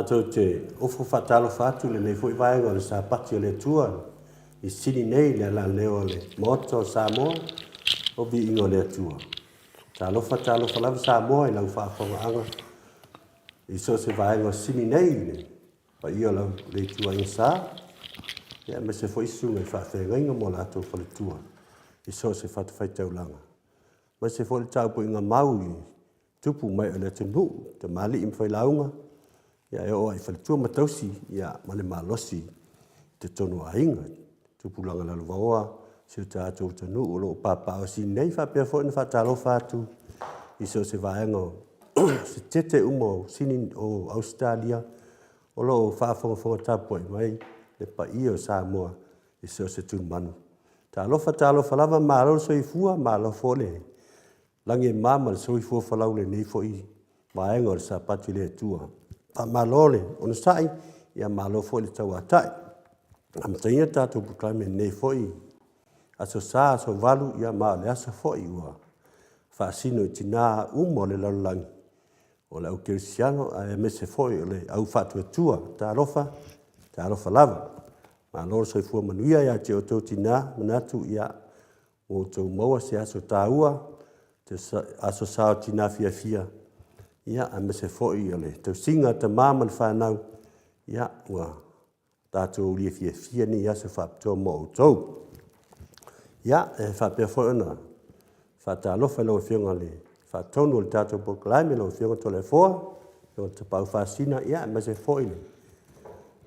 Tatou te ofo faatalofa atu i lenei foi vaega o le Sapati o le Atua i Sini nei i le alaleo a le Maota o Samoa, o Viiga o le Atua. Talofa, talofa lava Samoa i lau faafofogaaga i so o se vaega o Sini nei i le paia o lau le ituaiga sa, ia aemaise foi susuga i faafeagaiga ma o latou faletua i so o se fatafaitaulaga, aemaise foi le tapuaiga mau i tupu mai o le atunuu, tamalii ma failauga, ia e oo lava i faletua ma tausi, ia ma le malosi i totonu o aiga, tupulaga lalovaoa, si o tatou atunuu o lo o papaaao nei faapea foi ona faatalofa atu i so o se vaega o Setete uma o Sini o Ausetalia o lo o faafogafoga tapuai mai le paia o Samoa i so o se tumanu. Talofa, talofa lava, malo le soifua, malo foi le lagi e mama le soifua folau i lenei foi vaega o le Sapati o le Atua. Faamalo le onosai, ia malo foi le tauatai. Amataina le tatou polokalame i lenei foi Aso Sa, Aso 8, ia ma o le aso foi ua faasino i tina uma o le lalolagi, o le au kerisiano aemaise foi o le au faatuatua. Talofa, talofa lava. Malo le soifua manuia ia te outou tina, manatu ia ua outou maua se aso taua, se aso sa o tina fiafia, ia aemaise foi o le tausiga a tama ma le fanau, ia ua tatou aulia fiafia nei aso faapitoa mo outou. Ia, e faapea foi ona faatalofa i lau Afioga i le Faatonu o le tatou polokalame, lau Afioga Toleafoa, Afioga Tapaau Faasina, ia aemaise foi le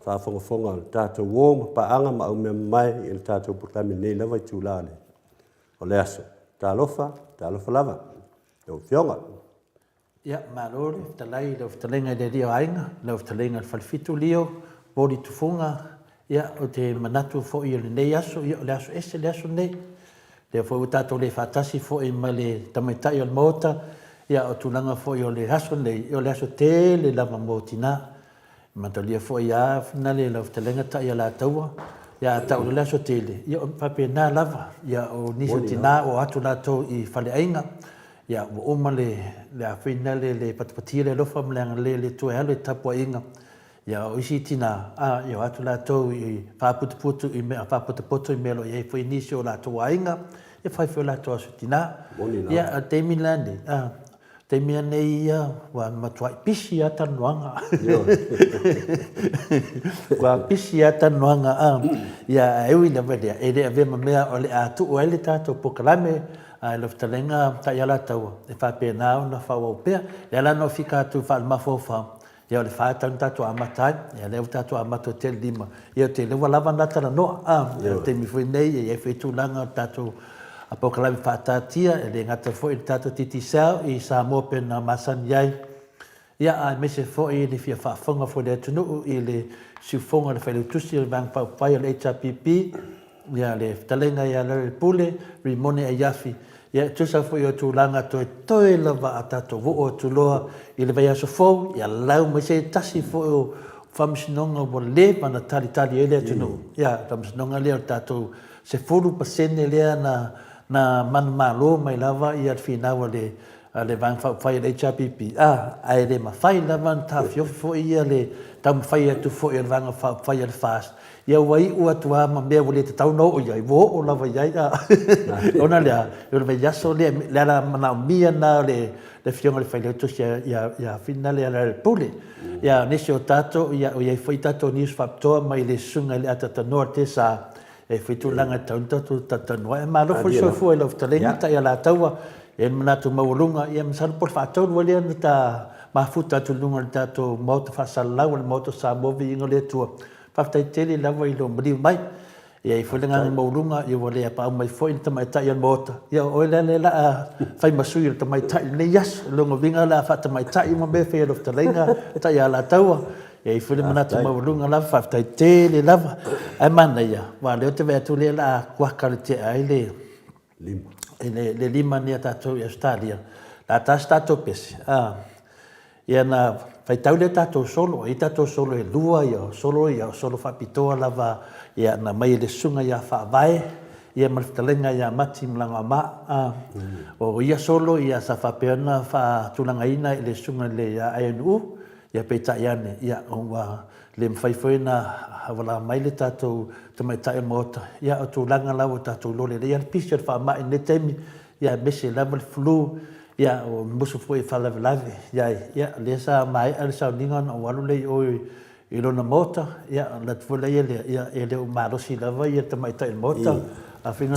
faafogafoga a le tatou uo ma paaga ma aumeamamae i le tatou polokalame i lenei lava itula o le aso. Talofa, talofa lava lau Afioga. Ia, malo le fetalai i lau fetalaiga i le alii o aiga, lau fetalaiga i le Falefitu Lio, Moli Tufuga, ia, ou te manatu foi o lenei aso, ia o le aso ese le aso lenei. O lea foi ua tatou le faatasi foi ma le tamaitai o le Maota, ia o tulaga foi o le aso lenei, ia o le aso tele lava mo tina. Mataulia foi a finale lau fetalaiga Ta'ialataua, ia a ta'u loa le aso tele, ia o faapena lava, ia o nisi o tinā ua o atu latou i faleaiga, ia ua uma le le a finale le patipatia le alofa ma le agalelei o le Atua e alu i tapuaiga, ia o isi tinā, a ia o atu latou i faaputuputu i mea faapotopoto i mea o lo o i ai foi nisi o latou aiga, e fai foi o latou aso tinā. Ia a o le taimi la lenei, a taimi lenei ia ua matuai pisi lava talanoaga. Ua pisi lava talanoaga a, ia ae ui lava i lea, e le avea ma mea o le a tuu ai le tatou polokalame a lau fetalaiga Ta'ialataua e faapena ona faaauau pea. E ala ona ou fika atu faalemafaofao, Ia o le fa e tatau ona tatou amata ai. Ia lea ua tatou amata atu i le 5. Ia ou te iloa ua lava na talanoa. A, o le taimi foi lenei e i ai foi tulaga o le tatou polokalame faataatia, e le gata foi i le tatou Digicel i Samoa pei ona masani ai, ia aemaise foi le fia faafofoga foi o le atunuu i le siufofoga o le Failautusi o le Vaega Faaupufai o le HRPP, Ia, le fetalaiga ia Lealailepule Rimone Aiafi, ia e tusa foi o tulaga toetoe lava a tatou oo atu loa i le vaiaso fou, ia lau mai se tasi foi o faamasinoga ua leva ona talitali ai le atunuu. Ia, le faamasinoga lea o le tatou 10% lea na na manumalo mai lava ia le finau a le a le Vaega Faaupufai a le HRPP, a, ae le mafai lava ona taofiofi foi ia le taumafai atu foi a le Vaega Faaupufai a le FAST Ia ua iu atu lava ma mea ua le tatau ona oo i ai, ua oo lava i ai. Ona o le a? O le vaiaso lea, le ala manaomia lena o le Afioga i le Failautusi ia Finale Lealailepule. Ia, o nisi o tatou, ia, o i ai foi tatou news faapitoa mai le Susuga i le Atatanoa o le TSA, e i ai foi tulaga e tatau ona tatou talatalanoa ai. Malo foi le soifua i lau fetalaiga Ta'ialataua, e i ai le manatu maualuga, ia masalo po o le faatolu ai lea ona ta mafuta atu i luga o le tatou Maota Faasalalau o le Maota o Samoa, Viiga o le Atua. Faafetai tele lava i lou maliu mai. E i ai foi le agaga maualuga ua le apaau mai foi le tamaitai o le Maota. Ia o oe la lea o le a fai ma sui o le tamaitai i lenei aso. O lona uiga o le a faatamaitai uma mea e fai e lau fetalaiga Taialataua. E i ai foi le manatu maualuga lava, faafetai tele lava. Ae manaia, aua o lea ou te vaai atu o lea o le a kuaka i le tea ai le le lima nei a tatou i Ausetalia. O le a ta se tatou pese, a. Ia ona faitau lea o tatou solo, e i ai tatou solo e lua, ia o solo ia o solo faapitoa lava ia na aumai e le Susuga ia Faavae ia ma le fetalaiga ia Mati Malagaomaa. A, o ia solo ia sa faapea ona faatulagaina e le Susuga i le ia INU. Ia peitai ane, ia, ua le mafai foi ona auala mai le tatou tamaitai o le Maota, ia o tulaga la ua tatou iloa lelei lava le pisi o le faamai i lenei taimi, ia aemaise lava le flu, ia ua musu foi e faalavelave i ai, ia lea sa maea le sauniga ona ou alu lea i o i lona maota, ia ona alu atu foi lea, ia e le o malosi lava ia le tamaitai o le maota, afai na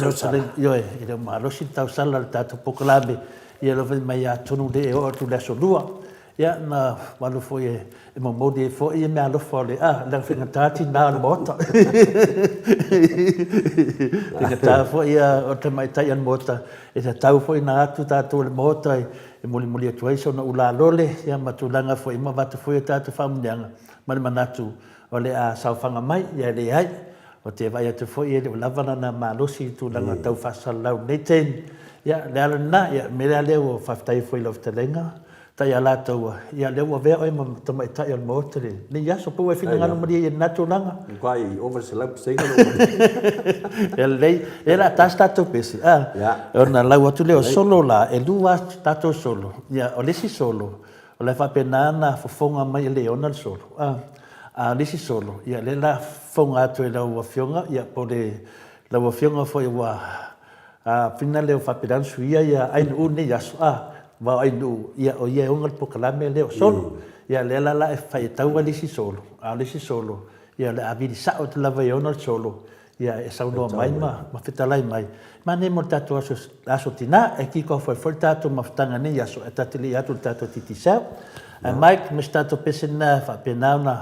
ioe, e le o malosi le tausala i le tatou polokalame, ia lea fai mai atonu le oo atu i le aso Lua. Ia, na alu foi e momoli ai foi meaalofa o le, a, leaga faigata tina o le Maota. Faigata foi o tamaitai o le Maota, e tatau foi ona atu tatou i le Maota e molimoli atu ai sona ulalole ia ma tulaga foi ma avatu foi a tatou faamanuiaga ma le manatu o le a saofaga mai, ia e leai. Ou te vaai atu foi e le o lava lana malosi i tulaga tau faasalalau i lenei taimi. Ia, o le ala lena, ia, o le mea la lea ua faafetai ai foi i lau fetalaiga Taialataua, ia lea ua avea oe ma tamaitai o le Maota i lenei aso. Pe ua e finagalo malie i lena tulaga? Matua ova le 100% lou malie. Ia lelei, ia o le a ta se tatou pese, a? Ia. Ona lau atu lea o solo la, e lua a tatou solo. Ia, o le isi solo, o la e faapena ona fofoga mai e Leona le solo, a? A o le isi solo, ia lea o le a fofoga atu e lau Afioga, ia po o le, lau Afioga foi ua A fina lea ua faapena ona suia ia Ainuu lenei aso, a, aua o Ainuu, ia o ia e ona le polokalame lea o solo. Ia lea la la e fai e tau ai le isi solo, a o le isi solo, ia o le a vili sao atu lava e ona le solo, ia e saunoa mai ma ma fetalai mai. Manaia mo le tatou aso, aso tina, e kick off ai foi le tatou mafutaga i lenei aso, ae tatou te le i atu i le tatou Digicel. Ae Mike, ma si tatou pese lena e faapena ona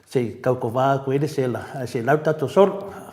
se i taukovā atu ai le sela, ae se i lau le tatou solo.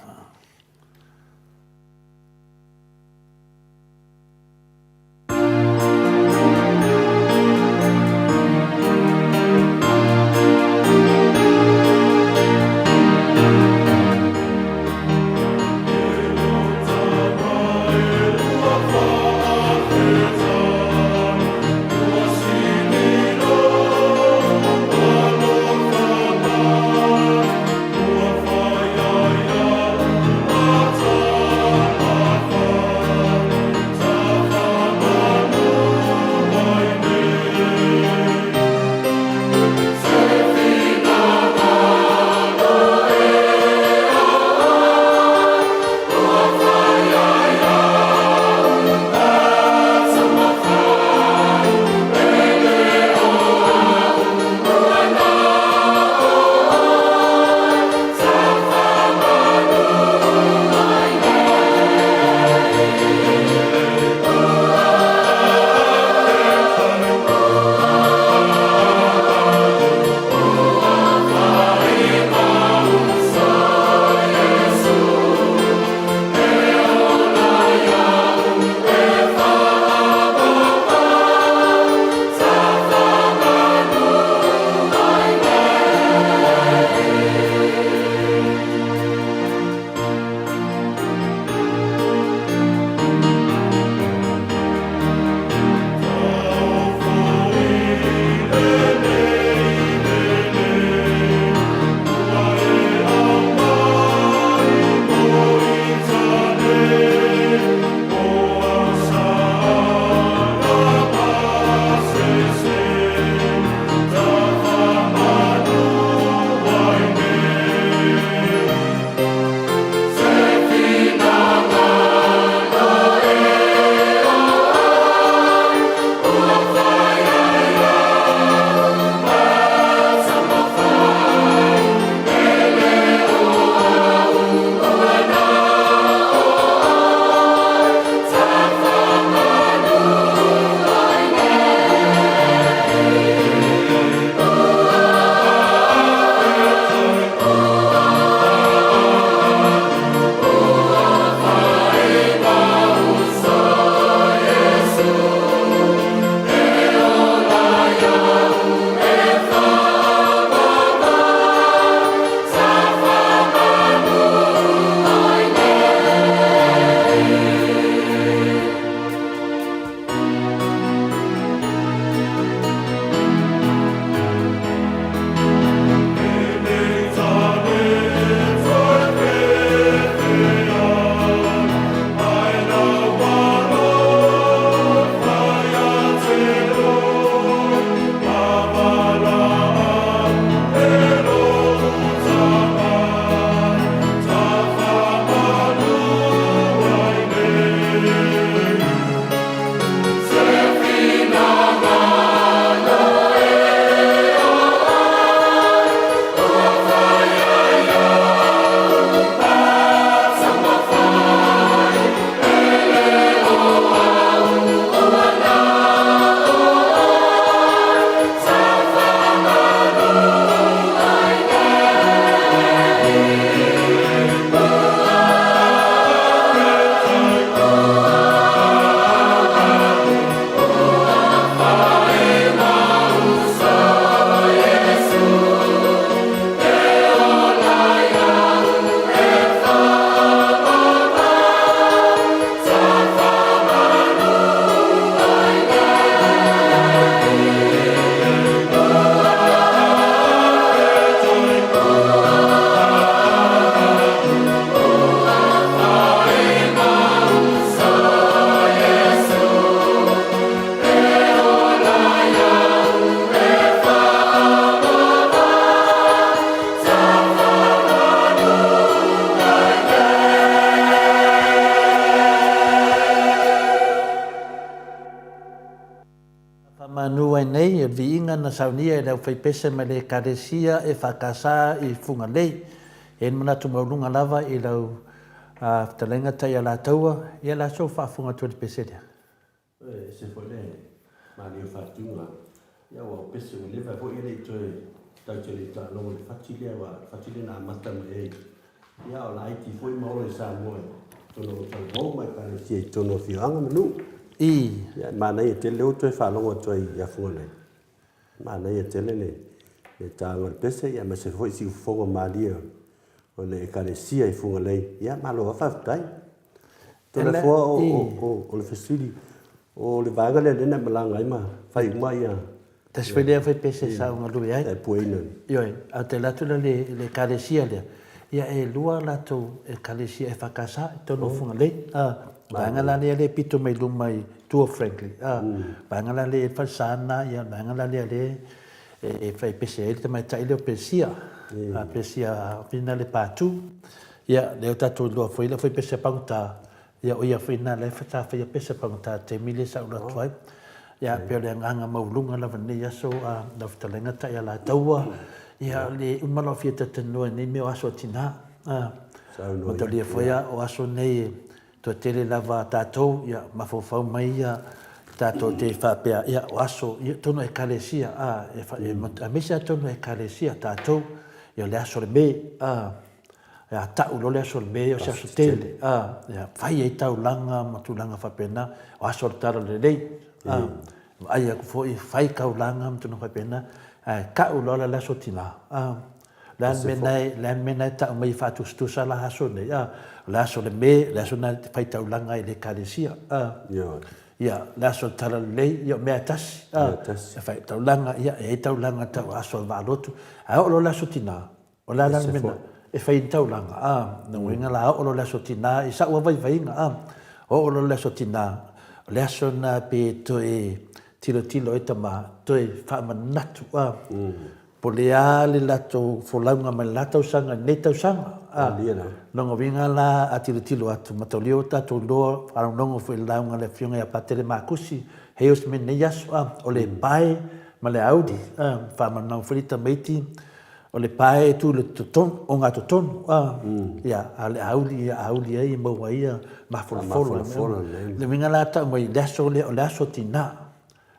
Manu ai nei, o le viiga na saunia e le aufaipese mai le Ekalesia EFKS i Fugalei. E i ai le manatu maualuga lava i lau fetalaiga Taialataua, ia le aso faafofoga atu ai le pese lea. E ese foi le malie o faatuga, ia aua o pese ua leva foi e le i toe tau te le i taalogo i le fati lea, aua o le fati lea na amata mai ai, ia a o laiti foi ma ola i Samoa i totonu o talavou ma Ekalesia i totonu o afioaga ma nuu. I. Ia e manaia tele lea ua toe faalogo atu ai i afuga nei, manaia tele le le taga o le pese ia aemaise foi siufofoga malie o le Ekalesia i Fugalei. Ia malo lava faafetai. Toleafoa o le fesili, o le vaega lea lea na e malaga ai ma fai uma ia. Tasi foi lea fai pese sa ou galue ai. E pueina. Ioe, ae ou te alu atu la i le ekalesia lea, ia e lua latou ekalesia EFKS i totonu o Fugalei. Vaega la lea e pito mai luma i tua o Franklin. Vaega la lea e i ai le falesa lena, ia le vaega la lea lea e fai pese ai le tamaitai lea o Pesia, Pesia Fina le Patu. Ia, lea ua tatou iloa foi le aufaipese pagota, ia o ia foi lena lea sa faia pese pagota i le taimi lea sa ou alu atu ai. Ia, pei o le agaga maualuga lava i lenei aso lau fetalaiga Taialataua, ia le uma lou fia talatalanoa i nei mea o aso a tina. Mataulia foi o aso nei e Toatele lava tatou, ia, mafaufau mai ia tatou te faapea, ia, o aso, ia, tonu Ekalesia, a, e, e, aemaise lava tonu Ekalesia tatou, ia, o le aso o le Me, a, a ta'u loa le aso o le Me, o se aso tele, a, ia, fai ai taulaga ma tulaga faapena, o aso o le Talalelei, a, vaai atu foi, fai taulaga ma tulaga faapena, ae ta'u loa la le aso tina, a, Le a le mea na e, le a le mea na e tau mai e faatusatusa la aso nei, a? O le aso o le Me, o le aso na e fai taulaga ai i le Ekalesia, a? Ioe. Ia, le aso o le Talalelei, ia o mea e tasi, a? Mea e tasi. E fai taulaga, ia, e i ai taulaga tau aso o le vaalotu. Ae oo loa le aso tina, o le a la le mea na e fai ai ni taulaga, a? Lona uiga la, oo loa le aso tina, i sa'u lava vaivaiga, a? Oo loa le aso tina, o le aso lena pe toe tilotilo ai tama, toe faamanatu, a? Po o le a le latou folauga mai le la tausaga i lenei tausaga. A, lona uiga la a tilotilo atu, mataulia ua tatou iloa, faalogologo foi i le lauga a le Afioga ia Patele Makusi, Hales me lenei aso, a, o le pae ma le auli, a, faamalamalama foi le tamaiti, o le pae e tu i le totonu, ogatotonu, a, ia, a o le auli, ia auli ai e maua ai ia mafolafolo. Le uiga la tau mai i le aso lea, o le aso tina.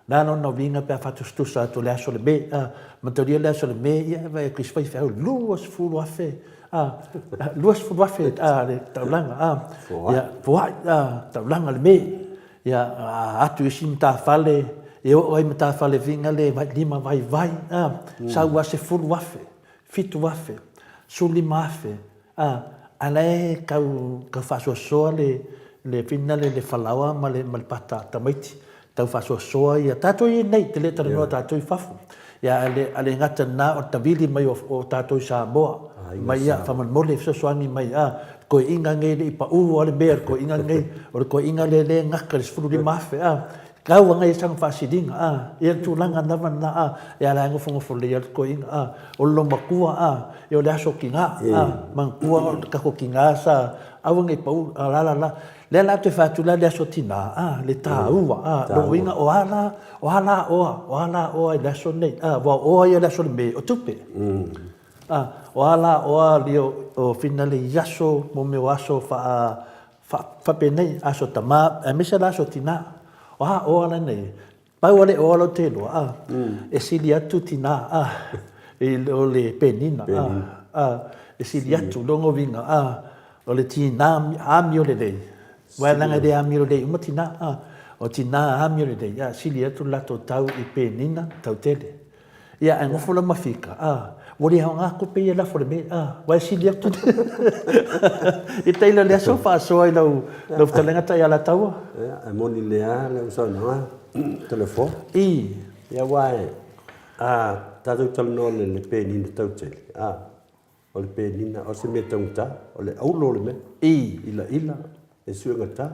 Le a lona uiga pe a faatusatusa atu le aso o le Me, a, mataulia le aso o le Me, ia e vaai atu i isi faifeau, 20,000, a, 20,000, a, le taulaga, a, ia, foai, a, taulaga le Me. Ia, a atu i isi matafale, e oo ai matafale viga le lima vaivai, a, sau a 10,000, 7,000, 15,000, A, a la e tau, tau faasoasoa le, le finale le falaoa ma le, ma le pata tamaiti, tau faasoasoa ia, tatou i ai nei, te le talanoa tatou i fafo. Ia, a le, a le gata lena o le tavili mai o, o tatou i Samoa, mai ia, faamolemole fesoasoani mai, a, toeaiina nei e le i pau lava le mea i le toeaiina nei, o le toeaiina lea lea e gata i le 15,000, a, Tau ana ia sana faasiliga, a, ia le tulaga lava lena, a, ia la e nofonofo lelei ai le toeaina, a, o le loomatua, a, ia o le aso tina, a, manatua o le tatou tina sa aua nei pau, a la la la, lea la toe fai atu la le aso tina, a, le taua, a, lona uiga o a la, o a la oa, o a la oa i le aso lenei, a, aua o oa ia i le aso o le Me, o tupe, a, o a la oa alii o finale i aso, mo mea o aso faa, Faapenei, aso tama, aemaise la aso tina. O a oa la nei? Pau a le oa lau te iloa, a, e sili atu tina, a, i o le penina, a, a, e sili atu lona uiga, a, o le tina amio lelei, aua leaga e le amio lelei uma tina, a, o tina amio lelei, a, sili atu le latou tau i penina tau tele. Ia, ae nofo la ma fika, a, ua le aoga tupe ia lafo le mea, a, ua e sili atu. I taila le aso faasoa i lau, lau fetalaiga tai Alataua. Ia, e moni lea lau saunoaga, Toleafoa. I. Ia, aua e, a tatou talanoa i le penina tautele, a, o le penina, o se mea taugata, o le auro o le mea. I. Ilaila, e suegata.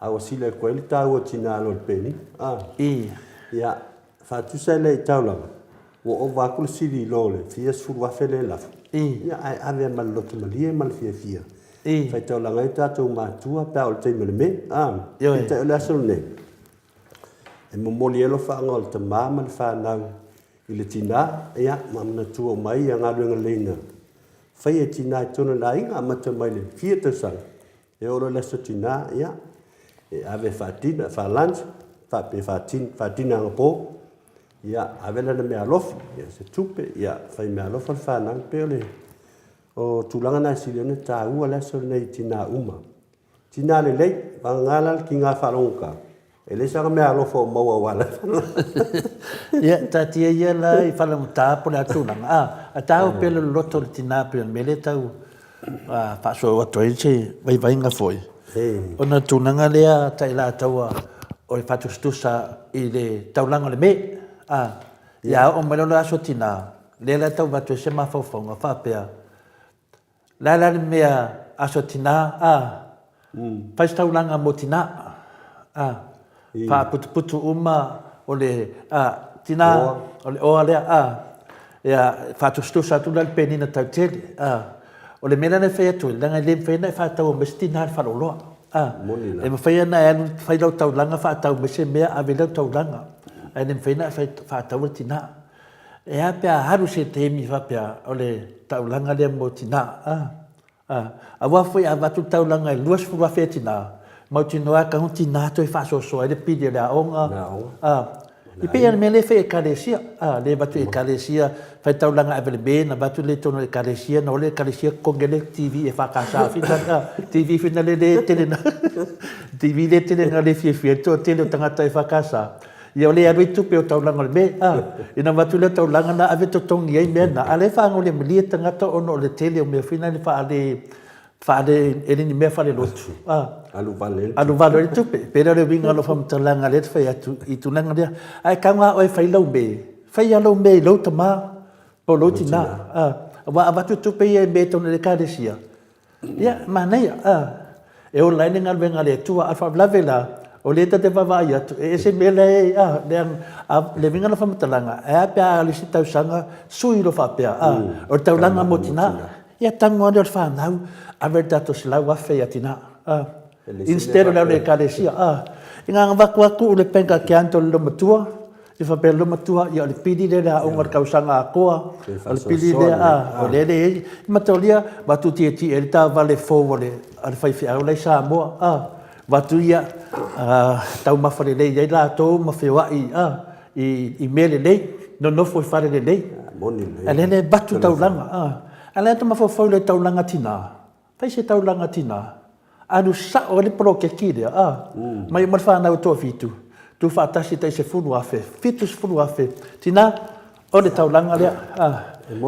A ua sili atu ai le taua o tina lo le penina. A. I. Ia, faatusa e lea i taulaga, ua ova atu le sili i lo le fia 10,000 lea e lafo. I. Ia, ae ave ma le loto malie ma le fiafia. I. Faitaulaga ai tatou matua pe a oo i le taimi o le me. A. Ioe. Peitai o le aso lenei. E momoli ai alofaaga o le tama ma le fanau i le tina, ia, ma manatua uma ai galuega lelei na faia e tina i totonu o le aiga, amata mai le fia tausaga, e oo loa i le aso tina, ia, e ave faa-dinner, faa-lunch, pe faa-dinner anapo, ia, ave lana meaalofa, ia, se tupe, ia, fai meaalofa le fanau. E pei o le o tulaga na e sili ona taua le aso lenei i tina uma. Tina lelei, vagana la le tiga faalogogata, e leai sana meaalofa o maua aua la Ia, taatia ia la i faalogogata po o le a tulaga, a, ae taua pea le loloto o le tina pei o le mea lea e tau faasoa atu ai se vaivaiga foi, ona o le tulaga lea Taialataua o le faatusatusa i le taulaga o le me, a, ia oo mai loa le aso tina, lea la e tau avatu ai se mafaufauga faapea, Le a la le mea aso tina a fai se taulaga mo tina a faaputuputu uma o le a tina o le oa lea a ia faatusatusa atu la le penina tautele a o le mea la lea e fai atu ai leaga e le mafai ona e faataua mai se tina i le faleoloa a e mafai ona e alu fai lau taulaga faatau mai se mea ave i lau taulaga ae le mafai ona e faataua le tina. E a pe a alu se taimi faapea o le taulaga lea mo tina, a, a, aua foi a avatu le taulaga e 20,000 a tina, mautinoa lava e tago tina toe faasoasoa ai le pili o le aoga, a, e pei lava o le mea lea e fai e Ekalesia, a, lea e avatu i Ekalesia, fai taulaga e ave i le me ona avatu lea i totonu o Ekalesia ona o lea i Ekalesia totogi ai le TV EFKS foi lea, a, TV foi lea e tele ina, TV lea e tele ina le fiafia ai le toatele o tagata EFKS. Ia o lea e alu ai tupe o taulaga o le me, a, ina avatu lea taulaga na ave totogi ai mea na, a lea e faagole malie tagata ona o le tele o mea foi na faale, faale, e le ni mea faalelotu, a. Alu vale ai le tupe. Alu vale ai le tupe. Pei lea o le uiga o lau faamatalaga lea e fai atu i tulaga lea. Ae tago lava oe e fai lau me, fai lava lau mea i lou tama po o lou tina, a. Aua a avatu tupe ia i mea i totonu o le Ekalesia, Ia, manaia, a. E ola ai le galuega a le Atua. A o le faalavelave la, o lea ta te vaavaai atu, e ese mea la e, a, le, a, le uiga o lau faamatalaga, e a pe a alu isi tausaga, sui loa faapea, a, o le taulaga mo tina. Ia, tago lava lea o le fanau, ave le tatou $100,000 ia tina, a, instead o le alu i le Ekalesia, a. Ina avatu lava tuu i le bank account o le loomatua, Ia faapea loomatua, ia o le pili lea i le aoga i le tausaga atoa, o le pili lea, a, o lea e i ai. Mataulia, avatu tietie ai le taavale fou a le faifeau la i Samoa, a, avatu ia, taumafa lelei ai latou ma feoai, a, i mea lelei, nonofo i fale lelei. A lea e avatu taulaga, a. A o lea e mafaufau i le taulaga tina, Fai se taulaga tina, alu sao ai le poloketi lea, a, mai uma le fanau e toafitu, tuufaatasi tai 10,000, 70,000, tina, o le taulaga lea, a.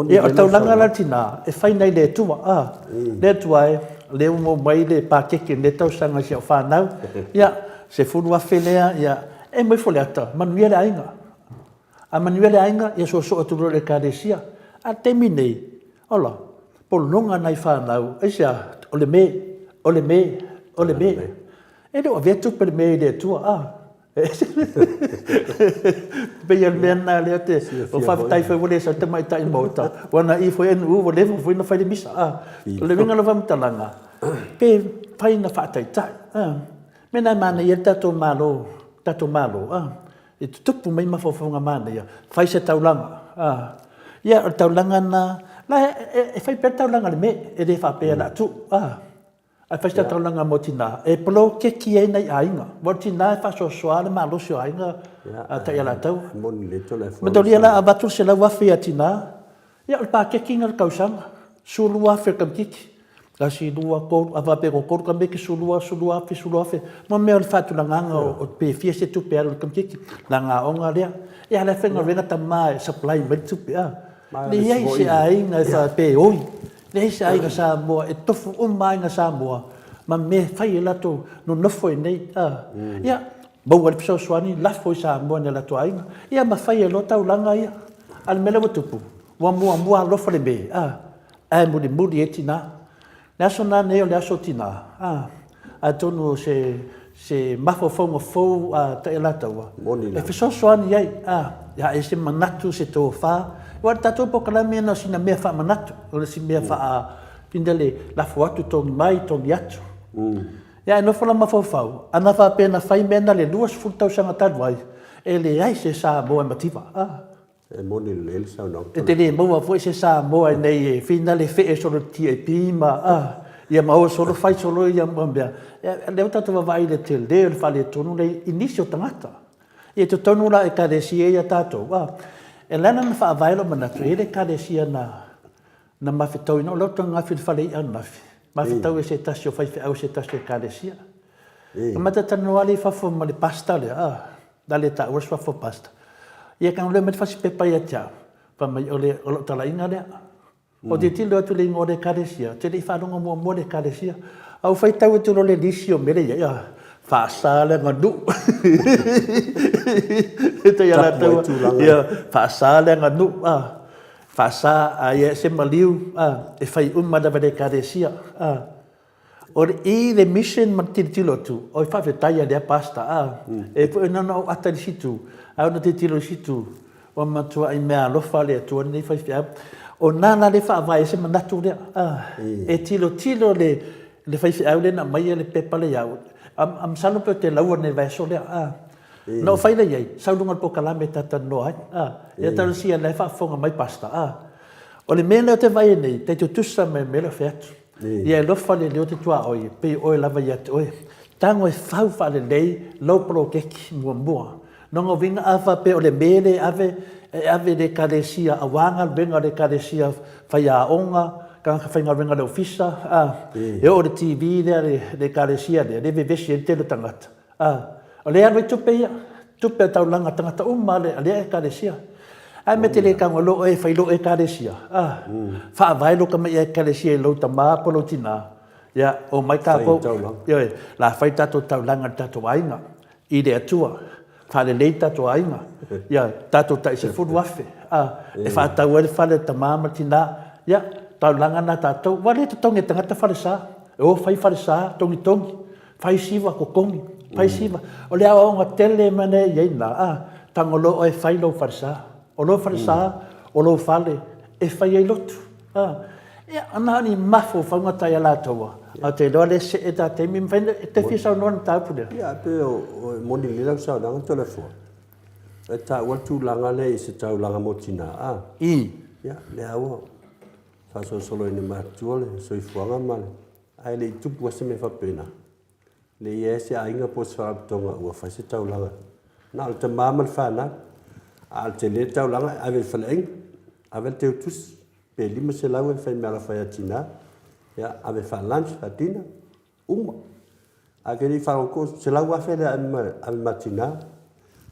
Ia, o le taulaga la tina, e fai nai le Atua, a. Le Atua e, lea ua maua mai le paketi o lenei tausaga i si au fanau, ia, 10,000 lea, ia, e mai Faleata, manuia le aiga. A manuia le aiga, ia soosoo atu loa i le Ekalesia. A o le taimi nei, ola, pologa nai fanau, aisea? O le me, o le me, o le me. E le o avea tupe le me i le Atua, a. E pei o le mea lena lea te, o faafetai foi ua le sau le tamaitai i le Maota, ua na'i foi NU ua leva foi ona fai le misa, a. O le uiga o lau faamatalaga, pe fai ina faataitai, a. Mea lena e manaia ai le tatou Malo, tatou Malo, a. E tutupu mai mafaufauga manaia, fai se taulaga. A, ia, o le taulaga lena, la e fai pea le taulaga i le me, e le faapea o le a tuu. A, ae fai se taulaga mo tina e poloketi ai nai aiga. Aua o le tina e faasoasoa le malosi o aiga a Taialataua. Mataulia la, avatu le $100,000 ia tina, Ia, o le paketi lena o le tausaga, 12,000 le tamaitiiti. Tasi, lua, tolu, a faapea e toatolu tamaiti, 12, 12,000, 12,000. Mo mea o le faatulagaga o pe fia se tupe e alu i le tamaitiiti, leaga aoga lea. Ia a o la e faigaluega tama e supply mai le tupe, a. Leai se aiga e faapea e oi, leai se aiga Samoa e tofu uma aiga Samoa ma mea e fai e latou nonofo i inei, a. Ia, maua ai le fesoasoani, lafo i Samoa i nai o latou aiga, ia ma fai ai loa taulaga ia. A o le mea lea ua tupu, ua muamua alofa le me, a, ae mulimuli ai tina. Le aso lena nei o le aso o tina, a, atonu o se, se mafaufauga fou a Taialataua, e fesoasoani ai, a, ia e se manatu, se tofa. Aua o le tatou polokalame na o sina mea faamanatu, o se mea faa, le lafo atu, togi mai, togi atu. Ia ae nofo la mafaufau, ana faapea na fai mea na le 20 tausaga talu ai, E leai se Samoa e mativa, a. E moni lelei le saunoaga. E te le maua foi se Samoa nei e finale fee solo i le TAP ma, a, ia ma o solo fai solo ia ma mea. Ia, lea ua tatou vaavaai i le tele o le faaletonu lea i nisi o tagata. Ia i totonu la o Ekalesia ia a tatou, a, e ala ona faavae lou manatu, e i ai le Ekalesia na, na mafetauina, o lea ou te ananafi i le fale i'a ananafi, mafetau e se tasi o faifeau o se tasi o Ekalesia. Na matou talanoa lea i fafo ma le pastor lea, a, na le taua le suafa o pastor. Ia tago mai le fasipepa ia te au, fai mai o le, o lau talaiga lea. Ou tilotilo atu i le igoa o le Ekalesia, ou te le i faalogo muamua i le Ekalesia. Ae ou faitau atu loa i le lisi o mea lea e i ai, a, faasa le aganuu. Tapu ai tulaga. Ia, faasa le aganuu, a, faasa a i ai se maliu, a, e fai uma lava e le Ekalesia, a. O le i le mission ma le tilotilo atu, oi faafetai ia lea Pastor a, e foi na ona ou ata i le isi itu, ae ona tilotilo i le isi itu, ua matuai meaalofa le Atua lenei faifeau. O na la lea e faavae ai se manatu lea, a, e tilotilo le le faifeau lea na aumaia le pepa lea ia au, a, masalo pe ou te laua nei i le vaiaso lea, a. Na ou fai lea i ai, sau i luga o le polokalame e ta te talanoa ai, a. Ia talosia o la e faafofoga mai Pastor, a. O le mea lea ou te vaai ai nei, tai tutusa ma le mea lea ou fai atu. Ia e alofa le leo te tuaoi e pei o oe lava ia te oe. Tago e fau faalelei lou poloketi muamua. Lona uiga a faapea o le me lea e ave, e ave i le Ekalesia aua galuega a le Ekalesia, faiaoga, tagata faigaluega a le ofisa, a, e oo i le TV lea a le Ekalesia lea, lea e vevesi ai le tele o tagata. A, o lea e alu ai tupe ia, tupe a taulaga a tagata uma a lea Ekalesia. Ae mea te le tago loa oe e fai lou Ekalesia, a, faavae lou tama i Ekalesia i lou tama po o lou tina, ia, omai tatou, ioe, la fai tatou taulaga i le tatou aiga, i le Atua, faalelei le tatou aiga, ia, tatou tai 10,000, a, e faatau ai le fale o le tama ma le tina, ia, taulaga na a tatou. Ua le totogi e tagata falesa, e o fai falesa, togitogi, Fai siva totogi, fai siva. O le aoaoga tele mea lea e i ai na, a, tago loa oe e fai lou falesa. O lou falesa, o lou fale e fai ai lotu. A, ia, na o ni mafaufauga ta ia latou a, ae ou te iloa lea e see ta taimi, e mafai ona, e te fia saunoa i le mataupu lea? Ia, e pei o, e moni lelei lau saunoaga Toleafoa. E taua le tulaga lea i se taulaga mo tina, a. Ia, lea ua faasolosolo ina matutua le soifuaga ma le Ae le i tupu lava se mea faapena. E le i i ai se aiga po o se faalapotopotoga ua fai se taulaga. Na o le tama ma le fanau. A o le tele le taulaga e ave i le faleaiga, ave le teutusi, pe $500 e fai meaalofa ia tina, ia ave faa-lunch, faa-dinner, uma. Ae ke le i faalogo $100,000 lea ave ave ma tina,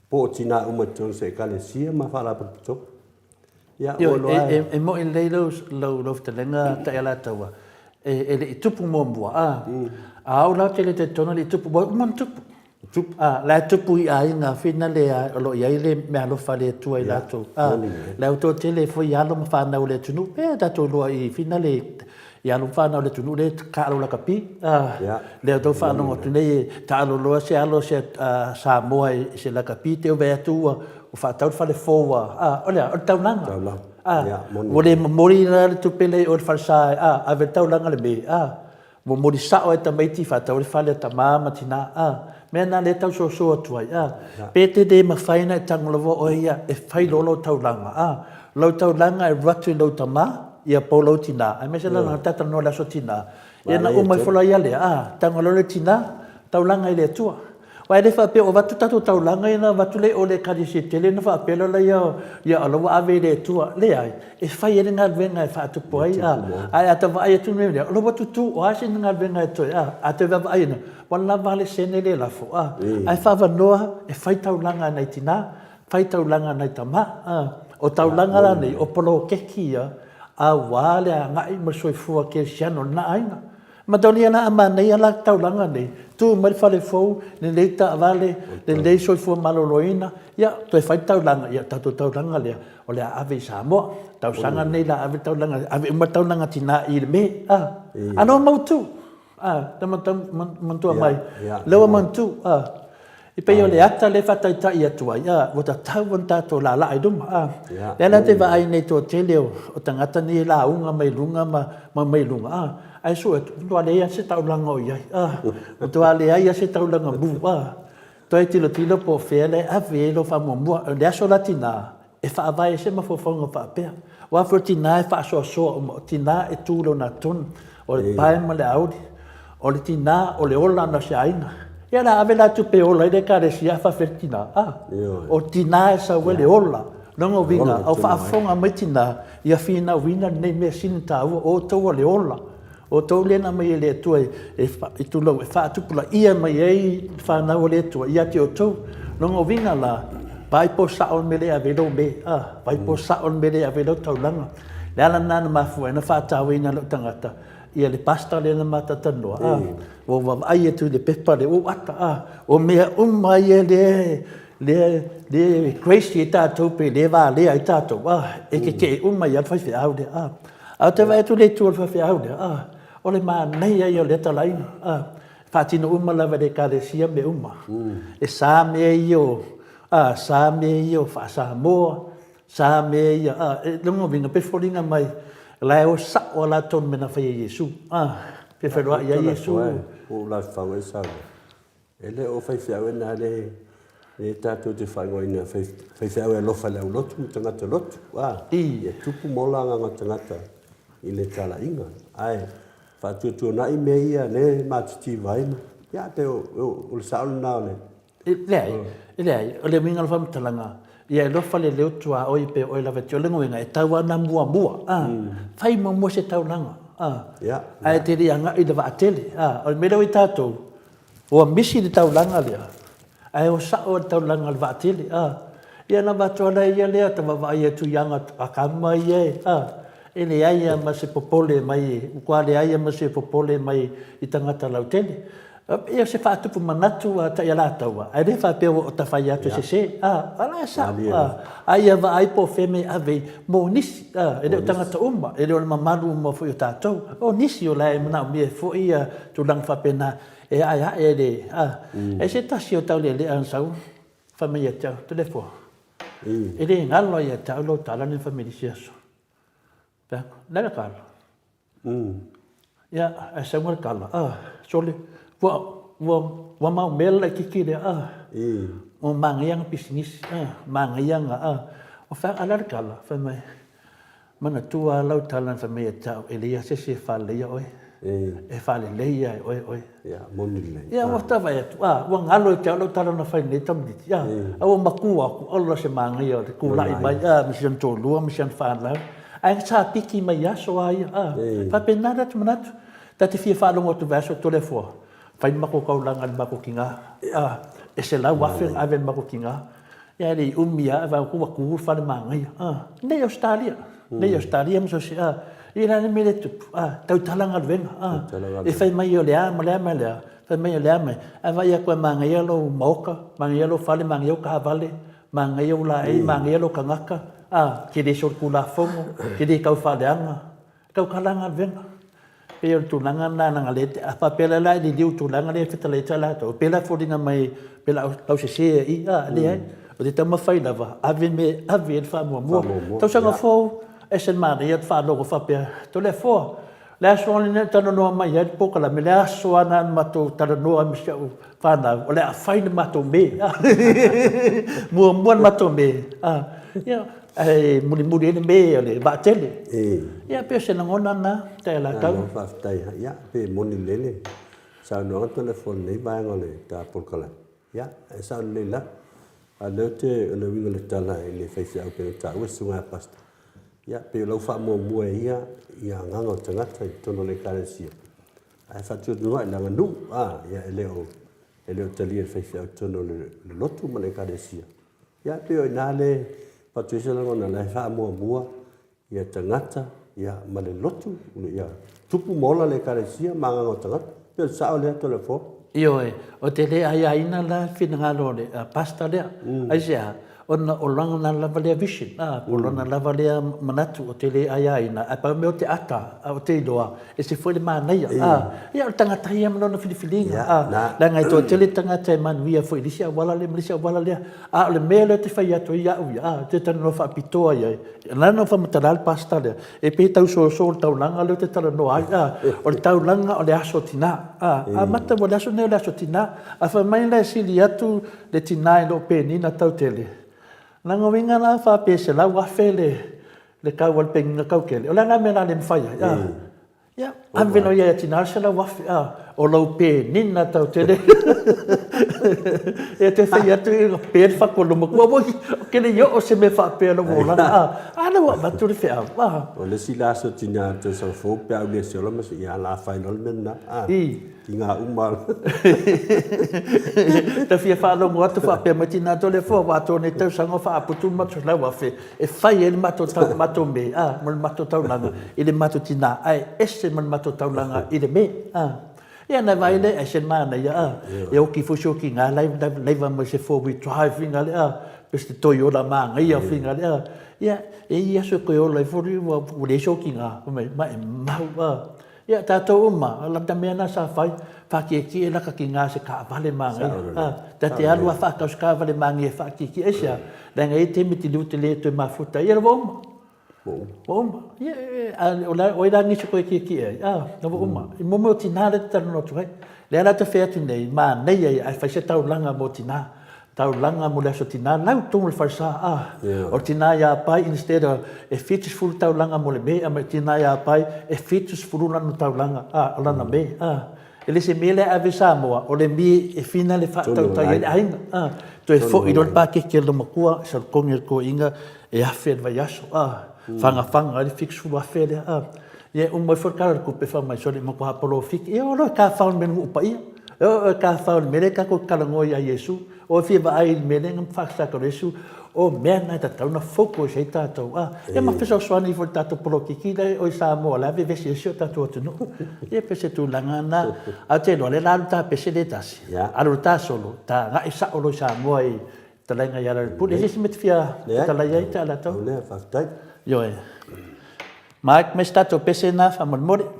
po o tina uma i totonu o se ekalesia ma faalapotopotoga. Ia, ua iloa e. E moni lelei lau fetalaiga Taialataua, e le i tupu muamua, a, a au la ou te le talitonu e le i tupu, ua uma ona tupu. Tupu. A, la e tupu i aiga finale o lo o i ai le meaalofa a le Atua i latou. A, la e ua toatele foi alo ma fanau a le atunuu, pei ona tatou iloa i finale i alo ma fanau a le atunuu lea e taalo lakapi. A, lea ua outou faalogo atu nei e taalo loa se alo o se Samoa i se lakapi, te i ua vaai atu ua faatau le fale fou a, o le a? O le taulaga. A, ua le momoli la le tupe lea i o i le falesa a, ave le taulaga le me, a, momoli sao lava e tamaiti faatau ai le fale a tama ma tina, a, mea na lea e tau soso atu ai, a, pe te le mafai ona e tago lava oe ia e fai loa lau taulaga, a, lau taulaga e alu atu i lou tama, ia po o lou tina, aemaise lava leaga ta talanoa i le aso tina, ia na uma ifo la ia lea, a, tago loa le tina, taulaga i le Atua. Aua e le faapea ua avatu tatou taulaga ia ona avatu lea i o i le Ekalesia tele ona faapea loa lea ia o la ua ave i le Atua. Leai, e fai ai le galuega e faatupu ai, a, ae a ta vaai atu i le mea lea, o la ua tutu, o a sina galuega e toe, a, a toe vaavaai ina, ua lava le sene lea e lafo, a, ae faaavanoa e fai taulaga a nai tina, fai taulaga a nai tama, a. O taulaga la nei, o poloketi ia aua le agai ma le soifua kerisiano o lena aiga. Matalia la a manaia la taulaga nei, tu mai le fale fou, lelei taavale, lelei soifua maloloina, ia toe fai le taulaga, ia tatou taulaga lea o le a ave i Samoa. Tausaga nei la ave taulaga, ave uma taulaga tina i le me, a. A lea ua mautu, a, manatua mai, lea ua mautu, a. E pei o le ata lea e faataitai atu ai, a, ua tatau ona tatou laalaa i luma. A, lea la te vaai nei i le toatele o tagata nei e lauga mai luga ma mai luga, a, ae sue atu, ua matua leai lava se taulaga o i ai, a, ua matua leai lava se taulaga mu, a. Toe tilotilo po o fea la e ave ai lou faamuamua. O le aso la tina, e faavae ai se mafaufauga faapea. Aua foi o tina e faasoasoa uma, o tina e tu i lona tonu, o le pae ma le auli. O le tina o le ola na o se aiga. Ia o le a ave la tupe e ola ai le Ekalesia ae faafefea le tina? A? O tina e sau ai le ola. Lona uiga, a o faafofoga mai tina, ia finauina lenei mea sili ona taua, o outou o le ola. O outou lea na aumai e le Atua e tulou, e faatupulaia mai ai le fanau a le Atua ia te outou. Lona uiga la, vaai po o sao le mea lea e ave ai lou me, a, vaai po o sao le mea lea e ave ai lau taulaga. O le ala lena na mafua ai ona faatauaina e lou tagata ia le pastor lea na ma talatalanoa, a, ua ou vaavaai atu i le pepa lea, ua ou ata, a, o mea uma ia lea lea lea e crazy ai tatou pe le valea ai tatou, a, e tetee uma ai lava le faifeau lea, a. Ae ou te vaai atu i le itu o le faifeau lea, a, o le manaia ia o lea talaiga, a, e faatino uma lava e le Ekalesia mea uma. E sa mea ia o, a, sa mea ia o faa-Samoa, sa mea ia, a, e lona uiga, pei e foliga mai o la e o sao lava latou i le mea na fai e Iesu, a, pe feiloai ai Iesu. Ua ou laufau ai sau. E le o faifeau e na le le tatou te faaigoaina faifeau e alofa i le aulotu ma tagata lotu, a, ia tupu ma ola agaga o tagata i le talaiga. Ae faatuatuanai mea ia le matitiva ai ma, ia pe o le sao lena o le. Leai, leai, o le uiga o le faamatalaga, ia e alofa le leo tuaoi pe o oe lava e te ola, lona uiga e tau lava ona muamua, a, fai muamua se taulaga, a, ae te le i agai i le vaatele, a. O le mea lea ua i ai tatou, Ua misi le taulaga lea, ae o sao le taulaga o le vaatele, a. Ia ona avatu lava lea ia lea ta vaavaai atu i aga a tama ia e, a, e leai lava ma se popole mai, e matua leai lava ma se popole mai i tagata lautele. Ia o se faatupu manatu a Taialataua, ae le faapea ua ota fai atu e sese, a, o la e sao, a, a ia vaai po o fea mea e ave ai mo nisi, a, e le o tagata uma, e le o le mamalu uma foi o tatou. O nisi o la e manaomia ai foi ia tulaga faapena e aeae ai le, a, e se tasi o taulealea na sau fai mai ia te au, Toleafoa, e le galo lava ia te au lau tala lea na fai mai i le isi aso. Fai atu, o le a le tala? Ia, ae sau ma le tala, a, sole, ua, ua, ua maumea le laitiiti lea, a, ua manaia ana pisinisi, a, manaia ana, a. Ou fai atu, a o le a le tala? Fai mai, Manatua lava lau tala na fai mai ia te au, e leai lava se isi e faaleleia oe, e faalelei lava e oe oe. Ia, moni lelei. Ia, ua vaai atu, a, ua galo ia te au lau tala na fai i lenei tamaitiiti, a, a ua matua atu, ola se manaia o le tulai mai, a, ma si ona toalua ma si ana fanau, ae sa piki mai i aso lava ia, a, faapena le atu manatu. Ta te fia faalogo atu i le vaiaso Toleafoa, fai le matou taulaga i le matou tina, a, e $100,000 na ave i le matou tina. Ia e le i umi lava, vaai atu ua tu le fale manaia. A, nei Ausetalia, nei Ausetalia ma so o se, a, ia o le a le mea lea e tupu? A, tautala galuega, a, e fai mai o le a ma le a ma le a, fai mai o le a ma le a, ae vaai atu e manaia lou maota, manaia lou fale, manaia ou taavale, manaia ou laei, manaia lou tagata, a, e te le solitulafono, e te le tau faaleaga, Tautala galuega. Pei o le tulaga lena leaga lea a faapea la la e liliu i tulaga lea e fetalai atu ai latou, pei la e foliga mai pe la tausese ai i, a, leai. O te taumafai lava, ave mea e ave i ai le faamuamua. Tausaga fou, ese le manaia o le faalogo faapea, Toleafoa, le aso lenei na talanoa mai ai le polokalame, le aso lava lena na matou talanoa ai ma si au fanau, o le a fai le matou mea. Muamua le matou mea. Ia, Ae mulimuli ai le me o le vaatele. Ia pei o se lagona lena, Taialatau. Malo faafetai. Ia, pe moni lelei le saunoaga Toleafoa i lenei vaega o le ta polokalame. Ia, e sao lelei lava. A o lea ou te, o le uiga o le tala i le faifeau pei ona taua le susuga ia Pastor, ia, pei o lau faamuamua e ia ia agaga o tagata i totonu o le Ekalesia, ae faatuatuanai le aganuu, a, ia e le o, e le o talia e le faifeau i totonu o le lotu ma le Ekalesia. Ia, pei o i ina le avatu ai se lagona, o la e faamuamua ia tagata ia, ma le lotu, ia tupu ma ola le Ekalesia ma agaga o tagata. Pei o le sao lea Toleafoa. Ioe, ou te le aiaina la le finagalo o le pastor lea. Aisea? Ona o lana lava lea vision, a, po o lona lava lea manatu ou te le aiaina, ae pau mea o te ata, a ou te iloa, ese foi le manaia, a. Ia, o le tagata ia ma lona filifiliga, a, leaga e toatele tagata e manuia foi i le isi auala lea ma le isi auala lea. A o le mea lea ou te fai atu ai au ia, a, ou te talanoa faapitoa i ai, lana na faamatala le pastor lea, e pei e tausoso le taulaga lea ou te talanoa ai, a, o le taulaga o le aso tina, a, amata ua le aso lenei o le aso tina, a fai mai la e sili atu le tina i lou penina tautele, leaga uiga la faapea e 100,000 le le tau a le penina tautele, o le a la le mea o le a le mafai ai? A, ia, ave loa ia tina le 100,000, a, o lau penina tautele. Ia te fai atu ia pe le fatu o le matua, oi, ou te le i oo se mea faapea i lou olaga, a, a lea ua avatu le feau, a. O le isi la aso tina o le tausaga fou pe a ou le sola ma se, ia la fai loa le mea lena, a. I ngā uma. Ta fia faalogo atu faapea mai tina atu le foa wa tō nei tausaga o faaputu ma matou 100,000 e fai ai le matou tau matou me a mo le matou taulaga i le matou tina ae ese ma le matou taulaga i le me a ia na vai le ese manaia a e oki foi se okiga laiva mai se 4 wheel drive finga le a pe se Toyota manaia finga le a ia e i aso e koe ola ai foi ua leai se okiga ma e mau a Ia, tatou uma, o lata mea na sa fai, whakiekie laka ki ngā se kaavale māngai. Ha, ta te alu a whaakau se kaavale māngai e whakiekie. Aisea, leaga e te miti liu te le toe mafuta. Ia, ua uma. Ua uma. Ia, a, o la, oi la nisi koe kiekie ai. A, ua uma. I momo o tinā le te talanoa atu ai. Lea la te whea atu nei, māneia ia, ai whai se taulanga mō tinā. Taulaga mo le aso tina, lau tonu le falesa a o le tina ia pai instead of e 70 taulaga mo le me a ma le tina ia pai e 70 lana taulaga a o lana me a e le se me lea ave Samoa o le me e fina le faatautai ai le aiga a toe foi loa le pakeke a le matua sa totogi e le toeaina e afe le vaiaso a fagafaga ai le 70,000 lea a ia e uma ifo le tala o le tupe fai mai sole matua polofiti ia o loa e tafao i le mea nuu paia. E oo e tafao i le mea lea tatou te talanoa ia Iesu, o e fia vaai i le mea lea na faasaka o Iesu, o mea na e tatau na focus ai tatou. A, ia ma fesoasoani ifo i le tatou polokiki lea oi Samoa la e vevesi ai si o tatou atunuu. Ia pei se tulaga na. Ae ou te iloa lea la alu ta pese lea e tasi, alu loa ta solo, ta agai sao loa i Samoa i talaiga ia Laloipule. E se isi mea e te fia fetalai ai te Alataua? Lea, faafetai. Ioe. Mike, me se tatou pese na faamolemole.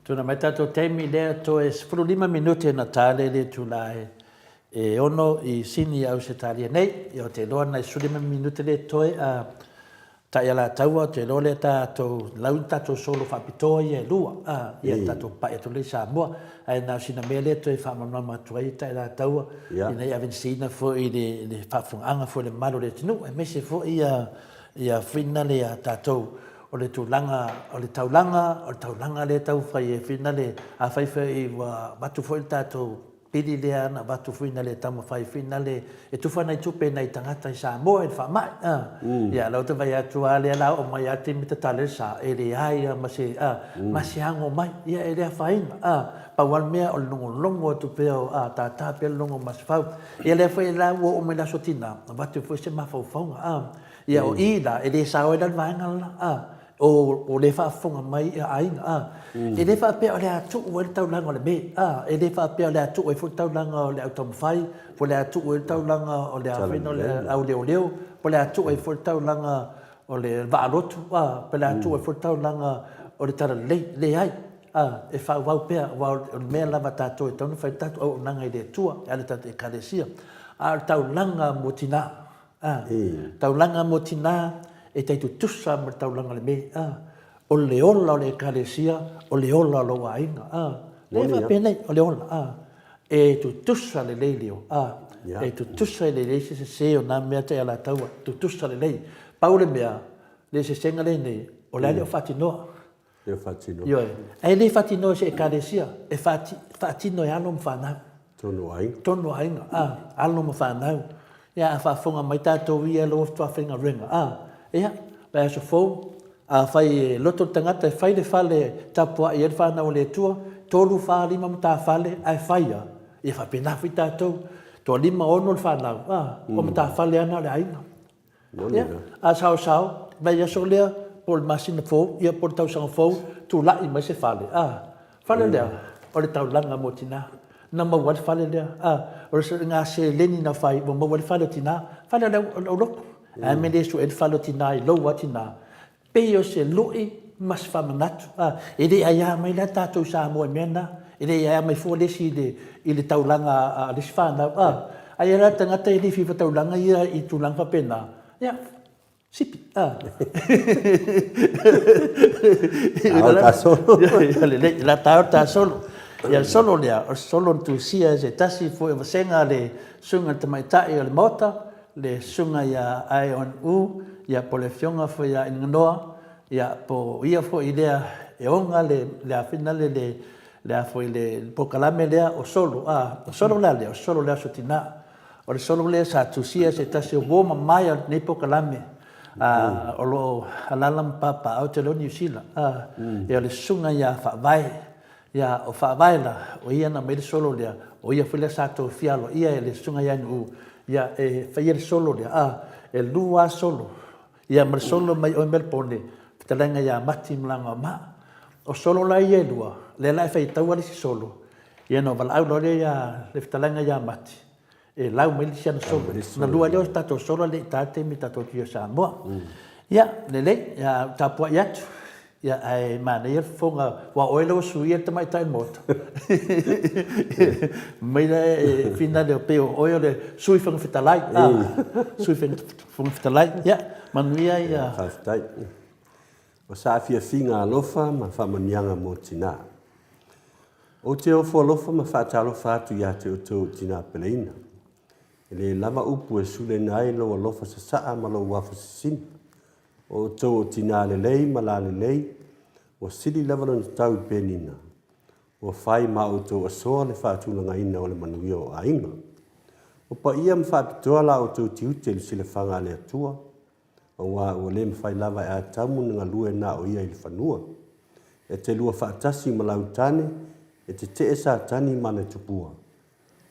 Tuna mai tatou taimi lea toe 15 minute na tale le itula e 6 i Sini Ausetalia nei. Ia ou te iloa nai 15 minute lea e totoe a Taialataua ou te iloa lea tatou lau ni tatou solo faapitoa ia e lua a ia tatou papai atu lea i Samoa. Ae na o sina mea lea toe faamalamalama atu ai Taialataua ina ia aveneseina foi i le faafofogaaga foi a le mamalu o le atunuu aemaise foi ia ia finale a tatou o le tulaga o le taulaga, o le taulaga lea e taumafai e finale, afai foi ua avatu foi le tatou pili lea na avatu foi na le taumafai finale e tufa nai tupe i nai tagata i Samoa i le faamai, a. Ia o lea ou te vaai atu lava lea o le a oo mai lava le taimi tatala ai le sa, e leai lava ma se, a, ma se ano mai. Ia e le afaina, a. Pau lava le mea o le logologo atu pea o, a, tata pea le logo o Masefau. Ia lea foi la ua oo mai i le Aso Tina, avatu ai foi se mafaufauga, a. Ia o i la, e le sao ai la le vaega le la, a, o lea e faafofoga mai aiga, a. E le faapea o le a tuu ai le taulaga o le me, a, e le faapea o le a tuu ai foi le taulaga o le au taumafai, po o le a tuu ai le taulaga o le a fai o le au leoleo, po o le a tuu ai foi le taulaga o le vaa lotu, a, po o le a tuu ai foi le taulaga o le talalelei. Leai, a, e faaauau pea, aua o le mea lava a tatou e tatau ona fai le tatou auaunaga i le Atua e ala i le tatou Ekalesia. A o le taulaga mo tina, A. Taulaga mo tina e tai tutusa ma le taulaga o le me. A. O le ola o le Ekalesia, o le ola o lou aiga. A. Lea e faapenei, o le ola. A. E tutusa lelei le o. A. E tutusa lelei se sese o na mea tai Alataua. Tutusa lelei. Pau le mea, le sesega lenei, o le a le o faatinoa. E faatino. Ioe. Ae le faatinoa e se Ekalesia, e faatino e alo ma fanau. Tonu o aiga. Tonu o aiga, a, alo ma fanau. Ia, a faafofoga mai tatou ia lau faatoa faigaluega, a, ia, vaiaso fou, afai e loto le tagata e fai le fale e tapuai ai le fanau a le Atua, tolu, fa, lima matafale, ae fai lava, ia faapena foi tatou, toalima, ono le fanau, a, o matafale lava na o le aiga. Ia, a saosao, vaiaso lea, po o le masina fou, ia po o le tausaga fou, tulai mai se fale, a, fale lea, o le taulaga mo tina. Na maua ai le fale lea, a, o le ngā seleni na fai, ua maua ai le fale o tina, fale o le aulotu. Ae a mea e le sue ai le fale o tina i lou lava tina, Pei o se lui ma se faamanatu. A, e le aia mai la tatou i Samoa i mea na. E le aia mai fua le isi i le, i le taulaga a le isi fanau. A, a i ai la le tagata e le fia taulaga ia i tulaga faapena, ia, sipi. A. Tao ta solo. Ia lelei, la tao ta solo. Ia le solo lea, o le solo na tusia e se tasi foi o vasega a le Susuga i le Tamaitai o le Maota, le Susuga ia Aeon U, ia po o le Afioga foi ia Inaganoa, ia po o ia foi lea e ona le le a foi lale le le a foi le polokalame lea o Solo, a, o Solo la lea, o Solo le Aso Tina. O le solo lea sa tusia e se tasi o uo mamae o lenei polokalame, a, o lo o alaala ma papaaao tele o Niu Sila, a, ia o le Susuga ia Faavae Ia, o Faavae la, o ia na aumai le solo lea, o ia foi lea sa tofia aloaia e le Susuga ia Nuuu, ia, e faia le solo lea, a, e lua lava solo, ia ma le solo mai o i Melepone, fetalaiga ia Mati ma Lagaomaa. O solo la ia e lua, lea la e faitau lava le isi solo, ia ona valaau loa lea ia le fetalaiga ia Mati, e lau mai le isi ana solo. Ona lua ai lea o tatou solo a le i ta le taimi tatou o atu i Samoa. Ia, lelei, ia, ou tapuai atu, ia, ae manaia le fofoga, aua o oe lea ua suia le tamaitai o le Maota. Mai la e finale o pei o oe o le Sui Fofoga Fetalai, a, Sui Fofoga Fetalai. Ia, manuia ia. Faafetai. O saafiafiga alofa ma faamanuiaga mo tina. Ou te ofo alofa ma faatalofa atu ia te outou o tina peleina. E le lava upu e suleina ai lou alofa sasaa ma lou afa sisina. O outou o tina lelei ma lalelei, ua sili lava lona tau i penina. Ua fai ma outou asoa le faatulagaina o le manuia o aiga. O paia ma faapitoa la outou tiute i le silafaga a le Atua, aua ua le mafai lava e Atamu ona galue na o ia i le fanua. E te lua faatasi ma lau tane, e tetee Satani ma ana tupua.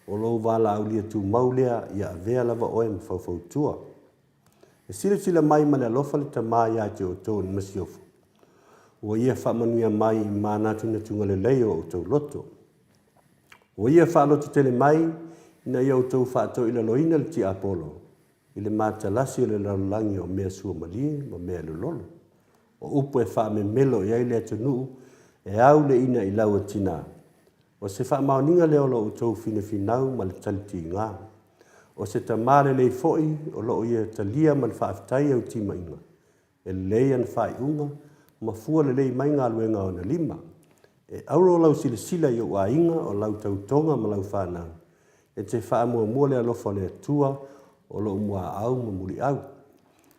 O lou valaaulia tumau lea ia avea lava oe ma faufautua. E silasila mai ma le alofa le Tama ia te outou o le Masiofo. Ua ia faamanuia mai i manatunatuga lelei o outou loto. Ua ia faalototele mai ina ia outou faatoilaloina le tiapolo i le matalasi o le lalolagi o mea suamalie ma mea lololo. O upu e faamemelo i ai le atunuu E au le ina i lau e tinā. O se faamaoniga lea o lo outou finafinau ma le talitiga. O se tama lelei foi o lo o ia talia ma le faafetai au timaiga. E lelei ana faaiuga ma fua lelei mai galuega a ona lima. E auro lau silasila i ou aiga, o lau tautoga ma lau fanau. E te faamuamua le alofa o le Atua o lou muaau ma muliau.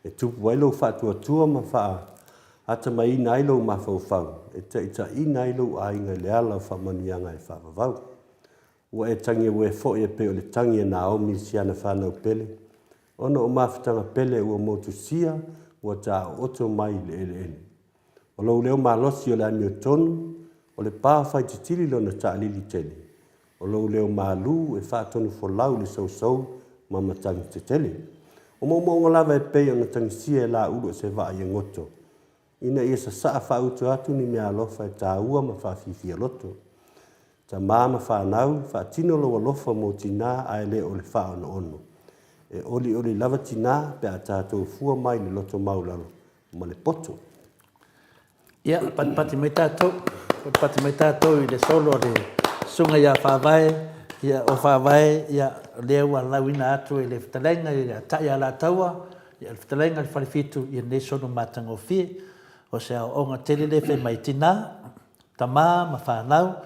E tupu ai lou faatuatua ma faaatamaiina ai lou mafaufau, e taitaiina ai lou aiga i le ala o faamanuiaga e faavavau. Ua e tagi auē foi e pei o le tagi a Naomi i si ana fanau pele, ona o mafutaga pele ua motusia ua taooto mai i le eleele. O lou leo malosi o le amiotonu, o le pa faititili lona taalili tele, o lou leo malu e faatonufolau i le sousou ma matagi tetele. O moomooga lava e pei ona tagisia e Laulu o se vaa i goto, ina ia sasaa faauto atu ni meaalofa e taua ma faafiafia loto. Tama ma fanau, faatino lou alofa mo tinā ae le o le faaonoono. E olioli lava tinā pe a tatou fua mai i le loto maualalo ma le poto. Ia, patipati mai tatou, patipati mai tatou i le solo a le Susuga ia Faavae. Ia, o Faavae, ia, o lea ua lauina atu e le fetalaiga ia Ta'ialataua, ia le fetalaiga i le Falefitu i lenei solo matagofie. O se aoaoga tele lea e fai mai, Tinā, tamā ma fanau,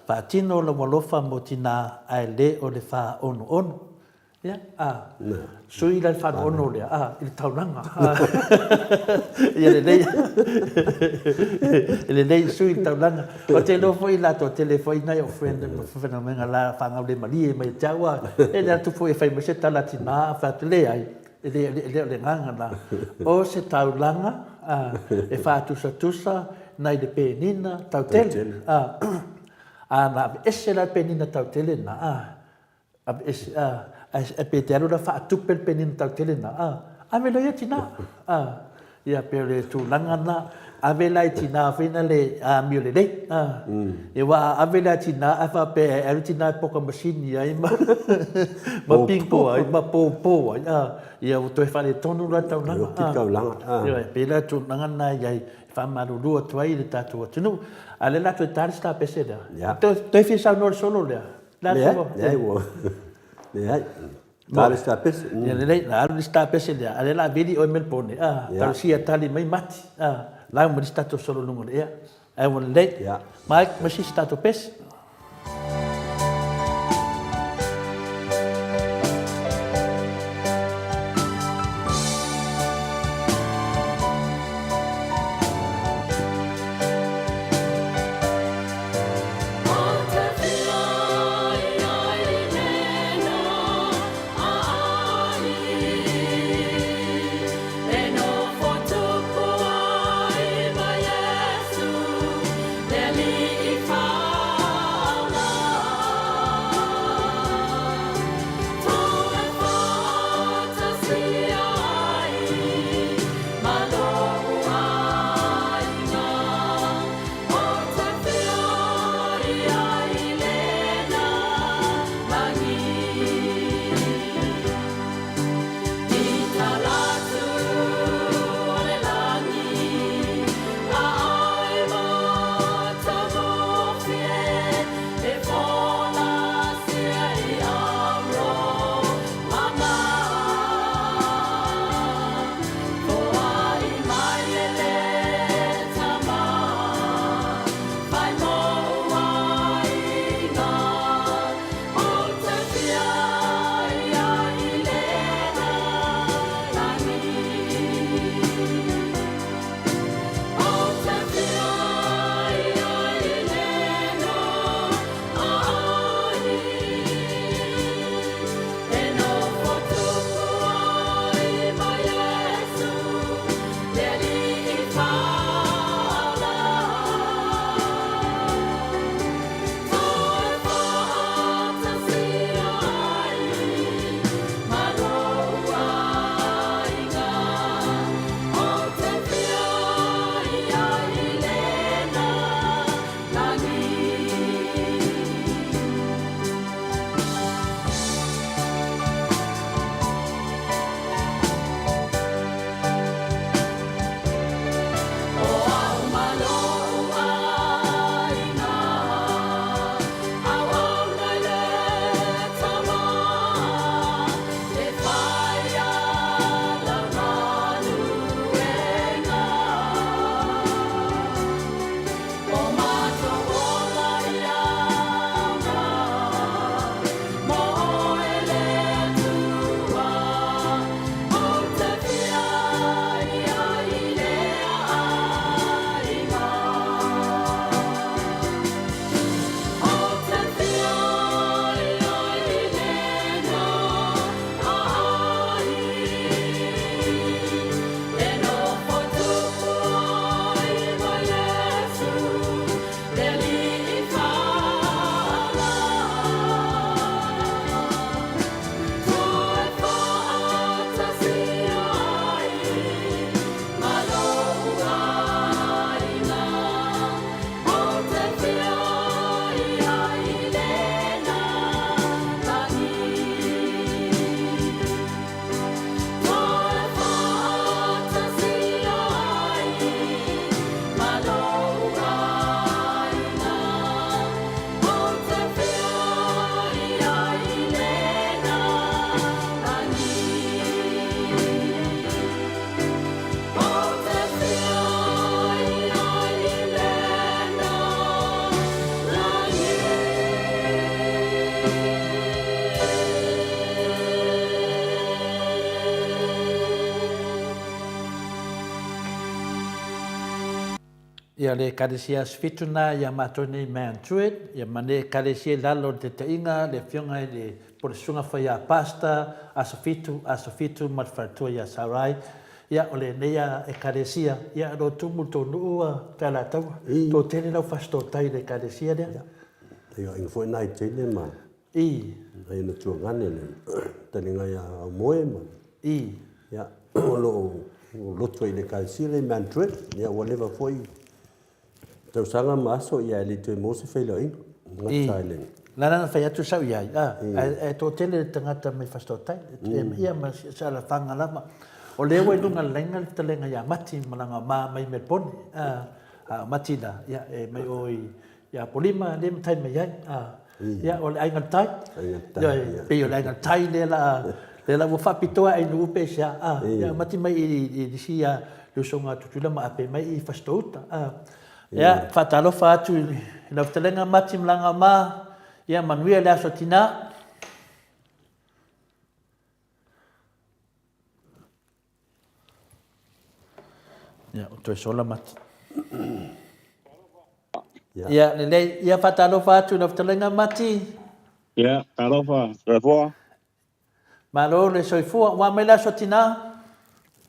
faatino lou alofa mo tinā ae le o le fāonoono. Ia, a, sui la le faanono lea, a, i le taulaga. Ia lelei, e lelei sui le taulaga. Ou te iloa foi latou tele foi nai ou friend ma faigaluega la faagaulemalie mai ia te au, a, e le atu foi e fai mai se tala a tina, fai atu, leai, e le, e le o le agaga lena. O se taulaga, a, e faatusatusa nai le penina tautele, a, a na aveese la le penina tautele lena, a, Aveese, a, ae pe te alu la faatupe le penina tautele na, a, ave loa ia tina, a, ia pei o le tulaga na, ave la i tina foi na le amio lelei, a, ia aua a ave la i tina ae faapea e alu tina e poka masini ai ma, ma bingo ai ma popo ai, a, ia ua toe faaletonu la le taulaga, a, taulaga, a. Ioe, pei la tulaga na e i ai, e faamalulu atu ai i le tatou atunuu. A o lea o le a toe ta le sitapese lea. Ia. Toe, toe fia saunoa i le solo lea. Leai, leai, ua, leai. Ta le sitapese. Ia lelei, na alu le sitapese lea, a o lea o le a vili oe Melbourne, a, talosia tali mai Mati, a, lau ma le isi tatou solo i luga o le ea. Ae ua lelei. Mike, ma sisi tatou pese. Ia le Ekalesia Asofitu na ia matou nei Mount Druitt, ia ma nei Ekalesia i lalo o le taitaiga le Afioga i le po o le Susuga Faia Pastor Asofitu, Asofitu ma le faletua ia Sarai. Ia o lenei a Ekalesia, ia o lo o tumu i le tou nuu a te Alataua. Toatele lau Fasitootai i le Ekalesia lea. Ia, taioaiga foi na i teine ma nai ona tuagane le taliga ia Aumoe ma ia o lo o lotu ai i le Ekalesia lea i Mount Druitt. Ia ua leva foi tausaga ma aso ia e le i toe maua se feiloaiga. Gata i le La la na fai atu sau iai, a, ae toatele le tagata mai Fasitootai, ia ma se alafaga lava. O lea ua i luga o le laina le fetalaiga ia Mati ma lana ma mai Melbourne, a, a o Mati la, ia, e mai o i i Apolima lea e matai mai ai, a, ia, o le aiga tai. Ioe, pei o le aiga tai lea la, lea la ua faapitoa ai nuu pe se a, ia, mati mai i isi a le usoga a Tutuila ma Ape mai i Fasitouta, a. Ia, faatalofa atu i lau fetalaiga Mati Malaga ma, ia, manuia le aso tina. Ia, ua toe sola Mati. Ia, lelei. Ia, faatalofa atu i lau fetalaiga Mati. Ia, talofa, Toleafoa. Malo le soifua. Ua mai le aso tina?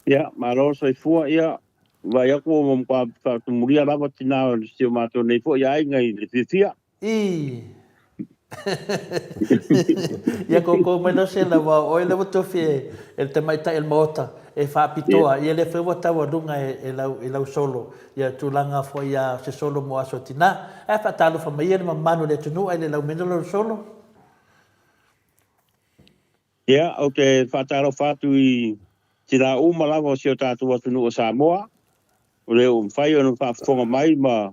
Ia, malo le soifua. Ia, vaai atu ua matua faatumulia lava tina o si o matou nei foi aiga i le fiafia. Ii. Ia koko mai loa se lau aua o oe lea ua tofi e le tamaitai o le Maota e faapitoa, ia lea foi ua taualuga e lau i lau solo ia tulaga foi a se solo mo aso tina. Ae faatalofa mai ia le mamalu o le atunuu ae le lau mai lau solo. Ia, ou te faatalofa atu i tina uma lava o si o tatou atunuu o Samoa, o lea ua mafai ona faafofoga mai ma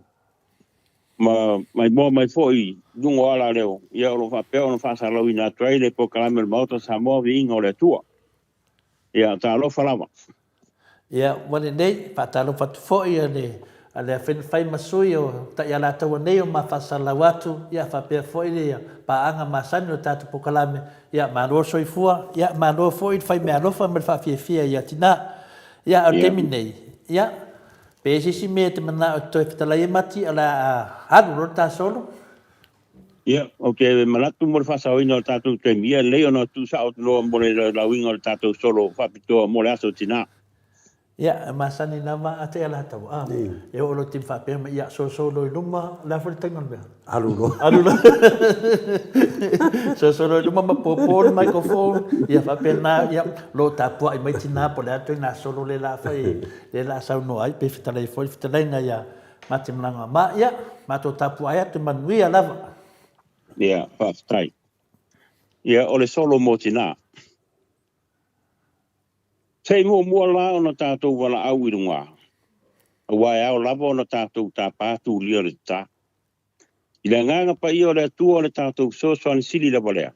ma maimoa mai foi i luga o alaleo, ia o lo o faapea ona faasalalauina atu ai le polokalame o le Maota o Samoa, Viiga o le Atua. Ia, talofa lava. Ia, ua lelei, faatalofa atu foi a le a le Afenifai ma sui o Taialataua nei o ma faasalalau atu, ia faapea foi le paaga masani o le tatou polokalame, ia malo le soifua, ia malo foi le fai meaalofa ma le faafiafia ia tina. Ia, a o le taimi nei, ia, pe i ai se isi mea e te manao e te toe fetalai ai Mati, o le a alu loa le ta solo. Ia, ou te manatu mo le faasaoina o le tatou taimi, ia lelei ona tuusao atu loa mo le lauiga o le tatou solo faapitoa mo le aso tina. Ia, e masani lava a te Alataua, a, e oo loa i le taimi faapea mai, ia, solosolo i luma, o le a foi le taiga o le mea? Alu loa. Alu loa. Solosolo i luma ma pōpō le microphone, ia faapena, ia, lo tapuai mai tina po o le a le ituaiga solo lea o le a fai, lea o le a saunoa ai, pe fetalai foi le fetalaiga ia Matimalaga ma, ia, matou tapuai atu manuia lava. Ia, faafetai. Ia, o le solo mo tina. Se i muamua la ona tatou valaau i luga, aua e ao lava ona tatou tapa tulia le tata. I le Agaga Paia o le Atua o le tatou fesoasoani sili lava lea,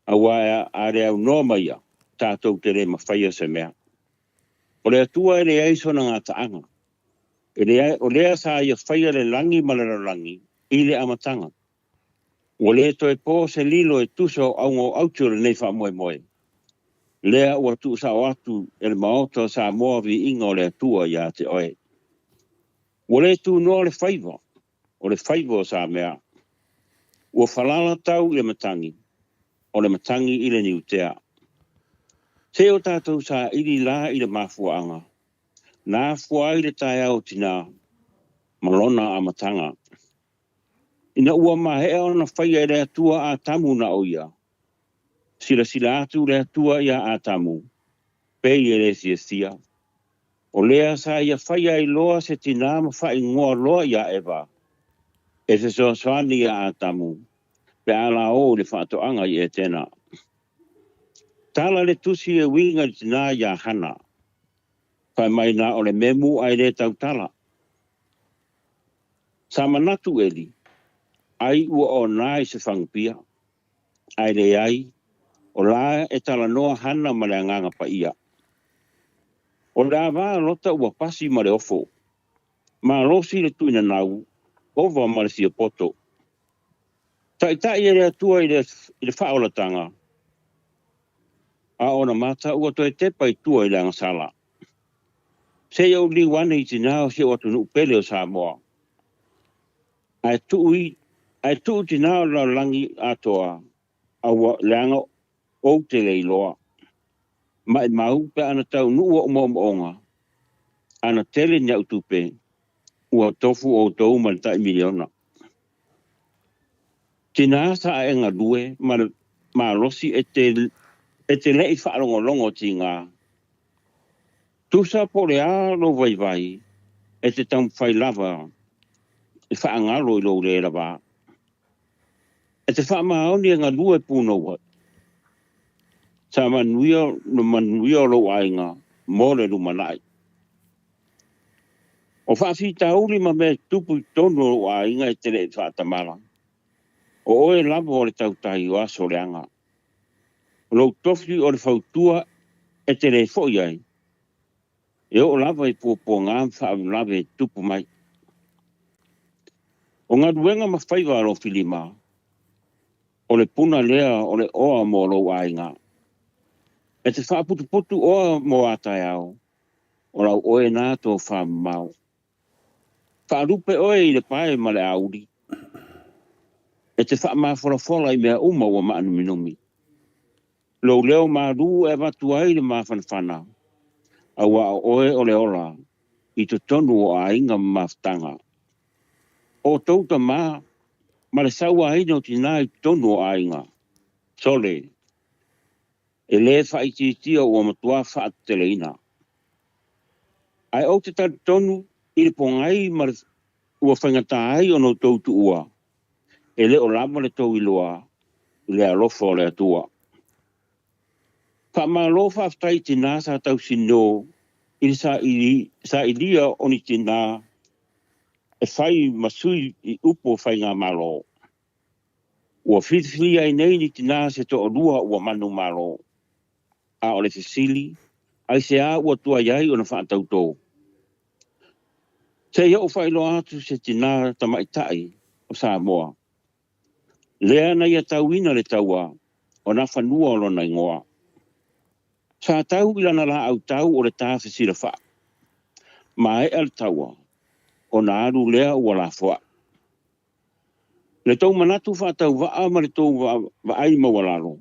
aua a le aunoa ma Ia, tatou te le mafaia se mea. O le Atua e leai sona gataaga, E leai, o lea sa ia faia le lagi ma le lalolagi i le amataga. Ua le toe po se lilo e tusa o auga o aute o lenei faamoemoe. Lea ua tuusao atu e le Maota o Samoa viiga o le Atua ia te oe. Ua le tunoa le faiva, o le faiva o Samea. Ua falala tau i le matagi, o le matagi i le niutea. Se o tatou saili la i le mafuaaga Na afua ai le taeao o Tina ma lona amataga. Ina ua maea ona faia e le Atua Atamu na o ia, silasila atu le Atua iā Atamu, pei e le fiafia. O lea sa ia faia ai loa se tina ma faaigoa loa iā Eva, e fesoasoani iā Atamu pe a la o i le faatoaga i Etena. Tala le tusi e uiga i le tina iā Hana. Fai mai na o le memu ae le tautala. Sa manatu Eli, ai ua ona i se fagupia, ae leai, o la e talanoa Hana ma le Agaga Paia. O le ava a Lota ua pasi ma le ofo, malosi le tuinanau, ova ma le fiapoto. Taitai e le Atua i le faaolataga, a ona mata ua toe tepa i tua i le agasala. Se i ou liu ane i tinā o si ou atunuu pele o Samoa, ae tuu i, ae tuu tinā o le lalolagi atoa, aua, leaga ou te le iloa. Maimau pe ana taunuu ou moomooga, ana tele ni au tupe, ua tofu outou ma le tai miliona. Tinā sa e galue ma le malosi e te, e te le'i faalogologo tigā. Tusa po o le a lou vaivai, e te taumafai lava e faagalo i lou le lavā. E te faamaoni e galue punou ai. Sa manuia le manuia o lou aiga mo le lumanai. O faafitauli ma mea e tutupu i totonu o lou aiga e te le i faatamala. O oe lava o le tautai o aso leaga. O lou tofi o le fautua e te le foi ai, e oo lava i puapuaga ma faalavelave e tutupu mai. O galuega ma faiva a lou filima, o le puna lea o le oa mo lou aiga. E te faaputuputu oa mo a taeao, o lau oe na tofa mamao. Faalupe oe i le pae ma le auli, e te faamafolafola i mea uma ua maanuminumi. Lou leo malu e avatu ai le mafanafana, aua o oe o le ola i totonu o aiga ma mafutaga. O outou tama ma le sauaina o tinā i totonu o aiga, sole, e le faaitiitia ua matua faateteleina. Ae ou te talitonu i le pogai ma le ua faigata ai ona outou tuua, e le o lava le tou iloa i le alofa o le Atua. Faamalo faafetai i tinā sa tausinō i le sailia o ni tinā e fai ma sui i upu o faigamalo. Ua filifilia ai nei ni tinā se toalua ua manumalo. A o le fesili, aisea ua tuai ai ona faatautō? Se i ou faailoa atu se tinā tamaitai o Samoa, lea na ia tauina le taua o Nafanua o lona igoa. Sa tau i lana laau tau o le tā fesilafai. Maea le taua, ona alu lea ua lafoai. Le tou manatu faatauvaa ma le tou vaai maualalo,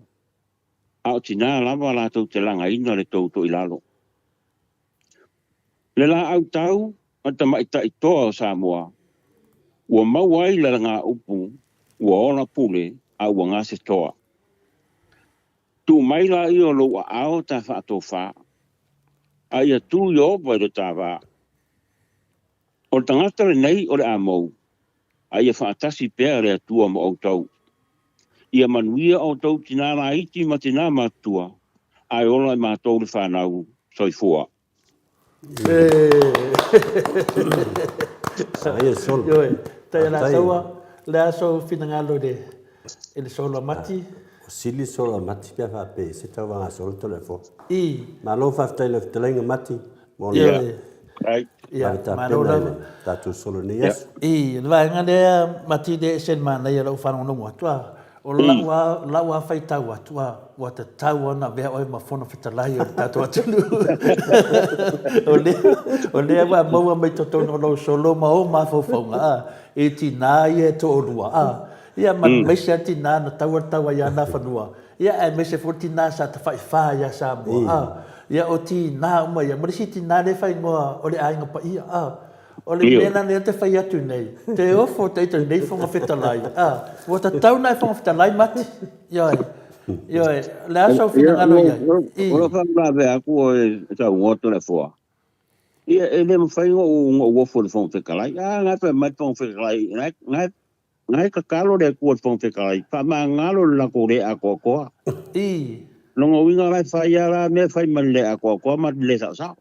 a o tinā lava latou te lagaina le tou toilalo. Le laau tau a le tamaitai toa o Samoa, ua maua ai lalagaupu ua ola pule a ua gase toa. Tuu mai laia o lou aao ta faatofa, a ia tu Ieova i lo ta va. O le tagata lenei o le a mou, a ia faatasi pea le Atua ma outou. Ia manuia outou tinā laiti ma tinā matutua, ae ola i matou le fanau. Soifua. Aia solo. Ioe, tai ala taua, le aso finagalo i le, i le solo a Mati. O sili solo a Mati pe a faapea se tauvaga solo tole fo. I. Malo faafetai i lau fetalaiga Mati mo le Ioe. Ia, malo lava. Tatou solo nei aso. I, le vaega lea Mati le ese le manaia lau faalogologo atu a. O lau a, lau a faitau atu a, ua tatau ona avea oe ma Fono Fetalai o le tatou atunuu. O lea, o lea ua maua mai totonu o lou solo ma ou mafaufauga a, i tinā ia e toalua a. Ia ma aemaise lava tinā na taua le taua ia Nafanua, Ia, aemaise foi le tinā sa tafaifā ia Samoa, a. Ia, o tinā uma ia, ma le isi tinā lea e faaigoa o le Aiga Paia, a. O le mea la lea ou te fai atu nei, te ofo ita i lenei Fofoga Fetalai, a. Ua tatau ona e Fofoga Fetalai, Mati. Ioe. Ioe. O le a sou finagalo i ai? I. O lau faauilavea atu o e saunoa Toleafoa, ia e le mafai ona ou ofo i le Fofoga Fetalai. A, na e fai mai le Fofoga Fetalai, na e Na e tatalo le Atua i le Fofoga Fetalai, faamagalo le latou le atoatoa. I. Lona uiga la e fai a la mea e fai ma le le atoatoa ma le le saosao.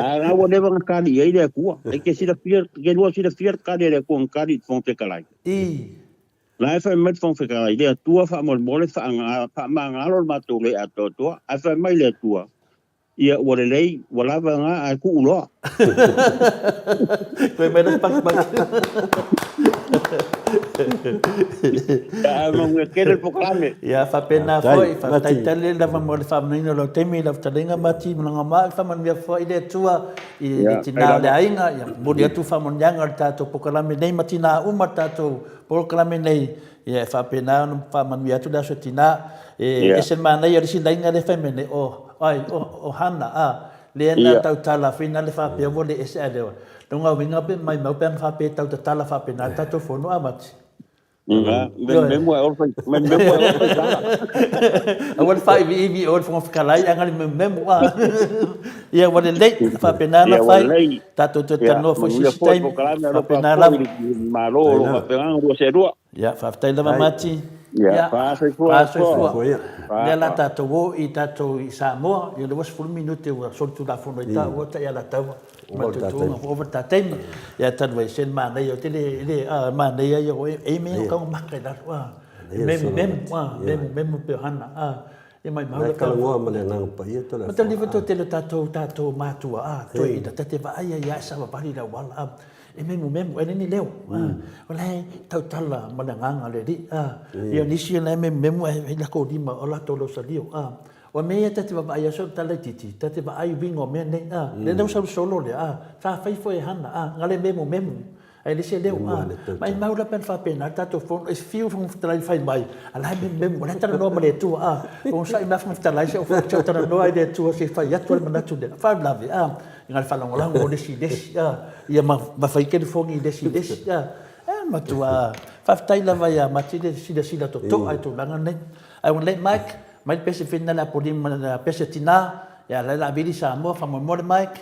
Ae la ua leva ona tali i ai le Atua. E te silafia, te lua silafia le tali a le Atua na tali i le Fofoga Fetalai. I. La e fai mai le Fofoga Fetalai, le Atua faamolemole faamagalo le matou le atoatoa. Ae fai mai le Atua, Ia, ua lelei, ua lava lena ae tuu loa. Toe mai le pakipaki. Ia, ae manuia tele le polokalame. Ia, faapena foi, faafetai tele lava mo le faamanino o lau taimi i lau fetalaiga Mati Malagamaau, faamanuia foi le Atua i le tina o le aiga, ia momoli atu faamanuiaga o le tatou polokalame nei ma tina uma o le tatou polokalame nei, Ia e faapena ona faamanuia atu le Aso Tina. E ese le manaia o le isi laina lea e fai mai nei, o, ai, o, o Hana, a, lea na tautala foi na le faapea ua le ese ae lea. Lona uiga pe maimau pe ana faapea e tau tatala faapena le tatou fono a Mati. Mememu ai mememu ai oi tala. Aua le faaiviivi i o le Fofoga Fetalai ae na le mememu a. Ia ua lelei, faapena ona fai. Tatou toe talanoa foi i se isi taimi. Faapena lava. Malo o lo o faapena ona lua seelua. Ia, faafetai lava Mati. Ia, fa soifua. Fa soifua. Lea la tatou o i tatou i Samoa, ia lea ua 10 minute ua solitulafono ai taua ta i Alataua. Ma le tuutuuga ua ova le ta taimi. Ia talu ai se manaia, ou te le, le, a, manaia ia o e mea o taumamata i lalo, a. Memu, memu, a, memu, memu pe o hana, a. Ia maimau le talanoa ma le Agaga Paia to le Aso. Mataulia foi tele o tatou tatou matua a toe ina tate vaai ai a e savavali i le auala a e memumemu e le ni leo a o la e tautala ma le agaga o le Alii a ia nisi o la e memumemu ae i latou lima o latou lausalio a o mea ia tate vaavaai ai so o le tala laitiiti tate vaai uiga o mea nei a lea ua solosolo lea a sa fai foi e hana a na le memumemu Ae le se leo, a, maimau la pe ana faapena le tatou fono, e fiu le Fofoga Fetalai e fai mai, a la e memememo, o la e talanoa ma le Atua, a, onosai mai Fofoga Fetalai, se i ou talanoa i le Atua se i fai atu ai le manatu lea. Faalavelave, a, na o le faalagolago o le isi i le isi, a, ia ma, ma fai telefoni i le isi i le isi, a, e matua, faafetai lava ia Mati le silasila totoa i tulaga nei. Ae ua lelei Mike, mai le pese fina le Apolima ma le pese tina, ia la e la vili Samoa, faamoemoe le Mike.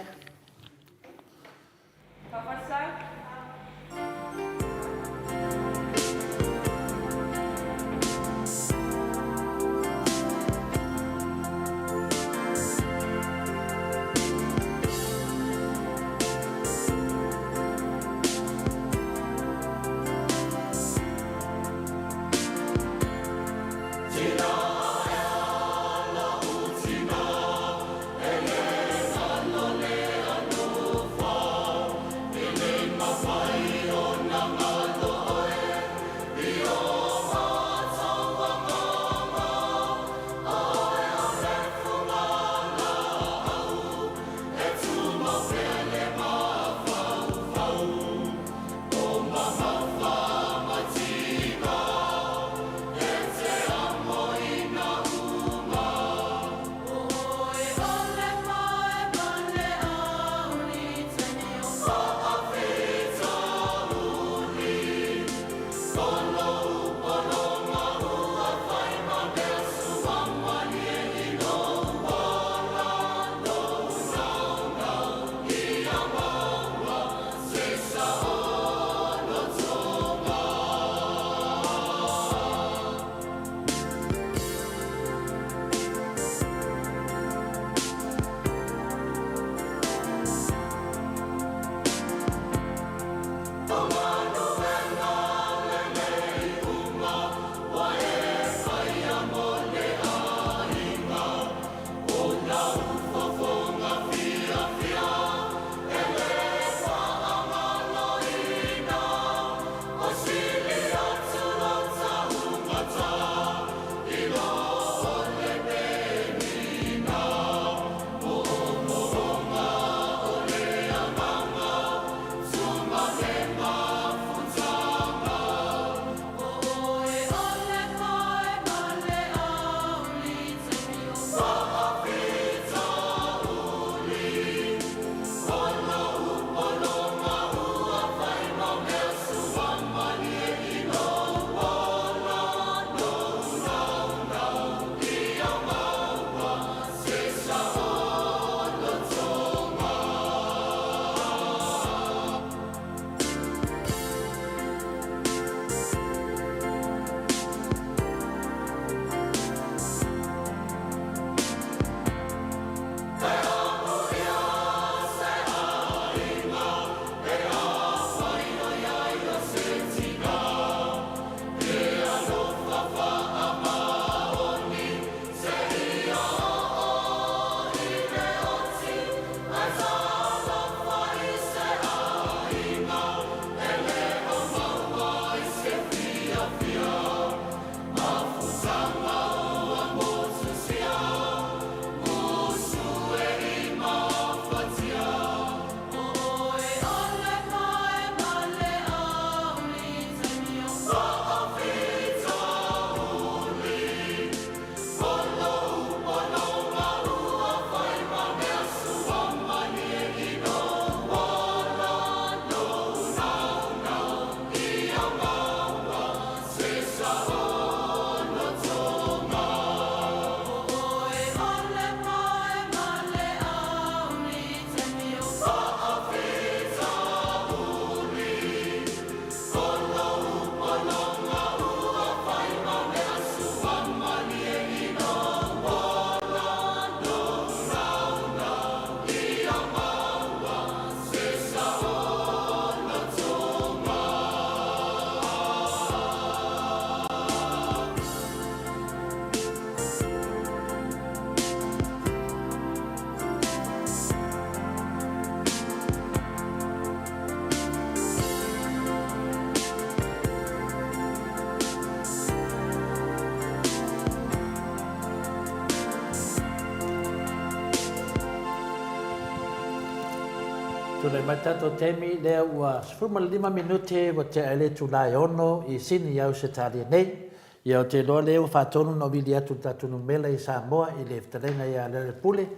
Tulai mai le tatou taimi lea ua 15 minute ua tea ai le itula e 6 i Sini i Ausetalia nei. Ia ou te iloa lea ua faatonu ona ou vili atu i le tatou numera i Samoa i le fetalaiga ia Lealailepule.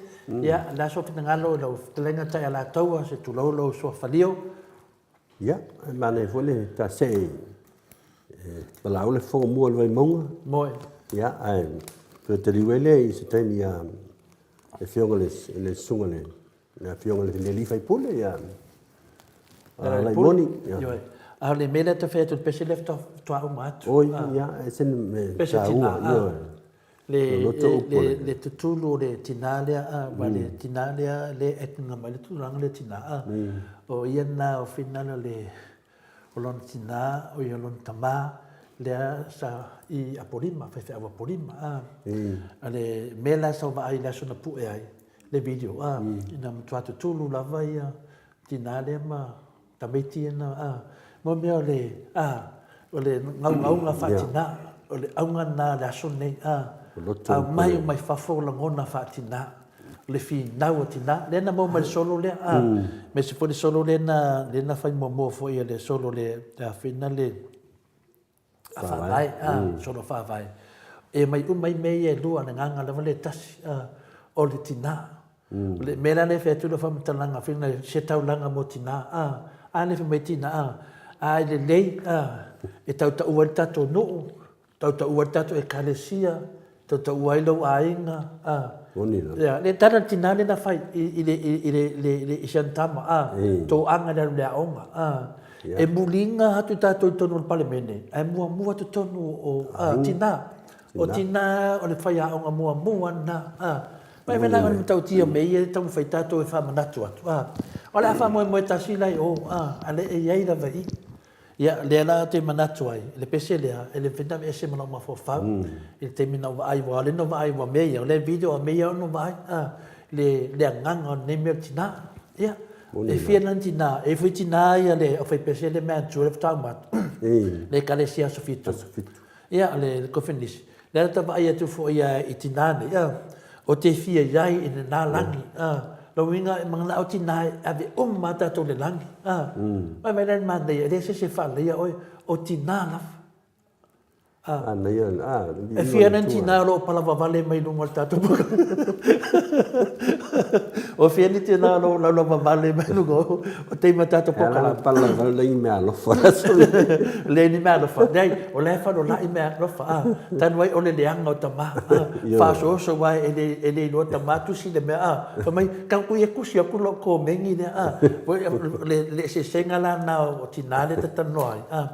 Ia, o le a sou finagalo i lau fetalaiga Taialataua, se tulou lou suafa lio. Ia, e manaia foi le ta see e valaau le fofoga mua o le Vaimauga. Moe. Ia, ae toe taliu ai lea i se taimi ia le afioga i le susuga i le afioga i le alii faipule ia Laimoni. Ioe. A o le mea lea ta fai atu le pese lea faatoa uma atu. Oi, ia, e se mea taua. Ioe. Le tutulu o le tina lea, aua le tina lea lea e atiga mai le tulaga lea tina, a. O ia lena o finagalo le o lona tina, o ia lona tama, lea sa i Apolima, faifeau Apolima, a. A le mea la sa ou vaai i le aso na pue ai le video, a, ina matua tutulu lava ia tina lea ma tamaiti ia na, a, mo mea o le, a, o le gaugauga faatina, o le auga lena o le aso lenei, a, aumai uma i fafo lagona faatina, o le finau a tina, lea na maua mai le solo lea, a, aemaise foi le solo lea na, lea na fai muamua foi e le solo le, le afina le, a faavae, a, solo faavae. E mai uma ai mea ia e lua, o le agaga lava lea e tasi, a, o le tina. O le mea la lea e fai atu lau faamatalaga, fai mai se taulaga mo tina, a, a lea fai mai tina, a, a e lelei, a, e tautaua ai le tatou nuu, tautaua ai le tatou ekalesia, Tautaua ai lou aiga, a. Moni la. Ia, le tala le tina lea na fai i, i le, i, i le, le, le, i si ana tama, a. Toaga i le alu i le aoga, a. E muliga atu tatou i totonu o le Palemene, ae muamua totonu o, a, tina. O tina o le faiaoga muamua lena, a. Mai mai la o le matautia o mea ia e taumafai tatou e faamanatu atu, a. O le a faamoemoe tasi la i o, a, a lea e i ai lava i i. Ia, lea la ou te manatu ai, le pese lea, e le mafai ona aveese ma lou mafaufau i le taimi na ou vaai, aua o lea na ou vaai ua mea ia, o lea video a mea ia na ou vaai, a, le, le agaga o lenei mea o le tina. Ia, e fia la ni tina, e i ai foi tina ia le aufaipese lea manatua lea faatoa uma atu, le Ekalesia Aso Fitu. Aso Fitu. Ia, o le Kofinisi. Lea la ta vaai atu foi i tina nei, a, o te fia i ai i lena lagi, a, lona uiga e mananao tina e ave uma lava tatou i le lagi, a. Vaai mai la i le manaia, e leai se isi e faaleleia oe, o tina lava. A. Manaia, a, E fia nai tina o lo o palavavale mai luga o le tatou O fia ni tina o lo o laulavavale mai luga o taimi o tatou polokalame. E ala ona palavavale leai ni meaalofa. Leai ni meaalofa. Leai, o la e falolai meaalofa, a. Talu ai o le leaga o tama, a. Faaosooso aua e le, e le iloa tama tusi le mea, a. Fai mai, tau ia tusi atu lou komeni lea, a. Le, le eseesega la lena o tina lea ta talanoa ai, a.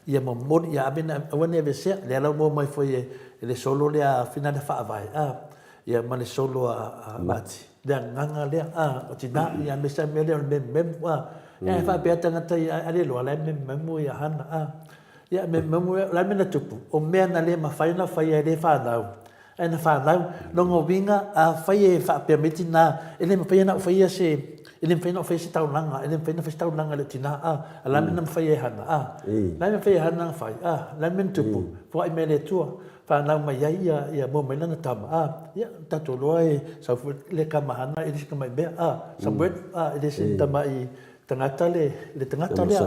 Ia momoli, ia ave, aua ne i aveesea. Lea la ua maua mai foi e le solo lea a Finada Faavae, a. Ia ma le solo a Mati. Le agaga lea, a, o tina, ia aemaise lava le mea lea o le memumemu, a. Ia e faapea tagata ia, a le iloa, o la e memumemu ia Hana, a. Ia, memumemu, o le a le mea na tupu? O mea na le mafai ona faia e le fanau, ae na fanau. Lona uiga, afai e faapea mai tina, e le mafai ona ou faia se, e le mafai ona ou faia se taulaga, e le mafai ona fai se taulaga i lou tina, a. A o le a le mea na mafai ai e Hana, a? O le a le mea na mafai ai e Hana ona fai, a? O le a le mea na tupu? Foai mai e le Atua. Fanau mai ai ia, ia maua mai lana tama, a, ia, tatou iloa e sau foi le tama Hana e le se tamai mea, a, Samuel, a, e le se tamai tagata le, le tagata lea.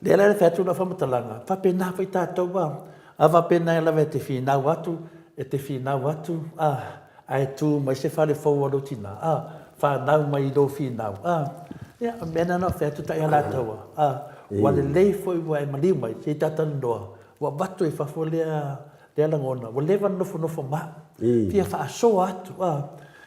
Lea la e fai atu lau faamatalaga, faapena foi tatou, a, a faapena lava e te finau atu, e te finau atu, a, ae tu mai se fale fou a lou tina, a, fanau mai i lou finau, a, ia, o le mea lena na ou fai atu Taialataua, a, ua lelei foi ua e maliu mai, se i ta talanoa, Ua avatu i fafo lea lea lagona, ua leva ona nofonofo ma au, fia faasoa atu.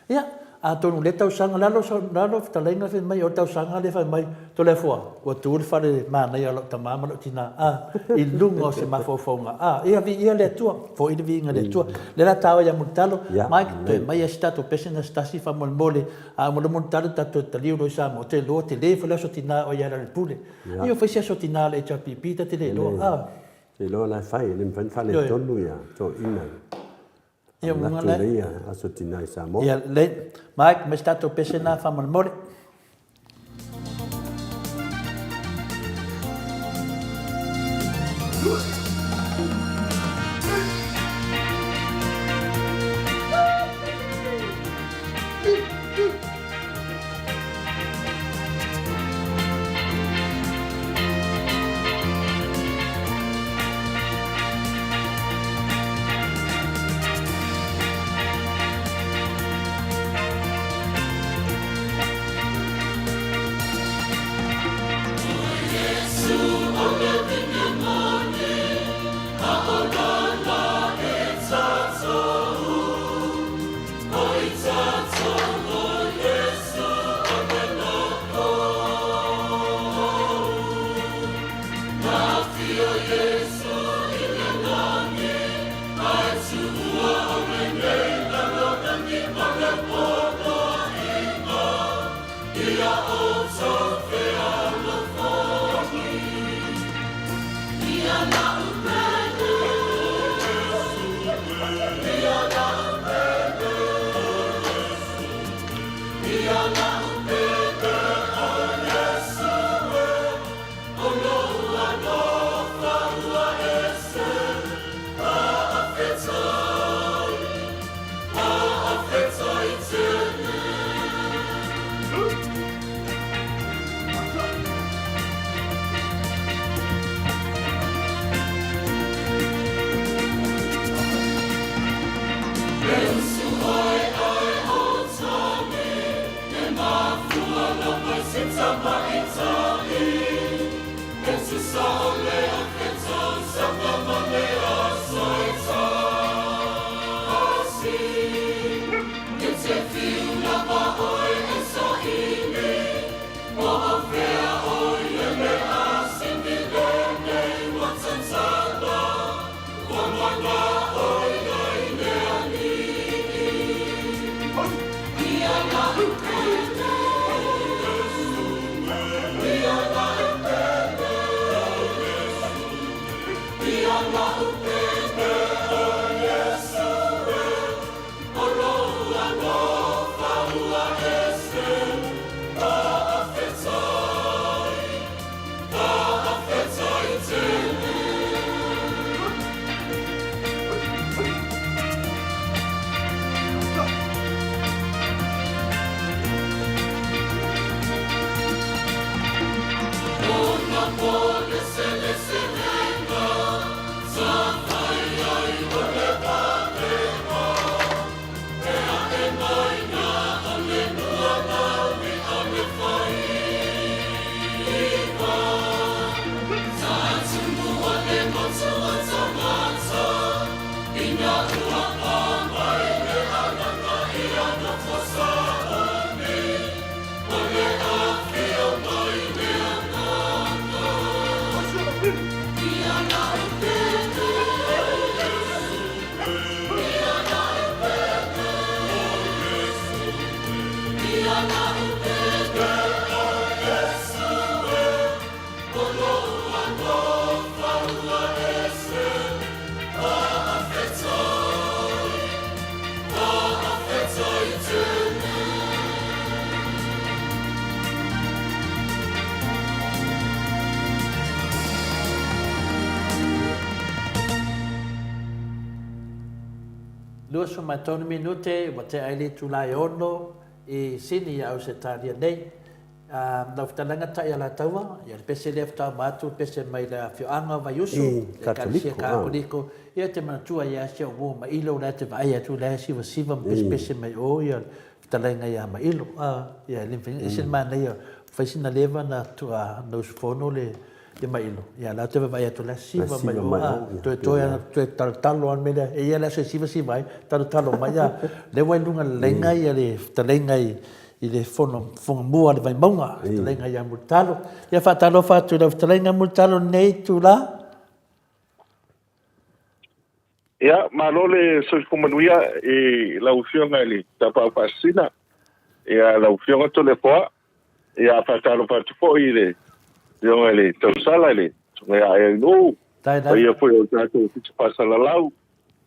Ia, atonu o lea tausaga, o le a lau fetalaiga fai mai, o le tausaga lea fai mai, Toleafoa, ua tu le fale manaia o lau tama ma lau tina, a, i luga o se mafaufauga, a, ia, viia le Atua, foi le viiga i le Atua. Lea la taua ia Mulitalo, Mike, toe maia si tatou pese na se tasi faamolemole, a uma loa Mulitalo tatou toe taliu loa i Samoa, ou te iloa tele foi le aso tina o ia Lealailepule. Ia fai se aso tina a le HRPP ta te le iloa. A. Te iloa la e fai, e le mafai ona faaletonu ia toeaiina. Ia manatu lelei ia aso tina i Samoa. Ia lelei. Mike, ma se tatou pese na faamolemole. 23 minute ua tea ai le itula e ono i Sini i Ausetalia nei. Lau fetalaiga Ta'ialataua, ia le pese lea faatoa uma atu, le pese mai le afioaga o Vaiusu, le Ekalesia Katoliko, ia e te manatua ia si au uo Mailo la e te vaai atu la e sivasiva ma pesepese mai o ia le fetalaiga ia Mailo. Ia e le mafai, ese le manaia, fai sina leva na na usufono le le Mailo, ia la te vaai atu la siva mai o, toe toe ana toe talotalo lava le mea lea, e i ai le aso e sivasiva ai, talotalo mai, a, lea ua i luga o le laina ia le fetalaiga i i le fono fogamua a le Vaimauga, fetalaiga ia Mulitalo. Ia faatalofa atu i lau fetalaiga Mulitalo i lenei itula. Ia, malo le soifua manuia i lau Afioga i le Tapaau Faasisina, ia lau Afioga Toleafoa, ia faatalofa atu foi i le Afioga i le Tausala i le Susuga ia Ainuu, paia foi o le tatou Ofisa Faasalalau,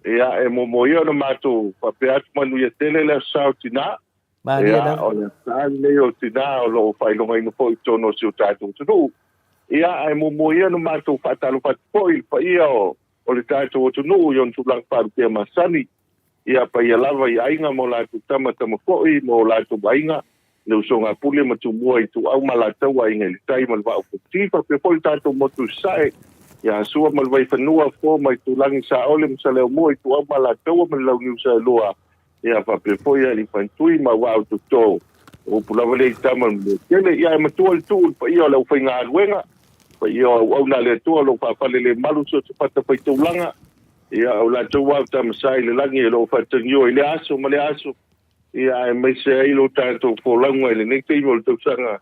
ia e muamua ia ona matou faapea atu manuia tele le Aso Sa o Tina. Ia, o le Aso Sa lenei o Tina o lo o faailogaina foi i totonu o si o tatou atunuu. Ia, ae muamua ia ona matou faatalofa atu foi i le paia o o le tatou atunuu i ona tulaga faalupea masani, ia paia lava i aiga ma o latou tama, tama foi ma o latou aiga, le usoga a Pule ma Tumua, Ituau ma Alataua, Aiga i le Tai ma le Vaa o Fonoti, faapea foi le tatou motu i Sasae, ia Sua ma le Vaifanua, Fofo ma Aitulagi, Saole ma Saleaaumua, Ituau ma Alataua ma le Launiu Saelua, ia faapea foi Aliifagatui ma Auvaa o Toto, o upu lava lea i tama o le Manuatele. Ia ae matua le tuu i le paia o le aufaigaluega, paia o auauna a le Atua o lo o faafalelemalu so o se fatafaitaulaga, ia o latou lava o tama sa i le lagi o lo o faatagio i lea aso ma lea aso, ia aemaise ai lo tatou folauga i lenei taimi o le tausaga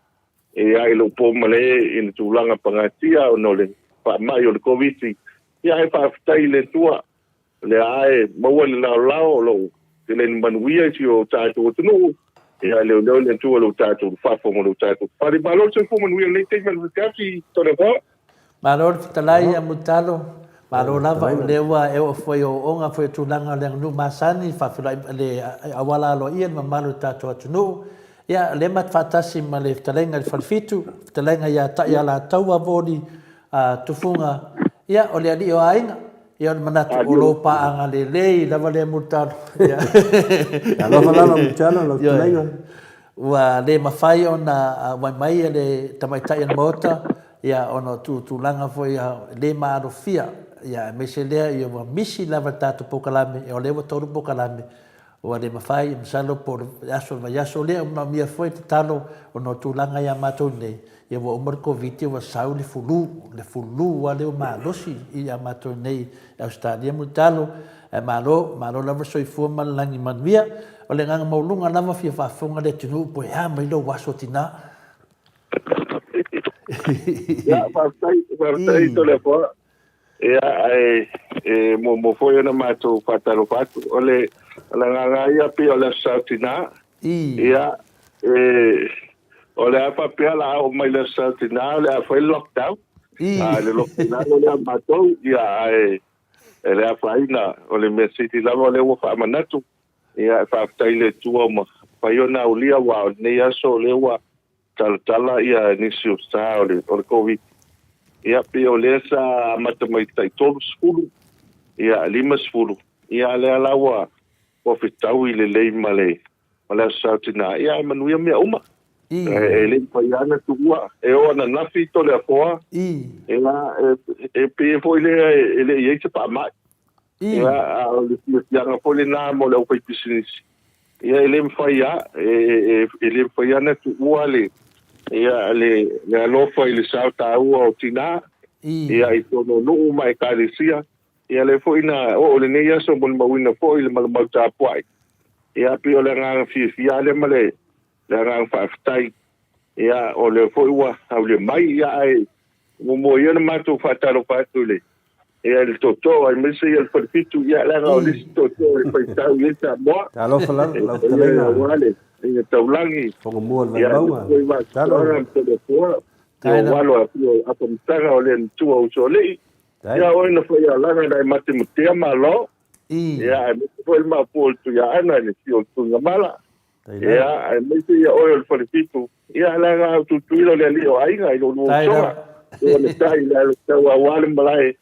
e ai lou po malae i le tulaga pagatia ona o le faamai o le Koviti. Ia ae faafetai i le Atua O lea lava e maua le laolao o lo o tele ni manuia i si o tatou atunuu, ia e leoleo le Atua i lo tatou fafo ma lo tatou fale. Malo le soifua manuia i lenei taimi afiafi Toleafoa. Malo le fetalai ia Mulitalo, malo lava o lea ua e oo foi i ooooga foi o tulaga o le aganuu masani, faafeiloai le auala aloaia i le mamalu o le tatou atunuu. Ia o lea matou faatasi ma le fetalaiga i le Falefitu, fetalaiga ia Taialataua Voli Tufuga, ia o le alii o aiga. Ia o le manatu o lou paaga lelei lava lea Mulitalo. Alofa lava Mulitalo lau fetalaiga. Ua le mafai ona auai mai le tamaitai o le Maota ia ona o tulaga foi le maalofia ia aemaise lea ia ua misi lava le tatou polokalame, ia o lea ua tolu polokalame Ua le mafai, masalo po o le aso o le vaiaso lea, ua manaomia foi le tatalo ona o tulaga ia matou nei, ia ua uma le Koviti ua sau le fulu, le fulu lava lea ua malosi ia matou nei i Ausetalia Mulitalo, ae malo, malo lava le soifua ma le lagi manuia. O le agaga maualuga lava fia faafofoga le atunuu po e a mai lou aso tina. Ia, faafetai, faafetai Toleafoa. Ia, ae e muamua foi ona matou faatalofa atu. O le agaga lava ia pei o le Aso Sa o Tina. Ia, e, o le a faapea o le a oo mai le Aso Sa o Tina o le a fai le lockdown. A le lockdown o lea matou, ia, ae e le afaina. O le mea sili lava o lea ua faamanatu. Ia, e faafetai i le Atua ua mafai ona aulia, aua o lenei aso o lea ua talatala ia nisi o sa o le o le Koviti. Ia pei o lea sa amata mai tai 30, ia 50, ia lea la ua ua fetaui lelei ma le ma le Aso Sa o Tina, ia ae manuia mea uma. E le mafai lava ona tuua. E oo ananafi Toleafoa, ia, e pei foi lea e le i i ai se faamai. Ia, a o le fiafiaga foi lena mo le aufaipisinisi. Ia, e le mafai lava, e le mafai lava ona tuua le, ia, le alofa i le sao taua o tina, ia, i totonu o nuu ma ekalesia. Ia, lea foi na oo i lenei aso molimauina foi le malumalu tapuai. Ia, pei o le agaga fiafia lea ma le Le agaga faafetai, ia, o lea foi ua aulia mai, ia, ae muamua ia ona matou faatalofa atu i le, ia, i le tootoo, aemaise ia le Falefitu, ia, leaga o le isi tootoo e faitau i ai Samoa. Talofa lava, lau fetalaiga. Aua le faiga taulagi. Fogamua o le Vaimauga. Talo. Ia, ua alo atu o Afamataga o le matua o Usoalii. Ia, oe na faialaga na e matematea Malo. Ia, aemaise foi le maopu o le Tuiaana i le afio o le Tuigamala. Ia, aemaise ia oe o le Falefitu, ia leaga au Tutuila o le alii o aiga i lo lua usoga. Ia le tai le alo tau aua le malae,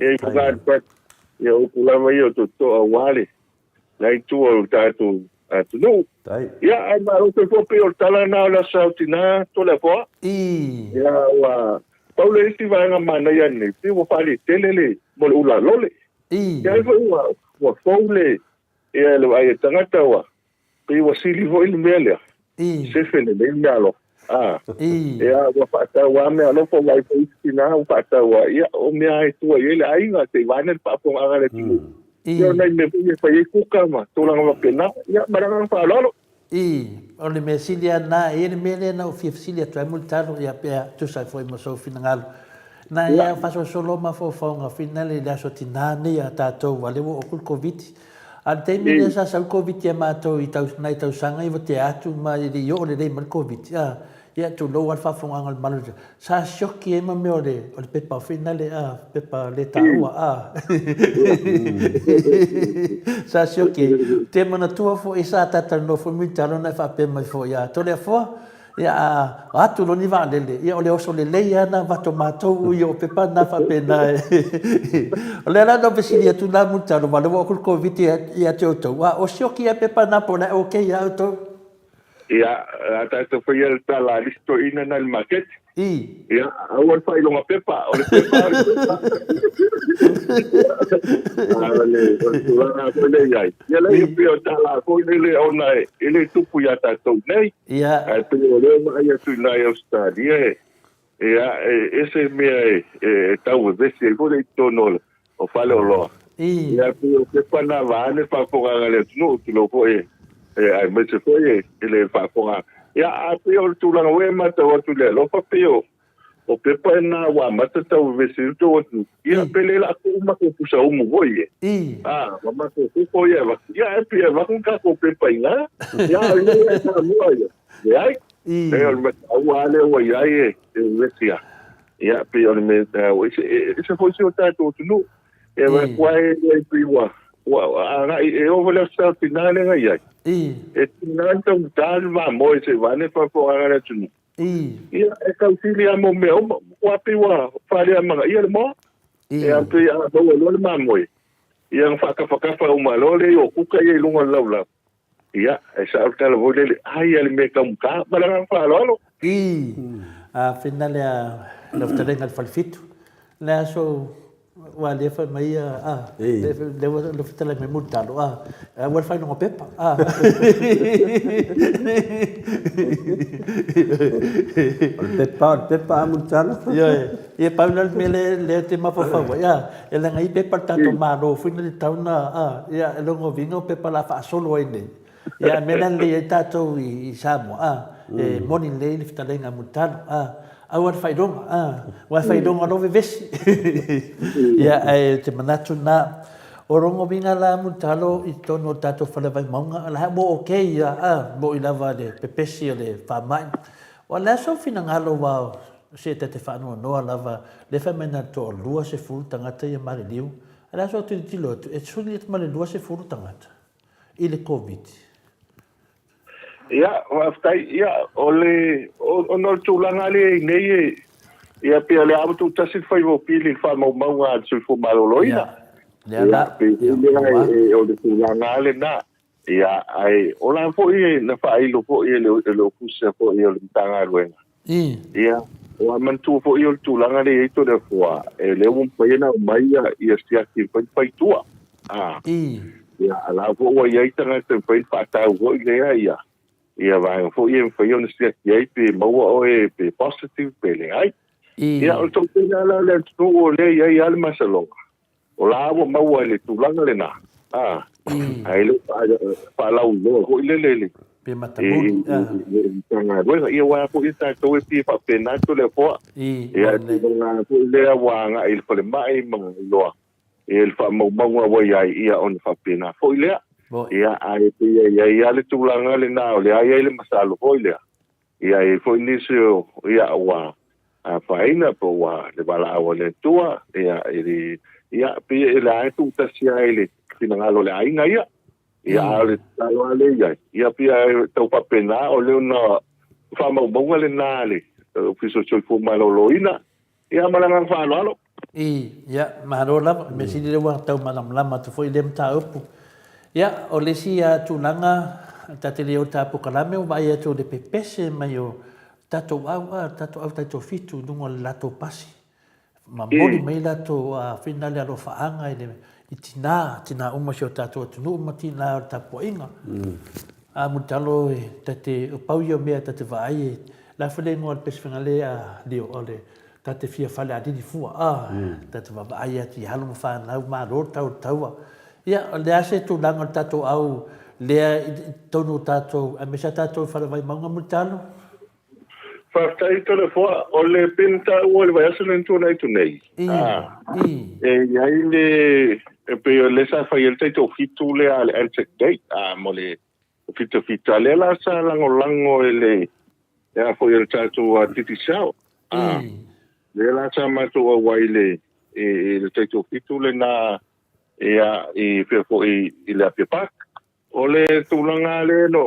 ia i Fogaani ia upu lava ia o tootoo aua le la itu o le tatou atunuu. Ia, ae malo soifua pei o le tala lena o le Aso Sa o Tina Toleafoa. Ia, ua pau le isi vaega manaia lenei, pei ua faaletele le mo le ula lole. Ia, ai foi ua fou le ia le vaai a tagata ua Pei ua sili foi le mea lea. Sefe lelei le meaalofa. A. Ia, ua faatau lava meaalofa, ua vaai foi isi tina ua faatau lava. Ia, o mea e tua i ai le aiga, se i vaeane le faafofogaaga a le atunuu. Ia, o nai mea foi ia e fai ai kuka ma tulaga faapena. Ia, ma le agaga faaaloalo. O le mea sili lava lena, e i ai le mea lea na ou fia fesili atu ai Mulitalo, ia pe tusa ai foi ma sou finagalo. Na ia faasolosolo mafaufauga finale i le aso tina nei a tatou, aua o lea ua oo atu le Koviti. A o le taimi lea sa sau le Koviti ia matou i nai tausaga ia ua tea atu ma e le i oo lelei mai le Koviti, a, ia tulou lava le faafofogaaga a le Malo, sa sioki ai ma mea o le, o le pepa foi lale, a, pepa le taua, a. Sa sioki ai. Ou te manatua foi sa talatalanoa foi Mulitalo na e faapea mai foi, a, Toleafoa, Ia, a atu loa ni vaalele, ia o le oso lelei lava na avatu matou i o pepa na faapena. O lea la na ou fesili atu la Mulitalo, aua o lea ua oo atu le Koviti ia te outou, a o sioki lava pepa na po o le a okay ia outou? Ia, a tatou faia le tala a le isi toeaina na i le maketi. Ia, aua le faailoga pepa, o le pepa o le pepa. A o le tulaga foi lea i ai. Ia leai, e pei o le tala foi lele ona e le tupu ia tatou nei. Ae pei o lea e vaai atu i ina i Ausetalia, ia, e ese mea e tau vevesi ai foi lea i totonu o faleoloa. Ia, pei o pepa na vaeane le faafofogaaga a le atunuu, tulou foi aemaise foi i le faafofogaaga. Ia, ae pei o le tulaga foi e matau atu i le alofa, pei o pepa na ua amata tau vevesi ai le tou atunuu. Ia, pe le laa tuu matou pusa umu foi e. A, ma matou koko ia e avatu. Ia, ae pei e avatu ni tatou pepa i ina. Ia, a o ina ia e Samoa ia. Leai. Leai, o le mea taua lava lea ua i ai e vevesi lava. Ia, pei o le mea taua, e ese foi si o tatou atunuu. E avatu lava e pei ua agai, e oo foi le Aso Sa tina lea na i ai. E tiga ona taugata le mamoe se i vaeane le faafofogaaga a le atunuu. Ia, e tausili lava mo mea uma. Ua pei ua faaleamanaia le moa. E pei a maua loa le mamoe, ia ona faatafatafa uma loa lea i o kuka ia i luga o le laulau. Ia, e sao le tala foi lele, ai a le mea taugata. Ma le agaga faaaloalo. I a finale a lau fetalaiga i le Falefitu, le aso ua lea fai mai ia, a, lea ua lau fetalai mai Mulitalo, a, aua le faailoga pepa, a. O le pepa, o le pepa a Mulitalo. Ioe, ia pau la le mea lea e te mafaufau ai, a, e leaga i pepa a le tatou Malo foi na tatau ona, a, ia, o lona uiga o pepa o le a faasolo ai nei. Ia, a mea la lelei ai tatou i Samoa, a, e moni lelei le fetalaiga a Mulitalo, a, aua le faailoga, a, aua e faailoga loa vevesi. Ia, ae ou te manatu lena, o lona uiga la Mulitalo i totonu o le tatou fale Vaimauga, o la e ua okay lava, a, moni lava le pepesi o le faamai. O le a sou finagalo aua se ta te faanoanoa lava, lea fai mai na o le toalua sefulu tagata ia maliliu, a o le a sou tilotilo atu, e sili atu ma le 20 tagata i le Koviti. Ia, faafetai. Ia, o le, ona o le tulaga lea i nei e, ia, pei o le a tuutasi le faiva o pili i le faamaumauga a le Soifua Maloloina. Ia, lea la, pei ia, o le tulaga lava lena. Ia, ae o la foi na faailo foi e le, e le Ofisa foi o le Matagaluega. Ia, ua manatua foi o le tulaga lea e i ai Toleafoa, e lea ua mafai ona aumai ia, ia siaki e mafai ona fai i tua. A, ia, a la foi ua i ai tagata e mafai ona faatau foi lea ia, ia vaega foi ia e mafai ona siaki ai pe maua oe pe positive pe leai. Ia, o le toatele lava la o le atunuu o lea e i ai lava le masaloga, O la ua maua i le tulaga lena, a, ae le o faalauiloa foi lele i le Pe matamuli, a. Matagaluega. Ia aua foi tatou e fia faapena atu le afoa. Ia, e tulaga foi lea ua agai i le falemai ma iloa i le faamaumauga ua i ai, ia ona faapena foi lea. Ia, ae pei e i ai lava le tulaga lena o lea e i ai le masalo foi lea, Ia e i ai foi nisi o, ia, ua afaina po ua le valaau a le Atua, ia, e le, ia, pei e la e tuutasi lava i le finagalo o le aiga ia. Ia, a o le tatalo lava lea i ai, ia, pei e tau faapena, o le ona faamaumauga lena a le Ofisa o le Soifua Maloloina, ia, ma le agaga faaaloalo. I, ia, malo lava. Mea sili lea ua tau malamalama atu foi i lea mataupu. Ia, o le isi tulaga, ta te le o ta polokalame ua vaai atu i le pepese mai o tatou au, a, tatou au taitoafitu i luga o le latou pasi. Momoli mai latou foi na le alofaaga i le i tina, tina uma o si o tatou atunuu ma tina o le tapuaiga. A Mulitalo e ta te, o pau ia o mea ta te vaai e, la foi le igoa o le pese faiga a Leo, o le ta te fia falealili fua, a, ta te vaavaai atu i alo ma fanau, malo le tau o le taua. Ia, o le a se tulaga o le tatou au lea i totonu o tatou, aemaise lava tatou i Falevai-mauga Mulitalo? Faafetai Toleafoa, o le pin taua i le vaiaso lea na tuanai atu nei, e i ai le, e pei o lea sa fai ai le taitoafitu lea a le Anzac Day, a, mo le fitafita, lea la sa lagolago e le, e a foi e le tatou Digicel, a, lea la sa matou auai i le, i le taitoafitu lena, ia, i fea foi i le Apia Park. O le tulaga lea na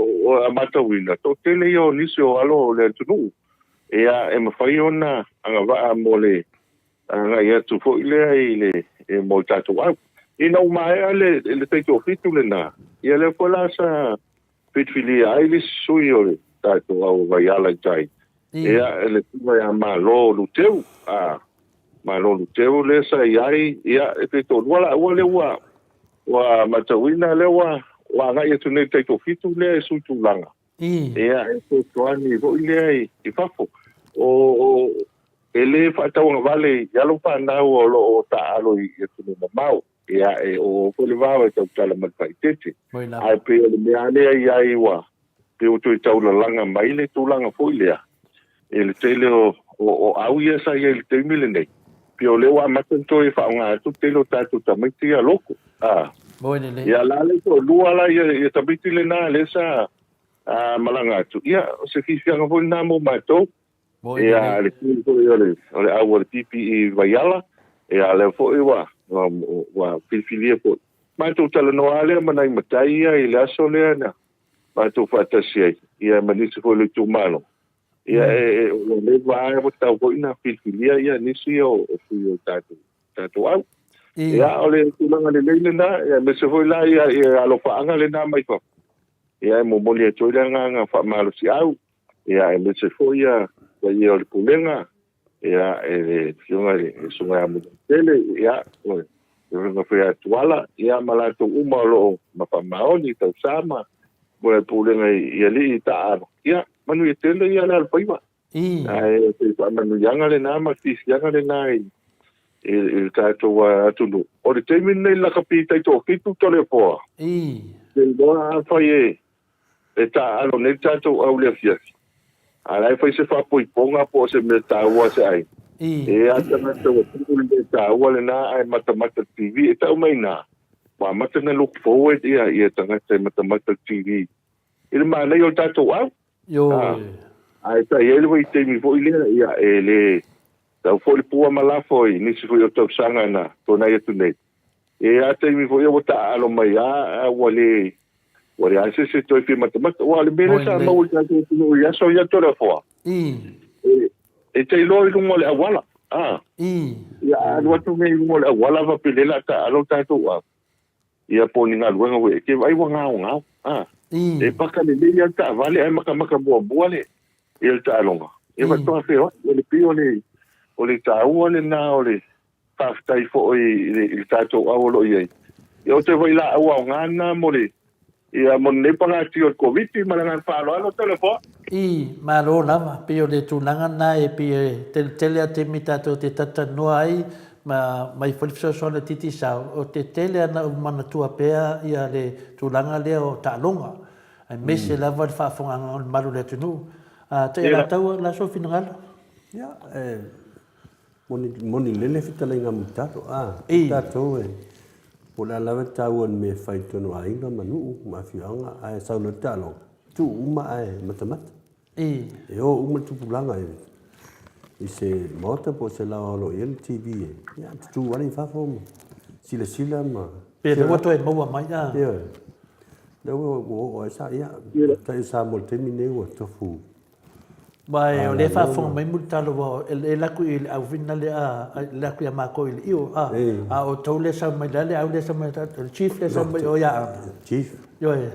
matauina, toatele ia o nisi o alo o le atunuu, ia, e mafai ona agavaa mo le agai atu foi lea i le, mo le tatou au. Ina ua maea le, le taitoafitu lena, ia lea foi la sa filifilia ai le isi sui o le tatou au o Vaiala i tai, ia, le susuga ia Malo Luteu, a, Malo Luteu lea sa i ai, ia, e pe toalua laua lea ua, Ua matauina lea ua ua agai atu nei i le taitoafitu lea e sui tulaga. Ia, e fesoasoani foi lea i fafo. O, o, e le faatauagavale i alo fanau o lo o taaalo i atunuu mamao. Ia, e oo foi le vao e tautala ma le faaeteete. Ae pei o le mea lava lea i ai ua pei ua toe taulalaga mai le tulaga foi lea i le tele o, o, o au ia sa i ai i le taimi lenei, pei o lea ua amata ona toe faaaoga atu le tele o tatou tamaiti ia logo. A. Moi lelei. Ia la le toalua la ia, ia tamaiti lena lea sa a, malaga atu. Ia, o se fiafiaga foi lena mo matou. Moi Ia, lelei. le tele foi o le, o le au a le PPE Vaiala, ia lea foi ua, ua, ua filifilia foi. Matou talanoa lava lea ma nai matai ia i le aso lea na matou faatasi ai, ia ma nisi foi o le itumalo. Ia, e, e, ua leva lava ua tatau foi ona filifilia ia nisi o, o sui o tatou, tatou au. Ia, o le tulaga lelei lena, ia, aemaise foi la ia, ia alofaaga lena mai fafo. Ia, e momoli atu ai le agaga faamalosiau, ia, aemaise foi ia paia o le Pulega, ia, e le Afioga i le Susuga ia Mulitele, ia, o le Afioga foi ia Tuala, ia, ma latou uma o lo o ma faamaoni, tausa ma le Pulega i alii i taaalo, ia, manuia tele ia le alofaiva. Ae o se faamanuiaga lena ma fiafiaga lena i i le tatou atunuu. O le taimi lenei i le lakapi taitoafitu Toleafoa, ou te iloa afai e e taaalo nei le tatou au i le afiafi, a o la e fai se faapoipoga po o se mea taua a se aiga, e a tagata ua tuu le mea taua lena ae matamata i le TV. E tau mai ina, ua amata ona look forward ia, ia tagata e matamata i le TV i le manaia o le tatou au. Ae sa i ai le vaitaimi foi lea, ia, e le tau foi le pua ma lafo i nisi foi o tausaga na tuanai atu nei. E a taimi foi ia ua taaalo mai a, a ua le Ua leai se isi e toe fia matamata. Aua o le mea lea sa maua i le tatou atunuu i aso ia Toleafoa, e, e te iloa i luga o le auala. A. Ia, a alu atu nei i luga o le auala faapea lea o le a taaalo le tatou au. Ia po o ni galuega foi e te vaai ua gaogao, a. E paka lelei lava le taavale ae matamata muamua le ia le taaloga, ia faatoa feoai. O le pei o le o le taua lena o le faafetai foi i le i le tatou au o lo o i ai. Ia o toe vailaau aoga lena mo le ia mo lenei pagatia o le Koviti ma le agaga faaaloalo Toleafoa. I, malo lava. Pei o le tulaga lena e pei e tele tele lava taimi tatou te talatalanoa ai ma aumai foi le fesoasoani a le Digicel, o te tele lava ina ou manatua pea ia le tulaga lea o taaloga, aemaise lava le faafofogaaga o le mamalu o le atunuu. A Taialataua, o le a sou finagalo? Ia, e moni, moni lelei le fetalaiga a Mulitalo. A, o tatou e, po o le a lava le taua o le mea e fai i totonu o aiga ma nuu ma afioaga, ae sau loa le taaloga, tuu uma ae matamata. E o uma le tupulaga i se maota po o se laoa o lo o i ai le TV e, ia, tutu ane i fafo ma silasila ma... Pe lea ua toe maua mai, a? Ioe. Lea ua oo ai sa, ia, tai o Samoa i le taimi lenei ua tofu. Aua o lea e faafofoga mai Mulitalo aua e alu atu i le au foi lea a, e alu atu ia matou i le io, a, a o outou lea e sau mai le a le au lea e sau mai, o le chief lea e sau mai o ia Aana. Chief. Ioe.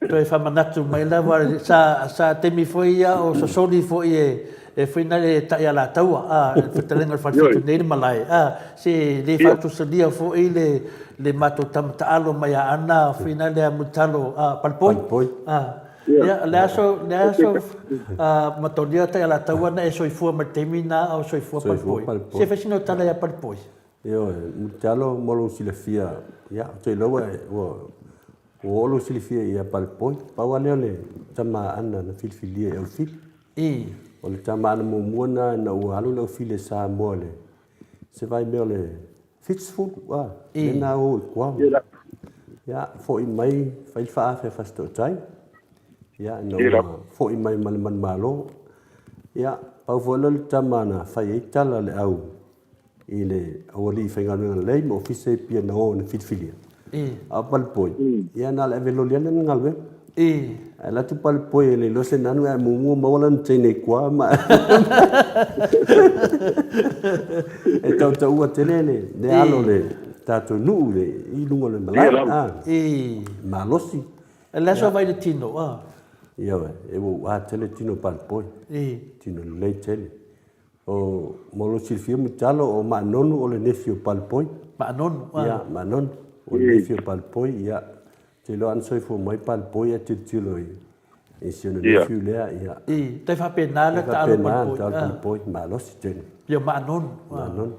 Toe faamanatu mai lava, sa, sa taimi foi ia o sosoli foi e, e foi na le Taialataua, a, le fetalaiga o le Falefitu nei le malae, a, se le faatusalia foi le, le matou tama taalo mai Aana foi na lea Mulitalo, a, Palepoi. Palepoi. A, ia, le aso, le aso, a, matolia Taialataua na e soifua mai le taimi na a o soifua Palepoi. Se fai sina tala ia Palepoi. Ioe, Mulitalo mo lou silafia, ia, ou te iloa ua, ua, ua oo lou silafia ia Palepoi. Pau lava lea o le tama Aana na filifilia e Aufili. O le tama Aana muamua lena ina ua alu le Aufili a Samoa i le, se vaimea o le 70, a, lea na o i Guam. Ia, foi mai, fai le faaafe a Fasitootai. Ia, ina ua foi mai ma le manumalo. Ia, pau foi lea o le tama na fai ai tala a le au i le aualii faigaluega lelei ma ofisa i Apia na o na filifilia. A o Palepoi, ia na o le ave loli lava lana galuega. Ae alu atu Palepoi e le iloa se nanu ae muamua maua lana teine i kua ma e tautaua tele le le alo o le tatou nuu i luga o le malae. Malosi. E le aso vai le tino, a. Ioe, e ua u'a tele tino o Palepoi. Tino lelei tele. O mo lou silafia Mulitalo, o Maanonu o le nefi o Palepoi. Maanonu, a. Ia, Maanonu, o le nefi o Palepoi, ia. Ou te iloa ana soifua mai Palepoi ae tilotilo i si ona nephew lea, ia. I, tai faapena le taalo Palepoi. Faapena le taalo Palepoi, malosi tele. Ia, Maanonu. Maanonu.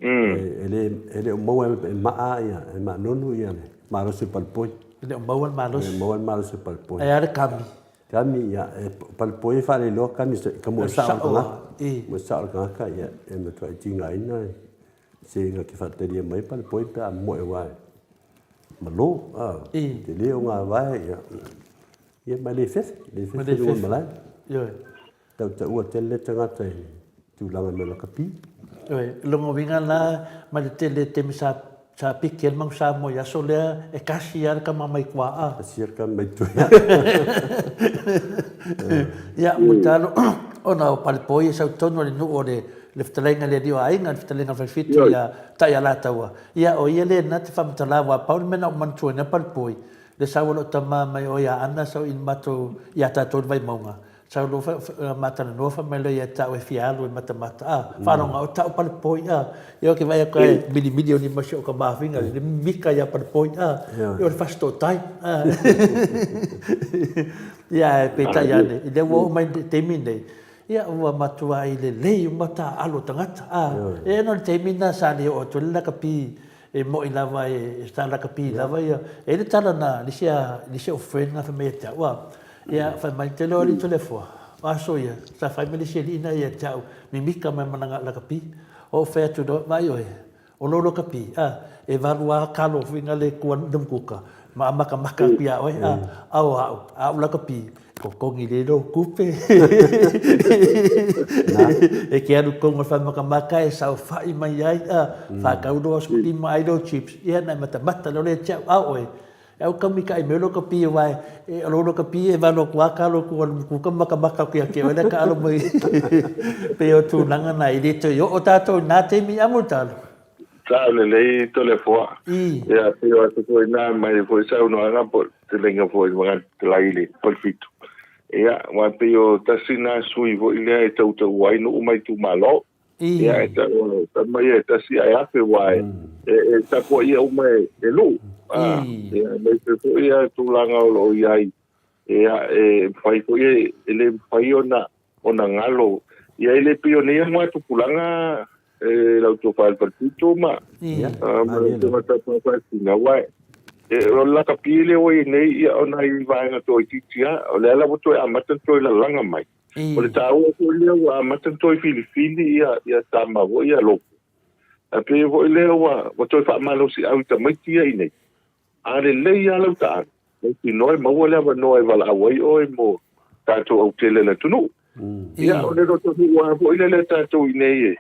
E le, e le o maua e maa ia, e Maanonu ia le malosi o Palepoi. E le o maua le malosi. E le o maua le malosi o Palepoi. Ae a le kami? Kami, ia, e Palepoi e faaleiloa kami i ka moe sao o le tagata. Moe sao o le tagata, ia, e matuai tigaina se na te faatalia mai Palepoi pe a moe aua e malo, a, tele o gavae, ia, ia ma e le fefe, le fefe i luga o le malae. Ioe. Tautaua tele le tagata i tulaga mea lakapi. Ioe, lona uiga la, mai le tele taimi sa sa piki ai le manu Samoa i aso lea, e kasi lava le tama mai tuaa. Kasi lava le tama mai tuaa. Ia, Mulitalo, ona o Palepoi e sau tonu o le nuu o le le fetalaiga i le alii o aiga, le fetalaiga o le Falefitu ia Taialataua. Ia, o ia lena te faamatala aua pau le mea na ou manatuaina Palepoi, le sau o lou tama mai o ia Aana sau i le matou, ia tatou i le Vaimauga, Sau loa ma talanoa fai mai loa ia te au e fia alu e matamata a, faalogo o tau palepoi a, ia ke vaai atu ai milimili o ni ma si o ka mafinga le mimika ia palepoi a, ia o le fasitootai a. Ia ae peitai ane, i lea ua oo mai le taimi nei, ia ua matuai lelei uma taaalo o tagata a, e ona o le taimi lena sa le oo atu ai le lakapi E moi lava e sa lakapi lava ia. E i ai le tala na le isi a le isi o friend na fai mai ia te au a, ia fai mai te iloa alii Toleafoa, o aso ia sa fai mai le isi alii na ia te au, mimika mai ma lana lakapi. Ou fai atu loa, vaai oe, o lou lakapi a, e 8 a kalo foi na le kua numukuka ma makamaka atu ia oe a, a o au, a ou lakapi, Totogi le lou tupe. E ke alu tonu o le faamakamaka e saofai mai ai a, whakau loa so lima ai lou chips, ia na e matamata lea o le te au a oe. E au kau mika i mea lou kapi e wae, e o lou kapi e walo atu a ka lou kua lumu ka makamaka ku ia ke oe le ka alo mai. Pe o tūlanga na i le toi o o tātou nā taimi a mo talo. Sao lelei Toleafoa. Ia, pei o atu foi na mai foi saunoaga po fetalaiga foi ma fetalai i le Falefitu. Ia, aua pei o tasi na sui foi lea e tautaua ai nuu ma itumalo. Ia, e tau tama ia e tasi ae afe aua e, e, e tapuaia uma e, e nuu. Ah, ia, aemaise foi ia tulaga o lo o i ai Ia, e mafai foi e, e le mafai ona, ona galo. Ia, e le pei o nei tupulaga e lau tofa i le falepito ma, Ia, uh, ma lau afioga tapa faasina. Aua e, o le lakapi lea ua i ai nei, ia, o nai vaega toaitiiti lava, o lea la ua toe amata ona toe lalaga mai. O le taua foi lea ua amata ona toe filifili ia, ia tama foi ia lopo. Ae pei foi lea ua, ua toe faamalosiau i tamaiti ia i nei. A lelei lava lau taaalo, mautinoa e maua le avanoa e valaau ai oe mo tatou autele o le atunuu. Ia, o le lotonuu lava foi lea le tatou i inei e,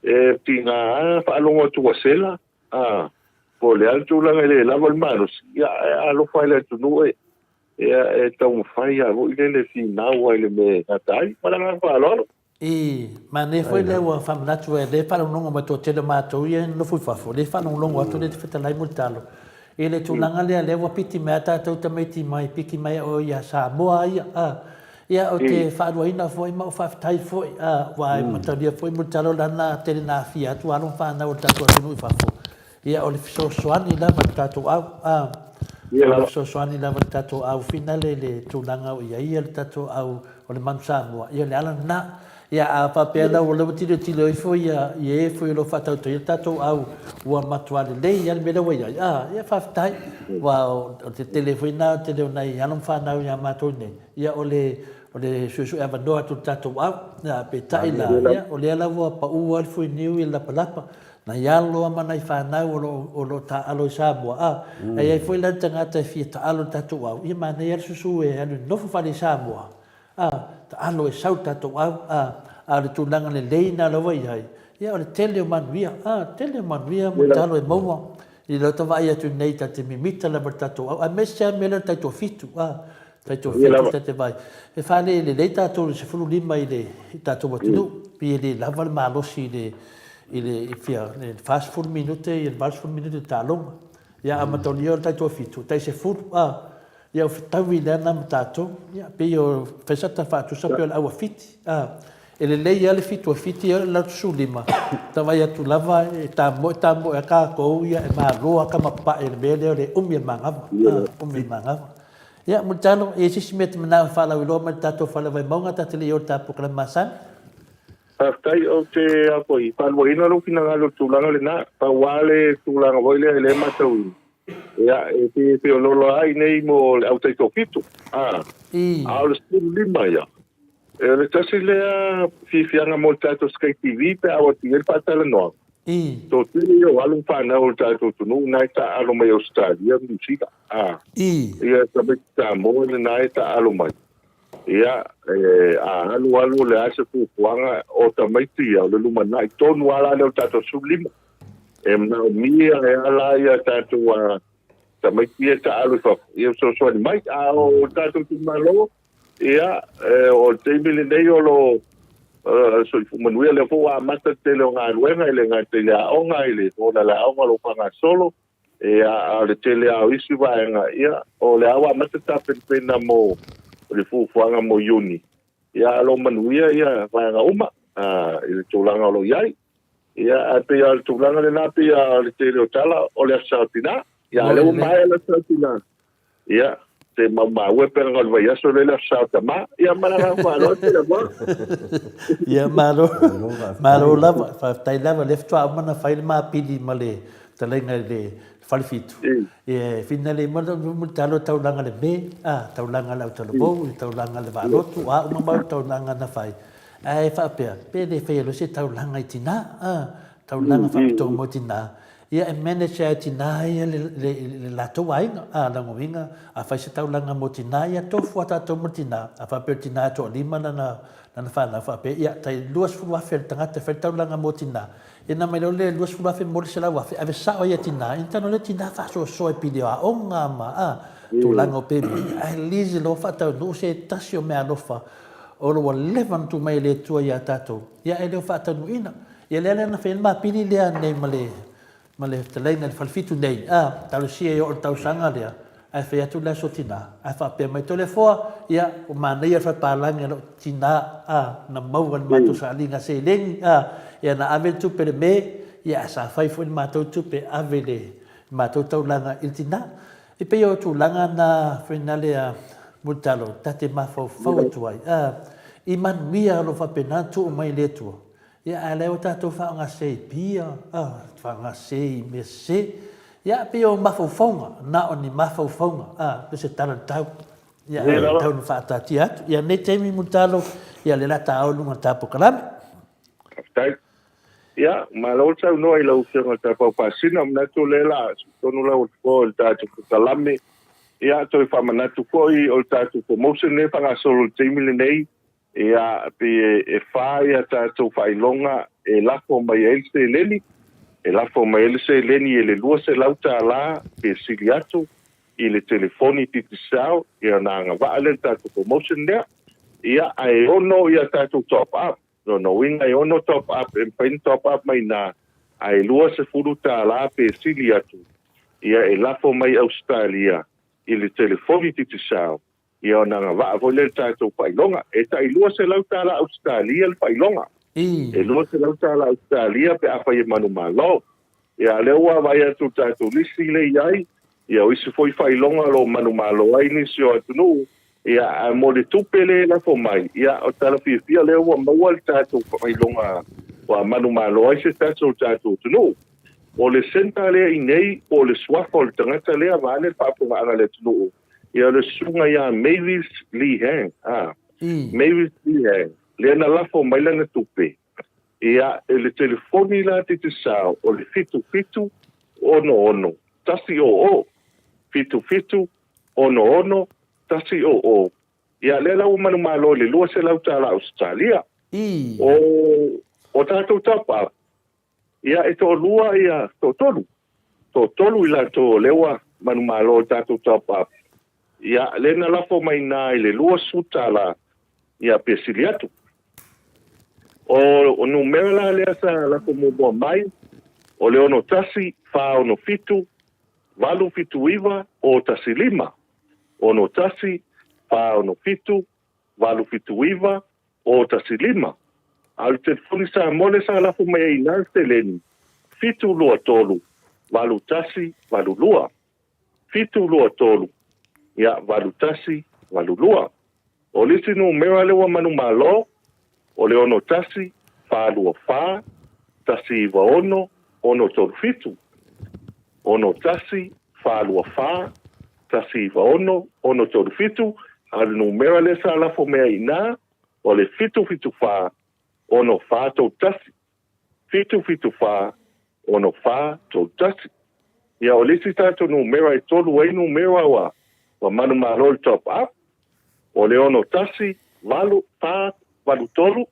e tiga lava faalogo atu ua sela, a, po o le a le tulaga e le lava le malosi, ia, ae alofa i le atunuu e, ia, e taumafai lava foi lele e finau ai i le mea e gata ai. Ma le agaga faaaloalo. I manaia foi lea ua faamanatu ai lea faalogologo mai toatele o matou ia e nonofo i fafo, lea faalogologo atu lea fetalai Mulitalo i le tulaga lea lea ua piki mai a tatou tamaiti mai piki mai o ia Samoa ia a ia ou te faaluaina foi ma ou faafetai foi a ua e matalia foi Mulitalo lana tele na afia atu alo ma fanau o le tatou atunuu i fafo. Ia o le fesoasoani lava i le tatou au a o le fesoasoani lava i le tatou au finale i le tulaga o i ai le tatou au o le Manu Samoa, ia o le ala lena. Ia a faapea la ua leva tilotilo ifo ia i e foi o lo o faatautaia le tatou au ua matua lelei lava le mea lea ua i ai, a ia faafetai. Aua o le tele foi lena o le tele o nai alo ma fanau ia matou nei, ia o le o le suesue avanoa atu i le tatou au. Ia peitai la, ia o lea la ua pau lava le fuiniu i le lapalapa, Nai alo a ma nai fanau o lo o lo o taaalo i Samoa, a, a i ai foi la ni tagata e fia taalo i le tatou au, ia manaia le susu e alu e nofo fale i Samoa, a, taalo e sau i le tatou au, a, a o le tulaga lelei lena la ua i ai, ia o le tele o manuia, a, tele o manuia ma talo e maua i lau ta vaai atu nei ta te mimita lava i le tatou au, aemaise lava le mea lea o le taitoafitu, a, taitoafitu ta te vaai, e faalelelei tatou i le 15 i le tatou atunuu, pei e le lava le malosi i le i le fia le 40 minute i le 80 minute le taaloga. Ia a mataulia o le taitoafitu, tai sefulu, a, ia o fetaui lea na ma tatou. Ia pei o fai sa ta faatusa pei o le auafiti, a, e lelei lava le fitu a fiti e oo i le 15, ta vaai atu lava e tamoe tamoe a tatou ia e malo lava tamapae i le mea lea o le umi o le manava, a, umi o le manava. Ia, Mulitalo, e i ai se isi mea e te manao e faalauiloa mai i le tatou fale o Vaimauga, ta te le i oo i le ta polokalame masani? Faafetai, ou te a foi, faaluaina lou finagalo i le tulaga lena. Pau lava le tulaga foi lea e le matauina, ia, e pei e feoloolo lava i nei mo le au taitoafitu, a, a o le 15 ia, e o le tasi lea fiafiaga mo le tatou Sky TV pe a oo atu i ai le faatalanoaga. Toatele ia o alo ma fanau o le tatou atunuu na e taaalo mai Ausetalia ma Niu Sila, a, ia tamaiti Samoa lena e taaalo mai. Ia, e, a alu alu o le a se fuafuaga o tamaiti ia, o le lumanai tonu lava la lea o le tatou 15. E manaomia ai lava la ia tatou a, tamaiti ia e taaalo i fafo, ia fesoasoani mai. A o le tatou itumalo, ia, e, o le taimi lenei o lo o soifua manuia, lea foi ua amata le tele o galuega, e le gata i le aoga, i le ona le aoga o lo o faagasolo, Ia, a o le tele lava o isi vaega, ia, o lea ua amata tapenapena mo le fuafuaga mo Iuni. Ia, a o lo o manuia ia vaega uma i le tulaga o lo o i ai. Ia, ae pei lava o le tulaga lena, pei lava o le tele o tala, o le Aso Sa o Tina. Ia, a o lea ua maea le Aso Sa o Tina. Ia, te maumau e pea o le vaiaso lea le Aso Sa o Tama. Ia, ma le agaga faaaloalo tele atu. Ia, malo, malo lava, faafetai lava, lea faatoa uma ona fai le mapili ma le fetalaiga i le Falefitu. Ia, e finale mai le talo taulaga le me, a, taulaga le autalavou, taulaga le vaalotu, a uma mau taulaga na fai. Ae faapea, pe le faia loa se taulaga i tina, a, taulaga faapitoa mo tina. Ia e manage lava e tina ia le latou aiga. A, lona uiga, a fai se taulaga mo tina, ia tofu lava tatou ma tina. A faapea o le tina e toalima lana, lana fanau, faapea, ia, tai 20,000 a le tagata e fai le taulaga mo tina. Ia na mai loa le 20,000 mo le 100,000, ave sao ai ia tina, ia na lea tina faasoasoa i pili o aoga ma, a, tulaga o pemita. Ae release loa faataunuu se tasi o meaalofa o lo ua leva ona tuu mai e le Atua ia tatou, ia e le o faataunuuina. Ia lea la na fai ai le mapili lea nei ma le ma le fetalaiga i le falefitu nei, a, talosia e oo i le tausaga lea, ae fai atu le aso tina, ae faapea mai, Toleafoa, ia, ua manaia le faipalagi a lou tina, a, na maua i le matou sailiga seleni, a, ia na ave le tupe i le me, ia, ae sa fai foi le matou tupe e ave i le matou taulaga i le tina. E pei o tulaga na foi na lea Mulitalo ta te mafaufau atu ai, a, i manuia o lo o faapena ona tuu mai e le Atua, Ia, ae lea ua tatou faaaoga i pia, faaaoga i mea sese. Ia, pei o mafaufauga, na o ni mafaufauga, pei se tala i le tau. Ia, ae tau ina faataatia atu. Ia, lenei taimi Mulitalo, ia, lea o le a ta ao i luga o le ta polokalame. Faafetai. Ia, malo le saunoa i lau Afioga i le Tapaau Pasina. Manatu o lea o le a tonu lau atu i le tatou polokalame. Ia, toe faamanatu foi o le tatou promotion lea e faagasolo i le taimi lenei. Ia, pei e fa ia tatou faailoga e lafo mai ai le seleni, e lafo mai ai le seleni e le $200 pe sili atu i le telefoni Digicel, ia ona agavaa lea i le tatou promotion lea. Ia, ae ono ia tatou top up, lona uiga e ono top up, e mafai ona top up mai i ina, ae $20 pe sili atu, ia e lafo mai Ausetalia i le telefoni Digicel. Ia ona agavaa foi lea i le tatou faailoga. E tai $200 Ausetalia le faailoga. E $200 Ausetalia pe afai e manumalo. Ia a lea ua vaai atu i le tatou lisi lea e i ai, ia o isi foi faailoga o lo o manumalo ai nisi o atunuu, ia ae mo le tupe lea e lafo mai, ia o le tala fiafia lea ua maua le tatou faailoga ua manumalo ai se tasi o le tatou atunuu. O le centre lea i inei po o le suafa o le tagata lea vaeane le faafofogaaga a le atunuu, Ia o le susuga ia Mavis Lee Hang, a. Mavis Lee Hang, lea na lafo mai lana tupe, ia, i le telefoni la Digicel o le 77 66 100, 77 66 100. Ia, lea la ua manumalo i le $200 Ausetalia. O, o tatou top up, Ia, e toalua ia, toatolu. Toatolu i latou o lea ua manumalo i tatou top up. Ia, lea na lafo mai ina i le $20, ia, pe sili atu. O, o numera la lea sa lafo muamua mai, o le 61, 467, 879, 015. 61, 467, 879, 015. A o le telefoni Samoa lea sa lafo mai ai i ina le seleni, 723 8182. 723, ia, 8182. O le isi numera lea ua manumalo, o le 61 424 196 637. 61 424 196 637, a o le numera lea sa lafo mai ai i ina, o le 774 6431. 774 6431. Ia, o le isi tatou numera e tolu ai numera ua ua manumalo i le top up, o le 61 8 4 8 3,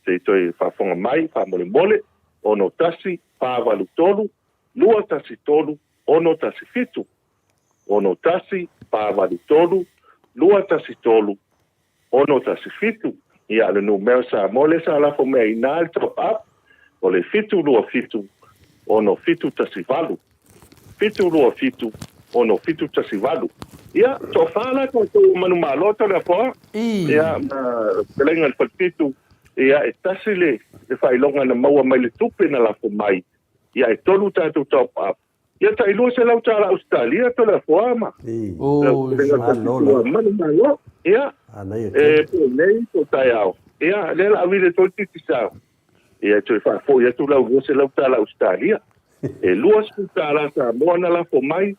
se i toe faafofoga mai faamolemole, 61 4 8 3 2 1 3 6 1 7. 6 1 4 8 3 2 1 3 6 1 7. Ia, le numera Samoa lea sa lafo mea i ina le top up, o le 7 2 7 6 7 1 8. 7 2 7 6 7 1 8. Ia, toafa la tatou manumalo Toleafoa. Ia, ma fetalaiga i le falefitu, ia, e tasi le faailoga na maua mai le tupe na lafo mai. Ia, e tolu tatou top up. Ia tai $200 Ausetalia Toleafoa ma manumalo. Ia, e po nei po taeao. Ia, lea la avile toi titi sao. Ia, toe faafoi atu lau $200 Ausetalia. E $20 Samoa na lafo mai.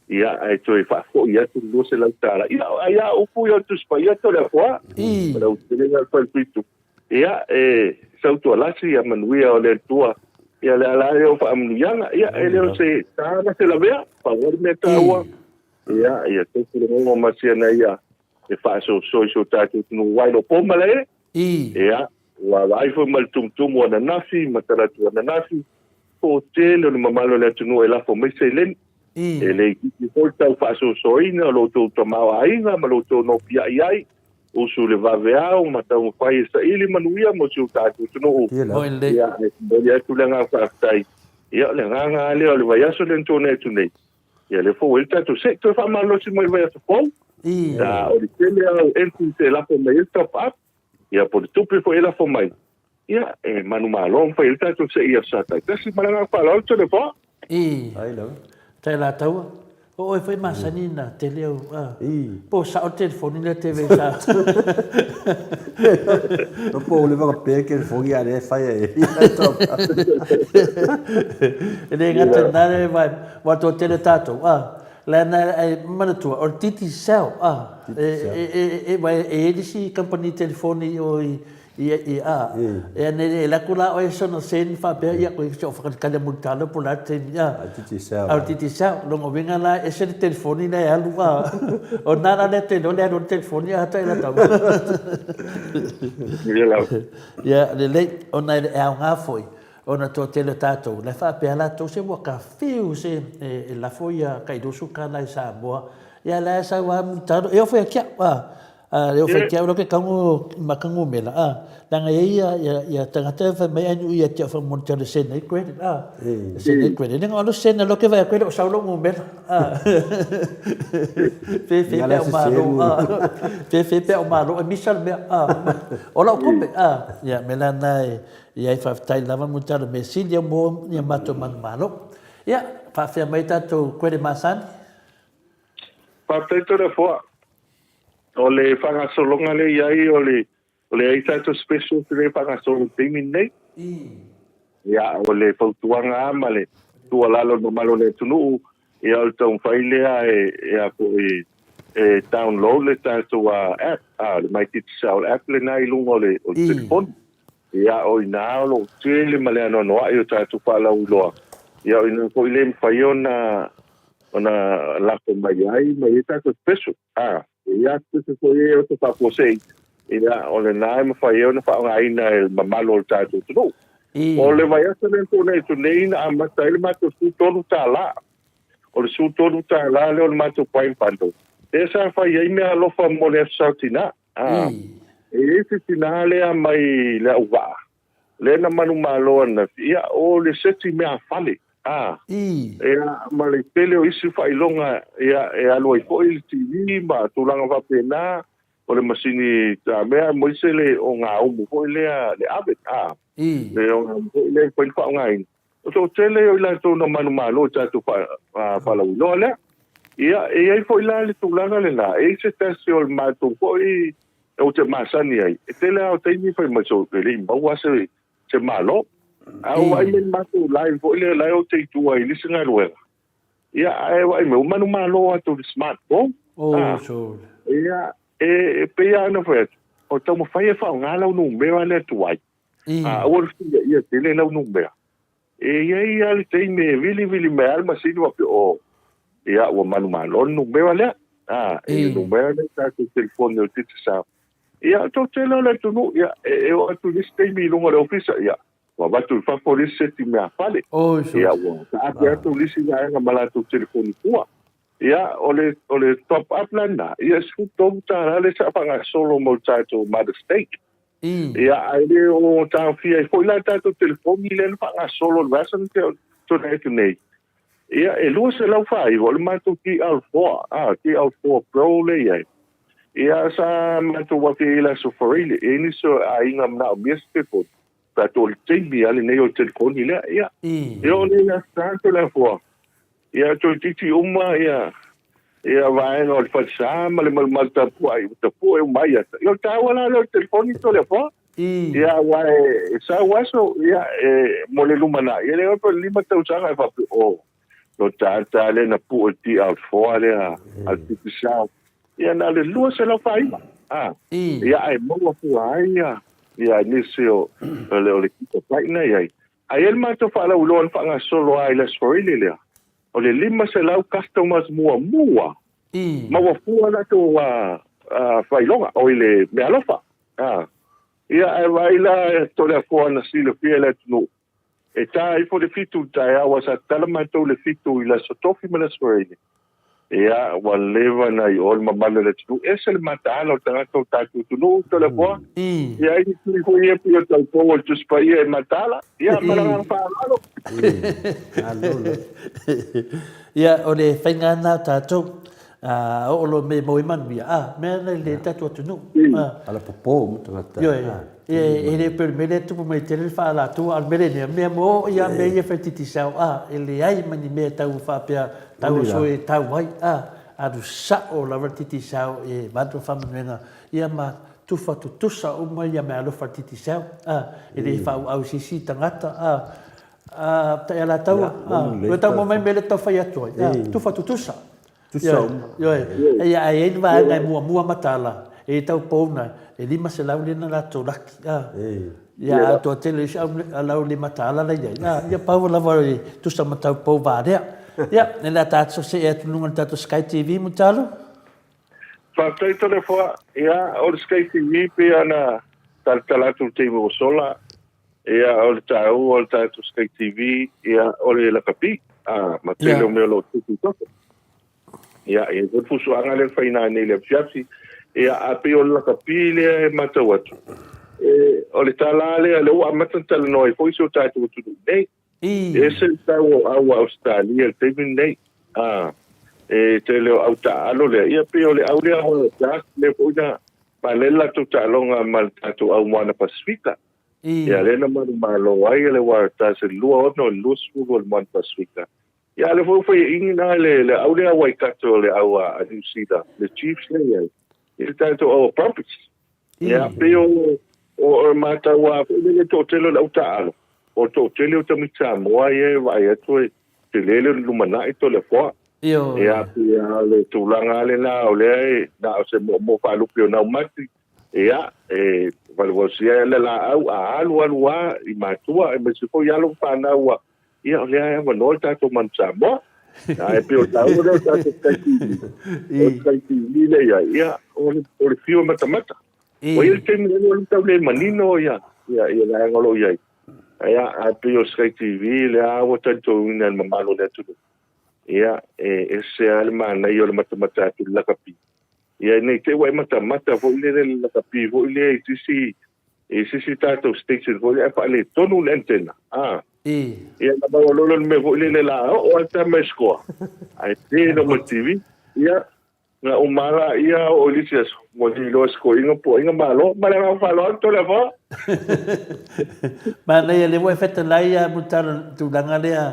Ia, ae toe faafoi atu le $200. Ia, ai a upu ia o le Tusi Paia Toleafoa. O lau fetalaiga i le Falefitu. Ia, e sautualasi ia manuia o le Atua. Ia, le ala ai o faamanuiaga. Ia, e le o se ta ma se lavea, pau lava le mea taua. Ia, ia tofu le gogo ma siana ia e faasoasoa i so tatou atunuu aua e le o po malae. Ia, ua vaai foi ma le tumutumu ananafi ma talaatu ananafi, po o tele o le mamalu o le atunuu e lafo mai seleni. E le itiiti foi le tau faasoasoaina o lo outou tamaoaiga ma lo outou nopiai ai. Usu le vaveao ma taumafai e saili manuia mo si o tatou atunuu. Ia, e momoli atu le agaga faafetai. Ia, o le agaga lava lea o le vaiaso lea na tuanai atu nei, ia lea foi ua i ai le tatou se i toe faamalosi mai i le vaiaso fou. Ia, o le tele lava o entries e lafo mai ai le top up, ia po o le tupe foi e lafo mai, ia, e manumalo ma fai ai le tatou se i aso Sa taitasi. Ma le agaga faaaloalo, Toleafoa. I. Tai Alataua, o oe foi masani na tele au, a. Po o sao le telefoni lea te vei sa. No po ua leva ona pe le telefoni a lea e fai ai. E le gata i lena le vai, ua toatele tatou, a. Leaga e manatua, o le Digicel, a, e, e, e i ai le isi kamupani telefoni i o i, i, a, e ane e alu atu la oe soona send faapea, ia, koe se o whakalikali a Mulitalo po o le a le taimi, a. A Digicel. A o le Digicel, lona uiga la e ese le telefoni la e alu, a, o lena la lea te iloa le alu o le telefoni a ta ila tau. Ia, lelei, ona e aoga foi, ona toatele o tatou, la e faapea latou se ua kafeu se e lafo ia tai $20 i Samoa, ia la e sau lava Mulitalo, e oo foi ia te au, a. A leo fai te au ke kago ma ka ngumela a leaga e ia ia ia tagata e fai mai ai nui ia te au faamolemole te au le send ai credit a e send ai credit leaga o le send loa ke vaai atu e le o sau lou ngumela a fe fe pe au malo a fe fe pe au malo e misa le mea a o lau tupe a ia me la na e ia ai faafetai lava mo talo me sili au mo ia matou manumalo ia faafea mai tatou credit masani. Faafetai Toleafoa. O le faagasologa lea i ai, o le o le ai tatou specials lea e faagasolo i le taimi lenei. Ia, o le fautuaga lava ma le tuualalo i le mamalu o le atunuu, ia o le taumafai lea e e a foi e download le tatou app, a le My Digicel app lena i luga o le o le telefoni. Ia, o i ina o lo o tele ma le anoanoai o tatou faalauiloa, ia o i ina foi le mafai ona ona lafo mai ai ma i ai tatou special. A, e i ai special foi ia e oso faafuasei, ia, o lena e mafai ai ona faaaogaina e le mamalu o le tatou atunuu. O le vaiaso lea na tuanai atu nei na amata ai le matou $13. O le $13 lea o le matou Prime Bundle, lea sa fai ai meaalofa mo le Aso Sa Tina. A, e i ai se tina lea mai le auvaa, lea na manumalo ananafi, ia, o le seti meafale, a, ia, ma le tele o isi faailoga, ia, e alu ai foi le TV ma tulaga faapena, o le masini tamea, aemaise le ogaumu foi lea, le oven, a, le ogaumu foi lea e mafai ona faaaogaina. O toatele o i latou na manumalo i tatou faalauiloa lea. Ia, e i ai foi la le tulaga lena, e i ai se tasi o le matou foi ou te masani ai, e tele lava o taimi fai mai so, e le i maua se, se malo. A ua vaai mai le matou line foi lea, la e ou te i tua i le isi galuega. Ia, ae vaai mai, ua manumalo atu i le smartphone. Oh, so. Ia, e pei lava ona fai atu, o taumafai e faaaoga lau numera lea tuai. A aua le filiaia tele lau numera. E i ai lava le taimi e vilivili mai lava le masini faapea, oh, ia, ua manumalo le numera lea. A, e le numera lea i tatou telefoni o le Digicel. Ia, o toatele o le atunuu, ia, e oo atu i le isi taimi i luga o le ofisa, ia, ua avatu i fafo le isi seti meafale. Ia, ua taape atu le isi vaega ma latou telefoni fua. Ia, o le, o le top up la lena, ia, e $13 lea sa faagasolo mo le tatou Mother's Day. Ia, ae le o taofia ai foi la le tatou telefoni lea na faagasolo i le vaiaso na tuanai atu nei. Ia, e 249 o le matou TL4, a, TL4 Pro lea e i ai. Ia, sa matou afe ai i le Aso Faraile, e i ai nisi o aiga manaomia se telefoni, pe a tuu o le taimi lava lenei o le telefoni lea. Ia, e oo nei i le Aso Sa Toleafoa, Ia toeitiiti uma ia ia vaega o le falesa ma le malumalu tapuai ua tapue uma ai ata. Ia o le taua la lea o le telefoni Toleafoa. Ia aua e sau aso ia e mo le lumanai e le iloa pe o le 5 tausaga e faapea oh lo taata lea na pue le TL4 lea a le Digicel. Ia na o le 249. A ia ae maua fua ai ia ia nisi o le o le gigabyte na i ai. Ae i ai le matou faalauiloa na faagasolo lava i le Aso Faraile lea, o le 500 customers muamua maua fua latou faailoga, oi le meaalofa. Ia ae vaai la Toleafoa na silafia e le atunuu, e ta ifo le 7 i le taeao aua sa tatala matou i le 7 i le Aso Tofi ma le Aso Faraile. Ia, ua leva ona i o le mamalu o le atunuu. Ese le mataala o tagata o tatou atunuu, Toleafoa. Ia, ai ni tui foi ia pei o le taupou o le Tusi Paia e mataala. Ia, ma le agaga faaaloalo. Malo lava. Ia, o le faiga lena o tatou, a oo loa mea e maua ai manuia, a, mea na i le tatou atunuu. Alapopo uma tagata. Ioe, e le pei o le mea lea e tupu mai tele le faaalatua, a o le mea lenei, o mea mooo ia mea ia e fai Digicel, a, e leai ma ni mea e tau faapea, tau o soe e tau ai, a, alu sao lava le Digicel e avatu le faamanuiaga, ia ma tufa tutusa uma ia meaalofa a le Digicel, a, e le faaauau i se isi tagata, a, a, Taialataua, a, ua tau maua mai mea lea e tau fai atu ai, a, tufa tutusa. Tusa uma. Ioe, ia ae i ai le vaega e muamua mataala, e i tau pouna, e 500 lea na latou laki, a. Ia atoa tele isi au lau le mataala la i ai, a, ia pau lava e tusa ma tau pou valea. Ia, e le a tatou see atu i luga o le tatou Sky TV, Mulitalo. Faafetai Toleafoa, ia o le Sky TV pei ona talatala atu i le taimi ua sola, Ia, o le taua o le tatou Sky TV, ia, o le lakapi, a, ma tele o mea o lo o tupu i fafo. Ia, e i ai foi le fusuaga lea na fai nanei i le afiafi, ia, ae pei o le lakapi lea e matau atu, e, o le tala lea, lea ua amata ona talanoa ai foi si o tatou atunuu nei. E ese le tau o au a Ausetalia i le taimi lenei, a, e tele o au taaalo lea, ia pei o le au lea o Dark lea foi na palele latou taaloga ma le tatou au Moana Pasifika. Ia lea na manumalo ai le Waratahs i le 26 i le 20 o le Moana Pasifika. Ia a o lea foi ua faiaina na le, le au lea a Waikato le au a New Zealand, le Chiefs lea i ai, i le tatou au a Brumbies. Ia pei o, o, o matau a foi lele toatele o le au taaalo, o le toatele o tamaiti Samoa ia e vaai atu e tele le lumanai Toleafoa. Ia pei o le tulaga lena o lea e na o se moomoo faalupe o naumati Ia, e valuvalusia ai le laau, a alu alu lava i matua aemaise foi alo ma fanau ua, ia o lea e avanoa le tatou Manu Samoa. Ae pei o le taua lea o le tatou Sky TV. O le Sky TV lea i ai, ia, o le, o le fiu e matamata. Ua i ai le taimi lea ua tau le manino ia, ia, ia vaega o lo o i ai. Ia, ae pei o le Sky TV lea ua talitonuina e le mamalu o le atunuu. Ia, e ese lava le manaia o le matamata atu i le lakapi. Ia nei te i ua e matamata foi lele le lakapi foi lea i sisi i sisi tatou station foi lea ae faaletonu le antenna. Ah. Ia na maua loa le mea foi lele la oo lava tama e score. Ae pe loma i le TV. Ia na uma lava laia oo i le isi aso ua le iloa e score ina puaiga malo. Ma le agaga faaaloalo Toleafoa. Manaia lea ua e fetalai a Mulitalo i le tulaga lea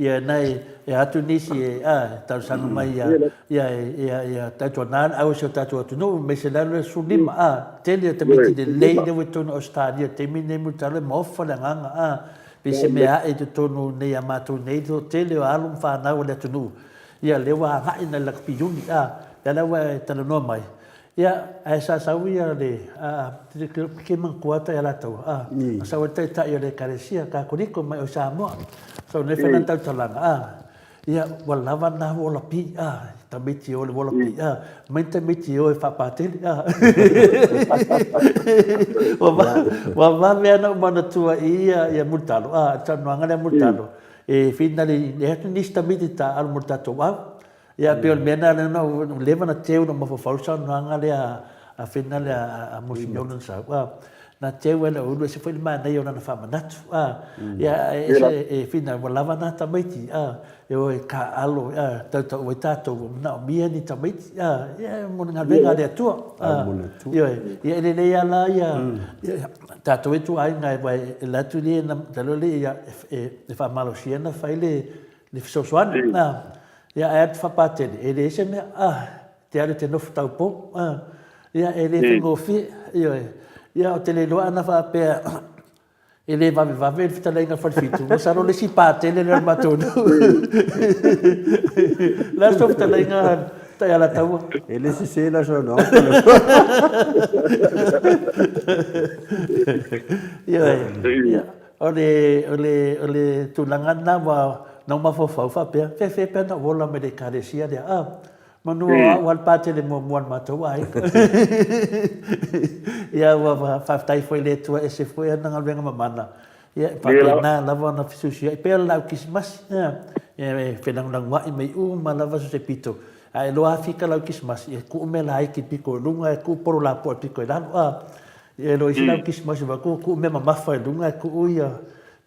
ia nai e atu nisi e a talosaga mai ia ia ia ia tautuana le au o si o tatou atunuu aemaise le alu 15 a tele o tamaiti lelei lea ua i totonu o Ausetalia i le taimi lenei Mulitalo e maofa le agaga a pei se mea ae i totonu nei a matou nei le toatele o alo ma fanau a le atunuu ia lea ua agai nai lakapi iuni a lea la ua e talanoa mai Ia, ae sa sau ia le, a, ke manatua ata ia latou, a, na sau ai le taitai o le Ekalesia Katoliko mai o Samoa, sau nei fai lana tautalaga, a, ia, ua lava na uolapi, a, tamaiti o le uolapi, a, mai tamaiti o e faapatele, a. Ua vave lava ona ou manatua i ia, ia Mulitalo, a, le saunoaga lea a Mulitalo, e finali, e atu nisi tamaiti taaalo mo le tatou au. Ia pei o le mea lena lea na ua leva ona teu na mafaufau le saunoaga lea a Fena lea a Monsignor na sau a na teu ai lau ulu ese foi le manaia o lana faamanatu a ia ese e Fina ua lava na tamaiti a e o e taaalo a tautau ai tatou ua manaomia ni tamaiti a ia mo le galuega a le Atua a ioe ia e lelei a la ia tatou e ituaiga aua e alu atu le na talu ai lea e faamalosia na fai le le fesoasoani a Ia, ae atu faapatele, e leai se mea, a, te alu e te nofo taupou, a, ia, e le faigofie, ioe. Ia, ou te le iloa ana faapea e le vavevave le fetalaiga a le Falefitu, masalo o le isi patele lea o le matou nuu. Le a se tou fetalaiga Taialataua? E le sese la saunoaga. Ioe, ia. O le, o le, o le tulaga lena ua na ou mafaufau faapea, fefe pea na ou ola mai le ekalesia lea, ah, manu o au lava le patele muamua a le matou aiga. Ia, ua faafetai foi i le Atua, ese foi ana galuega mamana, ia, e faapena lava ona fesuisuiai pea le laau kisimasi, ia, e felagolagoai mai uma lava so o se pito, a e loa fika lau kisimasi, e tuu mea laiti i le pito i luga, e tuu polo lapoa i le pito i lalo, ah, E loa isi lau kisimasi vaku, tuu mea mamafa i luga e tuu ia.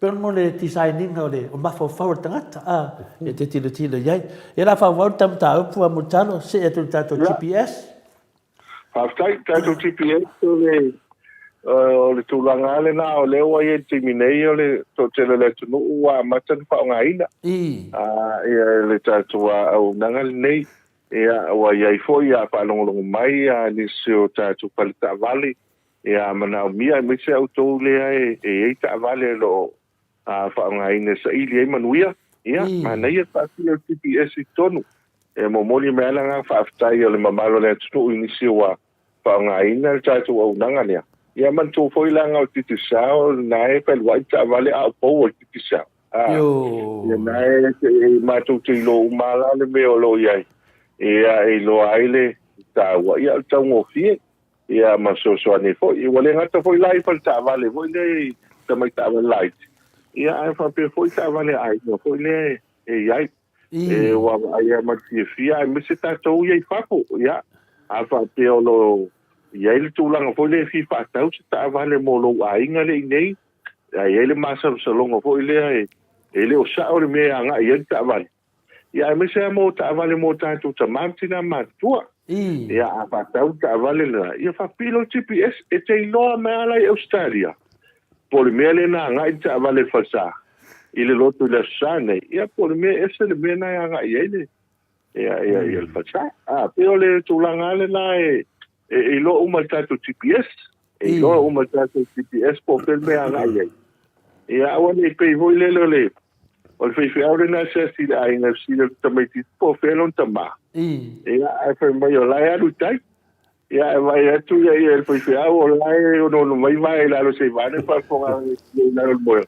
Pei ona mo le design ina o le mafaufau o le tagata a, e te tilotilo i ai. Ia la faaauau le ta mataupu a Mulitalo, see atu i le tatou GPS. Faafetai, tatou GPS o le o le tulaga lava lena o lea ua i ai i le taimi nei o le toatele o le atunuu ua amata ona faaaogaina. Ia le tatou auaunaga lenei. Ia ua i ai foi a faalogologo mai nisi o tatou fale taavale ia manaomia aemaise a outou lea e i ai taavale o lo o faaaogaina e saili ai manuia. Ia, manaia le faasia o le GPS i totonu. E momoli mai lava le agaga faafetai o le mamalu o le atunuu i nisi ua faaaogaina le tatou auaunaga lea. Ia manatua foi leaga o le Digicel o lena e fealuai taavale a o pou o le Digicel. Ia na e matou te iloa uma lava la le mea o lo o i ai. Ia e iloa ai le taua, ia o le taugofie. Ia ma fesoasoani ai foi. Ua le gata foi la i fale taavale foi lea i tamai taavale laiti, ia ae faapea foi taavale a aiga foi lea e i ai. E ua vaai lava ma le fiafia aemaise tatou ia i fafo. Ia, a faapea o lo o i ai le tulaga foi lea e fia faatau se taavale mo lou aiga lea i inei, ae i ai le masalosaloga foi lea e le o sao le mea e agai i ai le taavale, Ia aemaise lava mo taavale mo tatou tama ma tina matutua. Ia a faatau le taavale lena, ia faapipii loa le GPS, e te iloa mai lava la i Ausetalia po o le mea lea na agai le taavale i le falesa i le lotu i le Aso Sa nei, ia po o le mea ese le mea na e agai i ai le ia ia ia le falesa. A pei o le tulaga lava lena e e iloa uma e le tatou GPS, e iloa uma e le tatou GPS po o fea le mea e agai i ai. Ia aua ne i pei foi lele o le O le faifeau lena e asiasi i le aiga e fesili atu i le tamaitiiti po o fea lona tama. Ia, ae fai mai o la e alu i tai. Ia, ae vaai atu ia ia le faifeau o la e onoono mai vae i lalo se i vaeane faafofoga i lalo o le moega.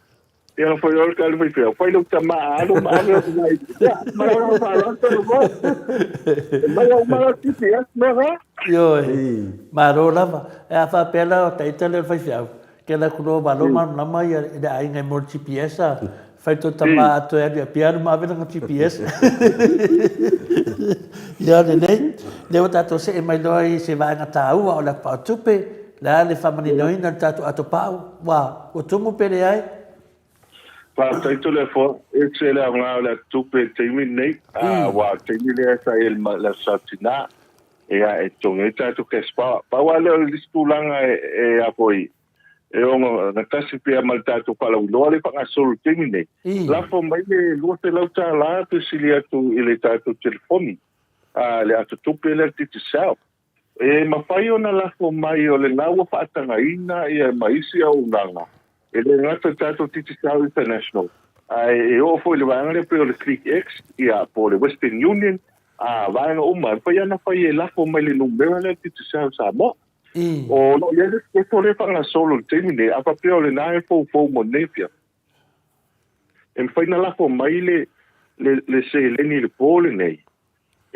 Ia, na fai atu le faifeau, fai lou tama a alu ma ave au mai. Ia, ma le agaga faaaloalo Toleafoa. E mai au ma lau GPS mea na. Ioe, malo lava. E a faapea la o taita lea o le faifeau, Kela ku loa malo malamalama ia i le aiga i mo le GPS a fai to tama a toe alu i Apia alu ma ave lana GPS. Ia lelei, lea ua tatou see mai loa i se vaega taua o le Atu Tupe, le a le faamaninoina o le tatou ato pau, ua tumu pe leai? Faafetai Toleafoa, e ese le aoga o le Atu Tupe i le taimi lenei, aua o le taimi lea sa i ai le Aso Sa Tina, Ia, e totogi ai tatou cash power. Pau lava lea o le isi tulaga e, e a foi, e ono gatasi pea ma le tatou faalauiloa lea e faagasolo i le taimi nei. Lafo mai le $200 pe sili atu i le tatou telefoni, a, le atotupe lea le Digicel. E mafai ona lafo mai o lena ua faatagaina ia ma isi auaunaga E le gata i le tatou Digicel International, ae e oo foi i le vaega lea pei o le ClickX, ia, po o le Western Union, a, vaega uma, e mafai lava ona fai e lafo mai le numera lea Digicel Samoa. O lo o i ai le schedule lea e faagasolo i le taimi nei, a faapea o lena e foufou mo lenei afiafi, e mafai ona lafo mai le, le, le seleni i le po lenei,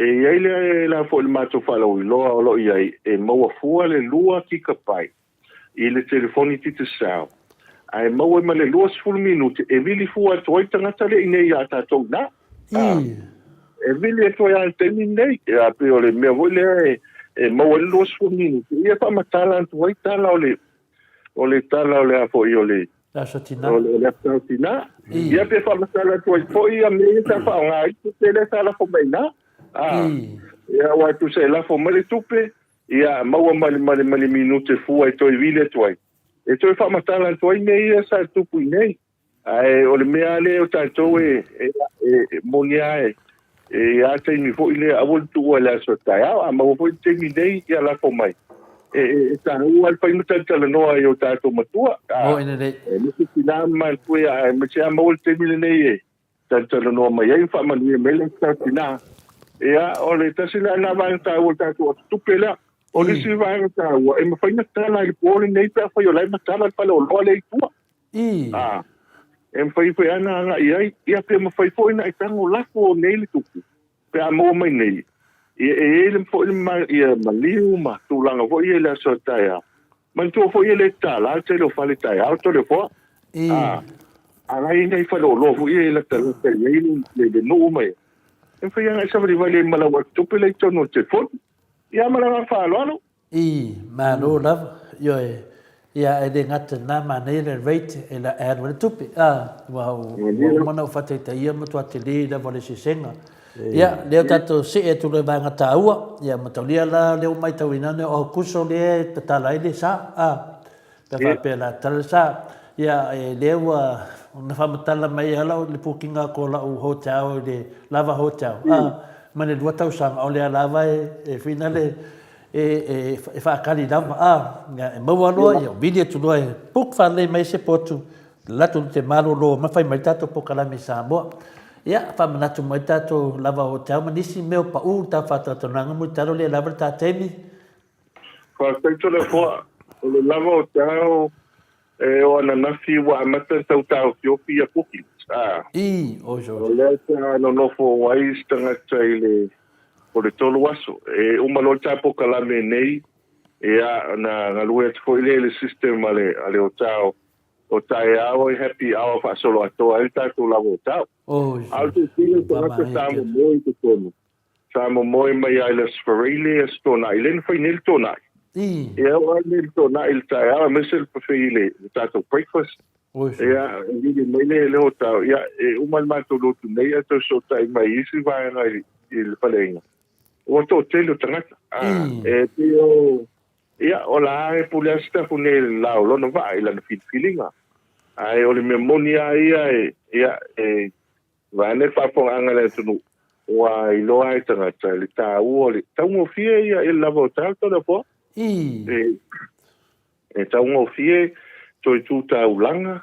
E i ai le la foi le matou faalauiloa o lo o i ai, e maua fua le 2 kikapai i le telefoni Digicel, ae maua ai ma le 20 minute e vili fua atu ai tagata lea i inei ia tatou ina. E vili atu ai lava i le taimi lenei. Ia, pei o le mea foi lea e, e maua ai le 20 minute, ia faamatala atu ai tala o le, o le tala o le a foi o le, Le aso tina. O le aso tina. Ia pe faamatala atu ai foi ia mea ia sa faaaoga ai tupe lea sa lafo mai ina. Ia aua e tusa e lafo mai le tupe, ia maua ma le, ma le, ma le minute fua e toe vili atu ai. E toe faamatala atu ai mea ia sa tupu i inei. Ae o le mea lava lea o tatou e, e, e, e moni lava e, e i ai taimi foi lea, aua le tuua i le aso taeao, a maua foi le taimi nei, ia lafo mai. E, e, e taua le fai ma talatalanoa i o tatou matua. Moni lelei. E aemaise tina ma matua, aemaise a maua le taimi lenei e talatalanoa mai ai, faamanuia mai le aso tina. Ia, o le tasi lea na vaega taua o le tatou atutupe lea. O le isi vaega taua, e mafai ona tala i le po lenei pe afai o la e matala le faleoloa lea i tua. A, e mafai foi lava ona agai i ai, ia pe mafai foi ona e tago lafo nei le tupe pe a maua mai nei. Ia, e i ai le foi le ma, ia maliu ma tulaga foi ia i le aso a taeao. Manatua foi e le tatala le tele o fale taeao Toleafoa. A, a la e i ai nai faleoloa foi ia e latalata i ai le, le nuu ma ia. E mafai lava ona e savalivali ai ma lau atutupe lea i totonu o le telefoni. Ia ma le agaga faaaloalo. Ii, Malo lava. Ioe. Ia, e le gata na manaia le rate e la e alu ai le tupe, a, ua ua uma ona ou faataitaia matua tele lava o le eseesega. Ia, lea tatou see atu loa i vaega taua, ia mataulia la lea ua matauina ane o Aokuso lea e tatala ai le sa, a, pe a faapea o le a tatala le sa. Ia, e lea ua na faamatala mai lava lau le pukiga atu o lau hotel i le Lava Hotel, a, mai le 2 tausaga o lea lava e finale e faatali lava, a, e maua loa, ia vili atu loa e book faalelei mai se potu, latou te malolo ma fai mai le tatou polokalame i Samoa. Ia, faamanatu mai le tatou lava hotel ma nisi mea o pau le ta faatalatalanoaga Mulitalo lea lava le ta taimi. Faafetai Toleafoa, o le lava hotel e o ananafi ua amata ona tau taofiofi ia bookings, a. I, oi O lea sa nonofo ai se tagata i le o le tolu aso. E uma loa le ta polokalame nei, ia, ona galue atu foi lea i le system a le, a le Otao, o taeao e happy hour faasoloatoa ai le tatou lava Otao. Oi, A o le tilotilo tagata sa momoe i totonu, sa momoe mai lava i le Aso Faraile, Aso Toonai, lea na fai nei le Toonai. Ia, oo lava nei i le Toonai i le taeao, aemaise le buffet i le tatou breakfast. Ia, e vili mai le le hotao, ia, e uma le matou lotu nei ae toe fesootai mai i isi vaega i le faleaiga. Ua toatele o tagata. E pei o, ia, o la e pule lava Sitafu nei i le la o lona vaa i lana filifiliga. Ae o le mea moni lava ia, e, ia, e Vaeane le faafofogaaga a le atunuu, ua iloa ai tagata le taua o le taugofie ia i le lava o tagata o le apoa. E, e taugofie toe tu taulaga,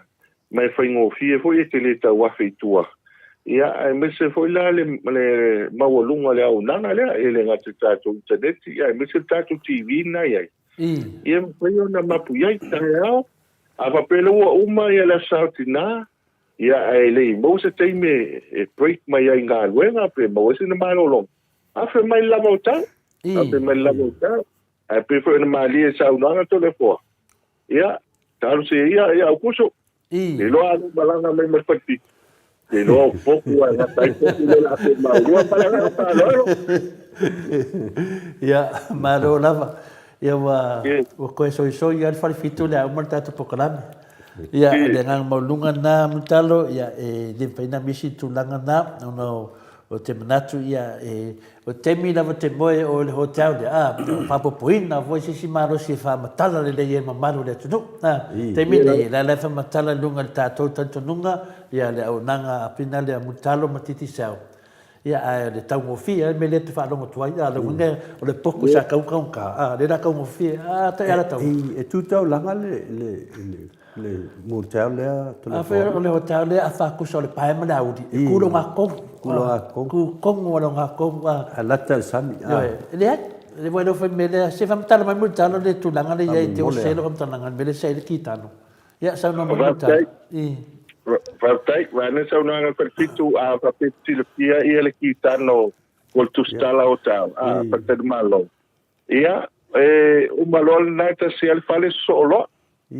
ma e faigofie foi e te le tauafe i tua. Ia, aemaise foi la le, le maualuga o le auaunaga lea, e le gata i tatou internet, ia aemaise le tatou TV na i ai. Ia mafai ona mapu i ai taeao, a faapea lea ua uma ia le Aso Sa o Tina, Ia, ae le i maua se taimi e break mai ai i galuega pe maua ai sina malologa, afe mai le lava o tau, afe mai le lava o tau. Ae pei foi ona malie i saunoaga Toleafoa, ia, talosia ia, ia Aukuso, te iloa a malaga mai ma le falefitu, te iloa o potu ae gata ai potu lea o le a femaulua. Ma le agaga faaaloalo. Ia, malo lava. Ia ua, ua toe soisoi lava le falefitu o le a uma le tatou polokalame. Ia, o le agaga maualuga lena Mulitalo, ia, e le mafai ona misi le tulaga lena, ona o te manatu, ia, e, o le taimi lava te moe oe i le hotel lea, a, faaopoopoina foi se isi malosi e faamatala lelei ai le mamalu o le atunuu. A, taimi nei, o la e la e faamatala i luga i le tatou talitonuga, ia, le auaunaga a Pina lea Mulitalo ma Digicel. Ia, ae o le taugofie lava le mea lea e te faalogo atu ai. A o le uiga, o le potu sa taugataugata, a, lea la taugofie, a, tai ala tau. E tu taulaga le, le, le, le motel lea A fai o le hotel lea a faatusa o le pae ma le auli, e ku le ogatotonu. Ku le ogatotonu. Ku tonu lava le ogatotonu. A lata i le sami. Ioe, e leai. E le fai mea lea, se faamatala mai Mulitalo le tulaga lea i ai, te ose ai lau faamatalaga i le mea lea se ai le kitano. Ia, saunoa mai Mulitalo. Faafetai. Vaeane saunoaga falefitu, a faapea e te silafia ia le kitano o le tusitala o tau, a, faletalimalo. Ia, e uma loa lena e tasi lava le fale sosoo loa,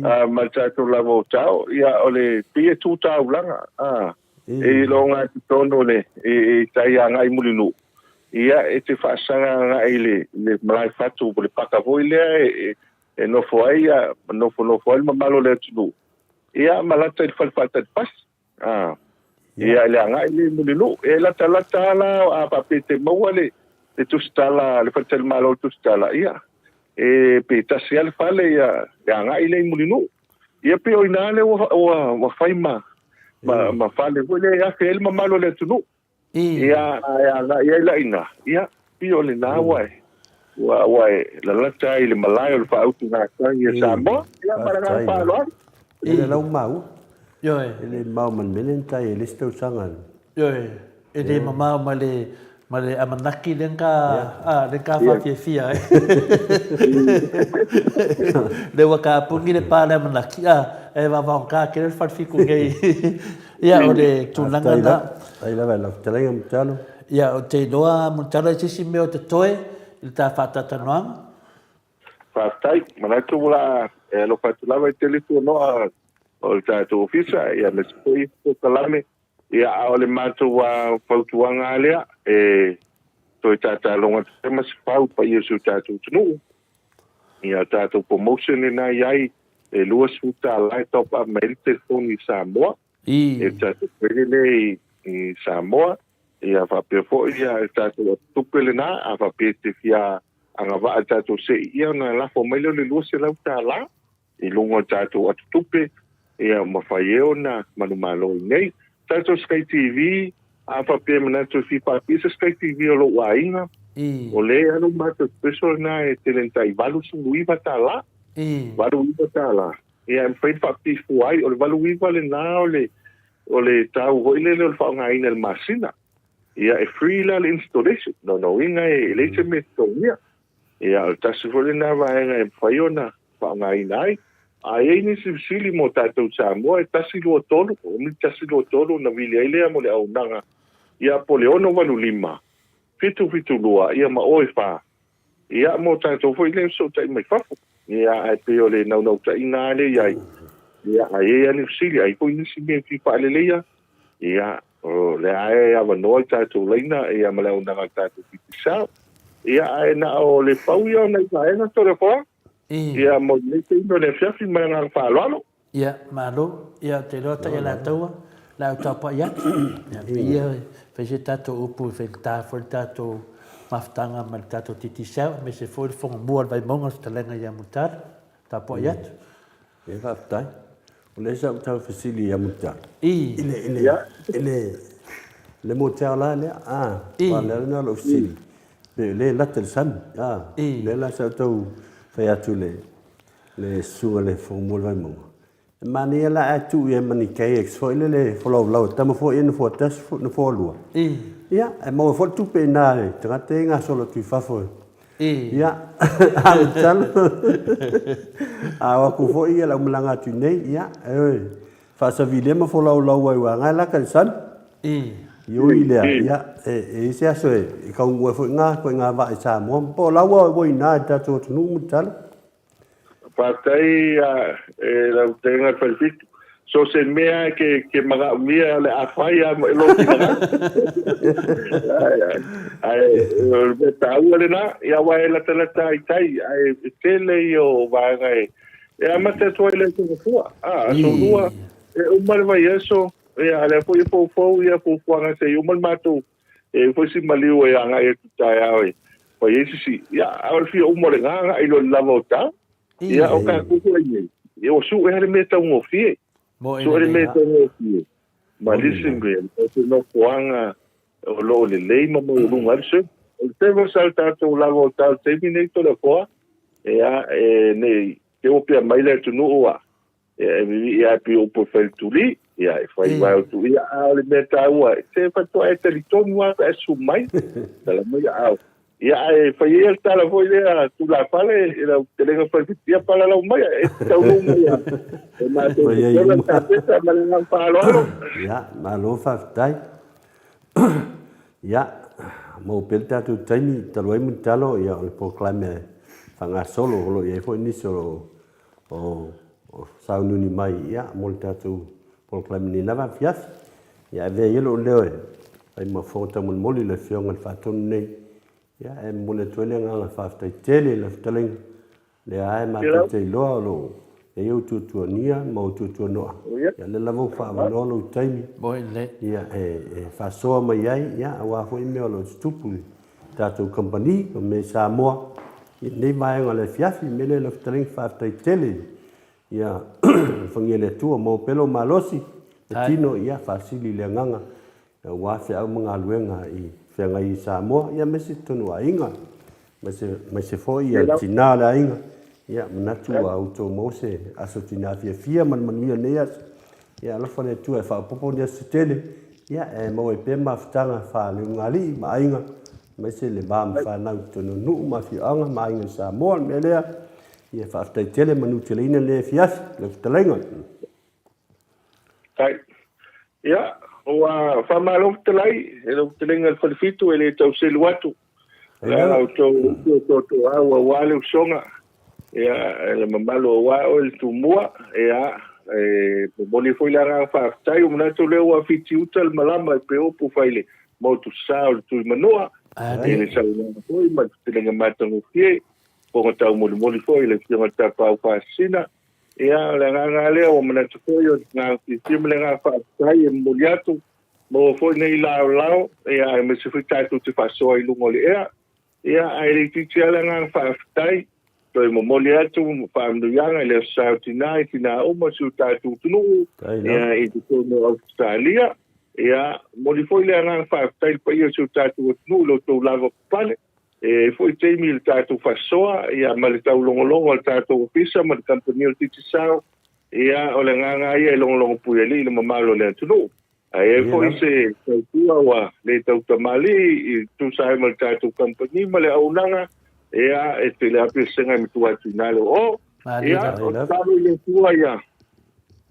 a, ma le tatou lava o tao, ia, o le pei e tu taulaga, a, e i loga i totonu le, e, e tai agai i Mulinuu, ia, e te faasaga agai i le, le malae fatu po le paka foi lea e, e, e nofo ai, ia, nofonofo ai le mamalu o le atunuu, ia, ma lata i le fale faatali pasi. A, ia, i le agai lea i Mulinuu. E latalata lava la, a faapea e te maua le, le tusitala, le faletalimalo o le tusitala, ia, e, pe tasi lava le fale, ia, le agai lea i Mulinuu. Ia, pei o i ina lea ua, ua, ua fai ma, ma, ma fale foi lea e afe ai le mamalu o le atunuu. Ia, ae agai ai la i ina, ia, pei o lena ua e, ua, ua e lalata ai i le malae o le faautugatagi a Samoa. Ia, ma le agaga faaaloalo. E le lau maua. Ioe. E le mamao ma le mea lea na tai ai le isi tausaga. Ioe. E le mamao ma le, ma le amanaki lea na, a, lea na faafiafia ai. Lea ua tapuni le pa o le amanaki, a, e vavaogata tele le falefitu nei. Ia, o le tulaga lena. Faafetai lava i lau fetalaiga Mulitalo. Ia, ou te iloa Mulitalo e se isi mea o totoe i le ta faatalatalanoaga. Faafetai. Manatu ua e alofa atu lava i tele tuanoa o le tatou ofisa, ia aemaise foi polokalame. Ia, a o le matou fautuaga lava lea, e toe tataloga atu pea ma se fau i paia o si o tatou atunuu, ia tatou promotion lena i ai. e $20 e top up mai ai le telefoni i Samoa. E tatou credit lea i Samoa, ia faapea foi ia le tatou tupe lena, a faapea e te fia agavaa i le tatou se'i, ia ona lafo mai lea o le $200 i luga o le tatou atutupe, ia mafai ai ona manumalo i inei. Tatou Sky TV, a faapea e manatu e fia faapia se Sky TV o lou aiga, o lea e alu matou special lena e tele ina tai $89, $89. Ia e mafai ona faapifua ai, o le 89 lena o le o le tau foi lele o le faaaogaina i le masina. Ia e free la le installation, lona uiga e leai se mea e totogia. Ia o le tasi foi lena vaega e mafai ona faaaogaina ai. A i ai nisi fesili mo tatou Samoa, e 1 2 3, umi le 1 2 3 ona vili ai lea mo le auaunaga, ia po o le 685 772 ia ma o e fa. Ia, mo tatou foi lea e fesootai mai fafo. Ia, ae pei o le naunautaiga lava lea i ai, ia, a i ai lava ni fesili, a i ai foi nisi mea e fia faaleleia, ia, o lea lava e avanoa i tatou laina, ia, ma le auaunaga a le tatou Digicel. Ia, ae na o le pau ia o nai vaega Toleafoa, ia, mo lenei taimi o le afiafi ma le agaga faaaloalo. Ia, malo. Ia, ou te iloa tai a latou le au tapuai atu. Ia, pei ia fai se tatou upu e faigata foi le tatou mafutaga ma le tatou Digicel, aemaise foi le Fono Mua o le Vaimauga le fetalaiga ia Mulitalo. Tapuai atu. Ia, faafetai. O lea sa ou tau fesili ia Mulitalo. I. I le, i le, i le, le motel la lea, a, aua o le ala lena o lou fesili, pe o lea e lata i le sami, a, o lea la sa ou tau fai atu i le, le susuga i le Fono Mua o le Vaimauga, e manaia la ae tuu i ai ma ni kayaks foi lele e folaulau e tama foi ia nofoa tasi, nofoa lua. Ia, e maua foi le tupe i ina i tagata ia e gasolo atu i fafo. Ia, a masalo, a o atu foi ia le aumalaga atu i inei, ia, e faasavilia ma folaulau ai aua na e lata i le sami. I ui lea, ia, e i ai se aso e taunuu ai foi na ituaiga vaa i Samoa, po o la ua i ina i le tatou atunuu masalo. Faafetai e lau tega le falefitu. So se mea ke, ke manaomia o le a fai a ma lou finagalo. Ae o le mea taua lena, ia aua e latalata ai tai, ae e tele ia o vaega e, e amata atu ai le aso Gafua. A, aso lua, e uma le vaiaso, ia a lea foi e foufou ia fuafuaga se i uma le matou E i ai foi si maliu e agai atu taeao e fai ai sisi, ia, a o le fia uma o le gaga i lo le lava o tau. Ia, o tatou foi nei, ia ua suʻe lava le mea taugofie. Suʻe le mea taugofie. Ma listen me, o se nofoaga o lo o lelei ma maualuga ai le service. O le service a le tatou lava o tau i le taimi nei Toleafoa, ia, e nei, te ua pea mai le atunuu a, E vivii lava pei o upu e fai i le tuli, ia e fai vae o tuli, a o le mea taua, se faatoa e talitonu lava pe a susu mai, tala mai aao. Ia ae fai ia le tala foi lea tulafale i lau fetalaiga falefitu, ia palalau mai, e te taunuu mai lava. E matou te fola le kapeta ma le agaga faaaloalo. Ia, malo faafetai. Ia, maua pea le tatou taimi, talu ai Mulitalo, ia o le polokalame faagasolo o lo o i ai foi nisi o lo o o sauniuni mai ia mo le tatou polokalame nei lava afiafi. Ia avea ia lou leo e fai ma fofoga taumolimoli i le Afioga i le Faatonu nei. Ia e momoli atu ai le agaga faafetai tele i lau fetalaiga, lea lava e matou te iloa o lo o i ai ou tuatuania ma ou tuatuanoa. Ia lea lava ua faaavanoa lou taimi ia e faasoa mai ai ia aua foi mea o lo o tutupu i tatou kamupani o mea i Samoa i lenei vaega o le afiafi. O le mea lea lau fetalaiga, faafetai tele ia alofagia le Atua, maua pea lou malosi, le tino, ia faasili le agaga aua feau ma galuega i feagai i Samoa, ia aemaise totonu o aiga, aemaise foi ia tina o le aiga. Ia manatu ua outou maua se aso tina fiafia ma le manuia i lenei aso. Ia alofa le Atua e faaopoopo ni aso se tele, ia e maua ai pea mafutaga faaleugaalii ma aiga, aemaise le va ma fanau i totonu o nuu ma afioaga ma aiga i Samoa. O le mea lea, ia faafetai tele manuteleina lenei afiafi i lau fetalaiga. Faafetai. Ia, ua faamalo fetalai i lau fetalaiga i le Falefitu e le tau selu atu. Le ala outou upu e toatoau aua le usoga, ia, le mamalu aua oe le Tumua, ia, e momoli foi le agaga faafetai. Ua manatu lea ua fitiuta le malama e pei upu fai le motu sa o le Tuimanoa, i le saunoaga foi ma le fetalaiga matagofie, fofoga taumolimoli foi i le Afioga i le Tapaau Faasisina. Ia, o le agaga lava lea, ua manatu foi o le agaga fiafia ma le agaga faafetai e momoli atu, maua foi nei laolao, ia, aemaise foi tatou te faasoa i luga o le ea. Ia, ae le itiiti lava le agaga faafetai, toe momoli atu faamanuiaga i le Aso Sa o Tina i tina uma o si o tatou atunuu, ia, i totonu o Ausetalia. Ia, momoli foi le agaga faafetai i le paia o si o tatou atunuu i lo outou lavapapale. E i ai foi taimi i le tatou faasoa ia ma le taulogologo a le tatou ofisa ma le kamupani o le Digicel, ia o le agaga lava ia e logologo puialii i le mamalu o le atunuu. Ae i ai foi se tautua ua le tautamalii i tusa ai ma le tatou kamupani ma le auaunaga, ia e tele lava pesega e matua atu i ina le oo. Ia, o le tatalo i le Atua ia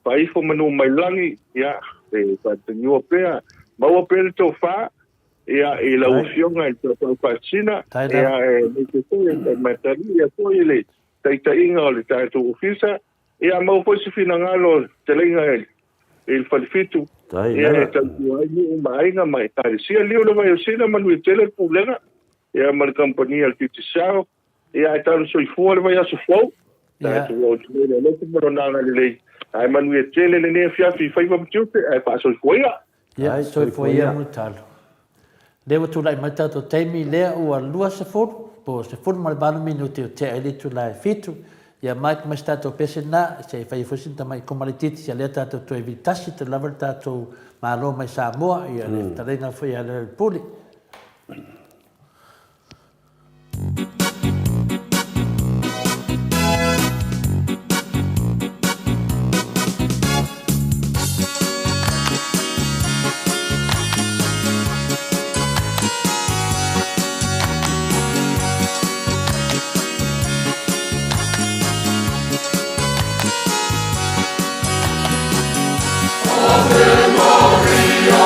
faaifo manu mai lagi, ia e faataniua pea, maua pea le tofa, Ia, i lau Afioga i le Taupau Faasisina, ia, aemaise foi e mataalia foi le taitaiga o le tatou Ofisa, ia maua foi se finagalo o le fetalaiga i le Falefitu, ia, e tautua ai nuu ma aiga ma Ekalesia. Liu le vai o Sina, manuia tele le Pulega, ia, ma le kamupani a le Digicel, ia, ae talo soifua le vaiaso fou. Tatou oo atu nei i le alofa ma lona agalelei, ae manuia tele lenei afiafi i faiva ma tiute, ae faasoifua ia. Ia, soifua ia Mulitalo. Lea ua tulai mai tatou taimi lea ua 20 po o 18 minute o tea ai le itula e 7. Ia Mike ma si tatou pese lena se i fai ai foi sina tamai koma laitiiti sia lea tatou toe vili tasi tele lava le tatou Malo mai Samoa ia le fetalaiga foi ia Lealailepule. Ave Maria,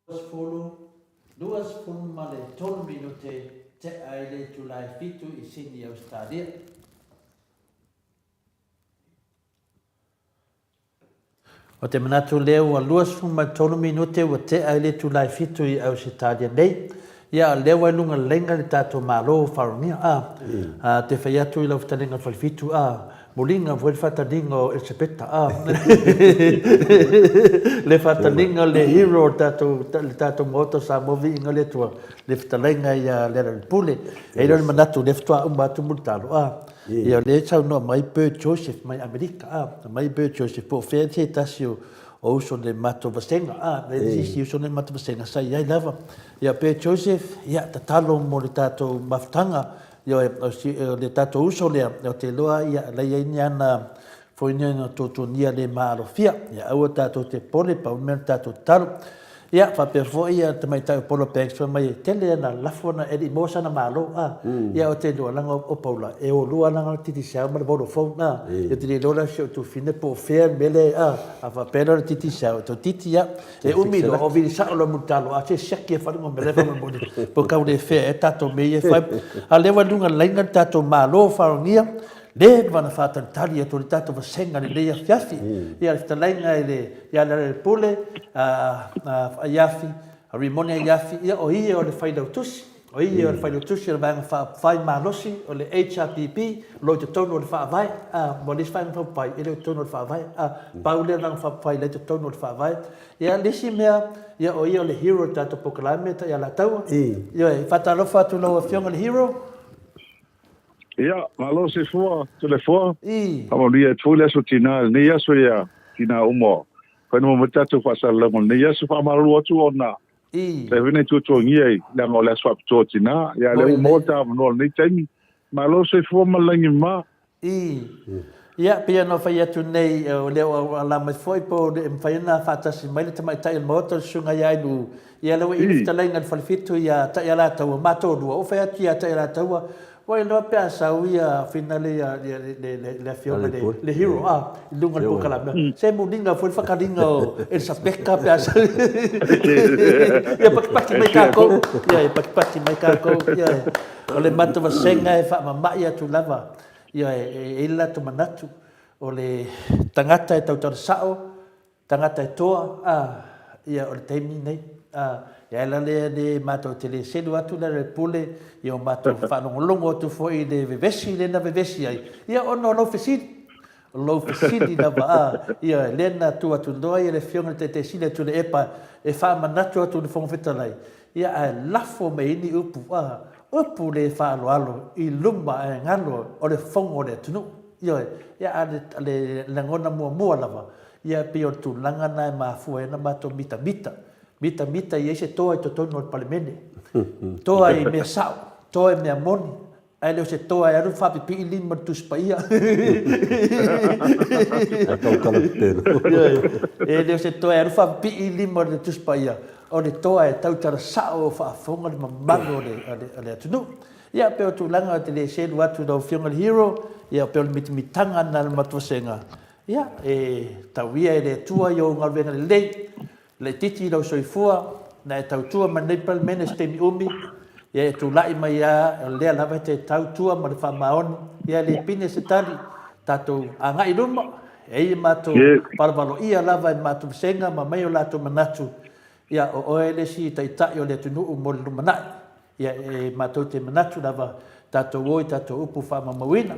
20, 23 minute tea i le itula e fitu i Sini, Ausetalia. O te manatu lea ua 23 minute ua tea i le itula e fitu i Ausetalia nei. Ia, o lea ua i luga laina le tatou Malo o Faronia, a, a te fai atu i lau fetalaiga i le falefitu, a, Muliga foi le faataliga o Elisapeta, a. Le faataliga o le hero o le tatou, le tatou Maota o Samoa, viiga le Atua, le fetalaiga ia Lealailepule. E i ai lea o le manatu, o lea faatoa uma atu Mulitalo, a. Ia o lea e saunoa mai Bert Joseph mai Amerika, a. Mai Bert Joseph, po o fea se tasi o, o uso o le matou vasega, a. E isi uso o le matou vasega sa i ai lava. Ia Bert Joseph, ia tatalo mo le tatou mafutaga, Ioe, o le tatou uso lea, ou te iloa, ia, la i ai ni ana foi ni ana tuatuagia le maalofia. Ia, aua tatou te pole, pau le mea o le tatou tatalo. Ia, faapea foi ia le tamaitai o Paula Banks fai mai e tele ana lafo ana e le i maua sana malo, a. Ia, ou te iloa, leaga o Paula, e o lua lana Digicel ma le Vodafone, a. Ia, ou te le iloa la si ou tuafafine po o fea le mea lea, a. A faapea la o le Digicel, e toeitiiti lava. E umi loa, o vili sao loa Mulitalo, a se siaki e fale mea faamolemole, po tau le fea e tatou mea ia e fai. A lea ua i luga laina le tatou Malo faalogia, le ma na faatalitali atu le tatou vasega i lenei afiafi. Ia le fetalaiga i le ia Lealailepule, Aiafi, Rimone Aiafi, ia o ia o le failautusi. O ia o le Failautusi o le Vaega Faaupufai Malosi o le HRPP, o lo o i totonu o le Faavae, ā, ma le isi Vaega Faaupufai, e le o i totonu o le Faavae, ā, pau lea o le Vaega Faaupufai la e i totonu o le Faavae. Ia, le isi mea, ia, o ia o le hero o le tatou polokalame, Taialataua. Ioe, e faatalofa atu i lau Afioga i le hero. Ia, malo soifua, Toleafoa. Faamanuia atu foi le aso tina i lenei aso ia tina uma. Fai na mai tatou faasalalauga o lenei aso. Faamalulu atu ona Sa foi nai tuatuagia i leaga o le aso faapitoa o tina, ia lea ua maua le avanoa o lenei taimi. Malo soifua ma le lagi mama. I. Ia, pei ona fai atu nei, o lea ua ala mai foi po o le mafai ona faatasi mai le tamaitai o le Maota, le Susuga ia Ailuu. Ia, lea ua i le fetalaiga i le Falefitu ia Taialataua, matou lua, ua fai atu ia Taialataua, Ua iloa pe a sau ia finale ia le afioga i le hero a i luga o le polokalame. Se muliga foi le whakaliga o Elisapeka pe a sau. Ia patipati mai kākou. Ia e patipati mai kākou. Ia o le matou vasega e faamama'i atu lava. Ia e i ai le latou manatu o le tagata e tautala sao Tagata e toa, a, ia, o le taimi lenei, a, e ala lea le matou te le selu atu le le pule, ia o matou faalogologo atu foi i le vevesi lea na vevesi ai, ia ona o lou fesili, o lou fesili lava, a, ia, lea na tu atu loa ia le Afioga i le Taitaisili a Tuilaepa e faamanatu atu i le Fofoga Fetalai, ia, ae lafo mai ai ni upu, a, upu le faaaloalo i luma ae galo o le fono o le atunuu. Ioe, ia, a o le lagona muamua lava, Ia, e pei o le tulaga lena e mafua ai ona matou mitamita, mitamita i ai se toa i totonu o le Palemene. Toa i mea sao, toa i mea moni, ae le o se toa e alu faapipii lima i le Tusi Paia. Ae tautala pepelo. Ioe, e le o se toa e alu faapipii lima i le Tusi Paia, o le toa e tautala sao o faafofoga le mamalu o le atunuu. Ia, e pei o tulaga ou te le selu atu i lau Afioga i le Hero, ia, e pei o le mitamitaga lena o le matou vasega, Ia, e tau ia e le Atua i ou galuega lelei, laitiiti i lou soifua, na e tautua ma lenei Palemene i se taimi umi, ia e tulai mai lava, o lea lava e te tautua ma le faamaoni, ia e le pine se tali, tatou agai i luma, e i ai matou valovaloia lava e le matou vasega ma aumai o latou manatu, ia o oe le isi taitai o le atunuu mo le lumanai. Ia, e matou te manatu lava, tatou o i tatou upu faamaumauina.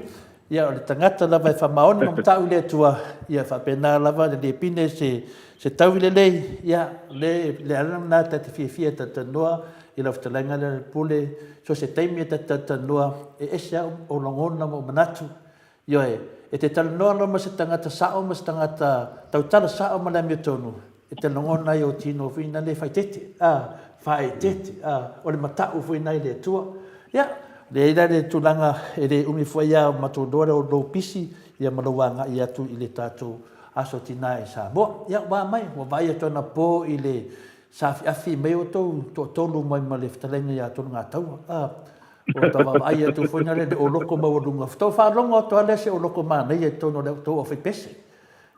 Ia, o le tagata lava e faamaoni ma matau i le Atua, ia, e faapena lava le le pine se, se taui lelei. Ia, le, le ala lena ta te fiafia e talatalanoa i lau fetalaiga lea le pule, so o se taimi e ta te talatalanoa, e ese lava ou lagona ma ou manatu. Ioe, e te talanoa loa ma se tagata sao ma se tagata tautala sao ma le amiotonu, e te lagona ai ou tino foi na le faaeteete, a, faaeteete, a, o le matau foi na i le Atua. Ia, leai la le tulaga e le umi foi a matou iloa lea o lou pisi ia ma lou agai atu i le tatou Aso Tina i Samoa. Ia, ua mai, ua vaai atu anapo i le saafiafi mai outou toatolu mai ma le fetalaiga ia Tologataua, a, Ua tau vaavaai atu foi na le o loko maualuga. Faatoa faalogo atu lava lea se oloko manaia i totonu o le tou aufaipese.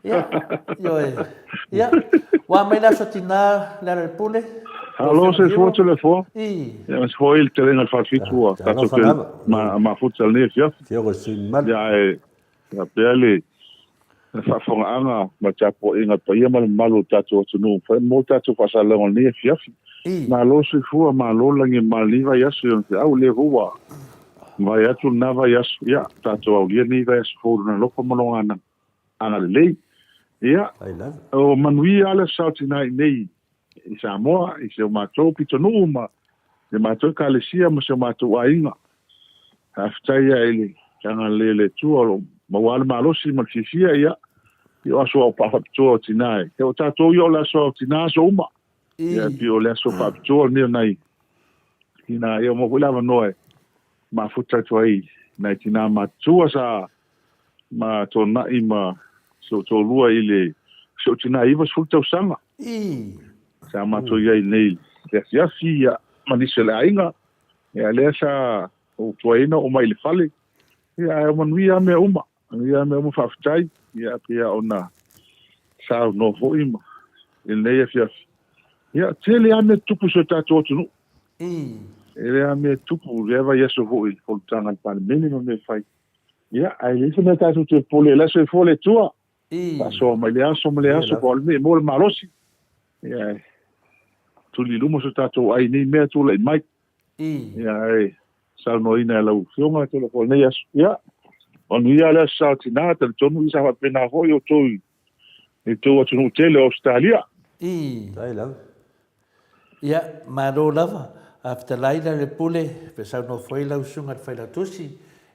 Ia, ioe. Ia, ua mai le aso tina Lealailepule. Alo Afioga soifua Hero. Toleafoa. Ii. Ia aemaise foi le talega o le Falefitu ua tatou Talofa toe lava. mafuta i lenei afiafi. Afioga i le sui mamalu. Ia ae faapea le faafofogaaga ma le tapuaiga a le paia ma le mamalu o le tatou atunuu ua mafai ona maua le tatou faasalalauga i lenei afiafi. Malo soifua, malo le lagi e mama i lenei vaiaso i ona feau, o lea foi ua mavae atu lena vaiaso, ia tatou aulia lenei vaiaso fou i lona alofa ma lona agalelei. Ia, o manuia lava le Aso Sa o Tina i inei i Samoa, i si o matou pitonuu ma si a matou Ekalesia ma si o matou aiga. Faafetai lava i le agalelei o le Atua o lo o maua lava le malosi ma le fiafia, ia, o aso faapitoa o tina e. O tatou ia o le aso o tina aso uma. Ia, e pei o le aso faapitoa lenei o nai tina, ia, ua maua foi le avanoa e mafuta atu ai nai tina matutua sa ma toanai ma si ou toalua i le si ou tina 90 tausaga. Sa matou i ai nei le afiafi ia, ma nisi o le aiga. Ia, lea sa ou tuaiina oo mai i le fale. Ia, ae manuia lava mea uma. Manuia lava mea uma, faafetai. Ia, pei ona saunoa foi ma i lenei afiafi. Ia, tele lava mea tutupu i si o tatou atunuu. Tele lava mea tutupu, lea vaiaso foi i le fonotaga a le Palemene ma mea fai. Ia, ae leai se mea tatou te popole ai, o la e soifua le Atua. Faasoa mai lea aso ma lea aso, po o le mea e maua le malosi. Ia, e tuli i luma so tatou ai i nei mea tulai mai. Ia, ae saunoaina e lau Afioga Toleafoa i lenei aso. Ia, manuia le Aso Sa o Tina, talitonu sa faapena foi outou i le tou atunuu tele o Ausetalia. Faafetai lava. Ia, malo lava. Fetalai Lealailepule, pe saunoa foi lau Susuga i le Failautusi.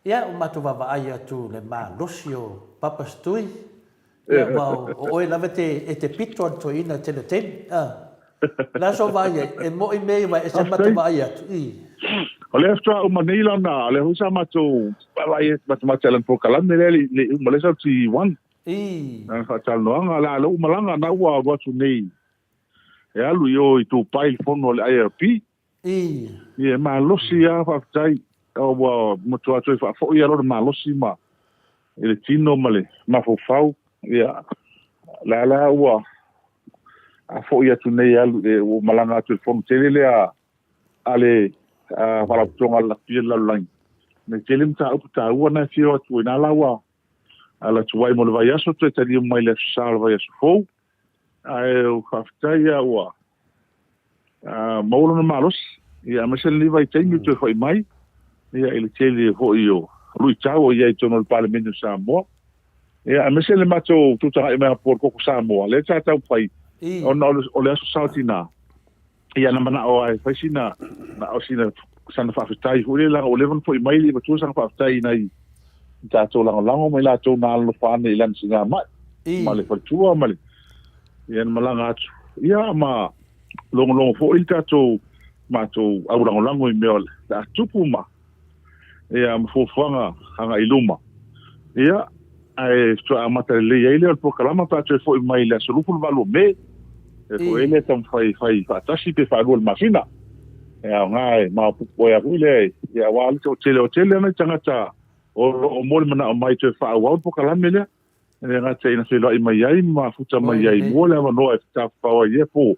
Ia, ua matou vaavaai atu i le malosi o Papa Stui. Ia, aua o oe lava e te pito a le toeaina i le tele o taimi. A. O le a sou vaai ai? E moni mea ia aua e ese le matou vaai atu. I. O lea faatoa uma nei lana, o lea foi sa matou vaavaai atu matamata i lana polokalame lea e le i uma lea sa TV1. I. Lana faatalanoaga, la lea ua malaga, na ua alu atu nei e alu i o i Dubai i le fono a le ILP. Ia, e malosi lava, faafetai. Ua matua toe faafoi lava lona malosi ma i le tino ma le mafaufau. Ia, la la ua a foi atu nei alu, ua malaga atu i le fono tele lea a le Faalapotopotoga a le Lakapi a le Lalolagi. E tele mataupu taua na e fia o atu ai. Na la ua ala atu ai mo le vaiaso, toe talia mai le Aso Sa o le vaiaso fou. Ae faafetai lava ua maua lona malosi, ia, aemaise lenei vaitaimi o toe foi mai, ia, i le tele foi o luitau o i ai i totonu o le Palemene o Samoa. Ia, aemaise le matou tutaga'i mai anapo o le Koko Samoa, lea sa taumafai, ona o le Aso Sa o Tina, ia, na manao lava e fai sina, na o sina, sana faafetai foi lea, leaga ua leva ona foi mai, le i avatua sana faafetai i nai tatou lagolago ma i latou na alolofa ane i lana sigamai, ma le faletua ma le, ia na malaga atu, ia ma logologo foi le tatou matou aulagolago i mea o le a tupu ma ia ma fuafuaga agai i luma. Ia, ae faatoa amata lelei ai lea o le polokalama pe a toe foi mai i le aso 28 o Me, e foi ai lea taumafai e fai faatasi pe faalua i le masina. E aoga e maopoopo ai foi lea, ia aua le toatele, o tele lava nai tagata o lo o molimanaʻo mai toe faaauau le polokalame lea. E le gata ina feiloai mai ai ma mafuta mai ai mua le avanoa e tafafao ai ia po,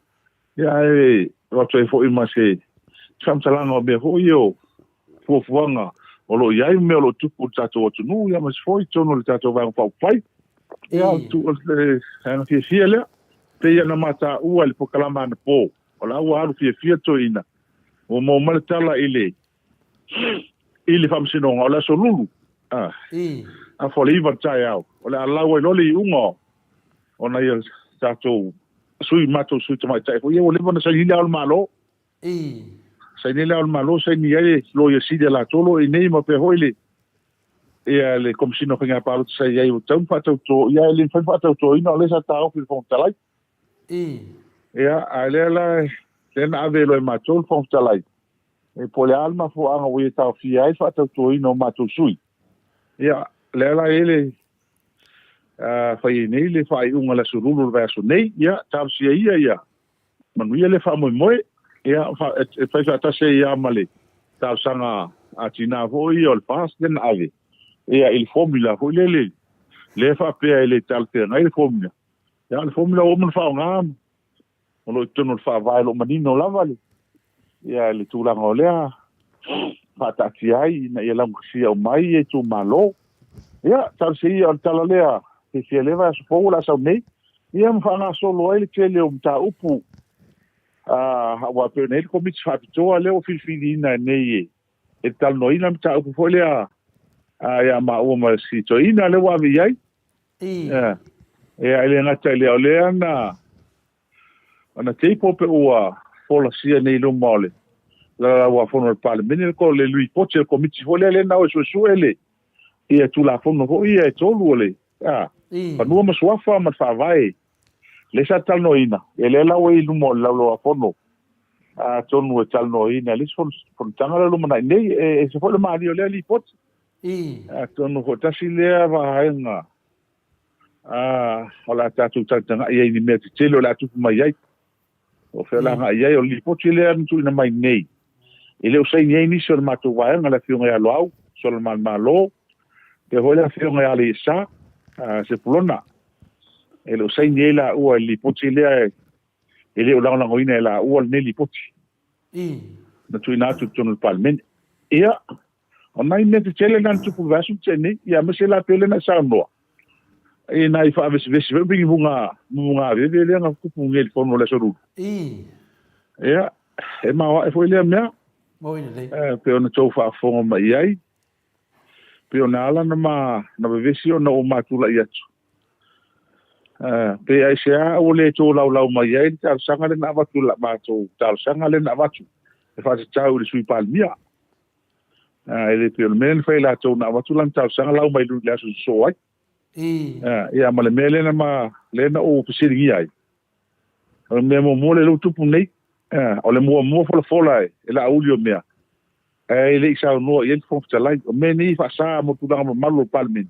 ia ae avatu ai foi ma se faamatalaga o mea foi ia o fuafuaga o lo o i ai ma mea o lo o tupu i le tatou atunuu, ia aemaise foi i totonu o le tatou Vaega Faaupufai. Ia, o le agaga fiafia lea, pei ona mataua i le polokalama anapo, o la ua alu fiafia le toeaina, ua maua mai le tala i le i le faamasinoga, o le aso Lulu, a, afa o le 9 i le taeao, o le a lau ai loa le iuga o nai a tatou sui, matou sui tamaitai foi ia ua leva ona saini le Ao o le Malo. Saini le Ao o le Malo, saini ai le Loia Sili a latou o lo o i inei ma faapea foi le ia le Komesina o Faiga Palota sa i ai ua tatau ona faatauto, ia e le mafai ona faatautoina o lea sa taofi e le Fofoga Fetalai. Ia, a o lea la, lea na ave loa e matou le Fofoga Fetalai, E po o le a le mafuaaga ua ia taofia ai le faatautoina o matou sui. Ia, lea la e i ai le fai ai nei le faaiuga i le aso Lulu o le vaiaso nei. Ia, talosia ia ia manuia le faamoemoe. Ia, e fai faatasi ai lava ma le talosaga a tina foi ia o le FAST lea na ave, ia, i le formula foi lele, lea e faapea e le talafeagai le formula. Ia, o le formula ua uma ona faaaoga. O lo o i totonu o le Faavae o lo o manino lava le, ia, le tulaga o lea faataatia ai ina ia laugatasia uma ai ia itumalo. Ia, talosia ia o le tala lea, fiafia lea vaiaso fou o le a sau nei, ia ma faagasolo ai le tele o mataupu, aua e pei ona i ai le Komiti Faapitoa lea ua filifiliina nei e talanoaina le mataupu foi lea ia maua ma si toeaina lea ua ave i ai. Ia, e le gata i lea, o lea na ona table pe ua folasia nei i luma o le Laulau-a-Fono a le Palemene le le lipoti a le Komiti foi lea lea na o e suesue le ia Tulafono foi ia e tolu o le Fanua ma Suafa ma le Faavae lea sa talanoaina, ia lea la ua i luma o le Laulau-a-Fono atonu e talanoaina i le isi fonotaga lea o lumanai nei. E ese foi le malie o lea lipoti. Atonu foi tasi lea vaega o le a tatou tagatagai ai i ni mea tetele o le a tupu mai ai. O fea o le a agai i ai. O le lipoti lea na tuuina mai nei, e le o saini ai nisi o le matou vaega, le Afioga ia Loau Solomani Malo, faapea foi le Afioga ia Alaiasa Sepulona. E le o saini ai laua i le lipoti lea, e le o lagolagoina e laua lenei lipoti na tuuina atu i totonu o le Palemene. Ia, O nai mea tetele na na tupu i le vaiaso na tea nei, ia aemaise la pei o lea na e saunoa i nai faavesivesi foi pei ni mugaveve lea na tupu nei i le fono o le Aso Lulu. Ia, e maoae foi lea mea. Moi lelei. E pei ona tou faafofoga mai i ai, pei ona ala ona ma na vevesi ona ou matulai atu. Pe aisea ua le tolaulau mai ai le talosaga lea na avatu i la matou talosaga lea na avatu e faatatau i le Sui Palemia. E le pei o le mea na fai e latou na avatu lana talosaga lau mai i le aso sosoo ai. Ia ma le mea lea na ma lea na ou fesiligia ai. O le mea muamua lea ua tupu nei, o le muamua folafola e Laauli o mea, ae le i saunoa i ai le Fofoga Fetalai. O mea nei e faasa mo tulaga mamalu o le Palemene.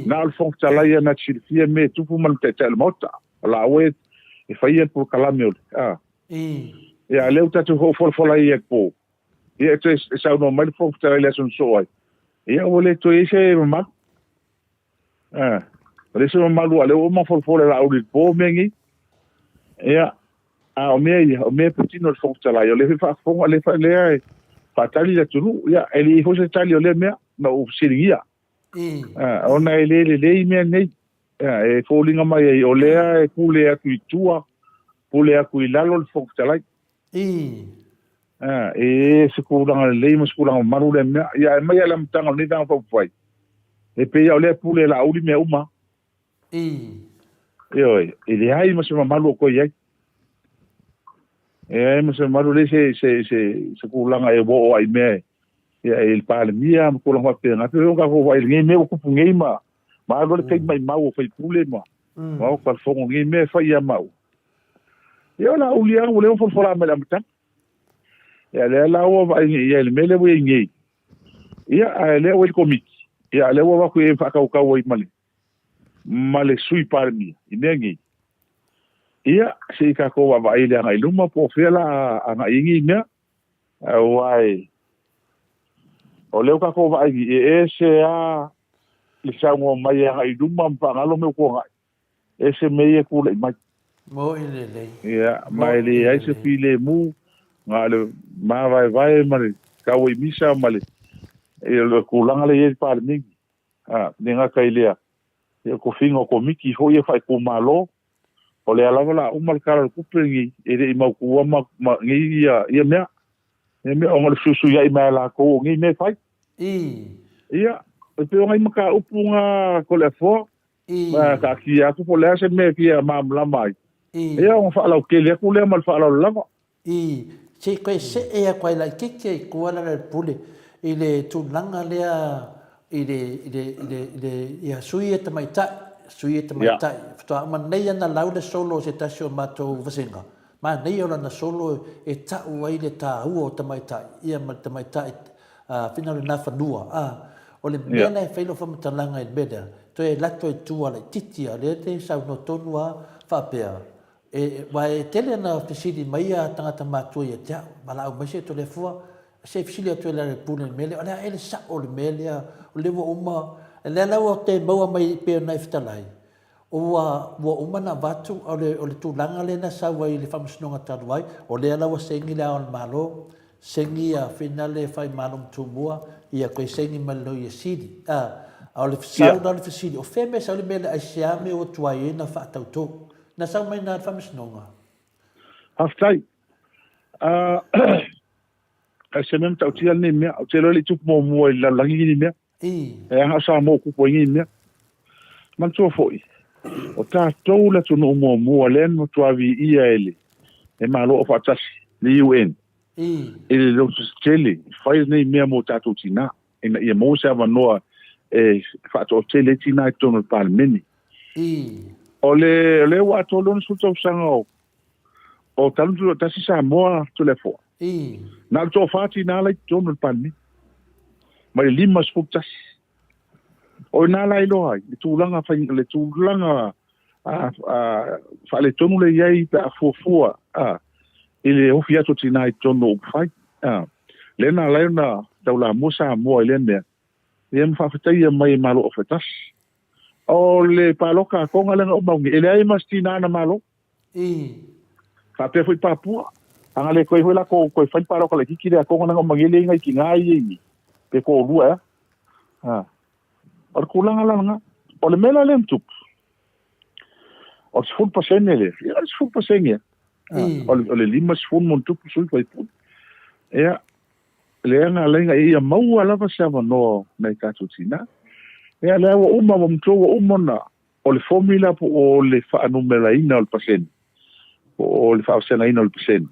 Na o le Fofoga Fetalai ia na te silafia mea e tupu ma le Taitai o le Maota. O laua e faia le polokalame o le, Ia, a lea ua tatou hoofolafola ai i le po. Ia, e toe saunoa mai le Fofoga Fetalai i le aso na sosoo ai. Ia, ua le toe i ai se mamalu. Ua leai se mamalu, a o lea ua uma folafola e Laauli i le po mea nei. Ia, a o mea ia, o mea e patino i le Fofoga Fetalai, o lea foi e faafofoga, o lea e faatali le atunuu. Ia, e le i i ai foi se tali o lea mea na ou fesiligia. Ona e le lelei mea nei. E foliga mai ai, o lea e pule atu i tua, pule atu i lalo le Fofoga Fetalai. E se tulaga lelei ma se tulaga mamalu lea mea. Ia, ae mai lava i le amataga o lenei Vaega Faaupufai, e pei lava o lea e pule e Laauli mea uma. Ioe, e leai ma se mamalu o toe i ai. E leai ma se mamalu, leai se, se, se, se tulaga e oo ai i mea ia, i le Palemia ma tulaga faapena. Pei ona tatou vaai i lenei mea ua tupu nei ma, ma alu ai le taimi maimau o faipule ma, ma oka le fono i lenei mea e fai ia maua. Ia o Laauli lava ua leva ona folafola mai i le amataga. Ia lea la ua vaai nei i ai i le mea lea ua i ai nei. Ia, ae lea ua i le komiti. Ia, a lea ua avatu i ai e faatautau ai ma le, ma le Sui Palemia i mea nei. Ia, se i tatou vaavaai i le agai i luma po o fea la agai ai nei mea. Aua e, o lea ua tatou vaai nei, e ese lava le saunoa mai e agai i luma ma faagalo mea ua tuanai. Ese mea ia e tulai mai. Moi lelei. Ia, ma e leai se filemu, na o le mavaevae ma le tau i misa ma le, ia, le tulaga lea e i ai le Palemene. A, le gata i lea, ia, o tofiga o komiti foi ia faaitumalo, o lea lava o le a uma le Tala o le Tupe lenei, e le i mautu ma, ma nei ia, ia mea. Ia mea, ona o le fesuisuiai mai a latou o nei mea e fai. Ia, e pei o nai mataupu na Toleafoa, Ma taatia atu po o le a se mea e fia malamalama ai. Ia ona faalautele atu lea ma le faaaloalo lava. I, se i toe see atu ai laitiiti i tua Lealailepule i le tulaga lea i le, i le, i le, i le, ia sui e tamaitai, sui e tamaitai. Faatoa uma nei ana lau le solo o se tasi o matou vasega, Manaia o lana solo e ta'u ai le tāua o tamaitai, ia ma le tamaitai whina o le Nafanua, a, o le mea la e fai lau faamatalaga i le mea lea, toe alu atu ai i tua laitiiti a, lea te saunoa tonu a faapea, e, aua e tele ana fesili mai a tagata matua ia te a'u, valaau mai se Toleafoa, se i fesili atu e Lealailepule i le mea lea, o le a ea le sa'o o le mea lea, o lea ua uma, lea la ua toe maua mai pei ona e fetalai. Ua, ua uma ona avatu, o le, o le tulaga lea na sau ai i le Faamasinoga talu ai, o lea la ua saini Le Ao o le Malo, saini ia Finale Faimalo ma Tumua, ia toe saini ma le Loia Sili. A, a o le sau la o le fesili, o fea mea e sau le mea lea, aisea mea ua tuai ai ona faatauto? Na sau mai i ina i le Faamasinoga. Faafetai. Ai se mea matautia lenei mea. Ou te iloa e le i tupu muamua i le lalolagi lenei mea. E aga o Samoa ua tupu ai nei mea. Manatua foi, o tatou le atunuu muamua lea na matua viia e le e Malo Aufaatasi, le UN, i le lototetele e fai lenei mea mo tatou tina, ina ia maua se avanoa e faatoatele ai tina i totonu o le Palemene. O le, o lea ua atoa le 60 tausaga o, o talu tutoatasi Samoa Toleafoa. Na o le toafa tina la i totonu o le Palemene, mai le 51. O ina la iloa ai le tulaga fai, le tulaga faaletonu le i ai pe a fuafua i le ofi atu o tina i totonu o upufai. Lea na ala ai ona taulamua Samoa i lea mea, ia ma faafetaia mai e Malo Aufaatasi. O le paloka a Tonga lea na ou mauni, e leai ma se tina na malo. Faapea foi Papua. A na le toe foi latou toe fai le paloka laitiiti lea a Tonga lea na uma nei lea i nai tina ia i pe toalua ea. Ha. O le tulaga la lena. O le mea la lea na tupu, o le 10% lea, ia o le 10% ia. O le, o le 50 ma ona tupu sui usufono. Ia, lea na ala ai ona ia maua lava se avanoa o nai tatou tina. Ia, lea ua uma, ua matua ua uma ona, o le formula po o le faanumeraina o le pasene, po o le faavasegaina o le pasene.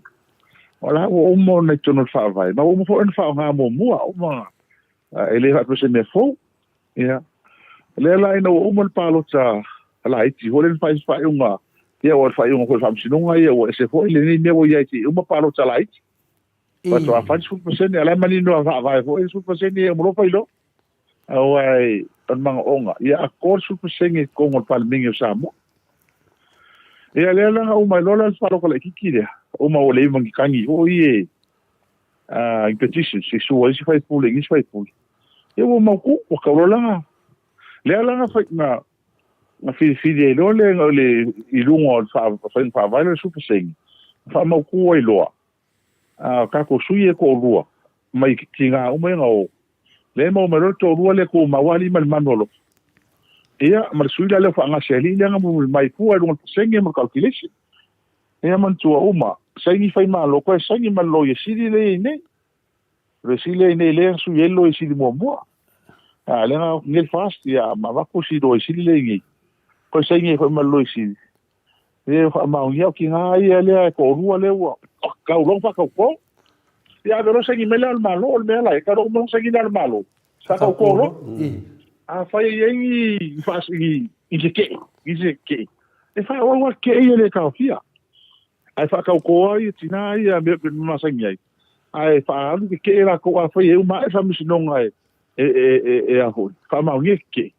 O la ua uma ona i totonu o le faavae, ma ua uma foi ona faaaoga muamua, uma, e le faapea o se mea fou. Ia, lea la ina ua uma le palota laiti foi lea na fai se faaiuga, ia ua le faaiuga foi o le faamasinoga ia ua ese foi lenei mea ua i ai seia uma palota laiti. Faatoa fai le 10%, a o la e manino lava faavae foi le 10% ia uma loa fai loa. Aua o le manaoga, ia atoa le 10% i totonu o le Palemene o Samoa. Ia lea la na uma ai loa la le palota laitiiti lea, uma ua leai ma ni tagi foi e ni petitions e sua ai isi faipule i nisi faipule. Ia ua mautu, ua tau loa la lea la na fai na na filifili ai loa le le i luga o le faiga faavae lea o le 10%, na faamautu ai loa a tatou sui e toalua mai tiga uma ia na o. Lea e maua mai loa le toalua lea tumau alii ma le manu alofa. Ia, ma le sui la lea o faagase alii lea na mulimuli mai fua i luga o le pasene ma le calculation. Ia manatua uma, saini fai malo, toe saini ma le Loia Sili lea e i ai nei. Loia Sili lea e i ai nei lea na sui ai le Loia Sili muamua. A, lea na nei le FAST, ia, ma avatu si Loia Sili lea e i nei. Toe saini ai foi ma le Loia Sili. E faamaonia o tina ia lea e toalua lea ua tau loa faatautō. Ia ave loa saini mai le Ao o le Malo, o le mea la e tau loa uma saini le Ao o le Malo. Faatautō loa. Afai e i ai ni faas ni ni se keʻe, ni se keʻe, e faaauau lava keʻe ia e le taofia. Ae faatautō lava ia tina ia mea pe masani ai. Ae faaalu ke keʻe latou afai e uma ae faamasinoga e e e e a foi, faamaonia ke keʻe.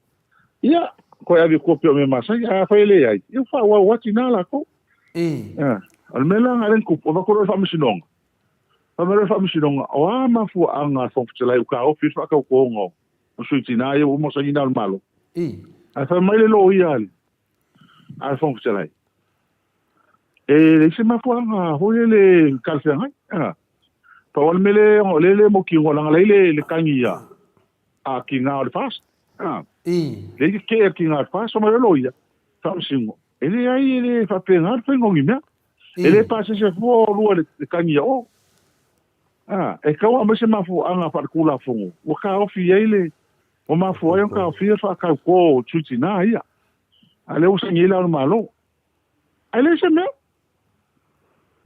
Ia, koe ave kua pea o mea masani, a afai e leai, ia ua faaauau atu ina latou. Ia, o le mea la na lea na tupu, avatu loa i le faamasinoga. Fai mai loa le faamasinoga, o a mafuaaga a le Fofoga Fetalai ua taofi ai le faatautoga o sui tina ia ua uma ona saini le Ao o le Malo. Ae fai mai le loia a le Fofoga Fetalai, e leai se mafuaaga foi lele talafeagai. Pau lava le mea lea, o lea e le mautinoa, leaga la e i ai le tagi a a tina o le FAST. A. Leai ke kee a tina o le FAST, fai mai le loia, faamasino, e leai e le faapena le faiga o ni mea. E le pasese fua olua i le tagi ia o. A, e tatau ona aumai se mafuaaga faaletulafono ua taofi ai le, ua mafua ai ona taofia le faatautō o sui tina ia. A lea ua saini ai le Ao o le Malo. Ae leai se mea.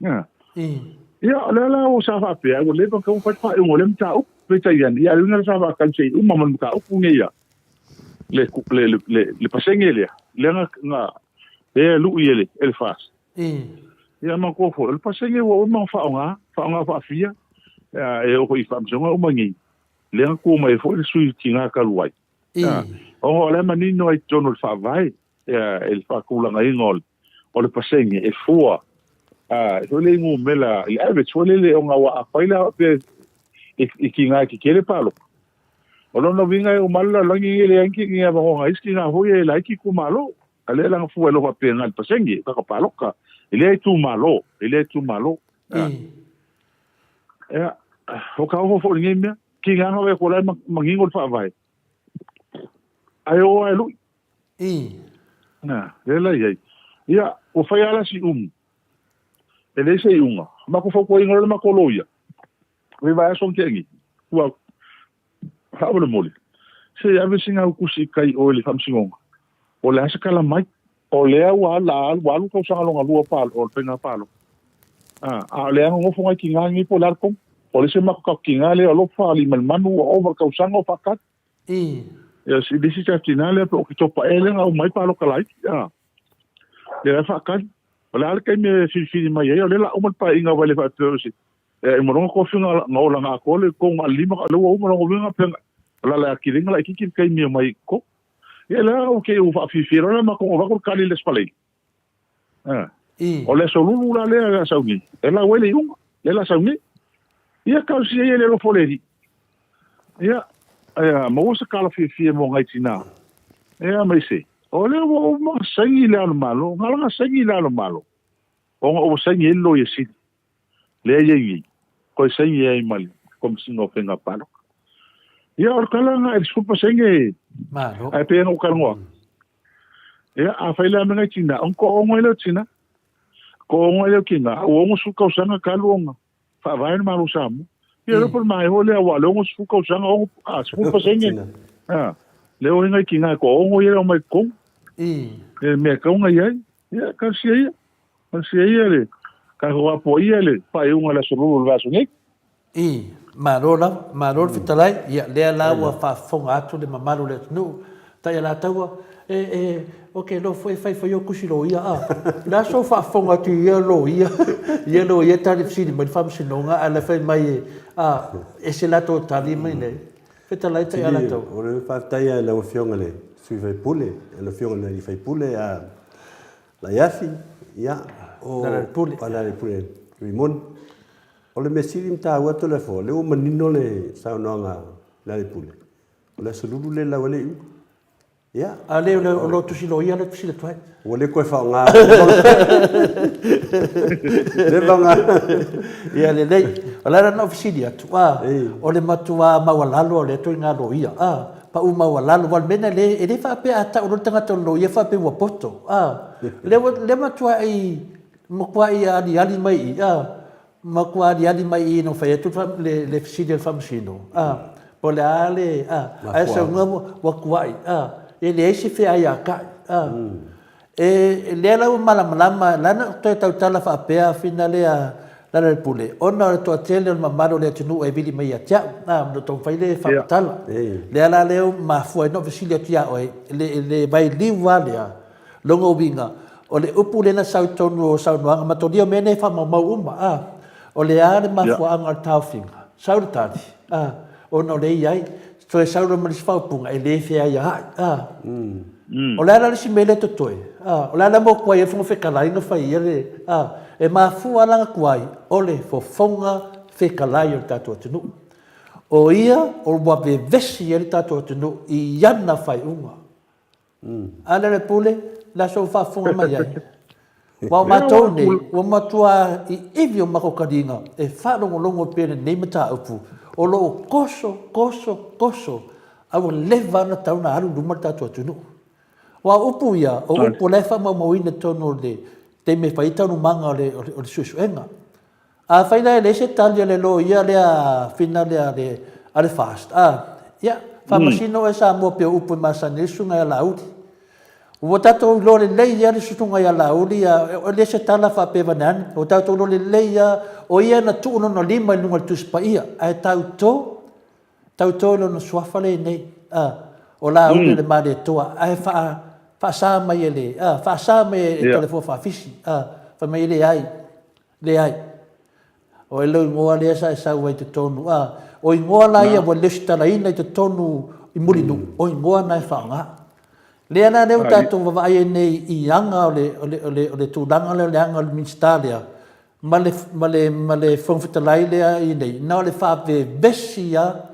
Ia. Ia, o lea la ua sa faapea, ua leva ona tatau ona fai le faaiuga o lea mataupu. Peitai ane, ia, o le uiga lea sa faatali se i uma ma le mataupu lenei ia, le, le, le, le, le pasene lea, lea na, na, lea e lui e le, e le FAST. Ia, manatua foi, o le pasene ua uma ona faaaoga, faaaoga faafia, ia, e oo foi i faamasinoga uma nei, lea na tu mai ai foi le sui tina talu ai. Ia, ona o lea e manino ai i totonu o le faavae, ia, i le faatulagaina o le, o le pasene e fua a foi le numera i average foi lele ona ua afai la pe i tiga e tetele paloka. O lona uiga e uma le lalolagi e leai ni avanoa isi tiga foi e laiti itumalo. A lea la fua e faapena i le pasene, kaka paloka. E lea itumalo, e lea itumalo. Ia, o ka ofo foi lenei mea, ki ngā ngā ko lai mangingo le faavae. Ai o ai lui. Na, lea la iai. Ia, ua fai ala si umu. E leai se iuga. Makou fautuaina loa le matou loia, i le vaiaso na tea nei, ua faamolemole, se i ave sina au tusi i tai i o i le Faamasinoga, o le a se tala mai? O lea ua alu, ua alu le tausaga lona lua o le faiga palota, a o lea e nonofo nai tina nei po o le a le tonu. O le isi o matou tatou tina lea o Alofa Aliimalemanu ua ova le tausaga o faatali. Ia, le isi tatou tina lea po o Oketopa ea lea na uma ai palota laiti, a. Lea e faatali. O le a le taimi e filifili mai ai, o lea o le a uma le paeaiga aua e le faapea o se e uma loa tofiga na ola na atoa le tou na lima lea ua uma lona uiga pe o le a le atili ai laitiiti le taimi e omai i totonu. Ia lea ua te i ua faafiafia loa le matou avatu le tali i le Aso Faraile. O le Aso Lulu la lea o le a sau nei, e lau ai le iuga, lea o le a sau nei. Ia talosia ia i le alofa o le Alii. Ia, ia maua se tala fiafia mo ngai tina. Ia aemaise, o lea ua uma ona saini le Ao o le Malo, na ala ona saini le Ao o le Malo, ona ua saini ai le Loia Sili, lea e i ai nei, toe saini ai ma le Komesina o Faiga Palota. Ia, o le tala lena i le 10%, Malo. ae pei ona ou talanoa atu. Ia, afai la me ngai tina, ona toaono ai lea o tina. Toaono ai lea o tina, a ua 60 tausaga talu ona faavae le Malo o Samoa. Ia le pole mai hoi lea ua le 60 tausaga ono a 10%. A le o inga ki ngai ko ongo ia o mai ko. E mea kaunga ia. Ia ka sia ia. Ka sia ia le ka hoa po ia le pa unga la sulu le vaso nei. I, malo lava, malo le fetalai, ia lea la ua faafofoga atu le mamalu o le atunuu, tai a lataua, e, e, ok, loa foi e fai foi o kusi loia, a. O le a sou faafofoga atu i ia loia, ia loia tali fesili mai le faamasinoga, ae la fai mai e, a, ese latou tali mai nei. Fetalai tai a lataua. O le faafetai lava i lau Afioga i le sui usufono, lau Afioga i le sui usufono a Laiafi, ia, o Lealailepule. Lealailepule Rimoni. O le mea sili ma taua Toleafoa, o lea ua manino le saunoaga a Lealailepule, O le Aso Lulu lea lau ai le iuga. Ia. A lea o lo tusi loia lea tusi atu ai. Ua le koe faaaoga. Le faaaoga. Ia lelei. O le ala na ou fesili atu, a, o le matua maualalo o lea ituaiga loia, a, pau maualalo, aua o le mea lena e le faapea a tau loa le tagata o le loia faapea ua poto, a. Lea ua, lea matuai, matuai aliali mai i i, a. Matua aliali mai i i ina ua fai atu le, le fesili a le Faamasino, a, po o le a le, a, ae saunoa ua, ua tuai, a, e leai se feaiakai, a. E, lea la ua malamalama, la na ou toe tautala faapea finale a Lealailepule, ona o le toatele o le mamalu o le atunuu e vili mai ia te au, a, o lo o taumafai le faamatala. Lea la lea ua mafua ai ona ou fesili atu ia oe, le, le vailiu lava lea, Lona uiga, o le upu lea na sau i totonu o saunoaga matolia, o mea nei e faamaumau uma, a, o le a le mafuaaga o le taofiga? Sau le tali, a, ona o lea e i ai, toe sau loa ma le isi faaupuga, e le feaiaai, a. O le a la le isi mea lea e totoe? A, o le a la mo tuai ai le Fofoga Fetalai na fai ia le, a, e mafua la ona tuai, o le fofoga fetalai o le tatou atunuu. O ia ua vevesi ai le tatou atunuu i ana faaiuga. A lea le pule, le aso ua faafofoga mai ai. Aua o matou nei, ua matua iivi o matou taliga e faalogologo pea i lenei mataupu, o lo o toso, toso, toso, a ua leva ona tatau ona alu i luma le tatou atunuu. Aua o upu ia, o upu o la e faamaumauina i totonu o le taimi e fai ai taualumaga o le suesuega. Afai la e leai se tali a le loia lea finale a le a le FAST, a, ia, faamasino oe Samoa pei o upu e masani ai le susuga ia Laauli. Ua tatou iloa lelei lava le susuga ia Laauli, a, e le se tala faapea vaneane ane, ua tatou iloa lelei lava, o ia na tuu lona lima i luga o le Tusi Paia, ae tauto, tauto i lona suafa lenei, a, o Laauli o le Malietoa, ae faa, faasa mai e le, a, faasa mai e Toleafoa Faafisi, a, fai mai e leai. Leai. O e lou igoa lea sa e sau ai i totonu, a, o igoa la ia ua lesitalaina i totonu i Mulinuu, o igoa na e faaaoga. Lea la lea ua tatou vavaai ai nei i aga o le, o le, o le, o le tulaga lea o le aga o le Minisita lea, ma le, ma le, ma le Fofoga Fetalai lea i nei, na o le faavevesi lava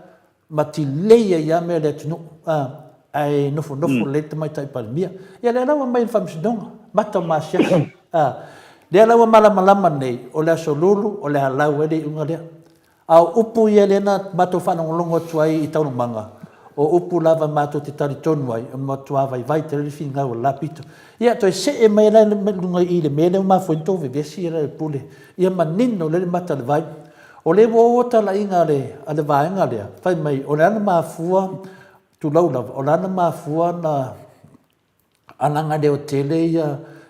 ma tilei ai lava mea o le atunuu. A. Ae nofonofo lelei le Tamaitai Palemia. Ia lea la ua aumai e le Faamasinoga, mata o maasiasi. A, lea la ua malamalama nei, o le Aso Lulu o le a lau ai le iuga lea. A o upu ia lea na matou faalogologo atu ai i taualumaga, o upu lava matou te talitonu ai, o le matua vaivai tele le finau o le la pito. Ia, toe see mai la i luga i i le mea lea ua mafua ai ona tou vevesi Lealailepule, ia manino lelei le mata o le vai. O lea ua oo talaiga a le vaega lea, fai mai o le a na mafua, tulou lava, o le a na mafua na alaga leotele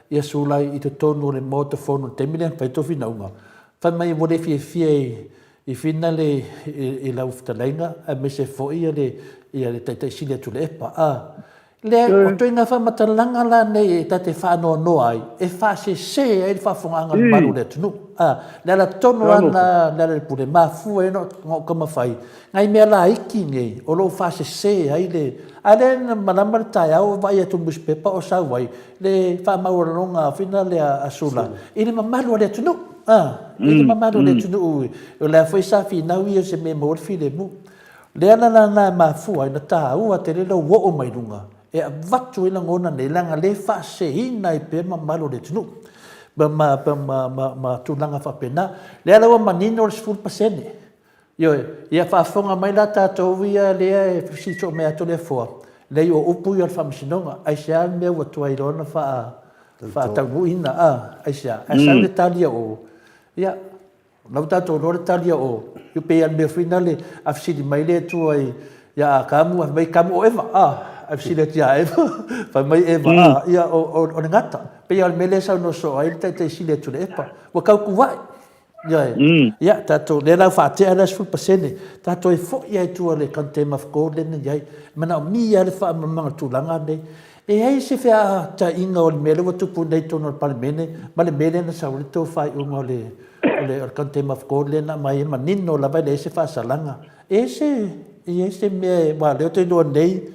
ia Sula i totonu o le Maota Fono i le taimi lea na fai ai tofinauga, fai mai ua le fiafia i finale i lau fetalaiga aemaise foi le Taitai Sili a Tuilaepa. A lea, o ituaiga faamatalaga la nei e ta te faanoanoa ai, e faasese ai le faafofogaaga a le mamalu o le atunuu. A, le ala tonu lava lena Lealailepule, e mafua ai ona ou taumafai nai mea laiti nei o lo o faasese ai le... A lea na malama le taeao o vaai atu i le nusipepa o sau ai le faamaualaloga foi lea a Sula i le mamalu o le atunuu. A, i le mamalu o le atunuu, o lea foi sa finau ia o se mea e maua ai le filemu. O le ala la lena e mafua ai ona taua tele lou oo mai luga e avatu ai lagona nei, leaga o lea e faaseseina ai pea mamalu o le atunuu ma, ma, ma, ma, ma tulaga faapena. O lea la ua manino le 10%. Ioe, ia faafofoga mai la tatou ia lea e fesili soo mai ia Toleafoa, leai o upu ia o le Faamasinoga, aisea le mea ua tuai loa ona faataunuuina, a, aisea? Ae sau le tali a o, ia, o la ua tatou iloa le tali a o, e pei lava o le mea foi lale, a fesili mai le Atua ia Atamu, fai mai, Tamu o Eva, a, ae fesili atu ia Eva, fai mai Eva, a, ia, o le gata. E pei lava o le mea lea e saunoa soo ai le Taitai Sili a Tuilaepa, ua tautua'i. Ioe. Ia, tatou, lea la ua faatea le 10%, tatou e foi lava i tua i le Contempt of Court lea na i ai. E manaomia lava le faamalamalamaga o le tulaga lenei. E i ai se feaataiga o le mea lea ua tupu nei i totonu o le Palemene ma le mea lea na sau ai le tou faaiuga o le o le Contempt of Court lea na aumai ai manino lava e leai se faasalaga. E i ai se, e i ai se mea, aua o lea ou te iloa nei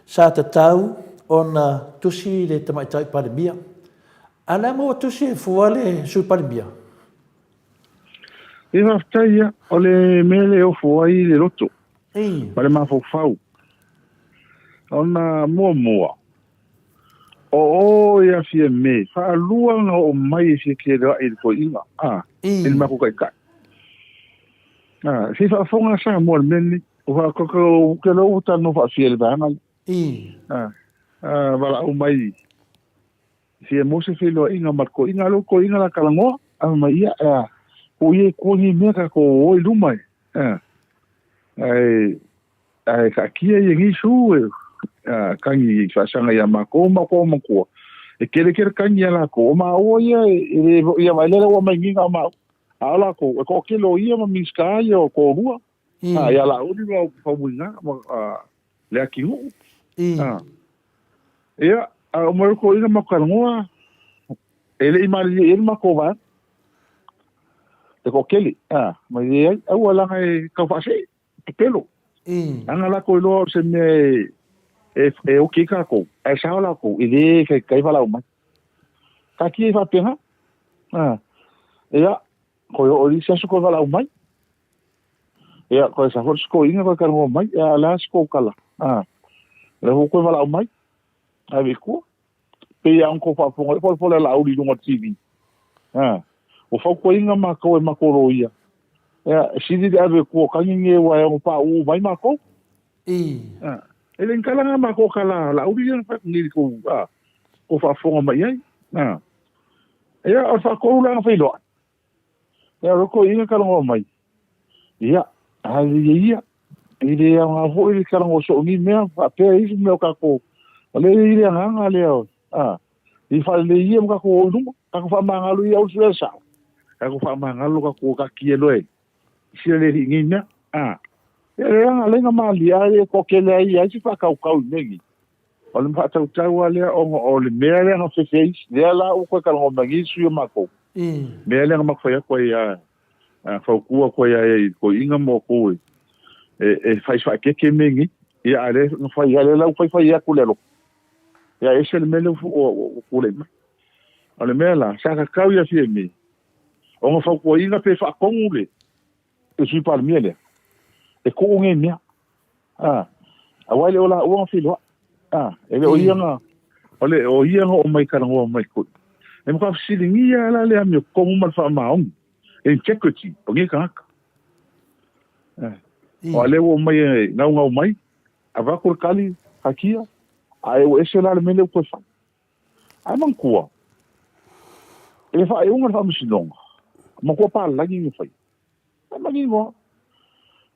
sa tatau ona tusi le Tamaitai Palemia. A o le a maua tusi e fua le Sui Palemia? E faafetai ia, o le mea lea e ofo ai le loto ma le mafaufau. Ona muamua, o o ia Fiame, faalua ona oo mai e fia keleoai i le toeaina, a, i le matou taitai. A, se i faafofoga Samoa i le mea lenei. Ou te iloa ua talanoa faafia i le vaega lea. A, a, valaau mai Fia maua se feiloaiga ma le toeaina, a lou toeaina la talanoa, a fai mai, ia, ea, ko ia i tua nei mea tatou o i luma e, ea, ae, ae taatia ia nei su e, a, tagi i faasaga ia matou ma kou matua, e kele kele tagi ia latou, o maua ia e, e le, ia vaai lea ua mai nei na o maua, a o latou, e toatele o ia ma Minisita ia o toalua, a, ia Laauli ma Faumuina ma, a, Leatinuu, a. Ia, a o mai ko ina makalongoa, e le i malilie i ai le matou vaega. E toatele, a, malilie ai, aua leaga e tau faasee, pepelo. Leaga latou iloa o se mea e, e, e oki ai tatou, ae sao latou, e le taitai valaau mai. Taatia ai faapena. A, ia, koe oo i le isi aso koe valaau mai. Ia, koe sa foi se toeaina koe talanoa mai, ia, o le a se tou tala? A, o lea foi koe valaau mai, ave i tua. Pei lava ona tou faafofoga i le polepole a Laauli i luga o le TV. A, ua fautuaina matou e matou loia, ia, e sili le ave i tua o tagi nei aua e ono paauu mai matou. A, e le ni tala na matou tala a Laauli ia na fai atu nei i le tou, a, tou faafofoga mai i ai. A, ia, o le faatolu la na feiloai, Ia, o toeaiina talanoa mai, ia, a ia ia, e le aoga foi le talanoa soo ni mea, faapea e i ai se mea o tatou, o lea e i ai le agaga lea, a, i faalelei ia ma tatou o i luma, tatou faamagalo ia, aua le sue sao, tatou faamagalo tatou taatia loa e sila le alii nei mea, a. Ia, leaga, leaga malie, a e toatele ai i ai se faatautau i mea nei. O le faatautau lava lea ona o le mea lea na fefe ai, lea la ua toe talanoa mai nei sui o matou, mea lea na matou fai atu ai a, fautua atu ai i toeaiina ma outou e fai faaeteete mea nei. Ia a lea na fai, a lea la ua fai fai atu le alofa. Ia e ese le mea lea ua tulai mai. O le mea la, sa tatau ia Fiame ona fautuaina pe faatonu le Sui Palemia lea e tuu nei mea. Aua e le o laua na feiloai. A, e le o ia na, o le o ia na oo mai talanoa mai foi. E matua fesiligia lava la le amiotonu ma le faamaoni, integrity, o nei tagata. O a lea ua omai e naunau mai, avatu le tali, fatia, ae ua ese la le mea lea ua toe fai. Ae manatua, i le faaiuga o le Faamasinoga, matua palagi na faia. E manino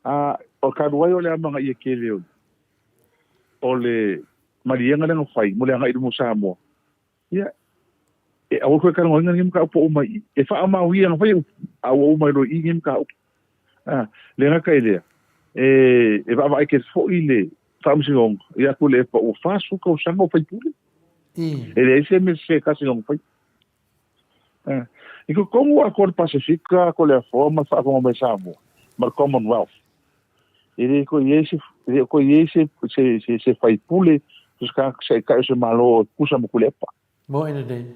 lava. O le talu ai o le amanaia tele o le maliega lea na fai mo le agai i luma o Samoa, ia, e aua toe talanoaina lenei mataupu ua uma i i. E faamaonia na fai upu, a ua uma ai loa i i lenei mataupu. A, le gata i lea, e vaavaai tele foi le Faamasinoga ia Tuilaepa ua 40 tausaga o faipule. E leai se mea se tasi na ona faia. I totonu atoa o le Pasefika, atoa le Afoa ma le faafofoga mai a Samoa ma le Commonwealth, e le toe i ai se, e le toe i ai se, se, se, se faipule, se tagata taitai o se Malo e tusa ma Tuilaepa. Moi lelei.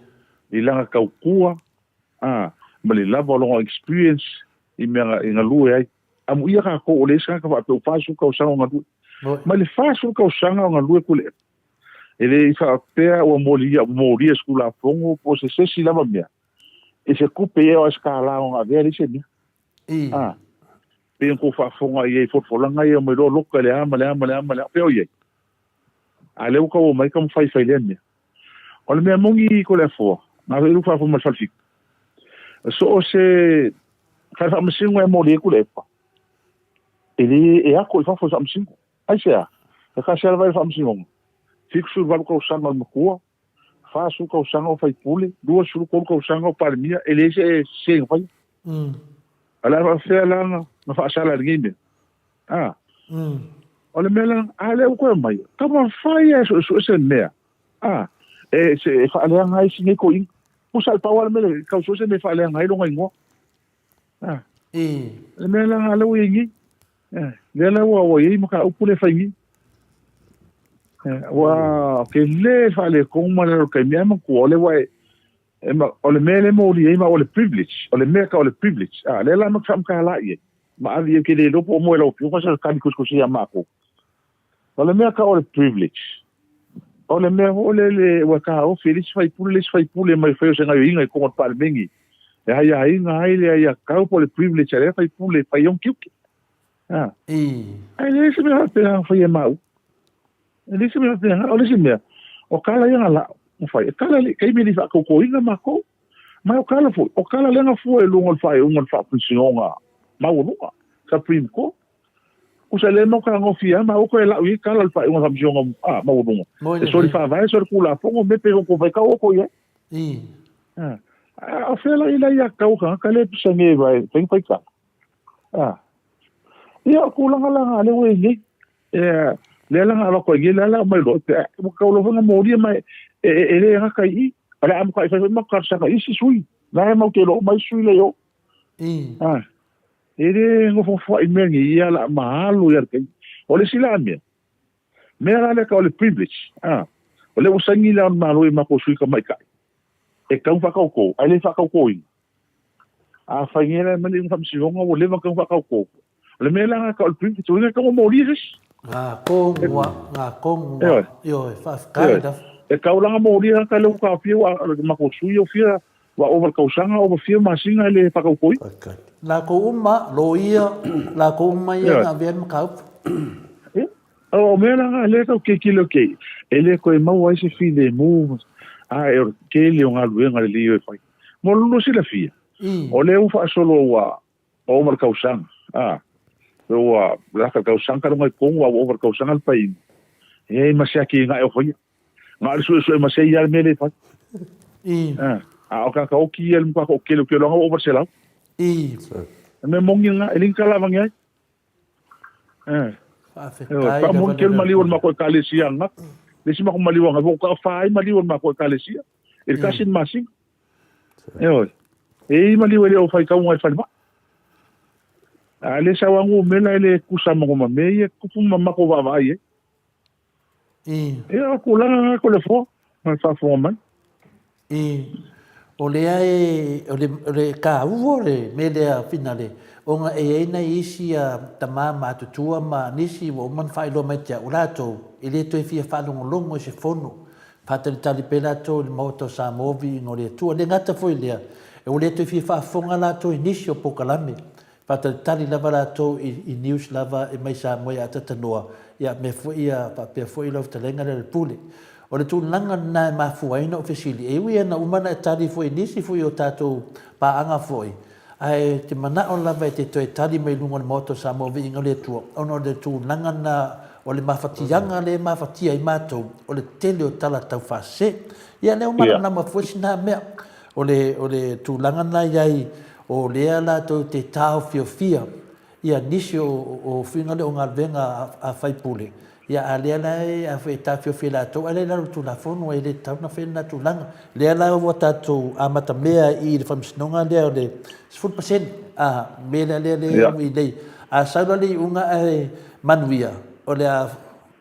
I lana tautua, a, ma le lava o lona experience i mea i galue ai. Amuia tatou o le isi tagata faapea ua 40 tausaga o galue. Mai le 40 tausaga o galue Tuilaepa, E le i faapea ua molia, molia se Tulafono po o se sesi lava mea, i se tupe ia o se kālā o avea leai se mea. I. A, pei ona tou faafofoga i ai i folafolaga ia omai loa loka i le a ma le a ma le a ma le a, pei o i ai. A lea ua tau omai taumafai e fai lea mea. O le mea moni Toleafoa, na ave i lou faafofoga mai le Falefitu, so o se fale faamasino e moli ai Tuilaepa, e le e ato i fafo i faamasino. Aisea? E tasi lava le faamasinoga. 78 tausaga o le matua, 40 tausaga o faipule, 23 tausaga o Palemia, e leai se sese na faia. A o le a faapefea la na faasala i lenei mea? A? O le mea la, a lea ua toe aumai, taumafai lava e suesue se mea, a, e, se, e faaleaga ai si nei toeaina. Pusa le pau lava le mea lea, tau sue se mea e faaleaga ai lona igoa. A. Le mea la lea ua i ai nei. Lea la ua i ai mataupu lea e fai nei. Ua tele le faaletonu ma le alu taimi, ae manatua, o lea ua e, o le mea lea e molia ai ma o le privilege, o le mea tau o le privilege. A, lea la matou te faamatala i ai, ma ave i ai, ou te le iloa po o moe lau Afioga se tali tusitusia ia matou. O le mea tau o le privilege, o le mea foi lele ua taofi e le isi faipule le isi faipule mai fai o se gaoioiga i totonu o le Palemene e aiaina ai le aiatatau po o le privilege a lea faipule e fai ai ona tiute. A. Ae leai se mea faapena na faia e maua. E leai se mea faapena. O le isi mea, o tala ia na la'o na fai, e tala i le taimi e le i faatautoina matou. Ma o tala foi, o tala lea na fua i luga o le faaiuga o le Faamasinoga Maualuga, Supreme Court. Usa le mau fetagofi ia ma oko e lau i tala o le faaiuga o le Faamasinoga a maualuga. E soli faavae, soli Tulafono, me pe oko fai kau oko i ai. A o fea la ila ia kau ka ka le pisa nge vai fai fai ka. A. Ia o tulaga la nga le ue nei. E le la nga ko i la la mai lo pe mo kau lo nga moria mai e e le nga kai i. Ale am kai fai ma ka sa isi sui. Na e mau te lo mai sui le yo. A. E le nofonofoaʻi mea nei ia la ma alu ia le taimi. O le isi la mea, mea la lea tau o le privilege, a, o lea ua saini le Ao o le Malo i matou sui tamaitai, e tatau ona faatauto, ae le faatautoina. Afai nei la e aumai le iuga faamasinoga ua leva ona tatau ona faatauto. O le mea la lena tau o le privilege, ua le tatau ona molia se isi. Ngā kōngoa, ngā kōngoa, ioe, faafetai lava. E tau la ona molia tagata lea ua taofia, ua, matou sui ua fia Ua ova le tausaga, ova fia masina e le whakaukoi. Lakou uma, loia, lakou uma ia na avea le mataupu. Ia, o mea la nga lea tau kekele o kei, e le koe maua ai se filemu, a e o le tele o galuega lelei o e fai. Mo le lua silafia, o lea ua faasolo ua ova le tausaga, a, ua laka le tausaga ka luga i tonu a ua ova le tausaga le paeaiga, e ai ma se atinae o faia. Na o le suesue ma sei lava le mea lea e fai. A o tagata oki ia i le matua toatele ou te iloa ua ova le 100. O le mea moni lena, e leai ni tala avane ai. Faafetai. Faamoni tele maliu o le matou ekalesia ananafi. Le isi matou maliu ananafi, ua tafa ai maliu o le matou ekalesia i le tasi le masina. Ioe. E i ai maliu e le o faitauga i le falemai. A le sau lava numera e le tusa ma mea ia e tupu ma matou vaavaai ai. Ia, o tulaga na Toleafoa, ma le faafofoga mai. I. O lea e, o le, o le taua o le mea lea finale, ona e i ai nai isi a tama matutua ma nisi ua uma ona faailoa mai te au, o latou e le toe fia faalogologo i se fono, faatalitali pea latou i le Maota o Samoa viiga o le Atua. E le gata foi i lea, ua le toe fia faafofoga latou i nisi o polokalame, Faatalitali lava latou i news lava e mai Samoa ia Atatanoa, ia mea foi ia faapea foi lau fetalaiga lea o le Pule. O le tulaga lena e mafua ai ona ou fesili, e ui lava ina uma ona e tali foi i nisi foi o tatou paaga foi, ae ou te manao lava e te toe tali mai i luga o le Maota o Samoa Viiga o le Atua, ona o le tulaga lena o le mafatiaga lea e mafatia ai matou, o le tele o tala taufaasese. Ia lea ua malamalama foi sina mea. O le, o le tulaga lena i ai, o lea latou te taofiofia ia nisi o, o fuiga lea o galuega a, a faipule, ia a lea la e, a foi e taofiofi e latou, a lea i lalo o le Tulafono e le tatau ona fai lena tulaga. Lea la ua tatou amatamea i le Faamasinoga lea o le 10%, a, mea lea lea lea ua i nei. A sau la le iuga ae manuia, o le a,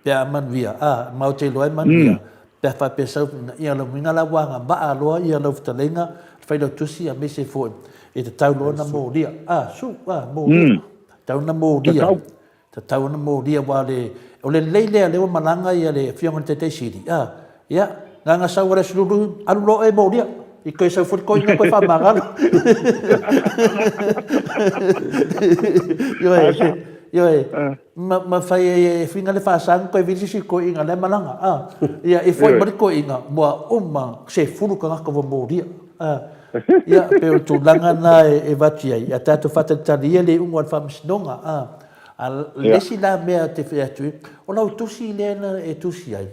pe a manuia, a, ma ou te iloa e manuia, Pe a faapea sau ina ia lau uiga la ua agavaa loa ia lau fetalaiga le failautusi aemaise foi e tatau loa ona molia. A, su, a, molia. Tatau ona molia. Tatau ona molia aua le, o le lelei lea lea ua malaga ia le afioga i le Taitai Sili, a, ia, gaga sau a le Aso Lulu, alu loa oe e molia. I toe sau foi le toeaina toe faamagalo. Ioe, ioe. Ma, ma fai ai e whina le whasanga koe vili sisi koe inga le malanga. Ah, ia, e foi mari koe inga, mua uma se fulu kangaka wa moria. Ah, ia, pe o tūlanga nā e, e vati ai. Ia tātou whātalitali ia le ungo al whamasinonga. Ah, a lesi la mea te whai atu, o lau tusi le na e tusi ai.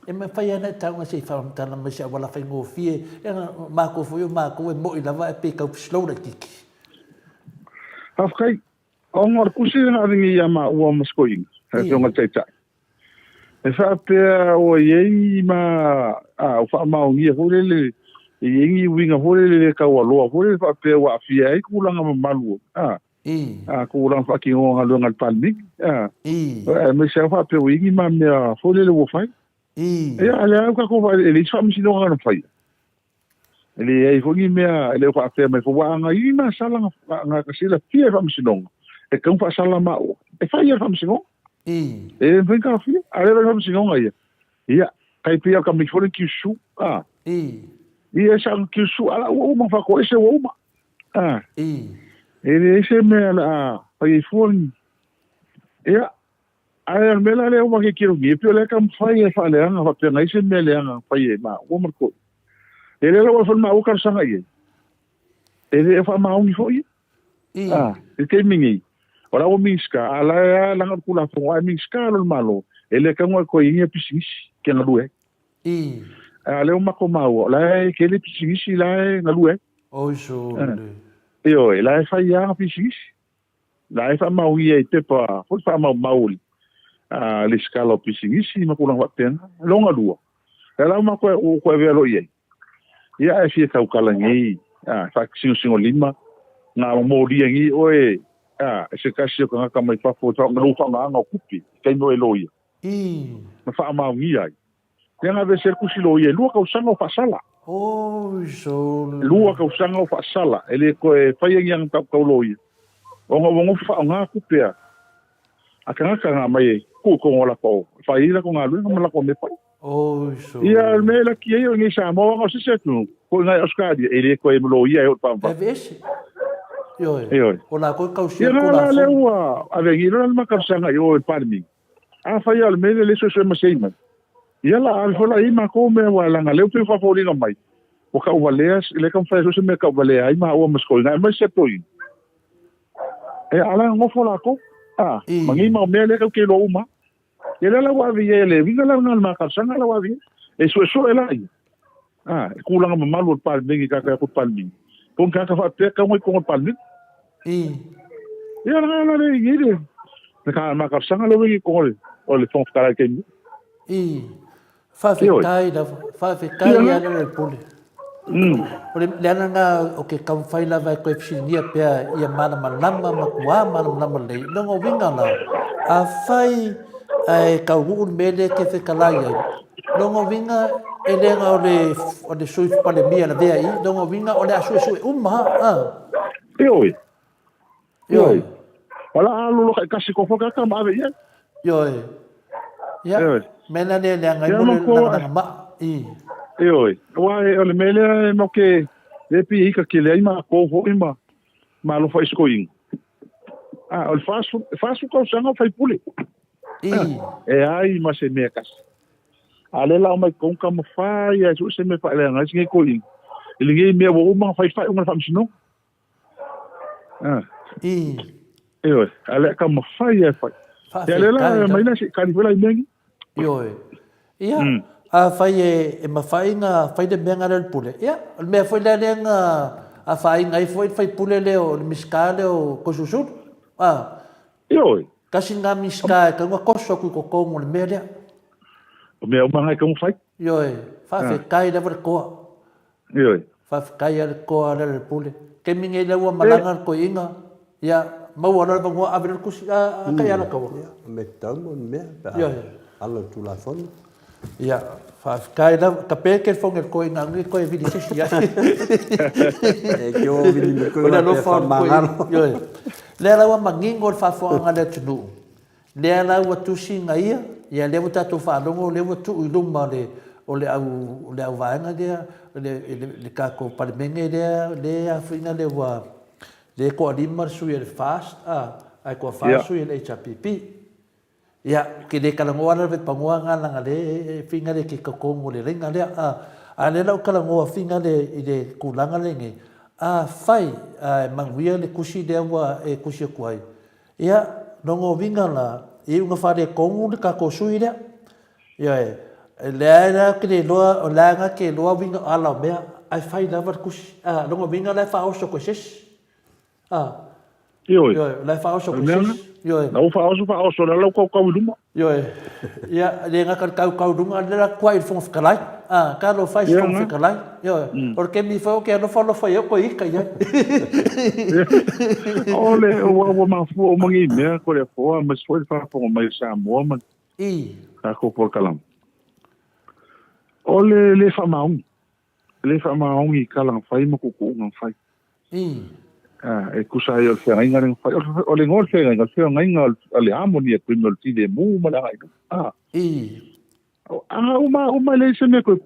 E me whai ana e taunga se i wharamtana mai se awala whai ngōwhie, e nga mākou foi o mākou e moi lava e pe kau slow la kiki. Hawkai, Ona o le kusi lena ave nei ia maua ma Sikoina, he afioga i le Taitai. E faapea ua i ai ma, a, ua faamaonia foi lele, e i ai ni uiga foi lele le taualoa foi lele faapea ua aafia ai tulaga mamalu, a, a, tulaga faatinoga galuega a le Palemene, a, aemaise lava faapea ua i ai ni ma mea foi lele ua fai. Ia, a o lea ua tatou vaai, e leai se faamasinoga na faia. E leai foi ni mea e le o faapea mai foi, ua aga i na sala na ka silafia e faamasinoga, e tatau ona faasala maua. E fai ia le faamasinoga. E le mafai ona taofia. A le faamasinoga ia, ia, tai pei o ka mai foi le kiusu, a. Ia, sa ona kiusu, ala ua uma, faatoese ua uma. A. E leai se mea o le a fai ai fua ni. Ia, Ae o le mea la lea ua kekelogia, e pei o lea e taumafai e faaleaga faapea na i ai se mea leaga na fai e maua ma le toeaina. E le lau foi le maua talosaga i ai. E le o faamaoni foi ia. Ah, i le taimi nei, o la ua Minisita, a la e a leaga o le Tulafono, a e Minisita loa le Malo, e le tatau ona e toe i ai ni pisinisi ke galue ai. A lea ua matou maua, o la e tele pisinisi la e galue ai. Oi sole. Ioe, la e fai lava pisinisi. La e faamaonia i pepa foi faamaumau a le sikala o pisinisi ma tulaga faapena. Lona lua, e ala uma koe ua koe avea loa i ai. Ia ae fia tautala nei, a, faasinosinolima, na molia nei oe, a, e se tasi o tagata mai fafo e lou faaaogaga o tupe i taimi o e loia. Na faamaonia ai. Ia na aveese ai le tusi loia e lua tausaga o faasala. Oi sole. Lua tausaga o faasala e le toe faia ni ana tau loia ona ua nofo faaaoga tupe a tagata na aumai e tuu i totonu o lata o e fai ai latou galuega ma latou mea fai. Oi sole. Ia o le mea e laki ai o i nei Samoa aua o se isi atunuu foi nai Ausetalia e le toe loia e oo i le faavavau. E aveese. Ioe. Ioe. O latou e tausia le Tulafono. Ia na la lea ua ave ai nei loa le ma talosaga i o i le Palemene. Afai lava o le mea lea e le suesue ma sei mai, ia la ave foi la i ai matou mea, aua leaga lea ua pei ua faafoliga mai, ua tauvalea, e le taumafai e sue se mea e tauvalea ai maua ma si toeaina, aemaise si toeaina. Ia, a o la e nonofo latou, a, ma nei mau mea lea tatou te iloa uma lava. Ia lea la ua ave i ai, le uiga la lena o le ma talosaga la ua ave i ai, e suesue la ia, a, e tulaga mamalu o le Palemene, tatou i le Palemene, po o ni tagata faapea e tatau ona i totonu o le Palemene. Ia la la le i le le ka ma talosaga lea ua i totonu o le Fofoga Fetalai i le taimi nei. Faafetai lava, faafetai ia Lealailepule. O le le ala lena o ke taumafai lava e toe fesiligia pea ia malamalama matua malamalama lelei. Lona uiga la, afai ae taunuu le mea lea e te fetalai ai, lona uiga E le ga o le o le sui palemia la vea i, lona uiga o le a suesue uma ha. Ioe. Ioe. O la alu lo kasi ko foka ka ma ave ia. Ioe. Ia. Mea lea leaga ai mo le lagalaga maa. I. Ioe. Aua o le mea lea e mau ke le pi i ka kele ai makou foi ma ma alofa i se koiga. A o le 40 tausaga o faipule. I. E ai ma se mea kasi. A le la o mai kou ka mawhai ai so se mea whaeleanga ai se ngai koiga. I le ngai mea ua uma nga whai whai unga le whaamisinoga. Ah. I. Ioe, a le ka mawhai e whai. Ia le la mai la se kari whela i mengi. Ioe. Ia, a whai e, e mawhai nga whai le mea nga le pule. Ia, o le mea foi lea lea nga a whai ngai foi whai pule le o le miska le o kosusulu. A. Ioe. Kasi nga miska e kaunga koso aku i kokongo le mea lea. O mea uma ngai kaunga whai. Ioe, whawhetai lava le koa. Ioe. Faafetai a le koa le le pule. Kemi nei lea ua malaga le koiina, ia, maua loa le vanua ave loa le kusi a kai ala kaua. Ia, me tatau mo ni mea pe a ala le Tulafono. Ia, faafetai lava. Ka pe ke fonge le koiina ngi koe vili sisi ai. E ke o vili me koe wa pe whamangalo. Ioe. Lea la ua mangingo le faafofoga a le atunuu. Lea la ua tusi nga ia, ia lea ua tatou faalogo lea ua tuu i luma o le o le au o le auvaega lea le le le tatou Palemene lea le afuiga lea ua le toalima le sui a le FAST a ae toafa le sui a le HRPP. Ia ke le talanoa la le panoa nga langa le figa le ke totonu o le laina lea a a lea la ou talanoa figa le i le tulaga lenei afai ae manuia le tusi lea ua e tusi atu ai Ia, lona uiga la, i iuga faaletonu le tatou sui lea. Ioe, leai la ou te le iloa, o le a na te iloa uiga o ala o mea, ae fai lava le tusi. A, lona uiga la e faaoso atu e se isi. A. Ioe. Ioe, o la e faaoso atu e se isi. Ioe. La ua faaoso faaoso, la ua kaukau i luma. Ioe. Ia, e le gata i le kaukau i luga, a o lea la tuai i le Fofoga Fetalai. A, talofa e i se Fofoga Fetalai. Ioe. O le taimi foi ou te alofa alofa i ai, ou toe ita i ai. O le, ua, ua mafua uma nei mea, ko le afoa, aemaise foi le faafofoga mai a Samoa ma I. tatou polokalame. O le le faamaoni. E le faamaoni i tala na fai ma tuutuuga na fai. E tusa ai o le feagaiga lea na fai. O le igoa o le feagaiga, o le feagaiga o le harmony agreement o le filemu ma le agai i luma. A uma uma e leai se mea toe.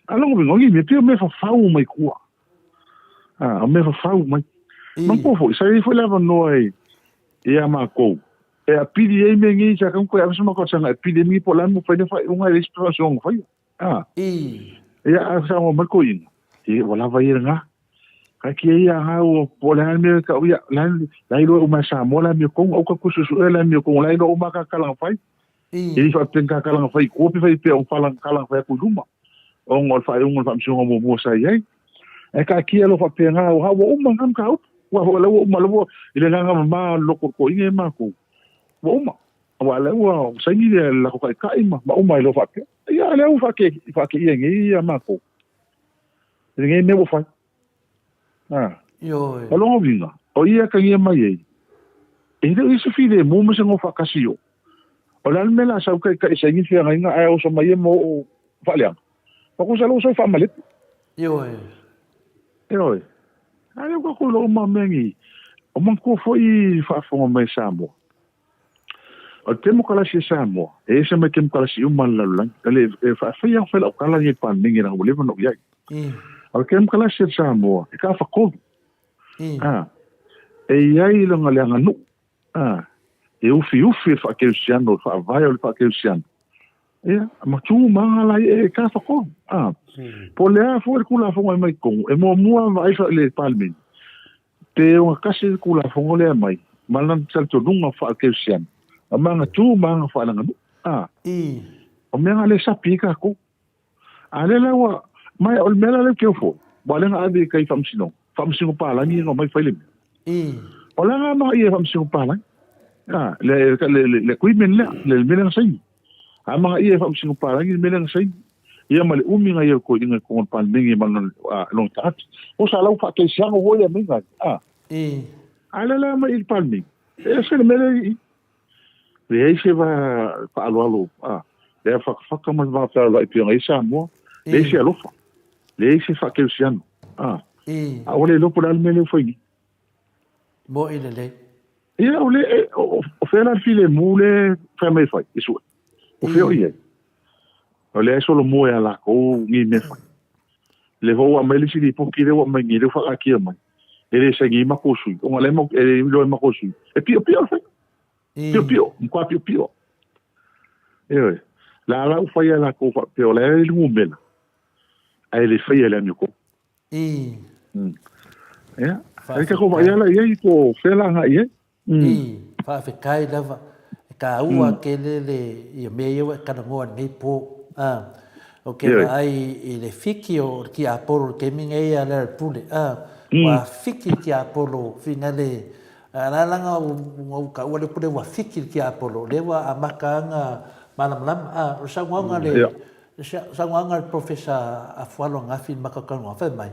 A logologo ni mea, pei o mea fafau mai tua. A, o mea fafau mai. Manatua foi, sa i ai foi le avanoa i a matou, e apili ai mea nei, sa tatau ona toe ave se matou saga e apili ai mea nei po o le a le mea ua fai lea faaiuga, e leai se faasoaga na faia. A. I. Ia, a saunoa mai koina. E, ua lava ia lena. Kaitia ia nga ua, po o le a le mea tau ia, la, la iloa uma e Samoa le amiotoga, aua tatou suesuea le amiotoga, la iloa uma ka tala na fai. I. E le faapea ka tala na fai i tua pe fai pea o fala tala na fai atu i luma, ona o le faaiuga o le faamasinoga muamua sa i ai. Ae taatia loa faapena, ua uma lena mataupu. Ua foi la ua uma, la ua, i le agaga mama o le loto o le toeaina ia matou, ua uma. Aua o lea ua saini le latou taitai ma uma ai loa faapea. Ia, lea ua faateia nei ia matou i lenei mea ua fai. Ioe. O lona uiga, o ia e atagia mai ai, e le o i ai se filemu ma se noho faatasi i o. O le a le mea o le a sau taitai e saini le feagaiga ae oso mai ia ma oo faaleaga? Ua tusa lou sau faamalepe. Ioe. Ioe. A lea ua tatou iloa uma mea nei. O manatua foi i faafofoga mai Samoa. O le temokalasi a Samoa, e ese mai temokalasi uma a le lalolagi. O le, e faafeia au fai lau tala nei i le Palemene leaga ua leva ona ou i ai. O le temokalasi a Samoa, e tafatolu. A, e i ai lona le aganuu. A, e ufiufi le faakerisiano, le faavae o le faakerisiano. Ia, ma tu ma aga la e tafatolu. A, po o le a foi le Tulafono e aumai i totonu, e muamua vaai le Palemene, Pe ogatasi le Tulafono lea mai ma lana talitonuga faa-Kerisiano, o mea na tu ma aga faaleaganuu. A. O mea na le sapi ai tatou. A lea la ua, ma o le mea la lea ou te ofo, aua o lea na ave i tai faamasinoga, faamasino palagi na omai fai le mea. O le aga ma ia faamasino palagi. A, le, le, le, le agreement lea, le mea lea na saini. A magaia e faamasino palagi le mea lea na saini. Ia ma le umi na ia o toeaiina i totonu o le Palemene ma lona tagata. O sa lau faakerisiano foi lea mea a. A lea la mai i le Palemene, e ese le mea lea i i. Leai se va faaaloalo, a, lea fakafaka ma le va fealoaloai pei ona i ai Samoa. Leai se alofa, leai se faakerisiano, a. A ua le iloa po o le a le mea lea ua fai nei. Mo'i lelei. Ia, o le, o, o fea la le filemu le fai mai e fai, e sue. O fea o i ai? O lea e solomua ia lakou ni mea fai. Le foi ua aumai le isi lipoti lea ua aumai nei, lea ua faataatia mai. E le saini ai matou sui, ona lea e le iloa e matou sui. E piopio le faiga. Piopio, matua piopio. Ioe. La la ua fai e lakou faapea o la e i le numera, ae le faia i le amiotonu. Ia, ai tatou vaai la i ai po o fea la agai i ai. I, faafetai lava. E taua tele le ia mea ia ua e talanoa i lenei po. A, ou te vaai i le fiki o le tiapolo i le taimi nei a Lealailepule. A, ua fiki le tiapolo finale a la laga ua ou taua le upu lea ua fiki le tiapolo, lea ua amata ona malamalama. A, o le saunoaga a le saunoaga a le Professor Afualo ananafi i le matou talanoaga, fai mai,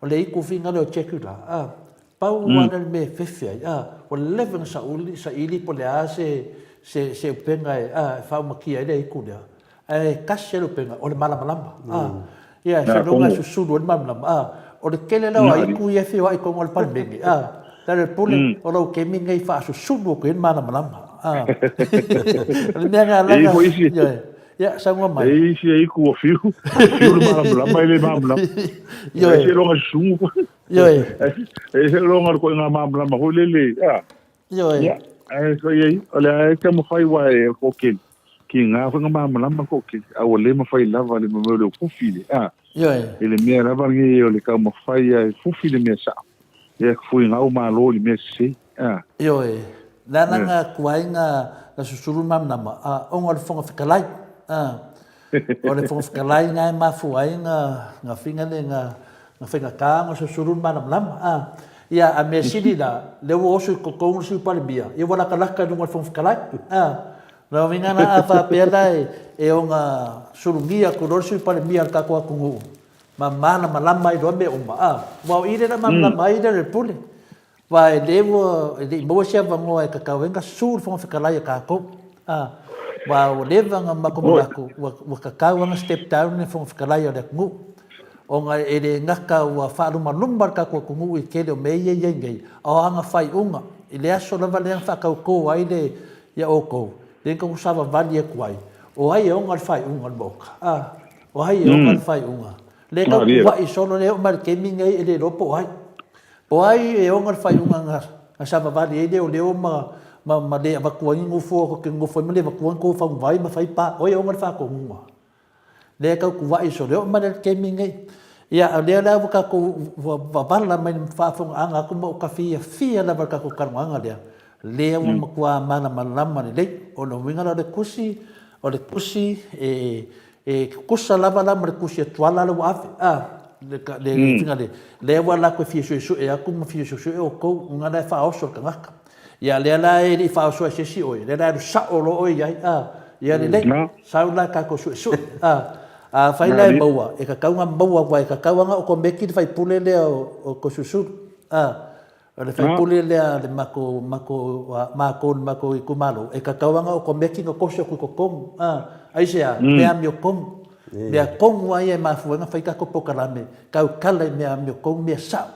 o le itu finale o Chekula, a, Pau lava le mea e fefe ai, a, ua leva ona sauli, saili po o le a se, se, se upega e, a, e faaumakia ai le aitu lea, ae tasi lava le upega, o le malamalama, a. Ia, e seiloga e susulu ai le malamalama, a. O le tele la o aitu ia e feoai i totonu o le Palemene, a, Lealailepule, o lou taimi lenei e faasusulu atu ai le malamalama, a. O le mea lena leaga, ioe. Ia, saunoa mai. E i ai isi aitu ua fiu, fiu le malamalama e le malamalama. Ioe. Seiloga e susunu. Ioe. E ese le loga o le koiga malamalama foi lele, a. Ioe. Ia, ae so i ai, o le a e taumafai aua e toatele, tiga foi na malamalama le toatele, a ua le mafai lava le mea o le fufi le, a. Ioe. I le mea lava lenei o le taumafai lava e fufi le mea sao, ia fuigau malo i le mea sese, a. Ioe. Le ala na tuai na susulu le malamalama, a, ona o le Fofoga Fetalai, a. O le Fofoga Fetalai na e mafua ai na finga le na faigata ona susulu le malamalama. A, ia, a mea sili la, lea ua oso i totonu le Sui Palemia, ia ua latalata i luga o le Fofoga Fetalai. A, lona uiga la, a faapea la e ona sulugia atu loa le Sui Palemia o le tatou atunuu, ma malamalama ai loa mea uma, a, aua o i lea o le a malamalama ai Lealailepule. Aua e le ua, e le i maua se avanoa e tatau ai ona susu le Fofoga Fetalai a tatou. A, aua ua leva ona matou manatu, ua, ua tatau ona step down le Fofoga Fetalai o le atunuu. Ona e le gata ua faalumaluma le tatou atunuu i le tele o mea ia e i ai nei, a o ana faaiuga, i le aso lava lea na faatauto ai le, ia outou, lea na tatou savavali atu ai, o ai e ona le faaiuga o le Maota? A, o ai e ona le faaiuga? Lea e tau tuuai solo, lea e oo mai i le taimi lenei e le iloa po o ai. Po o ai e ona le faaiuga na savavali ai leoleo ma ma le avatua ai ni nofoa tou te nonofo ai ma le avatua ni tou faguvai ma fai pa, o ai e ona le faatonuga? Lea e tau tuuai solo, e oo mai la i le taimi lenei. Ia, o lea la ua tatou ua vavala mai le faafofogaaga atu ma ua ta fiafia lava i le tatou talanoaga lea, lea ua matua malamalama lelei. O le uiga la o le tusi, o le tusi e E tutusa lava la ma le tusi a Tuala lea ua ave, a, le, le, le faiga le, lea ua latou e fia suesue atu ma fia suesue outou, uiga la e faaoso le tagata. Ia lea la e le i faaoso ai se isi oe, lea la e alu sao loa oe i ai, a, ia lelei, sau la tatou suesue, a. Afai la e maua, e tatau ona maua, aua e tatau lava ona okomeki le faipule lea o Toeolesulusulu, a. O le faipule lea a le matou, matou, matou i le matou itumalo, e tatau lava ona okomeki ona toso atu i totonu. A, aisea? Mea amiotonu. Mea tonu lava ia e mafua ai ona fai tatou polokalame, tautala i mea amiotonu, mea sao.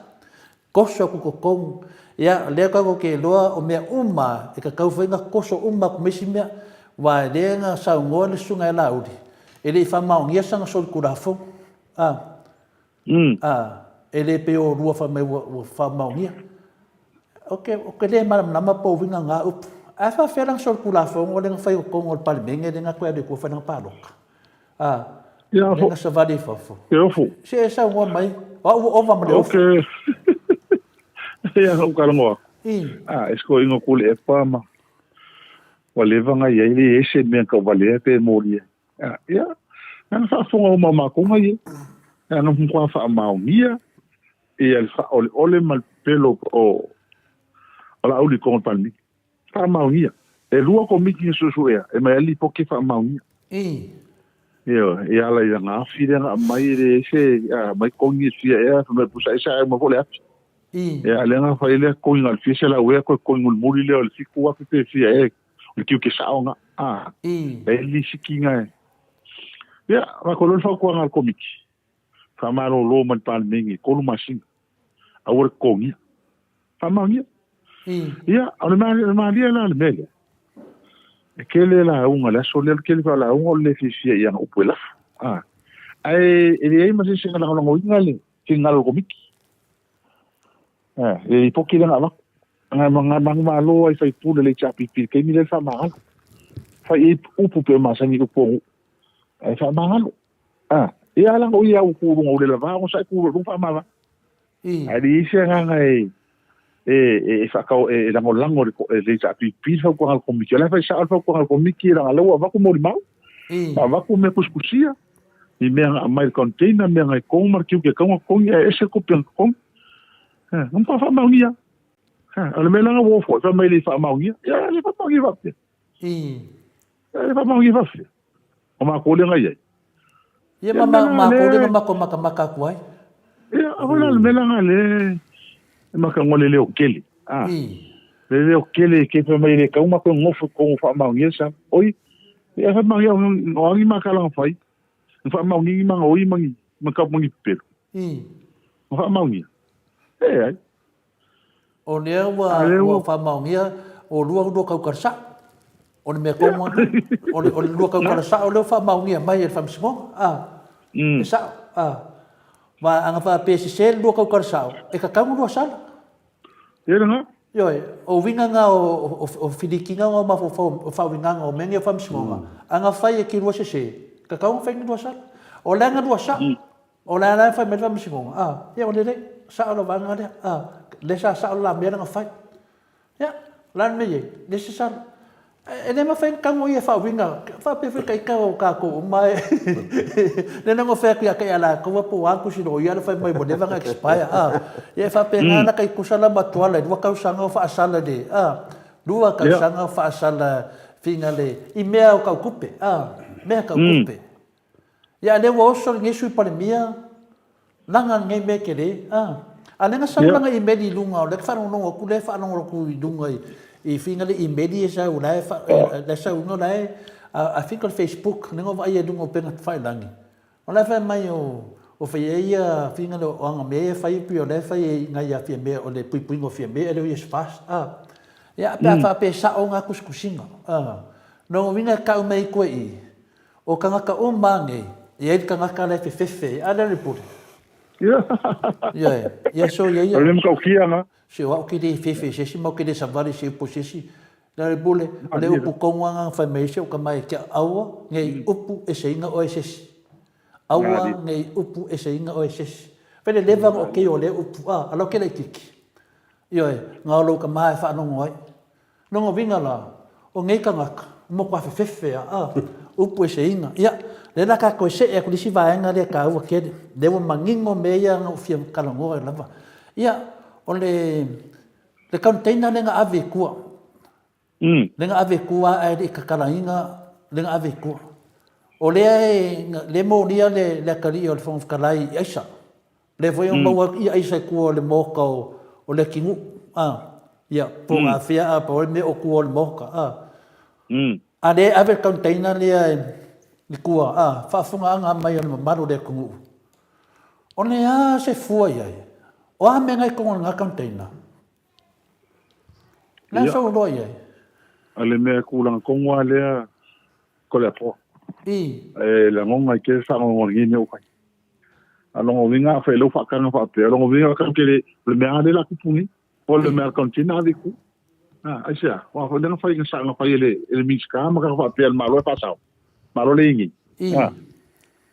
Toso atu i totonu. Ia, o lea tatou te iloa o mea uma lava, e tatau foi ona toso uma atu ma isi mea. Aua o lea na saunoa le Susuga ia Laauli, e le i faamaonia sana solitulafono. A. A, e le pei o oulua fai mai ua faamaonia. Ou te, ou te le malamalama po o uiga na upu. Ae faafefea la na solitulafono lea na fai i totonu o le Palemene lea na toe alu i tua fai lana palota? A, lea na savali i fafo. Te ofu. Se e saunoa mai, o au ua ova ma le ofu. Ok. Ia, ou talanoa atu. A, e sikoiga ku le epa ma ua leva na i ai le ese mea na tauvalea pe molia. Ia, na ona faafofoga uma o matou na i ai. Na ona matua faamaonia ia le faaoleole ma le pepelo o Laauli i totonu o le Palemene. Faamaonia. E lua komiti na suesuea, e mai lava le lipoti e faamaonia. Ioe, e ala i lana afi lea na aumai e leai se, aumai togi e fia ea, fai mai pusa esa ae uma foi le afi. Ia, lea na fai ai le togiga o le fia selau ea, toe togi mulimuli lea o le 7,000 pe fia ea. O le tiute sao na. A, e li sikiga e. Ia, avatu loa le fautuaga a le Komiti, faamalolo mai le Palemene i 3 masina, aua le totogia. Faamaonia. Ia, o le malie la o le mea lea, e tele lauga i le aso lea, o le tele foi o lauga o le le fiafia i ana upu e lafo. Ae e leai ma se isi na lagolagoina le finagalo o le Komiti. Le lipoti lea na avatu. Na manumalo ai sui usufono o le HRPP i le taimi lea le faamagalo. Fai i ai upu pei o masani i upu o nuu. Ae faamagalo. Ah, ia la o ia u ku lunga u le lava o sa ku lunga faamava. Ae le i se agaga e e e whakao e lagolago le le HRPP le fautuaga a le Komiti. O la e fai sao le fautuaga a le Komiti leaga lea ua avatu molimau. Ua avatu mea tusitusia i mea na aumai i le container, mea na i totonu ma le tiute e tatau ona totogi ae ese le tupe na totogi. Na matua faamaonia. O le mea la na ua ofo ai, fai mai e le i faamaonia. Ia, e le faamaonia faapea. E le faamaonia faapea. O matou lea na i ai. Ia, ma matou lea na matou matamata atu ai. Ia, a foi la le mea la na le e makagoa le leo tele. Le leo tele ke fai mai e le tatau matou nofo i totonu faamaonia le sala. Oi, ia faamaonia o a ni makala na fai. Na faamaonia ni magaoi ma ni ma ni pepelo. Na faamaonia. E ai. O lea ua ua faamaonia o lua lua taukala sao. O le mea tonu lava lena. O le o le lua taukala sao lea ua faamaonia mai e le Faamasinoga. A, e sao. A, ma a na faapea e sese le lua taukala sao, e tatau ona lua sala. Ia lena. Ioe, o uiga na o o filikiga na o mafaufau o faauigaga o mea nei o Faamasinoga, a na fai e te lua sese, e tatau ona fai ni lua sala. O le a na lua sao, O le a la e fai mai le faamasinoga? A, ia ua lelei, sao lau vaega lea. A, lea sa sao le la mea lea na fai. Ia, o le a le mea e i ai? Leai se sala. E le mafai ona tago ia faauiga, faapea foi ita o tatou uma e lea na fai atu ia te ia latou po o a tusi loia le fai mai ua leva ona expire. A, ia e faapena la tai tusa la ma Tuala i 2 tausaga o faasala i le, a, 2 tausaga o faasala finale i mea o tau tupe, a, mea tau tupe. Ia a lea ua oso lenei Sui Palemia laga lenei mea tele a. A lea na sau lana imeli i luga o lea faalogologo atu lea faalogologo atu i luga i i finga le imeli e sau la e la e sau la e I think o le Facebook lea na ou vaaia i luga o upega tafailagi. O la e fai mai o o fai ai ia finga le o aga mea ia fai pei o la e fai i nai a Fiame o le puipuiga o Fiame e le o ia se fast a. Ia pe a faapea e sao nga tusitusiga a. Lona uiga e tau mai ai koe i O tagata uma a nei, e i ai le tagata la e fefefe, a lea le pule. Ioe, ia so ia ia. O le matautia na. Se o au ke le fefe i se isi ma ou ke le savali i se upu a se isi. Lea le pule, o le upu tonu lava na fai mai ai si ou tama ia te au, aua nei upu eseina oe e se isi. Aua nei upu eseina oe e se isi. Fai le leva na okei o lea upu, a, a lau ke laititi. Ioe, na o lou tama e faalogo ai. Lona uiga la, o nei tagata, ua matua fefefe lava, a, upu eseina. Ia, lea la tatou e see atu i le isi vaega lea e taua tele, lea ua manino mea ia na ou fia talanoa ai lava. Ia, o le, le container lea na ave i tua, lea na ave i tua ae le i tatalaina lea na ave i tua. O lea e, lea e molia le, le atalii o le Fofoga Fetalai i aisa. Lea foi e maua atu i aisa i tua o le maota o Leatinuu, a, ia, po o gafea a, pau le mea o tua o le maota, a. A lea e ave le container lea i tua, a, faafofogaaga mai a le mamalu o le atunuu. O le a se fua i ai? O a mea na i totonu o lena container? O le a sou iloa i ai? O le mea tulaga tonu lava lea Toleafoa. I. E lagona ai ke faalogologo i lenei mea ua fai. A lona uiga afai lea ua faataga faapea, o lona uiga tatou te le, o le mea lava lea o le a tupu nei. O le mea a le container ave i tua. A, aisea? Aua foi lea na fai, na fai e le, e le Minisita ma taga faapea le Malo e faasao. Malo le i nei. I.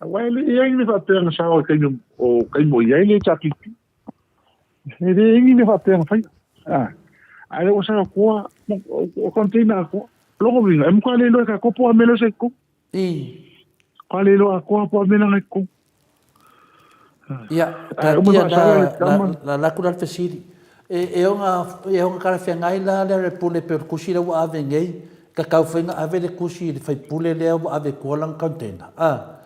Aua e le i ai ni mea faapea na sao i taimi o taimi o i ai le HRPP. E le i ni mea faapea na faia. A, a lea ua sao atoa, o container atoa. Lona uiga, e matua le iloa e tatou po o a mea la e sa i totonu. I. Matua le iloa atoa po o a mea la e i totonu. Ia, taatia la, la, la atu la le fesili. E, e ona, e ona talafeagai la le le pule pe o le tusi lea ua ave nei, tatau foi ona ave le tusi i le faipule lea ua ave i tua lana container. A,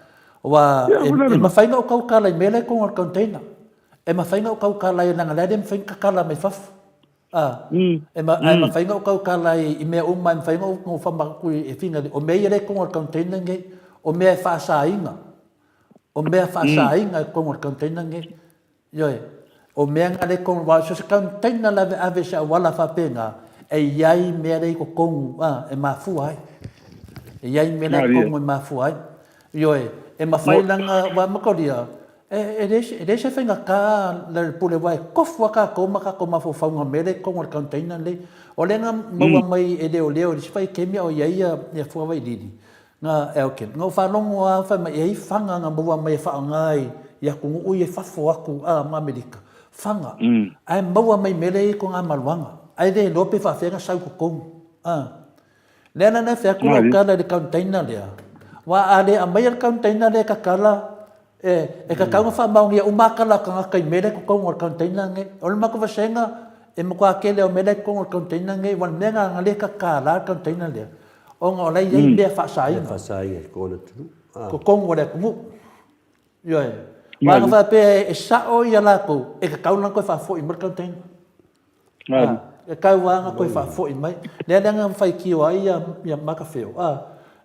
aua e, e mafai ona ou tautala i mea la e i totonu o le container. E mafai ona ou tautala ai leaga o la e le mafai ona tatala mai fafo. A, e ma, ae mafai ona ou tautala i, i mea uma e mafai ona ou faamau atu i, e fingali, o mea ia la e i totonu o le container lenei. O mea e faasaina, o mea faasaina i totonu o le container lenei. Ioe, o mea na le totonu, aua so o se container laveave i se auala faapena, e i ai mea la i totonu a, e mafua ai. E i ai mea la i totonu e mafua ai. Ioe, e mafai la ona, aua mataulia, e leai se faigata le pule aua e tofu lava tatou ma tatou mafaufauga i mea la i totonu o le container lenei. O lea na maua mai e leoleo i le isi vaitaimi a o i ai ia Fuavailili, Na Elkin. Na ou faalogo lava fai mai e i ai faga na maua mai e faaaoga i atunuu ia i fafo atu a ma Amerika, faga, ae maua mai i mea lea e i ai togamaluaga, ae le iloa pe faafefea ona sau i totonu. A. Lea la na fai atu lau tala i le container lea, aua a le aumaia le container lea e tatala, e tatau ona faamaonia uma lava tala a tagata i mea la e i totonu o le container lenei. O le matou vasega, e matua tele lava o mea la e i totonu o le container lenei, aua o le mea lena na le tatala le container lea, Ona o la e i ai mea faasaina. Mea faasaina i totonu o le atunuu. Totonu o le atunuu. Ioe. Aua ana faapea e sao ia latou, e tatau la ona toe faafoi mai le container. E tatau lava ona toe faafoi mai. Lea la na faitio ai ia Matafeo,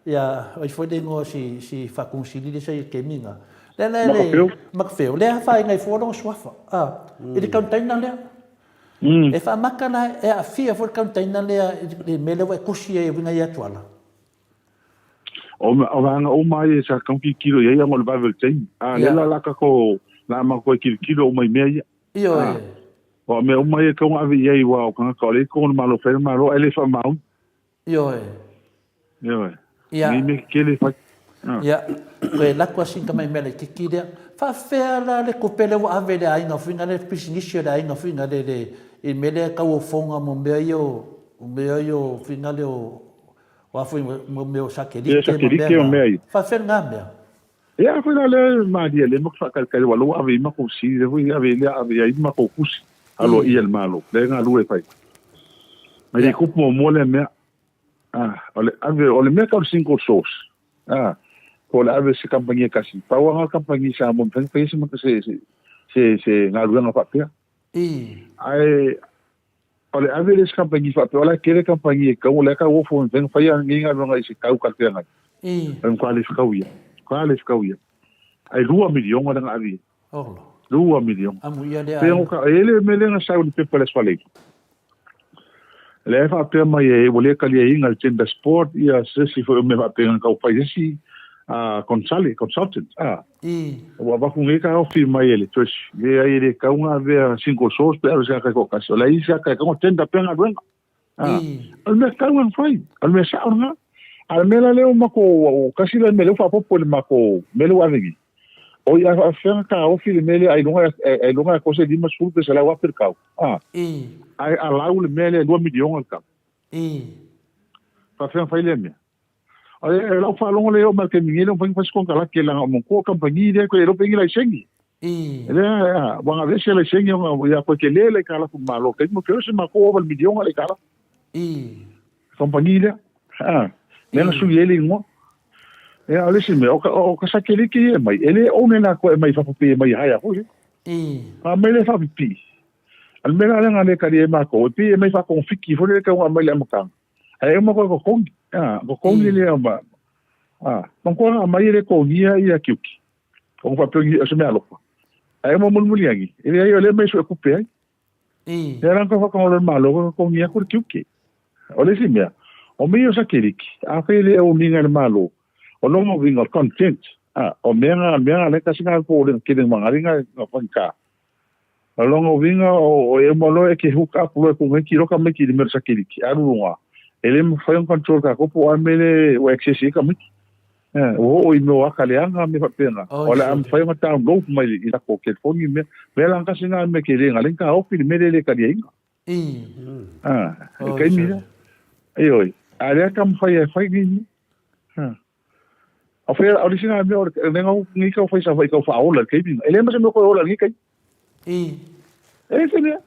ia, o ai foi le igoa o si Faatonusili lea sa i ai i le taimi lena. Lea la e, Matafeo, lea e afaina ai fua lona suafa, i le container lea. E faamata la, e aafia foi le container lea i le mea lea ua e tusi ai e uiga ia Tuala? O vaega uma ia sa tau tilotilo i ai ona o le vave o le taimi. A lea la la tatou la matou toe tilotilo uma i mea ia. Ioe. O mea uma ia e tatau ona ave i ai aua o tagata o lea e i totonu o le Malo, fai le Malo ae le faamaoni. Ioe. Ioe. Ia. Nei mea tetele e fai. Ia, toe alu atu lava si tamai mea laitiiti lea. Faafefea la le tupe lea ua ave i le aiga foi lea, le pisinisi a le aiga foi lea i le mea lea e tauofoga mo mea ia o mea ia o foi lea o o a foi mo mea o satelite ma mea na. Faafefea lena mea? Ia foi la lea e malie lea matou faatalitali aua lea ua ave i ai matou fesili lea foi ave lea ave i ai matou tusi aloaia i le Malo lea e galue e fai. Mai le tupu muamua lea mea. Ah, o le ave o le mea tau le single source. Ah, po o le ave se kamupani e tasi. Pau lava le kamupani Samoa e mafai ona faia se se se se galuega faapea. Ae O le ave lea i se kamupani faapea, o la e tele kamupani e tatau, o la e tauofo e mafai ona faia nei galuega i se tau talafeagai. O le matua le fetau ia. Matua le fetau ia. Ae $2 miliona lea na ave i ai. $2 miliona. Pei ona ta, e i ai le mea lea na sau i le pepa i le Aso Faraile. Lea e faapea mai e, ua le taliaina e le Tenders Board ia se isi foi o mea faapena na tau fai e se isi consultant. Ua avatu nei taofi mai e le Treasury, leai e le tatau ona avea single source pe ave se tagata e toatasi, o la e i ai se tagata e tatau ona tender pea galuega. O le mea tatau ona fai, o le mea sao lena. A o le mea la lea ua matou, tasi lea mea lea ua faaopoopo i le matou mea lea ua ave nei, oi a faapefea ona taofi le mea lea ailoga e kosa e 50 pe 100,000 le tau, ae allow le mea lea e $2 miliona le tau. Faapefea ona fai lea mea? O lau faalogo lea e oo mai i le taimi nei, e le o mafai ona fai se konekarate leaga o manatua o kamupani lea e le o pe ni laiseni. Lea ua aveese laiseni ona ia toe tele le aitalafu i le Malo. Taimi o se matou ova i le miliona le aitalafu. Kamupani lea. Lea na sui ai le igoa. Ia, o le isi mea, o ka satelite ia e aumai, e le own e latou e aumai i fafo pei e aumai e hire foi lea. Na aumai lea e faapipii. A o le mea la lea na le talia ai matou, e pei e aumai faatogafiti foi lea e tatau ona aumai i le amataga. Ae uma koe totogi. A, totogi lea ma a, manatua na aumai e le totogia ia tiute. Ona faapea o se mea alofa. Ae uma mulimuli agi, e leai o lea mea e sue tupe ai. Lea la na tau faatagolo e le Malo, koe totogi atu le tiute. O le isi mea, o mea ia o satelite, afai e le own ina e le Malo, o lona uiga o le content, a, o mea na, mea na lea tasi na popolega tele ma na faigata. O lona uiga o e uma loa e te hook up loa e koneki loa tamaiti i le mea o le satelite, alu luga, e le mafai ona control e tatou po o a mea le ua access i ai tamaiti. Ua oo i mea o ata leaga ma mea faapena. O le a mafai ona download mai i latou telefoni mea. Mea la tasi lena mea tele na ala ai ona taofi le mea lea e le taliaina. I le taimi lea. Ioe. A o lea e taumafai e fai nei mea. O fea, o le isi lena mea, o le mea nei tau fai Savaii tau faaola i le taimi lena. E leai ma se mea o toe ola i lenei taimi. E leai se mea.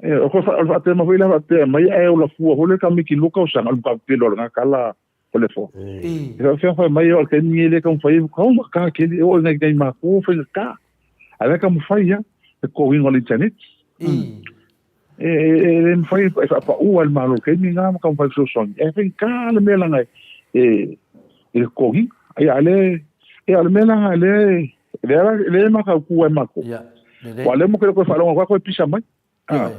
E, o le faatema foi lea faapea mai ae ola fua foi le tamaiti lua tausaga, o le matua pepelo o lena tala o le foa. E faapefea fai mai o le taimi lenei lea e taumafai ai, kau ma tele, e oo i nai nai matua faigata. A o lea e taumafai lava, le totogiina o le internet. E le mafai e faapaua e le Malo i le taimi lena ma taumafai e fesoasoani. Ae faigata le mea leaga e I le totogiina. Ia a le, ia o le mea la lena lea, lea la, lea e matautu ai matou. Ia, lelei. Aua o lea matou te le toe faalogo atu lava toe pisa mai. Ioe.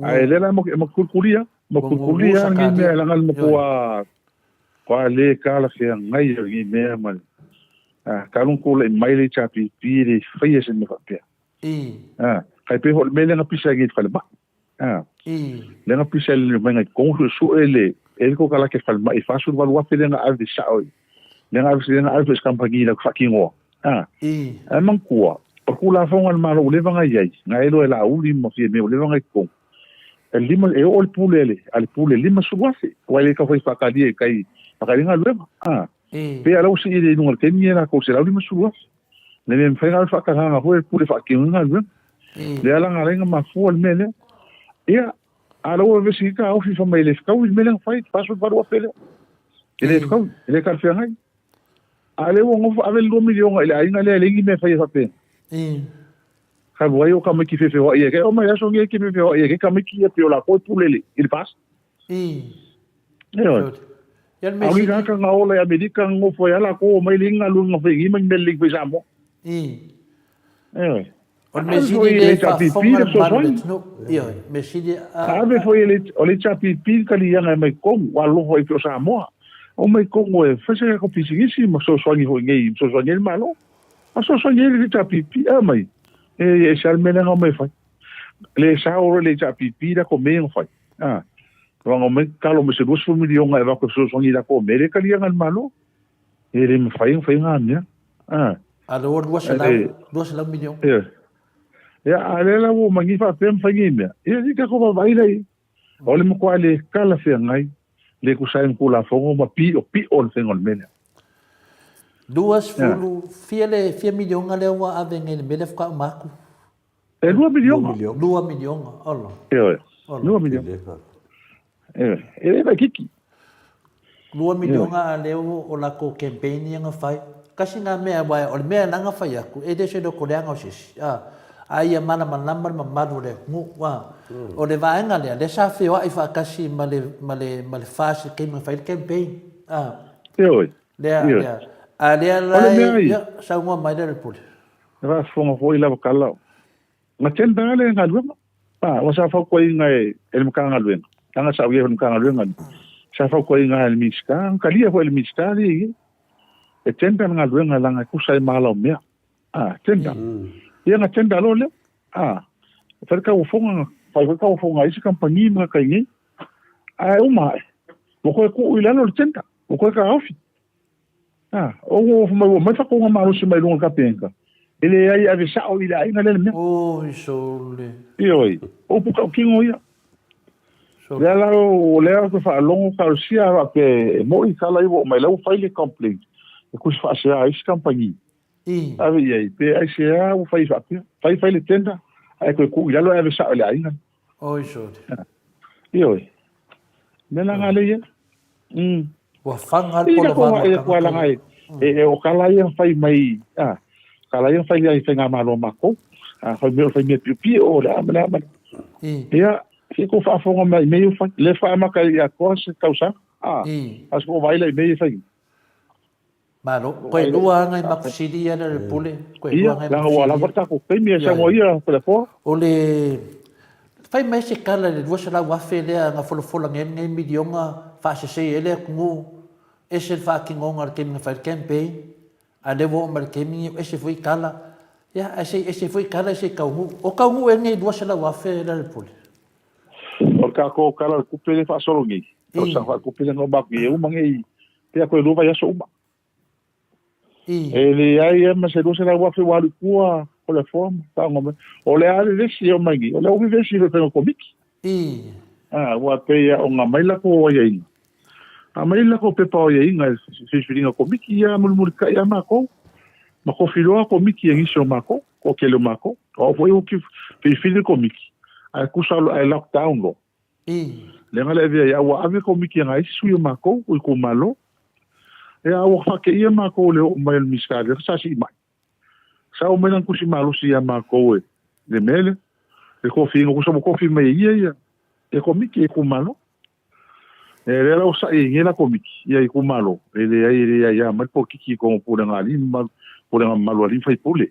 Ae lea la e matou tulituli lava, matou Ua tulituli gugu lava lenei Sakaria. mea leaga le Ioe. matua matua le talafeagai o lenei mea ma le talu ona tulai mai le HRPP e le faia se mea faapea. I. Tai pei foi o le mea lea na pisa ai nei i le falemai. Lea na pisa ai le vaega i totonu suesue le e le kokalake falemai 48,000 lea na ave sao i lea na ave lea na ave foi i se kamupani latou te faatinoa. Ae manatua, o le Tulafono a le Malo ua leva ona i ai, na e iloa e Laauli ma Fiamē ua leva ona i totonu, e lima, e oo le pule a le, a le pule i le 50,000, aua e le tau fai faatalia i tai, faatalia galuega. Pei lava la ua sii i luga i le taimi ia latou 150,000. Le mea mafai ona ave faatagaga foi le pule faatino ai galuega. Lea la na ala ai ona mafua le mea lea. Ia, a o la ua vevesi nei taofi fai mai e le fetaui le mea lea na fai, 48,000 lea. E le fetaui, e le talafeagai. A o lea ua nofo ave le $2 miliona i le aiga lea e leai ni mea e faia faapena. Talu ai o tamaiti feofeoai e oo mai le aso lenei e te feofeoai ai tamaiti ia pei o latou e pule i le FAST. Ioe. Ia le mea A o ni sili. tagata na ola i Amerika na nofo ai lava latou omai leai ni galuega na fai i ma ni mea lelei na fai i Samoa. Ioe. O le mea Ave sili foi i lea le e HRPP faafofoga le le mamalu o le fesoasoani. atunuu. Ioe, mea sili a Ave foi e le, o le HRPP le taliaga e mai totonu, ua alolofa ai pei o Samoa. Omai totonu e fai se tatou pisinisi ma fesoasoani foi nei, fesoasoani ai le Malo. Ma fesoasoani ai le HRPP, a mai, e ese lava le mea lea na omai e fai. Le sao loa le HRPP latou mea ia na fai. A, aua na omai tatalo mai se 20 miliona e avatu e fesoasoani i latou mea, le taliaga e le Malo. E le mafai ona fai na mea. A. A lea ua 200, 200 miliona. Ia. Ia, a lea la ua omai nei faapea ma fai nei mea. Ia, se i tatou vaavaai la i ai. O le matua le talafeagai, le tusa ai ma Tulafono ma piopio o le faiga o le mea lea. 20, fia le, fia miliona lea ua ave nei i le mea lea faatoa uma atu. E 2 miliona. 2 miliona, ola. Ioe, 2 miliona. Ioe, e le waikiki. 2 miliona a lea o latou campaign ia na fai. Kasi na mea, aua o le mea la na fai atu, e le se loko leaga o se isi. A, a ia malamalama le mamalu o le atunuu. A, o le vaega lea, lea sa feoai faatasi ma le, ma le, ma le FAST i le taimi na fai ai le campaign. A, Ioe. lea, Ioe. lea. A lea O la le mea e, ia. ia, saunoa mai lea le pule. E faafofoga foi lava tala. Na tender lava le galuega. A, ua sa fautuaina e le Matagaluega, leaga sa ou i ai foi i le Matagaluega lea, sa fautuaina e le Minisita, na talia foi e le Minisita lea i ai, e tender le galuega leaga e tusa ai ma ala o mea. A, tender. Ia na tender loa lea. A, fai le tauofoga, na fai foi tauofoga a isi kamupani ma tai nei. Ae uma ae, ua toe tuu i lalo le tender, ua toe taofi. A, o ua mai ua mai faatoga malosi mai luga o le Kapeneta, e leai e ave sao i le aiga lea le mea. Oi sole. Ioe, o upu tautino ia. Sole. Lea la o lea ou te faalogo talosia a faapea e moi tala ia ua oo mai la ua fai le complaint e tusi faasea a isi kamupani. I. Ave i ai, pe aisea ua fai faapea. Fai fai le tender ae toe tuu i lalo ae ave sao i le aiga. Oi sole. Ioe. Mea la nga lea i ai. Ua faga le polovana o le tagata ia. E o kala ia fai mai, a, kala ia fai ai faigamalo a matou. A fai mai o le fai mea piopio o le a ma le a ma le. Ia, se kou faafofoga mai i mea ia ua fai. Lea faatoa amata i atoa se tausaga. A, a se kou vaai la i mea ia e fai. Malo. Koe lua aga i makusili ia le pule. Koe lua aga i makusili. Ia, ua lava le tatou taimi e saunoa ia Toleafoa. O le fai mai se tala i le 200,000 lea na folafola nei lenei miliona faasesei ai le atunuu, ese le faatinoga o le taimi na fai ai le campaign, a o lea ua oo mai i le taimi lenei ua ese foi tala. Ia, ae se i ese foi tala se i taunuu. O taunuu ea lenei 200,000 Lealailepule? O le tatou Tala o le Tupe lea e faasolo nei, tausaga faaletupe lea na uma atu nei, e uma nei, pei a toe lua vaiaso uma. E leai lava ma se 200,000 ua alu i tua o le afoa ma taoga mai. O le a vevesi e oo mai nei, o lea ua vevesi i le faiga komiti. A, ua pei lava ona aumai latou aiaiga. Aumai latou pepa o aiaiga i le filifiliga komiti, ia mulimulitai lava matou. Ma tofi loa komiti e nisi o matou, toatele o matou. O au foi ua filifili le komiti, ae tusa ae lockdown loa. Lea na le avea ai, a ua ave komiti a nai isi sui o matou, o itumalo. Ia, a ua faateia matou i le oo mai o le Minisita lea sa sii mai. Sa oo mai lana tusi malosi ia matou e le mea lea, le tofiga, tusa ua tofi mai e ia ia komiti e itumalo. E lea la ua saʻi ai nei la Komiti ia itumalo, e leai e le aia mai le polokiki i totonu o pulega a alii ma pulega mamalu a alii ma faipule.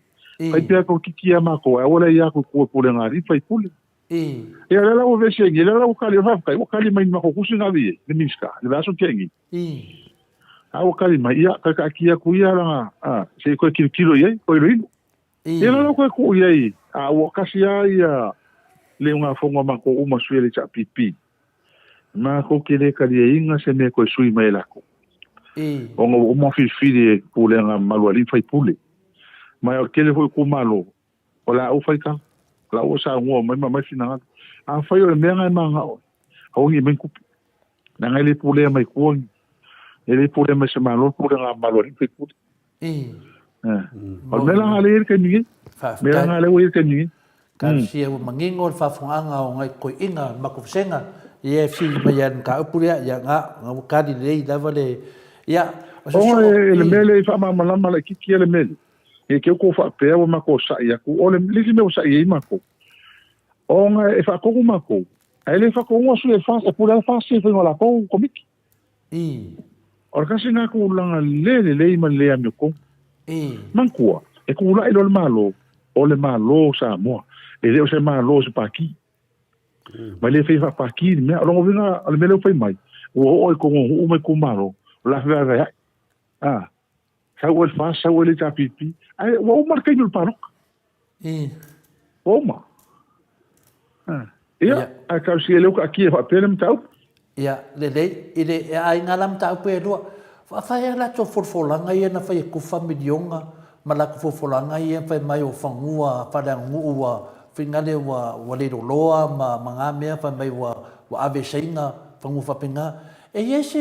Fai pea polokiki ia matou ae aua le aia atu i tua i pulega a alii ma faipule. Ia lea la ua vesi ai nei, lea la ua kali, faafetai ua kali mai i le matou tusi na ave i ai le Minisita i le vaiaso na tea nei. A ua kali mai, ia toe taatia atu ia lana, a, se i toe tilotilo i ai, toe iloilo. Ia la ua toe tuu i ai, a ua tasi lava ia le ugafono a matou uma sui o le HRPP. Matou te le taliaina se mea e toe sui mai e latou. Ona ua uma ona filifili e pulega mamalu a alii ma faipule. Ma o le tele foi o itumalo, o le a ou faitala, o la ua saunoa mai ma aumai finagalo. Afai o le mea lena e mananao ai, aua ne i aumai ni tupe. Leaga e le pulea mai tua ni, e le pulea mai se Malo le pulega mamalu a alii ma faipule. O le mea la lea e i ai le taimi nei. Mea la lea ua i ai le taimi nei. Talosia ua manino le faafofogaaga o nai toeaiina o le matou vasega ia e fesili mai lava i le mataupu lea, ia na, na ua tali lelei lava le, ia, o se soo. Ona le mea lea e faamalamalama laitiiti ia le mea lea, ne i te i ua faapea ua matou sa'i atu, o le isi mea ua sa'i ai matou, ona e faatonu matou, ae le faatonuina sui o le FAST, e pule lava le FAST i le faiga o latou komiti. O le tasi lena tulaga le lelei ma le le amiotonu. Manatua, e tulai loa le Malo, o le Malo o Samoa, e le o se Malo o se Pati. Ma e le faia faapati le mea. O lona uiga, o le mea lea ua fai mai, ua oo i totonu o nuu ma itumalo, o le a fevaevaeai. A, sau oe i le FAST, sau oe i le HRPP, ae ua uma le taimi o le palota. Ua uma. Ia, ae talosia lea ua taatia faapea le mataupu. Ia, lelei, i le e aiga la mataupu e lua. Fai a latou folafolaga ia na fai e kufa miliona ma latou folafolaga ia na fai mai o fanua faaleaganuu ua finagale ua ua le loloa ma ma na mea fai mai ua ua ave e Saina fanua faapena. E i ai se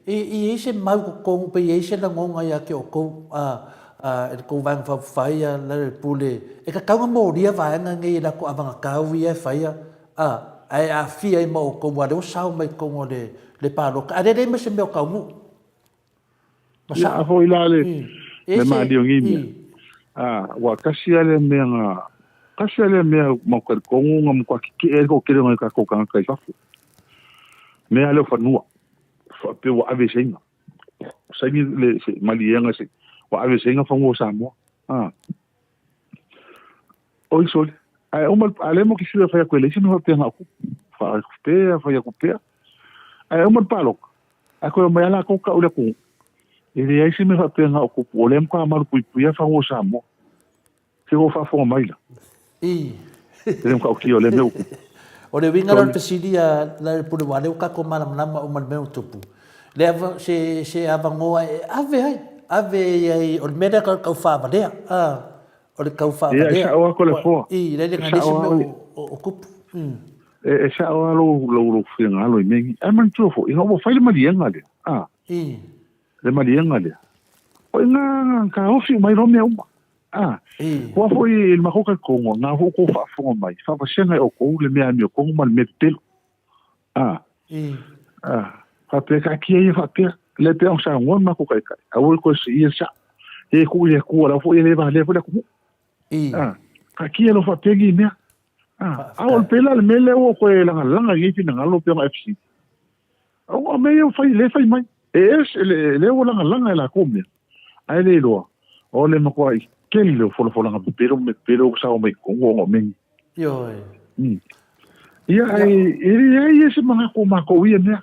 e i ai se mau i totonu pe i ai se lagona ia te outou a a e le tou Vaega Faaupufai a le Pule e tatau ona molia vaega nei e latou avagatau ia e faia a ae aafia ai ma outou aua o lea ua sao mai totonu o le le palota ae lea e leai ma se mea o taunuu. Ma Ia, a foi la le, le malie o nei mea. A, ua tasi lava le mea na, tasi lava le mea ma talitonu na matua tetee ai le toatele o nai o tatou tagata i fafo. Mea lea o fanua, faapea ua ave i Saina. Saini le se maliega se, ua ave i Saina fanua o Samoa. A. Oi sole, ae uma, a lea mo ke fiu e fai atu e leai se mea faapea na o kupu. Fai atu pea, fai atu pea. Ae uma le palota, ae toe omai lava latou tau i le atunuu. E leai se mea faapea na o kupu, o lea e matua malupuipuia fanua o Samoa. Se ua faafofoga mai la. I. E le matautia o lea mea ua tupu. O le uiga la o le fesili a Lealailepule aua o lea ua tatou malamalama uma i le mea ua tupu. Le ava, se, se avanoa e ave ai, ave ai, o le mea lea tau faavalea, a. O le tau faavalea. Ia, e sao lava Toleafoa. I, le le nisi mea o tupu. E sao lava lou, lou, lou finagalo i mea nei. Ae manatua foi, ina ua fai le maliega lea, a. I. Le maliega lea. O i ina na taofi uma ai loa mea uma. A. I. Aua foi i le matou talitonuga, na foi outou faafofoga mai, faavasega e outou le mea amiotonu ma le mea pepelo. A. I. A. Faapea, taatia ia faapea. Lea pei ona saunoa le matou taitai, aua le toe siia le sao. E tuu i le Atua, la foi e le valea foi le atunuu. I. A. Taatia loa faapea nei mea. A. A o le pela le mea lea ua toe lagalaga i nei finagalo pei ona e fesili. O mea ia ua fai, lea e fai mai. E ese, lea ua lagalaga e latou mea. Ae le iloa, o le matuai tele o folafolaga pepelo ma mea pepelo ua sao mai i totonu ona o mea nei. Ioe. Ia, ae e leai e se manatu o matou i ia mea.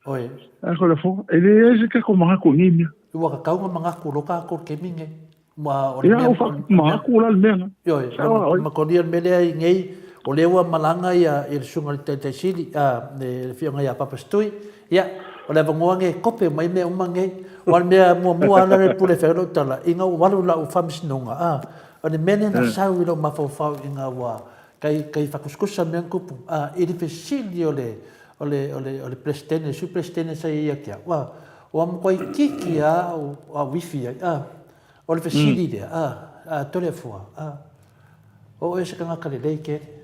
Oi. A ko le fo, e leai se kako manatu i nei mea. Ua tatau ona manatu loa tatou i le taimi lenei. Ua o le mea. Ia, ua manatu la le mea lena. Ioe, makonia le mea lea i nei, o lea ua malaga ia le susuga i le Taitai Sili, le Afioga ia Papa Setui. Ia, o le avanoa lenei e kope mai mea uma nei. Aua o le mea muamua lava lea pule fai ai lau tala, ina ua alu lau faamasinoga, a, o le mea lea na sau i lou mafaufau ina ua kai, kai faakusikusa mea na tupu, a, i le fesili o le, o le, o le, o le Peresetene, le Sui Peresetene sa i ai ia te au, a, ua matuai kiki lava au, au ifi ai, a, o le fesili lea, a, a, Toleafoa, a, o oe o se tagata lelei kele.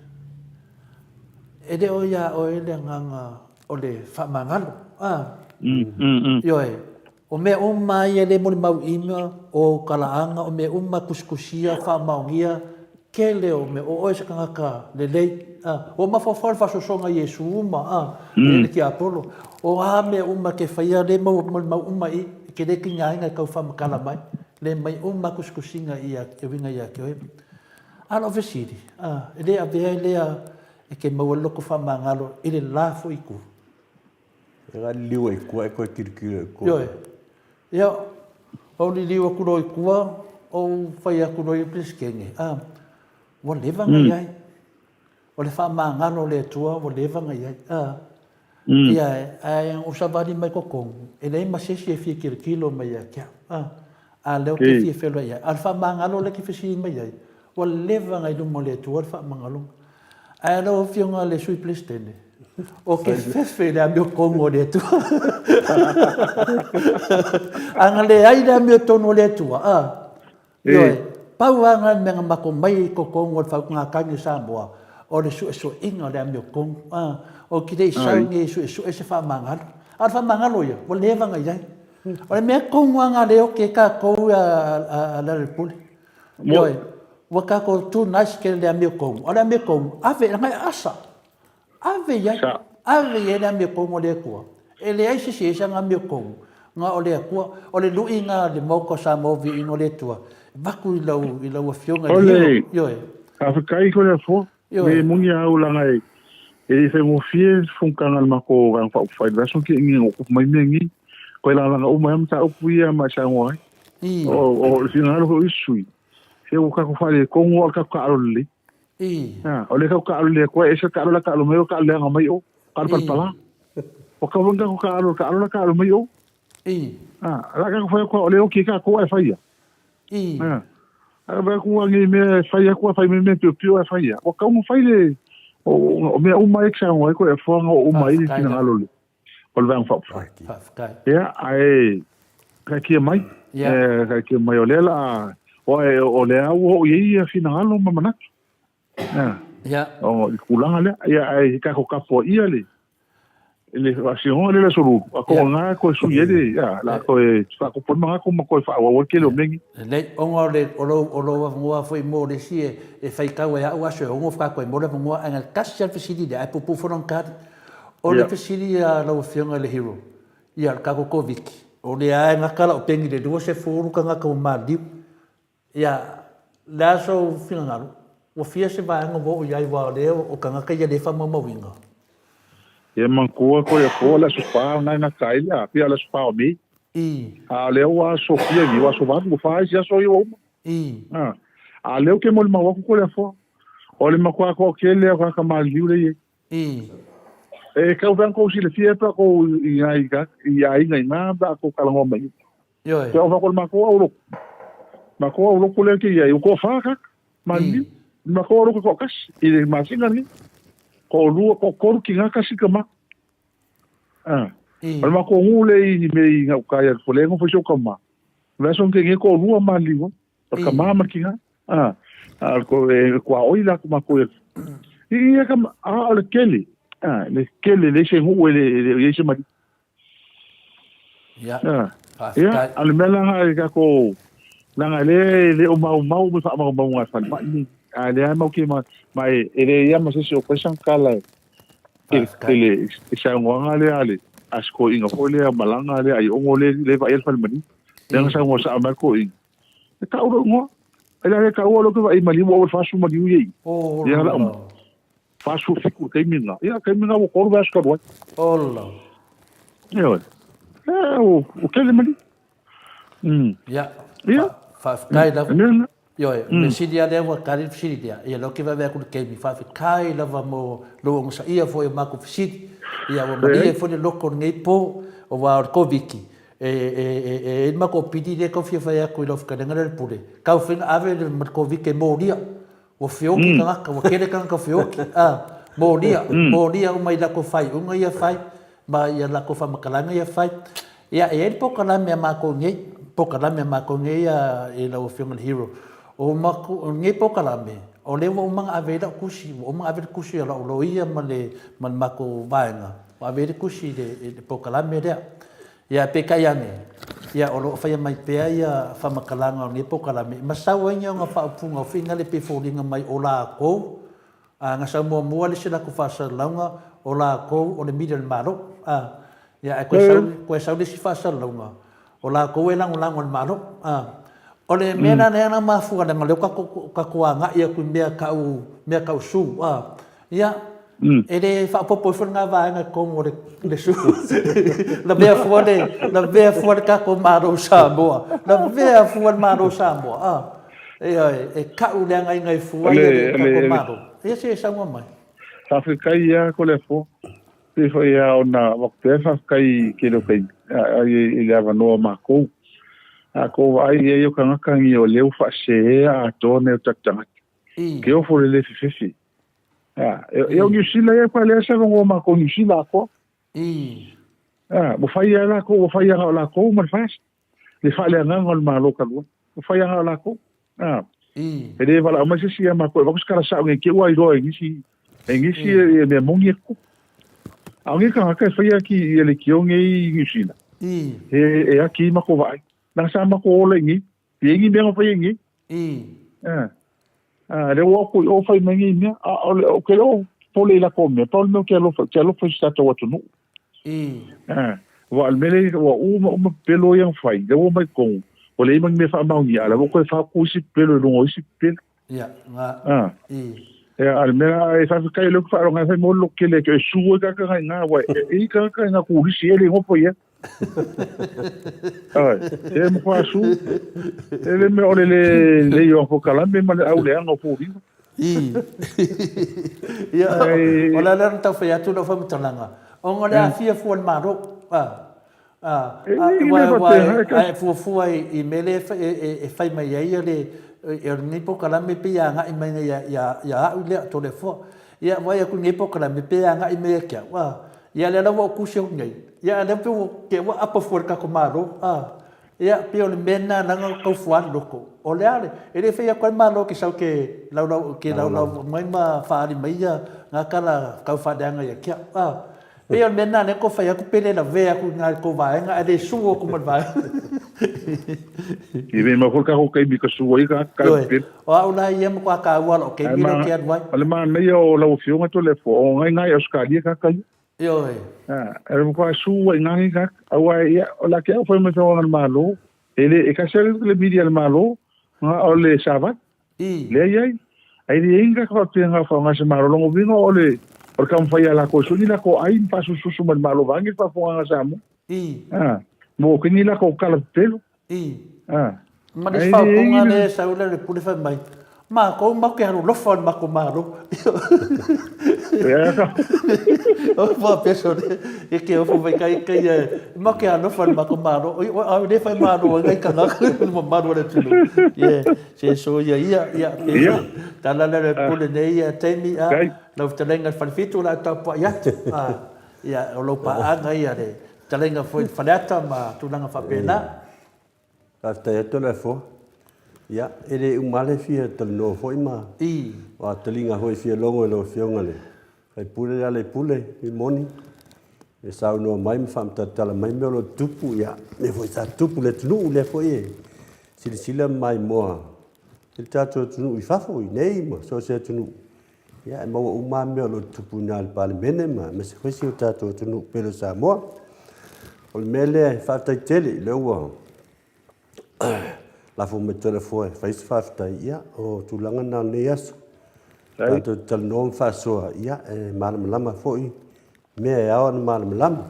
E le o iā oe le agaga o le faamagalo, a. Ioe, o mea uma ia e le molimauina, o talaaga, o mea uma tusitusia, faamaonia. Tele o mea, o oe se tagata lelei, a, ua mafaufau le faasoasoaga a Iesu uma, a, e le tiapolo, o a mea uma e te faia le maua molimau uma i, e te le tigaina e tau faamatala mai, le mai uma lava tusitusiga ia e uiga ia te oe. A o lau fesili, a, e le avea ai lea e te maua ai le loto faamagalo i le la foi itu? E ga liliu ai i tua e toe tilotilo i tua. Ioe. Ia, ou liliu atu loa i tua, ou fai atu loa i le Peresetene, a, ua leva ona i ai. O le faamagalo o le Atua ua leva ona i ai. A, ia, ae ou savali mai totonu, e leai ma se isi e fia tilotilo mai ia te au. A, a lea ou te fia feiloai ai. A o le faamagalo lea e te fesili mai ai, ua leva ona i luma o le Atua le faamagaloga. Ae lau Afioga i le Sui Peresetene, ou te fefe i le amiotonu o le Atua. A na leai le amiotonu o le Atua, a, ioe, pau lava lena o le mea na matou mai i totonu o le faautugatagi o Samoa, o le suesueina o le amiotonu. A, ou te le i sau nei e suesue se faamagalo. A o le faamagalo ia, ua leva ona i ai. O le mea tonu lava lena o lea e oti ai tatou a Lealailepule. Ioe, ua tatou too nice tele i le amiotonu, a o le amiotonu, ave, leaga e asa. Ave i ai, ave i ai le amiotonu a le Atua. E leai se isi e i ai sana amiotonu, na o le Atua. O le lui lena a le Maota o Samoa Viiga o le Atua, avatu i lau, i lau Afioga i le hero. Ioe. Faafetai ko le Atua. Me moni a au leaga e e le faigofie le fonotaga a le matou Vaega Faaupufai i le vaiaso tea nei ua tupu mai mea nei. Koe lagalaga uma ai mataupu ia ma e saunoa ai. O le finagalo foi o isi sui usufono, se ua tatou faaletonu a o le tatou taaalo lelei. O le tatou taaalo i le Atua e ese le taaalo la e taaalo mai o, taaalo leaga mai o, taaalo palapala. Ua tatau foi ona tatou taaalo i le taaalo la e taaalo mai o. O le a tatou fai atu o lea e oti ai tatou ae fai ia. Ae vaai atu a nei mea e fai atu ae fai mai mea piopio ae fai ia. Ua tatau ona fai le o mea uma e te saunoa ai koe afoga o uma ai le finagalo le o le Vaega Faaupufai. Ia, ae taatia mai. Taatia mai o lea la o lea ua oo i ai ia finagalo ma manatu. Ia. O le tulaga lea. Ia, ae tatou tapuaia le le faasinoga lea le aso Lulu, a ko ngā koe sui ai le, ia, la koe whaakopo ai mangaku ma koe whaawau ai kele o mengi. Lelei, ona o le, o lou, o lou avanoa foi mo le isi e, e faitau ai au aso e ono whakaako ai mo le avanoa, ae na le tasi lava le fesili lea, ae puupuu foi lona tali. O le fesili a lau Afioga i le Hero, ia, o le tatou Koviti, o lea lava e gata lau peni i le 20 tagata ua maliliu. Ia, le a sou finagalo, ua fia se vaega ua oo i ai aua o lea o tagata ia le faamaumauina. Ia manatua koe apo o le aso fa na e gata ai le a pia o le aso fa o Mei. A o lea ua aso fia nei, ua aso valu, ua fa isi aso ia ua uma. A, a o lea ou te molimau atu koe afoa. O le matua toatele o tagata maliliu lea e i ai. E tau pe ana tou silafia pe a tou i i aiga ina pe a tou talanoa mai. Ioe. Pe ofa ko le matou aulotu. Matou aulotu lea ke i ai, ua toafa kaka, maliliu. Matou aulotu e toatasi i le masina lenei. Toalua, toatolu kina tasi tama. Ah. O le matou nuu lea i mea i gauta i Alufole, e nofo ai si ou tama. O le aso na tea nei, toalua maliliu ai. O le tama ma le kina. Ah. A o le tuaoi la ko matou i Alufole. I ia ka, a o le tele. Ah, le tele, leai se nuu e le o i ai se maliu. Ia, faafetai. Ia, a o le mea la e tatou, leaga e le, le o maumau me faamaumauga a le falemai nei. A lea e mau ke ma, ma e, e leai lava ma se isi o fai sana tala i le, i saunoaga lea a le, a si toeaina foi lea malaga lea Aiono lea, lea e vaaia le falemaliu. Lea na saunoa sao mai le toeaina. E tau lou igoa. E le taua lou ke vaai maliu, ua ua 40 maliu ia i. Ia la uma. 47 le taimi lena. Ia, taimi lena ua 3 vaiaso talu ai. Ola. Ioe. E, ua tele maliu. Ia, Ia. Faafetai lava. Mea Ioe, o le sili lava lea ua tali le fesili lea, ia lea ou te vaavaai atu i le taimi, faafetai lava mo lou onosaia foi o matou fesili. Ia, ua malie foi le loto o lenei po, aua o le Koviti, e, e, e, e i ai le matou pili lea e tau fia fai atu i lau fetalaiga lea le pule, tau fai na ave le ma le Koviti e molia. Ua feoki tagata, ua tele tagata feoki, a, molia, molia uma i latou faaiuga ia fai, ma ia latou faamatalaga ia fai. Ia, e i ai le polokalame a matou nei, polokalame a matou nei a, i lau Afioga i le Hero. O matou, o lenei polokalame, o lea ua uma ona ave ai lau tusi, ua uma ona ave le tusi a lau loia ma le, ma le matou vaega, ua ave ai le tusi i le, i le polokalame lea. Ia, peitai ane, Ia, o lo o faia mai pea ia faamatalaga o lenei polokalame, ma sau ai ni ona faaupuga o finale pe foliga mai o lakou, a na sau muamua le isi latou faasalalauga, o lakou o le media a le Malo. A, ia, ae toe sau, toe sau le isi faasalalauga, o lakou e lagolago i le Malo. A, o le mea la lea na mafua, leaga o lea ua tatou, tatou agai atu i mea tau, mea tau sue, a, ia, e le faaopoopo ifo lena vaega i totonu o le sue. Lavea fua le, lavea fua le tatou Malo o Samoa, lavea fua le Malo o Samoa, a, ioe, e tau leagaina ai fua le tatou Malo. Ia se i saunoa mai. Faafetai ia Toleafoa. Pei foi lava ona avatu pea le faafetai i tele o taimi i le avanoa o makou. A tou vaai i ai o tagata ni o lea ua faasee atoa nai o tatou tagata. Ke ofo le le fefefe. E o Niu Sila ia pa lea se avanoa o makou Niu Sila atoa. Ua fai lava lakou, ua fai lava o lakou ma le FAST. Le faaleagaga o le Malo talu ai. Ua fai lava o lakou. E le valaau mai se isi ia matou e avatu se tala sao nei te i ua iloa e nisi, e nisi e mea moni e tutupu. A o nei tagata e faia ki ia leitio nei i Niu Sila, e aki ai matou vaai. Leaga sa matou ola i nei, e i ai ni mea na faia i nei. A, lea ua o atu i o fai mai nei mea. A, o le, ou te le o popole i latou mea, pau le mea ou te alofa, ou te alofa i si tatou atunuu. A, aua o le mea lea ua uma uma pepelo ia na fai, lea ua omai i totonu, ua leai ma ni mea faamaonia, a o la ua toe faaotu isi pepelo i luga o isi pepelo. Ia, na, A, ia, a o le mea e faafetai o lea ou te faalogo ai fai mai o le lototele e su ai tagata na i ina, aua e i ai tagata i na turisi e le nofo i ai. Ai, e matua su. E le mea o le le lelei o polokalame ma le auleaga o foliga. I. Ia, o le a lea ona tau fai atu lau faamatalaga, ona o le aafia fua o le Malo. A, a, a, aua a e fuafua i mea lea e fai mai ai le, o lenei polokalame pei e agai mai ia au lea, Toleafoa. Ia, vaai atu i lenei polokalame pei e agai mai ia te au, a. Ia lea la ua ou tusi atu nei, ia a lea pei ua te ua apo fua i le tatou Malo, a. Ia pei o le mea lena leaga ua tau fua le loto. O le a le, e le fai atu ai le Malo ke sau ke laulau ke laulau mai ma faaali mai ia nga tala tau faaleaga ia te au, a. Pei o le mea lena lea na tou fai atu pe le lavea atu i ina i le tou vaega ae le sue atu ma le vaega. I mea foi le tatou taimi ka sue ai tagata Ioe, o au la ia matua taua lou taimi lea ou te alu ai. O le manaia o lau Afioga Toleafoa, o ngai ngai Ausetalia tagata ia. Ioe. E matua sue ai ngai tagata. Aua ia, o la ke au fai mai fai le Malo, e le, e kasi le media le Malo, o le savali. Lea i ai. Ai le ai ni tagata faapea na faaaoga se Malo. Lona uiga o le o le taumafai ia latou e sui ni latou ai ma faasususu mai le Malo vaeane le faafofogaaga a Samoa. A, mo ke ni latou tala pepelo. A. Ma le isi faaupuga lea e sau lea le pule fai mai, matou matou te alolofa i le matou Malo. O faapea sole, e ke ofo mai kai kai e, matou te alofa i le matou Malo. Oi, oi, ai le fai Malo ai ngai tagata i le mamalu o le atunuu. Ie, se soia ia, ia, pe Ia. tala lea le pule nei ia taimi a, Kai. lau fetalaiga i le Falefitu o le a tapuai atu. A, ia, o lou paaga ia le fetalaiga foi i le Faleata ma tulaga faapena. Faafetai atu Toleafoa. Ia, e le uma lava le fia talanoa foi ma o a taliga foi e fia logo i lau Afioga i le sui usufono Lealailepule Rimoni e saunoa mai ma faamatalatala mai mea o lo o tutupu, ia, mea foi sa tutupu i le atunuu lea foi e silasila ma maimoa i le tatou atunuu i fafo i nei ma so o se atunuu. Ia, e maua uma lava mea o lo o tutupu i ina i le Palemene ma aemaise foi si o tatou atunuu pele o Samoa. O le mea lea e faafetai tele, lea ua lafo mai Toleafoa e fai se faafetai, ia, o tulaga na o lenei aso. Tatou te talanoa ma faasoa, ia, e malamalama foi mea e ao ona malamalama.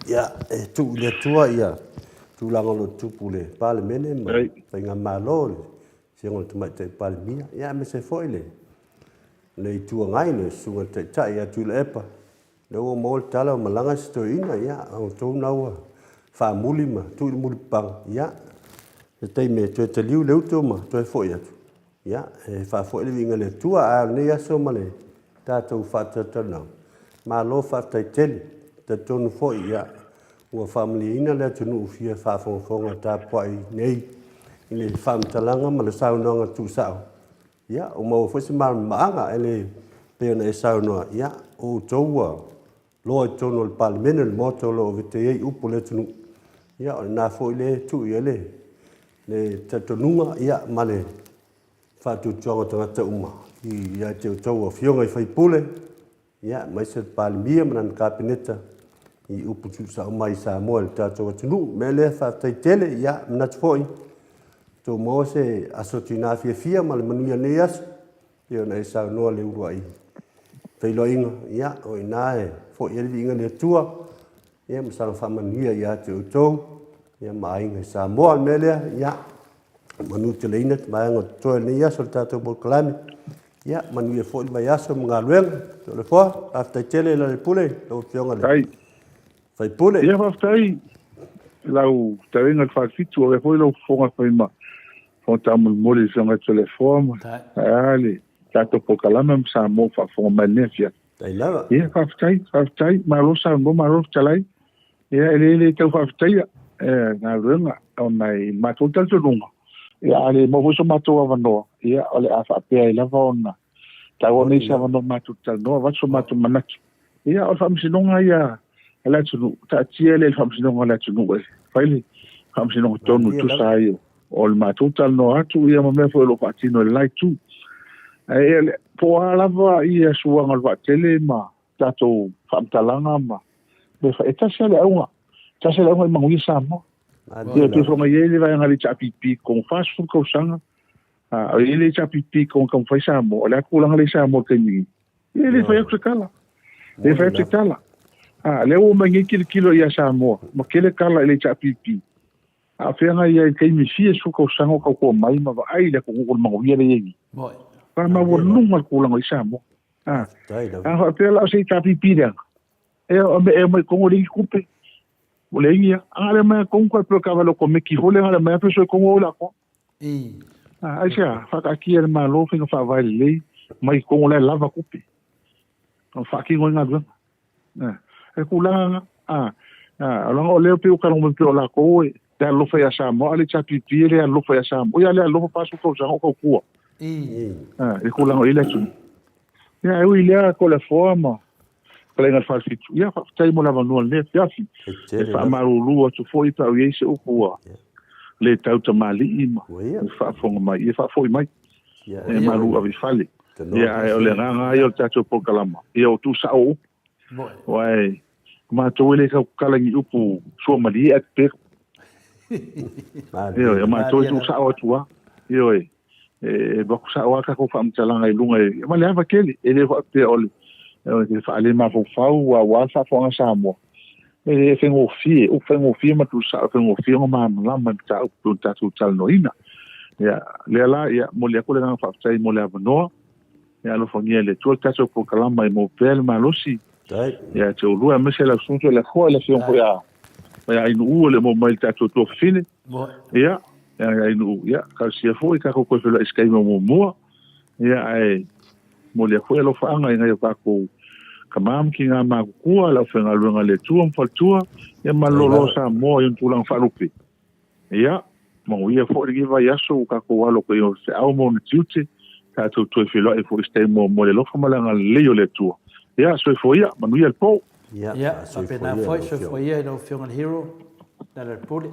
Ia, e tuu i le Atua ia tulaga o lo o tutupu i le Palemene ma Faigamalo, le Afioga i le Tamaitai Palemia, ia aemaise foi le le Itu Agai, le Susuga i le Taitai ia Tuilaepa, lea ua maua le tala ua malaga si toeaina, ia o outou na ua faamuli ma tuu i le mulipapaga, ia se taimi e toe taliu le uto ma toe foi atu, ia e faafoi le viiga i le Atua. Ae o lenei aso ma le tatou faatalatalanoaga, malo faafetai tele. Talitonu foi, ia, ua faamalieina le atunuu fia faafogafoga tapuai nei i le faamatalaga ma le saunoaga tuusao. Ia, ua maua foi se malamalamaaga, e le pei ona e saunoa, ia, o outou ua loa i totonu o le Palemene, o le Maota o lo o vetei ai upu o le atunuu. Ia, o lena foi lea e tuu i ai le, le talitonuga, ia, ma le faatuatuaga o tagata uma ia te outou afioga i sui usufono, ia, aemaise le Palemia ma lana Kapeneta i upu tuusao mai i Samoa i le tatou atunuu. O le mea lea, faafetai tele, ia, manatu foi, outou maua se aso tina fiafia ma le manuia o lenei aso, pei ona e saunoa i le uluai feiloaiga, ia, o i ina e foi ai le viiga i le Atua, ia, ma saga faamanuia ia te outou, ia, ma aiga i Samoa. O le mea lea, ia, manuteleina te vaega o totoe o lenei aso o le tatou polokalame. Ia, manuia foi le vaiaso ma galuega. Toleafoa, faafetai tele i Lealailepule, lau Afioga i le sui usufono. Ia, faafetai i lau fetalaiga i le Falefitu, avea foi lau fofoga fai ma fofoga taumolimoli i le Afioga ia Toleafoa ma ae a le tatou polokalame ma Samoa o faafofoga mai i lenei afiafi. Ia, faafetai, faafetai, malo saunoa, malo fetalai. Ia, e le le tau faafetaia galuega ona i le matou talitonuga, ia, a le maua foi so matou avanoa, ia, o le a faapea ai lava ona taua nei se avanoa matou te talanoa, avatu so matou manatu. Ia, o le faamasinoga ia a le atunuu, taatia lea i le faamasinoga a le atunuu e fai le faamasinoga tonu e tusa ai o le matou talanoa atu ia ma mea foi o lo o faatino e le la itu. Ae po o a lava ia suaga o le vaatele ma tatou faamatalaga ma mea fai, e tasi lava le auga, tasi lava le auga e manuia Samoa. Ia pei foi ona i ai le vaega a le HRPP ko 40 tausaga, a o i ai le HRPP ko taumafai Samoa, o le a tulaga lea i Samoa i le taimi nei? Ia e le fai atu se tala. E le fai atu se tala. A, lea ua omai nei tilotilo ia Samoa, ma tele tala i le HRPP. A o feagai ai i le taimi fia sefulu tausaga o tautua mai ma vaai i le atunuu o le manuia lea e i ai nei. Fa maualuga le tulaga i Samoa. A, a faapea la o se HRPP leaga, e o me e mai kongo le tupe. O le ingia, a le mai kongo ka pe ka valo komeki fole a le mai pe so kongo o la ko. A ai sea, whakaakia le Malo faiga faavae lelei mai kongo la e lava kupe. O whakingo i galuega. E tulaga na, a, a, o lea pei o kalongo mai pei o lakou e le alofa ia Samoa, a le HRPP e le alofa ia Samoa. Ia le alofa 40 tausaga o tautua. A, e tulaga i le atunuu. Ia, e ui i lea Toleafoa ma Fetalaiga i le Falefitu, ia faafetai mo le avanoa i lenei afiafi. E faamalulu atu foi pe a i ai se upu ua le tautamalii ma faafofoga mai, ia faafoi mai. E malu ave i fale. Ia, ae o le agaga lava ia o le tatou polokalama, ia o tuusao upu. Aua e matou e le tautala i ni upu suamalie ae pepelo. Ioe, o matou e tuusao atu lava. Ioe, e alu atu sao lava tatou faamatalaga i luga e, ma le ava tele, e le faapea o le faalemafaufau aua le faafofogaaga a Samoa. E le faigofie, upu faigofie ma tuusao, e faigofie ona malamalama i mataupu pei ona tatou talanoaina. Ia, lea la, ia, momoli atu le agaga faafetai mo le avanoa. Ia alofagia e le Atua le tatou polokalama e maua pea le malosi ia te oulua, aemaise lau Susuga Toleafoa, le Afioga foi ia Ainuu o le maua mai le tatou tuafafine. Ia, ia Ainuu, ia, talosia foi tatou toe feiloai i se taimi o muamua. Ia, ae momoli atu foi alofaaga i nai o tatou tama ma tina matutua, le aufaigaluega a le Atua ma faletua, ia ma le loaloa Samoa i ona tulaga faalupe. Ia, manuia foi lenei vaiaso ua tatou alo atu i ona feau ma ona tiute, tatou toe feiloai foi i se taimi muamua i le alofa ma le agalelei o le Atua. Ia, soifua ia, manuia le po. Ia, faapena foi, soifua ia i lau Afioga i le Hero, Lealailepule.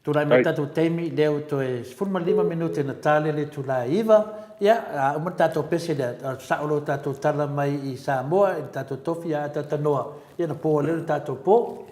Tulai mai le tatou taimi, lea ua toe 15 minute na tale le itula e 9. Ia, a uma le tatou pese lea, sao loa tatou tala mai i Samoa i le tatou tofi a talatalanoa, ia ona po ai lea o le tatou po.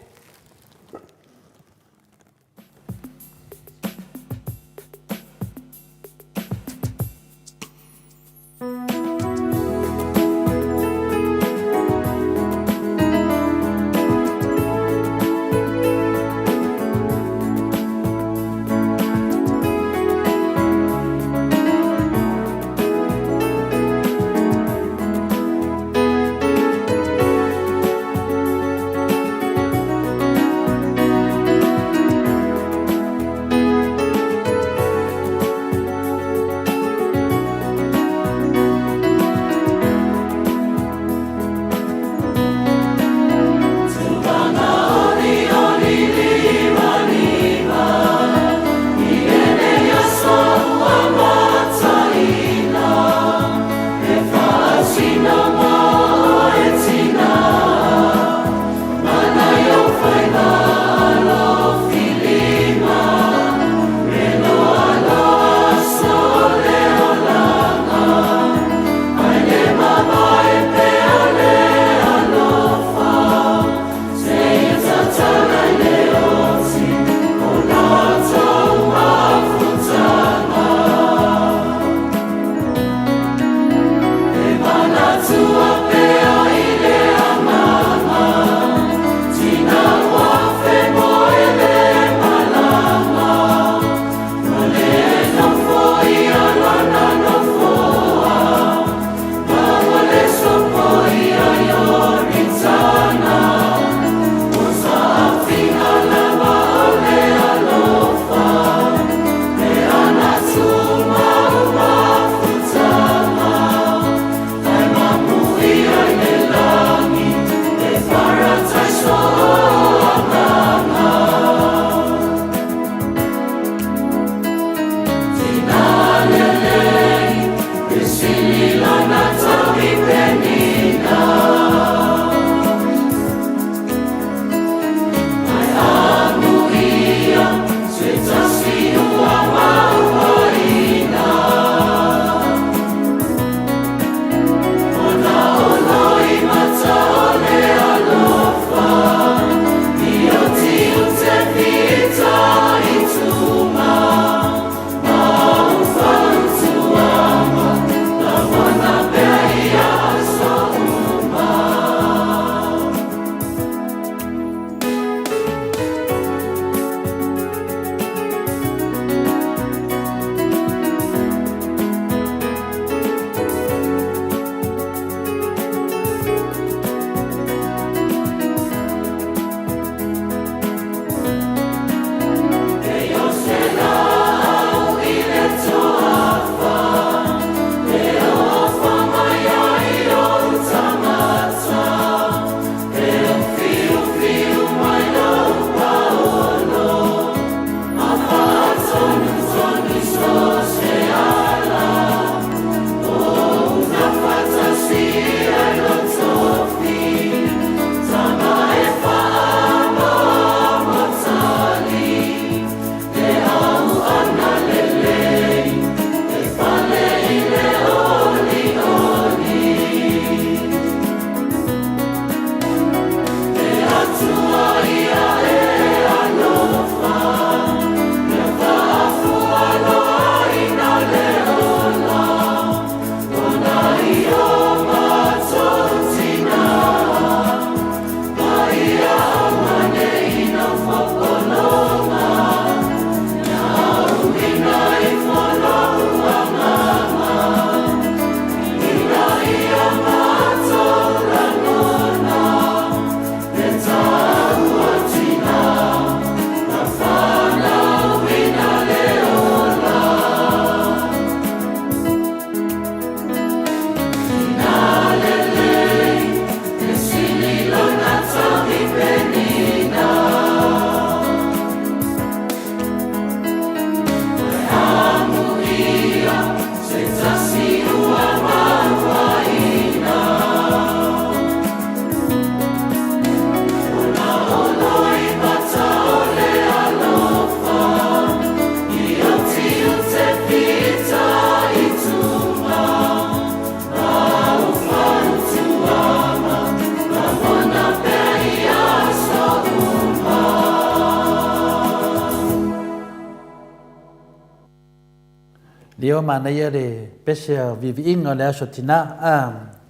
Leo manaia le pese a viiviiga o le aso tina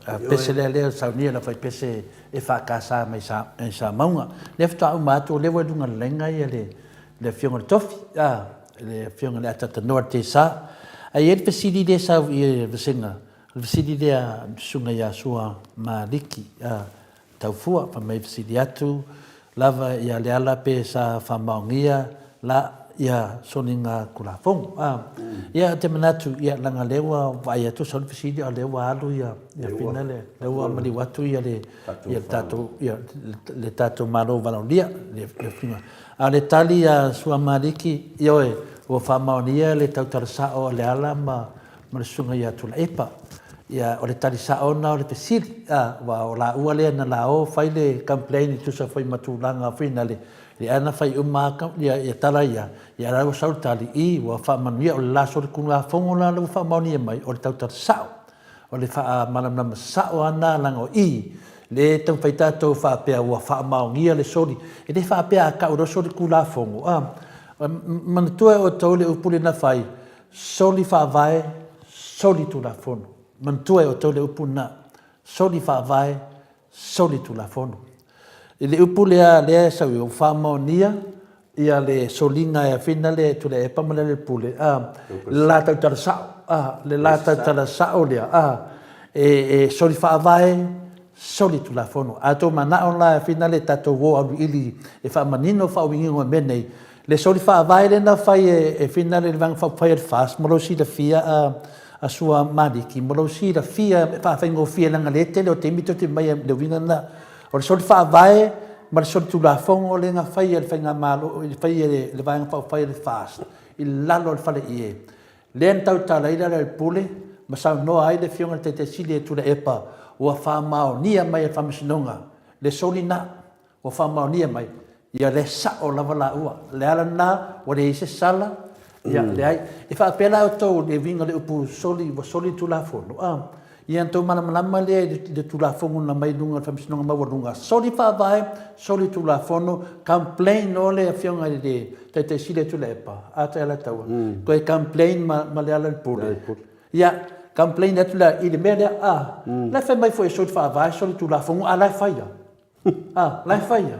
a pese lea lea saunia la fai pese e faakasa mai sa sa mauga. Lea faatoa uma atu o lea ua i luga o le laina ia le le afioga i le tofi a le afioga i le Atatanoa le Tesa. Ae i ai le fesili lea sau i le vasega, o le fesili lea a le susuga ia Sua Maliki a Taufua, fai mai fesili atu lava ia Leala pe sa faamaonia la ia soliga Tulafono. A, ia ou te manatu, ia leaga lea ua vaai atu sau le fesili a o lea ua alu ia ia fina le, lea ua maliu atu ia le ia le tatou ia le tatou Malo valaaulia le afioga. A o le tali a Suamaliki, ioe, ua faamaonia le tautala sao a Leala ma ma le susuga ia Tuilaepa. Ia, o le tali sao lena o le fesili, a, aua o laua lea na lao fai le complain e tusa foi ma tulaga foi na le, lea na fai uma lava ia, ia tala ia, ia la ua sau le tali, i, ua faamanuia, o le la solitulafono la lea ua faamaonia mai, o le tautala sao. O le faamalamalama sao lava lena, leaga o i, lea e taumafai tatou faapea ua faamaonia le soli. E le faapea a tau loa solitulafono, a, manatua e outou le upu lea na fai, Soli faavae, soli tulafono. Manatua e outou le upu lena, soli faavae, soli tulafono. I le upu lea, lea e sau i o, faamaonia ia le soliga e afina le Tuilaepa ma le Lealepule, a, le la tautala sao, a, le la tautala sao lea, a, e, e soli faavae, soli tulafono. A outou manao la e afina le tatou o auiliili e faamanino faauigiga o mea nei, Le soli faavae lea na fai e Finale i le Vaega Faaupufai a le FAST mo lou silafia a Sua Maliki, mo lou silafia e faafaigofie leaga le tele o taimi tou te omai ai, le uiga lena. O le soli faavae ma le soli tulafono lea na fai e le Faigamalo, fai e le Vaega Faaupufai a le FAST i lalo o le faleie, lea na tautala ai Lealailepule ma saunoa ai le Afioga i le Taitai Sili e Tuilaepa ua faamaonia mai e le Faamasinoga le soli na. Ua faamaonia mai, ia lea sao lava laua. O le ala lena ua leai se sala, ia leai. E faapea la outou i le uiga o le upu soli, ua soli le Tulafono, a, ia ona outou malamalama lea i le Tulafono na aumai i luga o le Faamasinoga Maualuga, soli faavae, soli Tulafono, complain loa le Afioga i le Taitai Sili a Tuilaepa, a Taialataua, toe complain ma Lealailepule. Ia, complain atu la i le mea lea, a, la e fai mai foi e soli faavae, soli Tulafono, a o la e fai lava. A, la e fai a.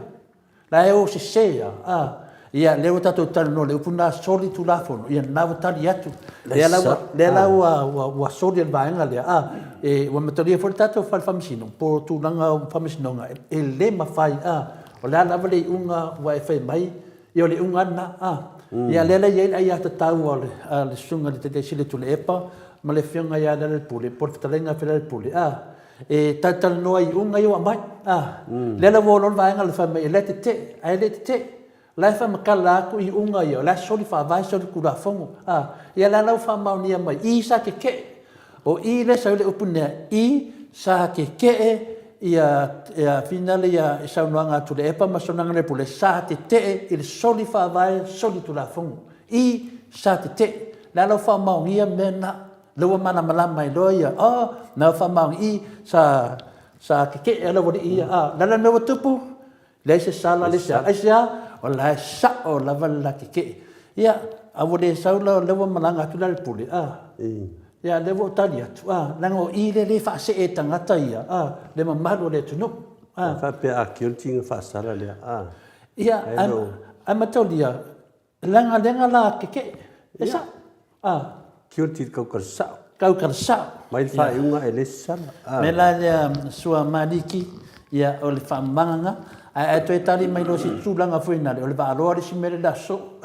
La e o sese a. A, ia, lea ua tatou talanoa i le upu lena soli tulafono, ia lena ua tali atu. Lea la ua, lea la ua, ua, ua soli e le vaega lea, a, e, ua matalia foi le tatou fale faamasino, po o tulaga o faamasinoga, e le mafai, a, o le a lava le iuga ua e fai mai, ia o le iuga lava lena, a. Ia lea la e i ai le aiatatau a le, a le Susuga i le Taitai Sili o Tuilaepa ma le Afioga ia Lealailepule, po o le Fetalaiga ia Lealailepule, a. E talatalanoa i iuga ia ua aumai. A, lea la ua oo loa le vaega lea fai mai o la e tetee, ae le tetee. O la e faamatala atu iuga ia, o la e soli faavae, soli tulafono. A, ia la la ua faamaonia mai, i sa tetee. O i lea e sau ai le upu lea, i sa tetee ia, ia finale ia saunoaga a Tuilaepa ma saunoaga a Lepule, sa tetee i le soli faavae, soli tulafono. I sa tetee. La la ua faamaonia mea na. Lea ua malamalama ai loa ia, oh, na faamaoni i, sa, sa keke'e lou alii ia, a, le a le mea ua tupu? Leai se sala, leai se a, aisea? O la e sa'o lava le la keke'e. Ia, a ua le sau la, lea ua malaga atu la le pule, a, ia, lea ua ou tali atu, a, leaga o i lea e le faasee e tagata ia, a, le mamalu o le atunuu, a. A faapea a guilty ona faasala lea, a. Ia, ae mataulia, Leaga lega la keke'e, e sa'o. A. Guilty kaukala sa'o. Kaukala sa'o. Mai le faaiuga e le sala. A. Mea la lea Sua Maliki, ia o le faamamaga ae ae toe tali mai loa si tulaga foi nale, o le vaaloa le isi mea le la soo.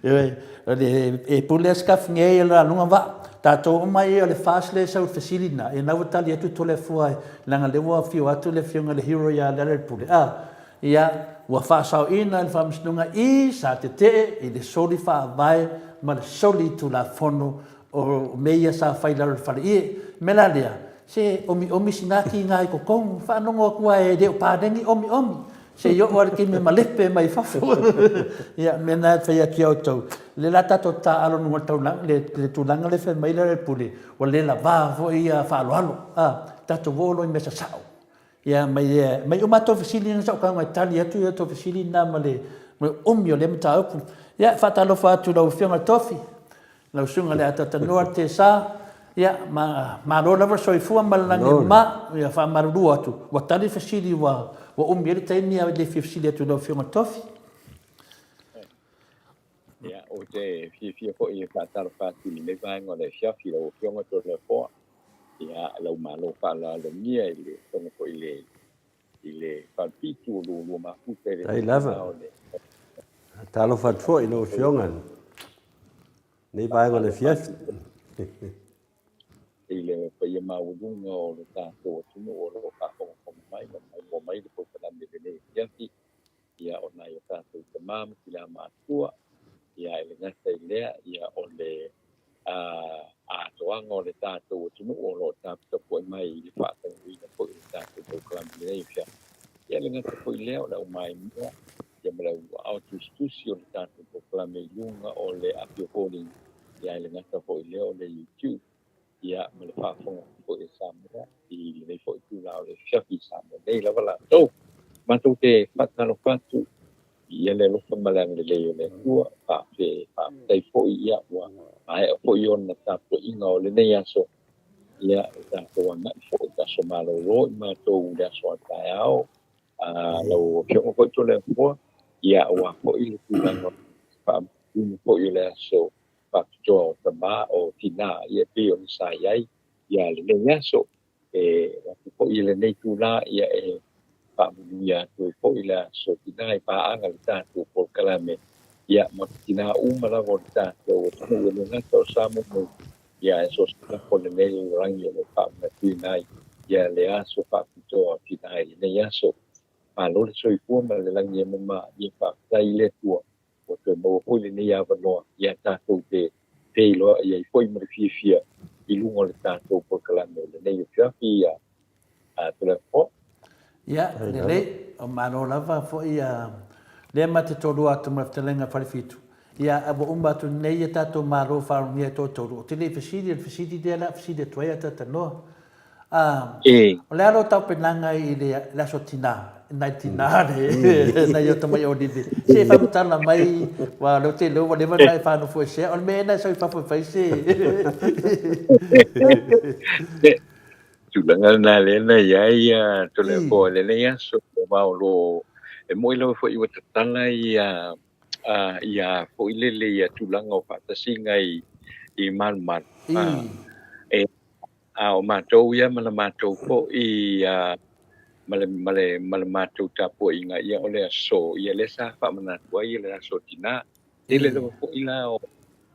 Ioe, o le e pule a sikafi nei e la luga vaa. Tatou uma ia o le FAST lea e sau i le fesili lena, ia na ua tali atu Toleafoa leaga lea ua afio atu le afioga i le hero ia Lealailepule. A. Ia, ua faasaoina e le Faamasinoga i sa tetee i le soli faavae ma le soli tulafono o mea ia sa fai i lalo o le faleie. O le mea la lea, se omiomi sina tiga i totonu, faanono atu lava e le o paleni omiomi, se i oo lava i le taimi e malepe mai fafo. Ia, o le mea lena e fai atu ia outou, o lea o le a tatou taaalo i luga o le tulaga lea e fai mai Lealailepule, ua le lava foi faaaloalo, a, tatou o loa i mea sasao. Ia, mai, mai uma tou fesili na sa ou tago e tali atu ia tou fesili na ma le, Ma le umi o lea mataupu. Ia, e faatalofa atu i lau Afioga i le Tofi, lau Susuga i le Atatanoa Tesa, ia, ma, malo lava le soifua ma le lagi e mama. Ia, faamalulu atu, ua tali le fesili ua, ua umi ai le taimi a le fia fesili atu i lau Afioga i le Tofi. Ia, ou te fiafia foi e faatalofa atu i lenei vaega o le afiafi i lau Afioga Toleafoa, ia, lau malo faaaloalogia i le Afioga foi i le i le falefitu o lua mafuta i le Tai lava. Talofa atu foi i lau Afioga i lenei vaega o le afiafi. I le paia maualuga o le tatou atunuu o lo o faafogafoga mai ma maimoa mai le polokalame i lenei afiafi, ia o nai o tatou tama ma tina matutua, ia e le gata i lea, ia o le atoaga o le tatou atunuu o lo o taputapuai mai i le faataunuuina foi o le tatou polokalame i lenei afiafi. Ia e le gata foi i lea, o le aumaimea ia ma le auaao tusitusi o le tatou polokalame i luga o le api o foliga, ia e le gata foi i lea o le YouTube, ia ma le faafofoga foi a Samoa i lenei foi itula o le afiafi i Samoa nei lava latou. Matou te faatalofa atu Ia le alofa ma le agalelei o le Atua, faafetai foi ia ua maea foi ona tapuaiga o lenei aso. Ia e tatou agai foi i aso malolo i matou i le aso a taeao. Lau Afioga foi Toleafoa, ia aua foi le tulaga faamatuina foi o le aso faapitoa o tama o tina ia e pei ona sa i ai ia lenei aso. E atu foi i lenei itula ia e faamanuia atu ai foi le aso tina i paaga le tatou polokalame ia ma tina uma lava o le tatou atunuu e le gata o Samoa nei ia ae so o se lafo lenei lalolagi o lo o faamanatuina ai ia le aso faapitoa o tina i lenei aso. Malo le soifua ma le lagi e mama ia faafetai i le Atua ua toe maua foi lenei avanoa ia tatou te feiloai ai foi ma le fiafia i luga o le tatou polokalame o lenei afiafi ia Toleafoa. Ia, lelei, o malo lava foi ia lea ma te toalua atu ma le fetalaiga Falefitu. Ia, a ua uma atu nei ia tatou malo faalogia e toatolu, ou te le i fesili, o le fesili lea o le a fesili atu ai a Tatanoa. A, o le a lou tapenaga i le aso tina, nai tina le, nai o tamai olive. Se i faamatala mai, aua o lea ou te iloa ua leva ona e faanofoesea. O le mea ea na e sau i fafo e fai se... Tulaga lena lea na i ai Toleafoa i lenei aso, aua o lo o, e moni lava foi ua tatala ia ia foi lele ia tulaga o faatasiga i malumalu. E A o matou ia ma le matou foi ma le, ma le, ma le matou tapuaiga, ia o le aso, ia lea sa faamanatu ai le aso tina. Tele lava foi la o,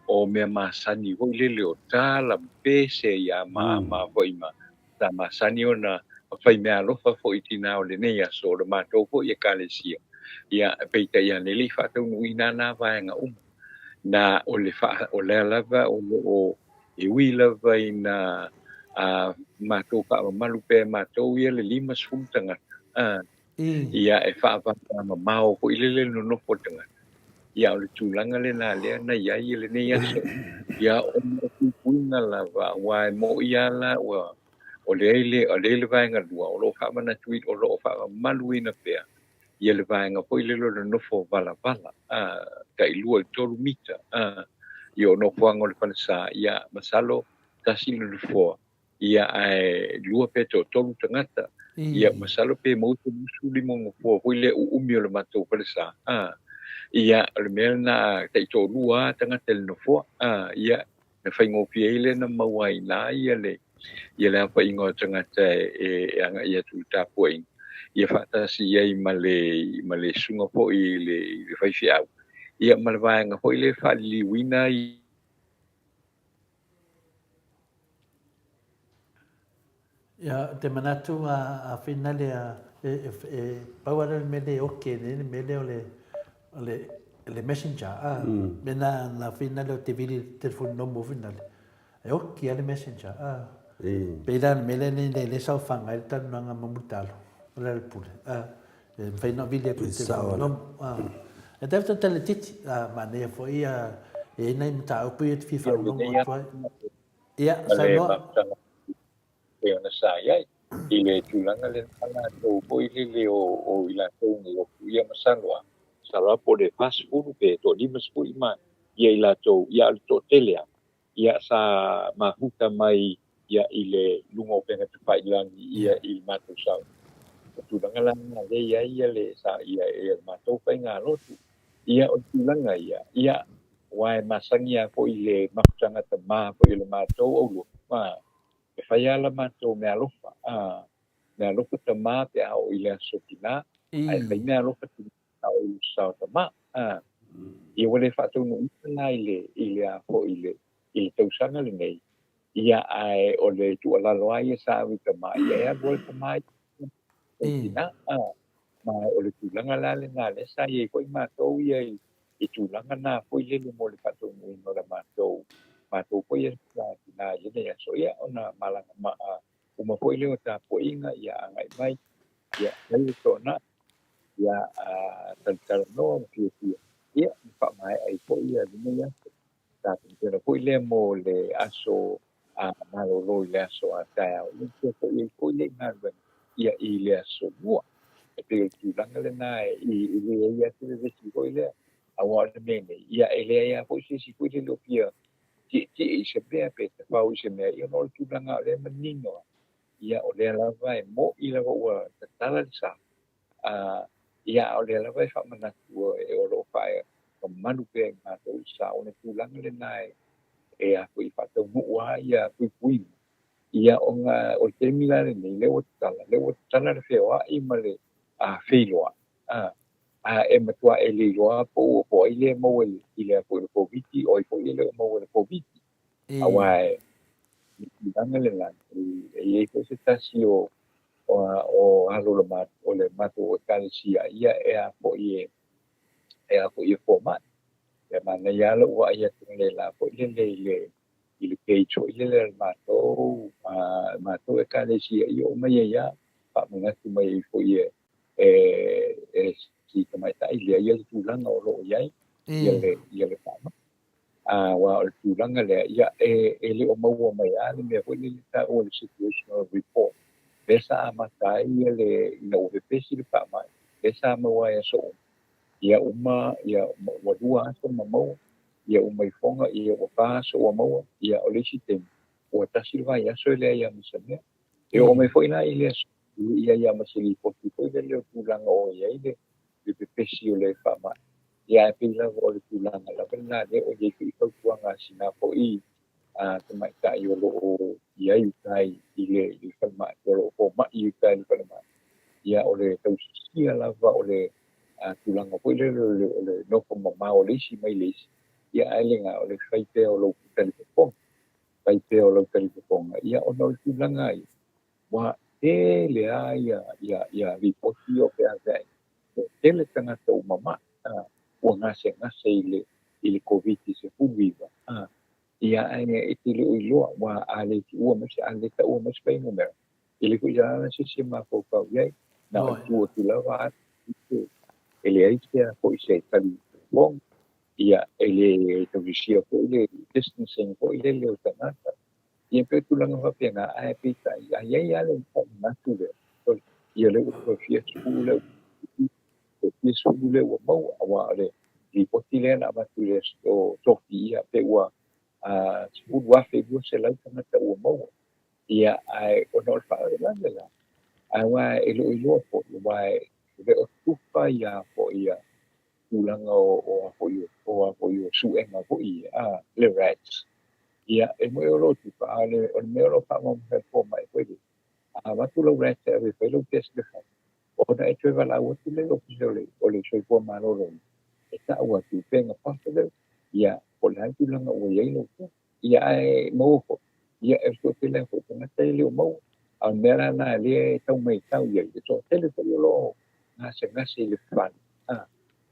o mea masani foi lele o tala ma pese ia ma, ma foi ma sa masani ona fai meaalofa foi i tina o lenei aso, o le matou foi ekalesia. Ia, peitai ane e le i faataunuuina na vaega uma. Na o le faa, o lea lava o lo o E ui lava ina matou faamamalu pea e matou ia le 50 tagata, ia e faavavamamao foi lele le nonofo o le tagata, ia o le tulaga lena lea na i ai i lenei aso. Ia ona o puipuiga lava, aua e moni lava la ua o lea i le, o lea i le vaega lua, o lo o faamanatuina, o lo o faamamaluina pea ia le vaega foi lele o le nofo valavala, tai 2 i le 3 mita, i o nofoaga o le falesa, ia masalo tasi le nofoa, ia ae lua pe toatolu tagata, ia masalo pe maua se 25 nofoa foi lea uumi o le matou falesa, ia o le mea lena tai toalua lava tagata i le nofoa, ia na faigofie ai lea na maua ai i ina ia le ia le aofaiga o tagata e agai atu i le tapuaiga, ia faatasi i ai ma le ma le susuga foi i le i le faifeau, ia ma le vaega foi lea e faaliliuina ai. Ia, ou te manatu a finale e pau lava lea o le mea lea e oke nei le mea lea o le o le le messenger a mena na finale o te vili i le telefoni nomo finale e oki lava le messenger a pei la o le mea lea nei lea saofaga ai le talanoaga ma Mulitalo o le Alepule a e mafai ona vili atu i le telefoni nomo a e tae tale laitiiti a manaia foi e i ai nai mataupu ia e te fia faalogologo atu ai. Ia, saunoa. Pei ona sa i ai i le tulaga lena latou foi lele o i latou nei o Puia ma Saloa. Masalo lava po o le 40 pe toa 50 ma ia i latou, ia a o le toatele lava, ia sa mafuta mai ia i le luga o upega tafailagi ia i le matou sau. O tulaga la na lea i ai ia le sa ia ia le matou faigalotu. Ia o le tulaga ia, ia aua e masani lava foi i le mafutaga tama foi o le matou aulua, ma e fai lava la matou meaalofa, a meaalofa tama pe a oo i le aso tina, ae fai meaalofa tina pe a oo i le sao tama. A ia ua le faataunuuina la i le i le a foi i le i le tausaga lenei, ia ae o le tuualalo lava ia sa ave i tama, ia e alu lava le tama i tina. A ma o le tulaga la lena lea sa i ai foi matou ia i i tulaga na foi lele mo le faataunuuina o le matou matou foi ia tina i lenei aso, ia ona malaga ma uma foi lea o tapuaiga, ia agai mai, ia fai le toanai, ia talatalanoa ma fiafia, ia ma faamaea ai foi ia lenei aso. Tapenapena foi lea mo le aso a malolo i le aso a taeao, ia ma foi ai foi lea i galuega ia i le aso lua. E pei o le tulaga lena e i leai lava se vevesi foi lea, aua o le mea nei, ia e leai lava foi se isi foi lele o fia tietie i se mea pe tafau i se mea, ia ona o le tulaga o lea e manino lava, ia o lea lava e mo'i lava ua tatala le sa, a ia a o lea lava e faamanatu e o lo o faamamalu pea i matou i le sa, o le tulaga lena e e a foi faataunuu lava ia puipuiga, ia ona o le taimi la lenei lea ua tatala, lea ua tatala le feoai ma le feiloai, a a e matua e le iloa po ua po ai lea e maua i le foi le Koviti, o ai foi e le o maua i le Koviti. Aua e tulaga lena, e i ai foi se tasi o o alo o le matou ekalesia, ia e a foi e a foi e fomai. Ia manaia lava lou vaai atu le la foi lele i le i le page foi lele a le matou matou ekalesia, ia oo mai ai lava faamanatu mai ai foi e e si tamaitai lea ia le tulaga o lo o i ai ia le ia le faamai. Aua o le tulaga lea, ia e le o maua mai lava le mea foi lele e taua o le situational report, lea sa amata ai ia le ina ua pepesi le faamai, lea sa maua ai aso uma, ia uma ia ua 2 aso ma maua, ia uma ifoga ia ua 4 aso ua maua, ia o le isi taimi ua 1 le vaiaso e leai lava ma se mea. E oo mai foi la i le aso i ai lava ma se lipoti foi lele o tulaga o i ai le pepesi o le faamai. Ia ae pei lava o le tulaga lava lena lea o i ai foi fautuaga a sina foi tamaitai o lo o i ai uta i le falemai, o lo o fomai i uta i le falemai. Ia o le tausisia lava o le tulaga foi lele o le nofo mamao o le isi mai le isi, ia ae le gata o le fai pea o lou talifofoga, fai pea o lau talifofoga, ia ona o le tulaga ia, ua tele lava ia ia ia lipoti ia o feaveai, ua tele tagata ua mama'i, ua gasegase i le i le Koviti-19, ia ae e te le o iloa, aua a le tuua mai se a le taua mai se fuainumera, e le foi lava se isi e mafaufau i ai, na o le tu atu lava e leai se a foi se talifofoga, ia e le tausisia foi le distancing foi lele o tagata, ia pei o tulaga faapena, ae peitai a i ai lava le faamanatu lea, ia lea ua toe fia sefulu lea, toe fia sefulu lea ua maua, aua o le lipoti lea na avatu i le aso Tofi, ia pe ua 10,200 tagata ua maua. Ia, ae ona o le faalavelave la, aua e le o iloa foi, aua e le o tufa ia foi ia tulaga o a foi o a foi o suega foi a le RATs. Ia, e moni o lo o tufa, a o le mea o lo o faamamafa e fomai foi lea, a avatu lau RAT e ave e fai lau test le fai, ona e toe valaau atu lea i le Ofisa o le Soifua Maloloina, e tau atu pe na positive, ia, po o le a le tulaga ua i ai lau test. Ia, ae maua foi, ia, e toatele lava foi tagata e le o maua. A o le mea la lena lea e tau matau i ai, e toatele foi o lo o gasegase i le fale,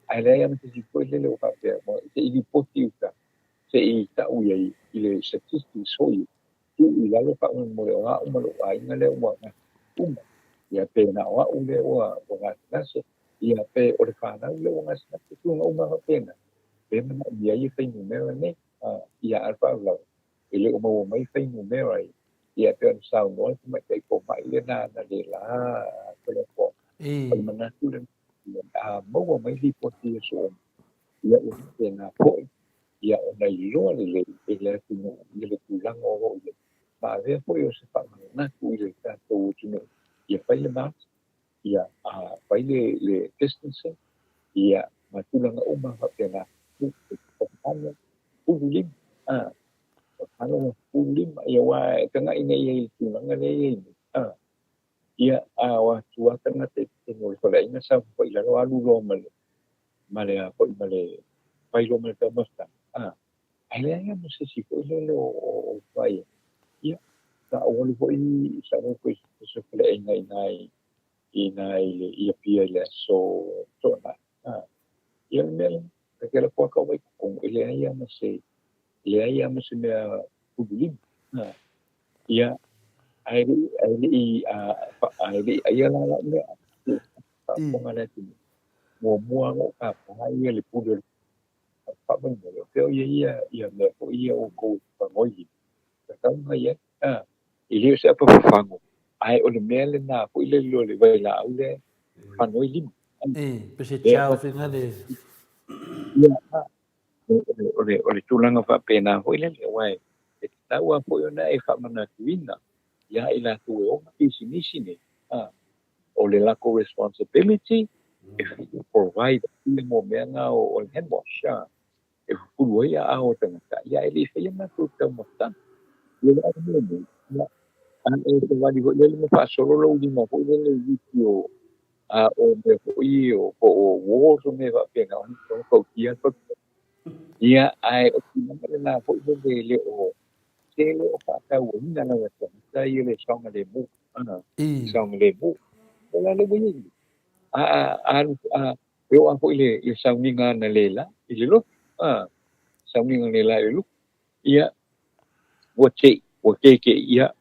ae leai lava ma se isi foi lele o faapea, se i lipoti i uta, se i tau i ai i le statistics foi, tuu i lalo faamolemole o au ma lou aiga lea ua uma, ia pe na o au lea ua gasegase, ia pe o le fanau lea ua gasegase, tulaga uma faapena, pe manaomia ai fuainumera nei. Ia a o le faalavelave, e le o maua mai fuainumera ia, ia e pei ona saunoa le tamaitai fomai lena analeila Toleafoa, o le manatu lena. A maua mai lipoti i aso uma, ia ua faapena foi ia ona iloa lelei e le atunuu ia le tulaga o lo o i ai. Ma avea foi o se faamanatu i le tatou atunuu ia fai le mask, ia fai le le distancing, ia ma tulaga uma faapena. Pulu lima, a, pulu lima, ia aua e tagai nei i le tulaga lea e i ai nei, a. Ia, a o atu lava tagata i totonu o le faleaiga saofafai i lalo alu loa ma le ma le a foi ma le fai loa ma le taumafataga, a, ae leai lava ma se isi foi lele o o fai ai. Ia, sa ou alu foi sa ou alu foi i se faleaiga i ina i ina i le i Apia i le aso Toonai, a, ia o le mea lena, ta te alu atu lava ta omai i totonu, e leai lava ma se leai lava ma se mea pulu lima, a. Ia, ae le ae le i ae le i aia la lau mea, faafofoga le atunuu. Muamua lava ona ou tapa ia le pule o le faamolemole, o fea o i ai ia, ia mea foi ia outou e fafago ai lima, tatau ona i ai. A, e le o se apa fafago, ae o le mea lena foi lele o le vailaau lea e fafago ai lima. E, pe se tiao faiga le... Ia, o le, o le tulaga faapena foi lele, aua e tatau lava foi ona e faamanatuina iā i latou e ona pisinisi nei, a, o le latou responsibility e provide ia mo mea na o le hand wash, a, e fufulu ai aao o tagata, ia ae le i faia matou taumafataga. Ia le au mea nei, ia, a e savali foi lele ma faasolo lou lima foi lele i isi o, a o mea foi o po o walls o mea faapena, ona tautia le faletua. Ia, ae o tulaga lena foi lele e le o tele o faatauaina lava e tagata ia le saogalemu, a, saogalemu. O la le ua i ai. A, a, a, e oo lava foi le, le sauniga analeila i le lotu, a, sauniga analeila i le lotu. Ia, ua te, ua keke'i, ia,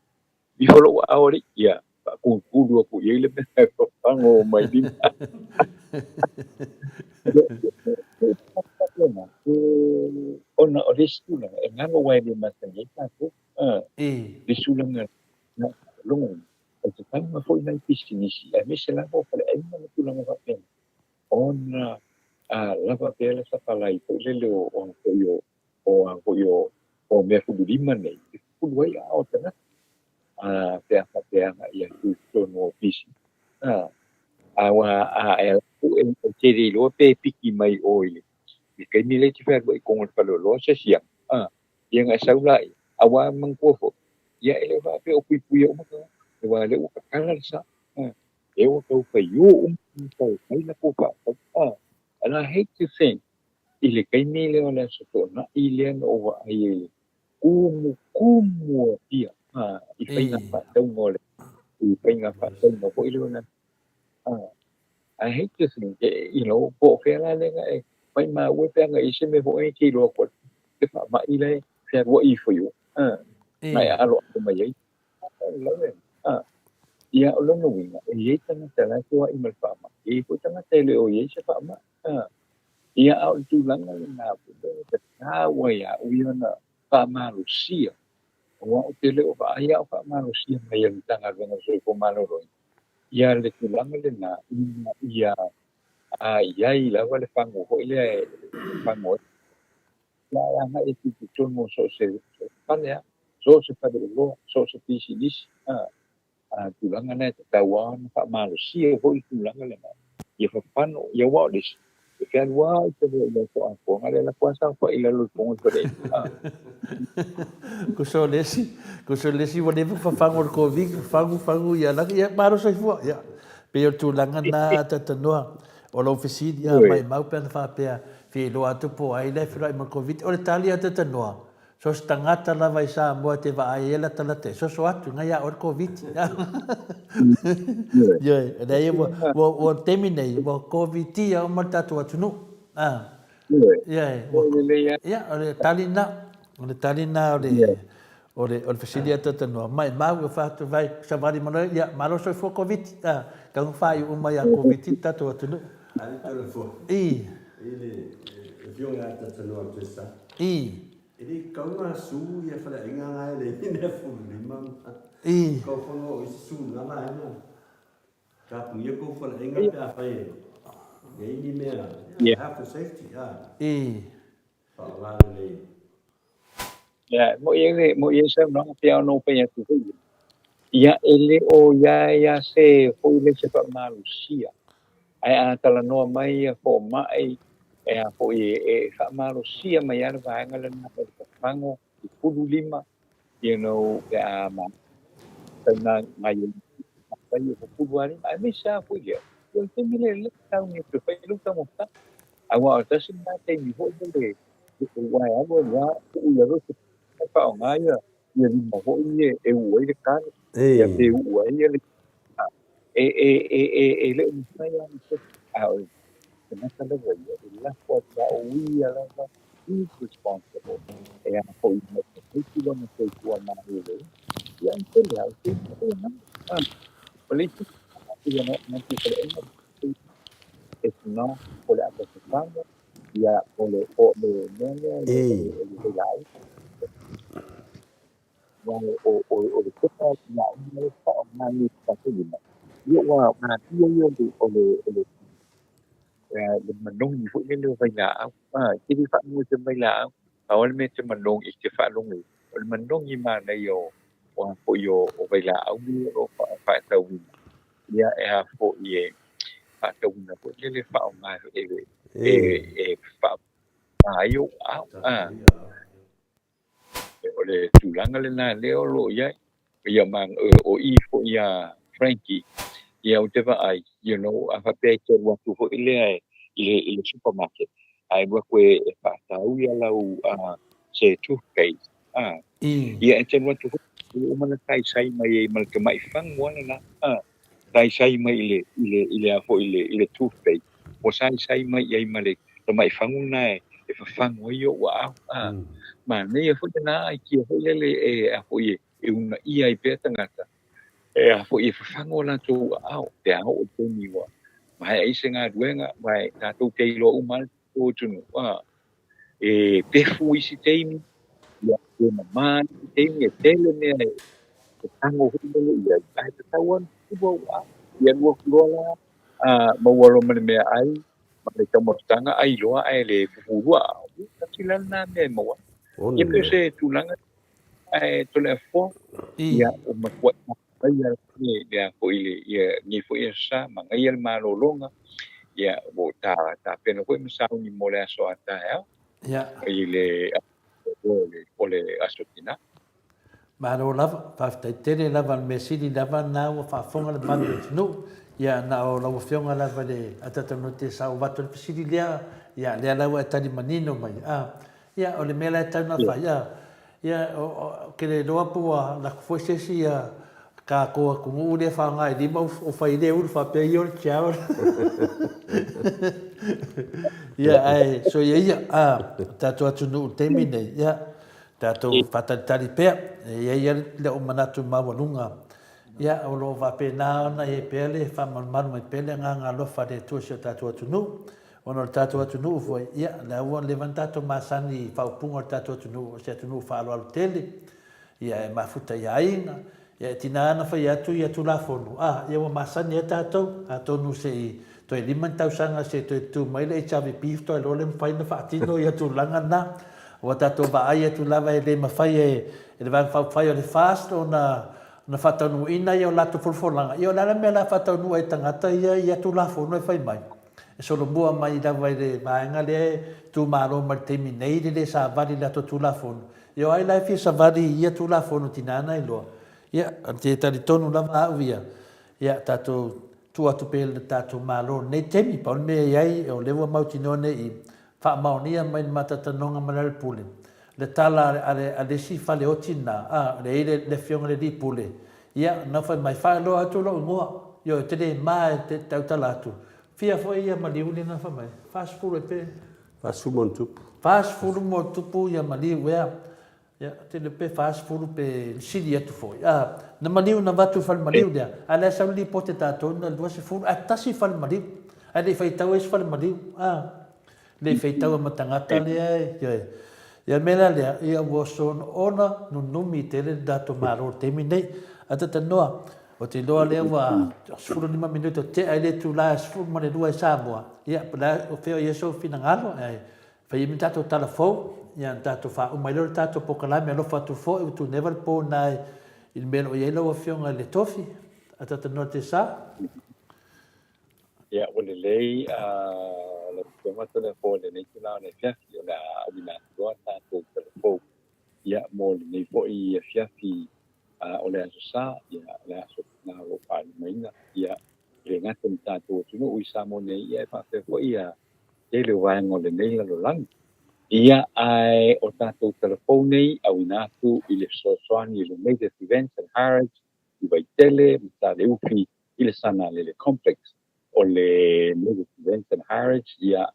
ifo lou aao alii, ia, faakukulu aku i ai le mea e fafago mai lima. Ona o le isi tulaga, e galo aua e le masani ai tatou. Le tulaga na faalogo, o te taunga foi nai pisinisi, aemaise lava o faleaiga ma tulaga faapena, ona lava pea le sapalai foi lele o o o a foi o o mea fululima nei, e fufulu ai aao o tagata, a pe a faapea agai atu i totonu o ofisi. A, a ua a e ala atu e e te le iloa pe piki mai ʻoe i le i le taimi lea e te fealuai i totonu o le faleoloa se siama, a, ia ona e sau laia, aua manatua foi, ia e le faapea o puipuia uma tagata, aua o lea ua tatala le sa, a, lea ua tau faiū uma tagata e fai latou faatauga, a. And I hate to think i le taimi lea o le Aso Toonai lea na ou vaai ai i le kumukumu o Apia i faiga faatauga o le i faiga faatauga foi lea o le I hate to think you know po o fea la lea na e maimau e pe ana i se mea foi e te iloa atu le faamai la e fealuai ifo i o na e alo alo mai ai. Ia, o lona uiga, e i ai tagata la e feoai ma le faamai, e i ai foi tagata e le o i ai se faamai. Ia, a o le tulaga lena, e tatau ai ia au ia ona faamalosia, aua ou te le o vaai lava o faamalosia mai e le Matagaluega o le Soifua Maloloina ia le tulaga lena ina ia i ai lava le fagu foi lea e fagu ai. Ia e agai atu i totonu o so o se fale lava, so o se faleoloa, so o se pisinisi, a, a tulaga na e tatau lava ona faamalosia foi le tulaga lena, ia fafano, ia aua o le isi, e fealu lava i tele i le aso atoa, na o le alu atu lava saofai i lalo o le fono i le faleaiga, a. Kusa o le isi, kusa o le isi ua leva fafagu o le Koviti, fafagu, fagu, ia lagi, ia malo soifua, ia. Pei o le tulaga lena a Tatanoa, O lou fesili, a maimau pe ana faapea, fia iloa atu po o ai la e feiloai ma le Koviti. O le tali a Tetanoa, so o se tagata lava i Samoa e te vaai ai e latalata e soso atu, na ia oe le Koviti. Ioe, leai ua, ua, ua le taimi nei, ua Kovitia uma le tatou atunuu. Ioe, ua, ia, o le tali lena, o le tali lena o le, O le, o le fesili a Tatanoa, maimau e fai atu vai, savali ma loe, ia, malo soifua Koviti, a, tau na faaiuiu mai ia Koviti le tatou atunuu. Ali telefoni. I. I le afioga ia Tatanoa Tessa. I. E le kau nga su ia faleaiga nga e le i mea fululima ma. I. Kau fono o isi su nga la ena. Ka pungia kou faleaiga pe a fai e. E i ai ni mea, ia, health and safety, a. I. Faaaoga lelei. Ia, e moni ai le, moni ai le saunoaga pei lava ona ou fai atu foi ia, ia e le o i ai lava se foi lea se faamalosia. Ae a talanoa mai ia fomai, e a foi e faamalosia mai lava le vaega lena o le fafago i pulu lima, you know, pe a tau na gaioiga fai e pupulu lava lima, aemaise lava foi lea, o le taimi lea e lelei tauni e toe fai ai lou taumafataga. Aua o le tasi lena taimi foi lele aua e alu alu lava tuu i lalo se faaaoga ia ia lima foi ia e uu ai le kale, ia pe uu ai ia le e e e e e le o mafai lava ona tofu. A o le tagata lava ia e lafo atu lava o ia lava he is responsible e a foi mai tamaiti lona soifua maloloina. Ia e tele lava o taimi foi lena. O le isi ia na na faleaiga it's not o le ata fafaga ia o le o le mea lea o le vailaau. Aua o o o le pepa vailaau lea e faaaoga nei e tatou lima, ia ua natia ia o le o le o le le manogi foi lele o vailaau. E te le faanogo i se vailaau, pau lava le mea e te manogi e te faalogo ai, o le manogi manaia o o a foi o o vailaau nei o lo o faatauina. Ia e a foi e faatauina foi lele faaaoga e e e faamama ai ou aao. O le tulaga lena lea o lo o i ai. Ia ma o i foi ia Frankie, ia ou te vaai, you know, a faapea e te alu atu foi lea i le, i le supermarket, a e alu atu e, e faatau ia lau uh, se toothpaste, ah, ia e te alu atu foi, ua uma ona taisai mai ai ma le tamai fagu lava lena, ah, saisai mai i le, i le, i le a foi i le, i le toothpaste, ua saisai mai i ai ma le tamai fagu lena e, e fafagu ai ou aao. A, manaia foi lena aikia foi lele e, a foi e, e uunaia ai pea tagata, e a foi e fafagu o latou aao, pe a oo i le taimi ua maea ai se galuega, aua e tatou te iloa uma lava le tatou atunuu, a, e pefu isi taimi, ia, e mama isi taimi, e tele mea e, e tago foi lele i ai, ae tatau lava ona pulu au aao. Ia alu atu loa la, a, maua loa ma le meaai, ma le taumafataga, ai loa ae le pupulua aao. Ia, tasi la lena mea e maua ai. Ia pei o se tulaga ae Toleafoa, ia, ua matuai manaia le, le a foi le, ia, lenei foi aso sa, manaia le malologa, ia, ua ta, tapena foi ma sauni mo le aso a taeao, i le, o le, o le aso tina. Malo lava, faafetai tele lava, o le mea sili lava lena ua faafofoga le mamalu o le atunuu, ia na o lau afioga lava le Atatanuate sa ou avatu ai le fesili lea, ia lea la ua e tali manino mai, a, ia o le mea la e tatau ona fai, a, ia ou te le iloa po ua alu atu foi se isi ia tatou atunuu lea e faaaoga i lima o fai le ulu faapea ia o le tiao. Ia ae soia ia, a, o tatou atunuu i le taimi nei, ia, Tatou faatalitali pea, e i ai lava lou manatu maualuga, ia, o lo o faapena ona i ai pea le faamalumalu mai pea le agaga alofa a le Atua i si o tatou atunuu. Ona o le tatou atunuu foi, ia, o lea ua leva ona tatou masani i faaupuga o le tatou atunuu, o se atunuu faaaloalo tele, ia, e mafuta i aiga, Ia, e tiga ona fai atu ia Tulafono, a, ia ua masani ai tatou, atonu se i toe lima ni tausaga se i toe tutū mai le HRVP faatoa iloa lea mafai ona faatino ia tulaga na. Ua tatou vaai atu lava e le mafai e le Vaega Faaupufai o le FAST ona ona faataunuuina ia o latou folafolaga. Ia o le a le mea o le a faataunuu ai e tagata ia ia Tulafono e fai mai? E solomua mai lava i le vaega lea e tumalo mai i le taimi nei le le savali i le latou Tulafono. Ia o ai la e fia savali i ia Tulafono tina na iloa? Ia, ou te talitonu lava au ia, ia tatou tuu atu pea i le tatou Malo i lenei taimi. Pau le mea e i ai, o lea ua mautinoa nei i faamaonia mai le matatalanoaga ma Lealailepule le tala a le a le isi faleoti lena, a, lea e i ai le Afioga i le Alii Pule, ia, na fai mai, faailoa atu lou igoa, ioe, ou te le ma e te tautala atu. Fia foi ia maliu lena fai mai? 40 e pe? 40 ma ona tupu. 40 ma ona tupu ia maliu ea. Ia, tele pe 40 pe sili atu foi. A, na maliu na avatu i fale maliu lea, a lea sau le lipoti a tatou na 20, ae tasi fale maliu. Ae le i faitau isi fale maliu. A, le i faitau ma tagata lea e, ioe. Ia mea la lea, ia ua soona nunumi tele le tatou Malo i le taimi nei. Ae talanoa. Ou te iloa lea ua 15 minute o tea i le itula e 12 i Samoa. Ia, po o fea o i ai sou finagalo, ae fai ai ma tatou tala fou, ia ona tatou faauma ai lea o le tatou polokalame. Alofa atu foi, ua tuneva le po lena i le mea o lo o i ai lau Afioga i le Tofi. A talatalanoa te sa. Ia, ua lelei lau Afioga Toleafoa i lenei itula o le afiafi, o le a auina atu loa tatou tala fou. Ia, mo lenei foi afiafi o le Aso Sa, ia, o le aso lena o lo o faalimaina, ia, e le gata i le tatou atunuu i Samoa nei, ia, e faapea foi ia tele o vaega o lenei lalolagi. Ia, ae o tatou tala fou nei, auina atu i le fesoasoani i le Native Events and Harrods i Vaitele ma Saleufi i le Sanalele Complex o le Native Events and Harrods, ia,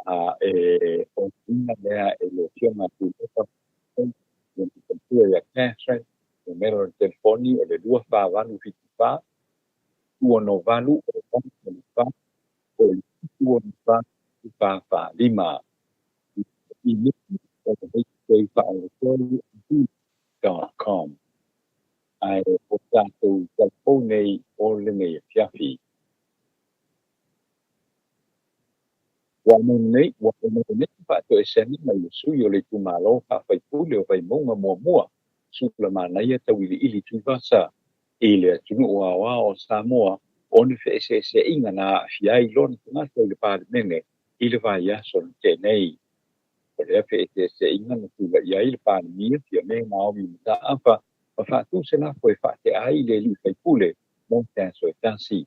a e ina lea e le Afioga Tuilaepa le faletua ia Catherine, numera o le telefoni o le 24874 268 8 o le 764 445. Email o le hk403@gmail.com. Ae o tatou tala fou nei o lenei afiafi. Ua aumai nei, ua aumai nei faatoesega mai le sui o le itumalo faa-faipule o Vaimauga muamua, Sulamanaia Tauiliili Tuivasa, i le atunuu aoao o Samoa ona feeseeseaiga na aafia ai lona tagata i le Palemene i le vaiaso na tea nei. O lea feeseeseaiga na tulai ai le Palemia Fiame Naomi Mataafa ma faatu se lafo e faatea ai le alii faipule mo se aso e tasi.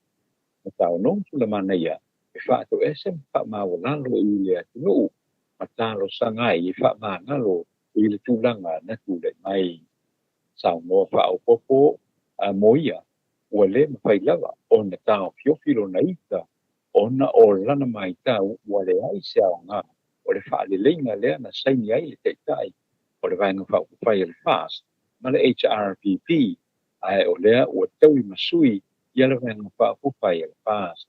Na saunoa Sulamanaia e faatoese ma faamaualalo i le atunuu ma talosaga ai e faamagalo i le tulaga na tulai mai. Saunoa faaopoopo mo ia, ua le mafai lava ona taofiofi lona ita ona o lana matau ua leai se aoga o le faaleleiga lea na saini ai le Taitai o le Vaega Faaupufai a le FAST ma le HRPP, ae o lea ua taui ma sui ia le Vaega Faaupufai a le FAST.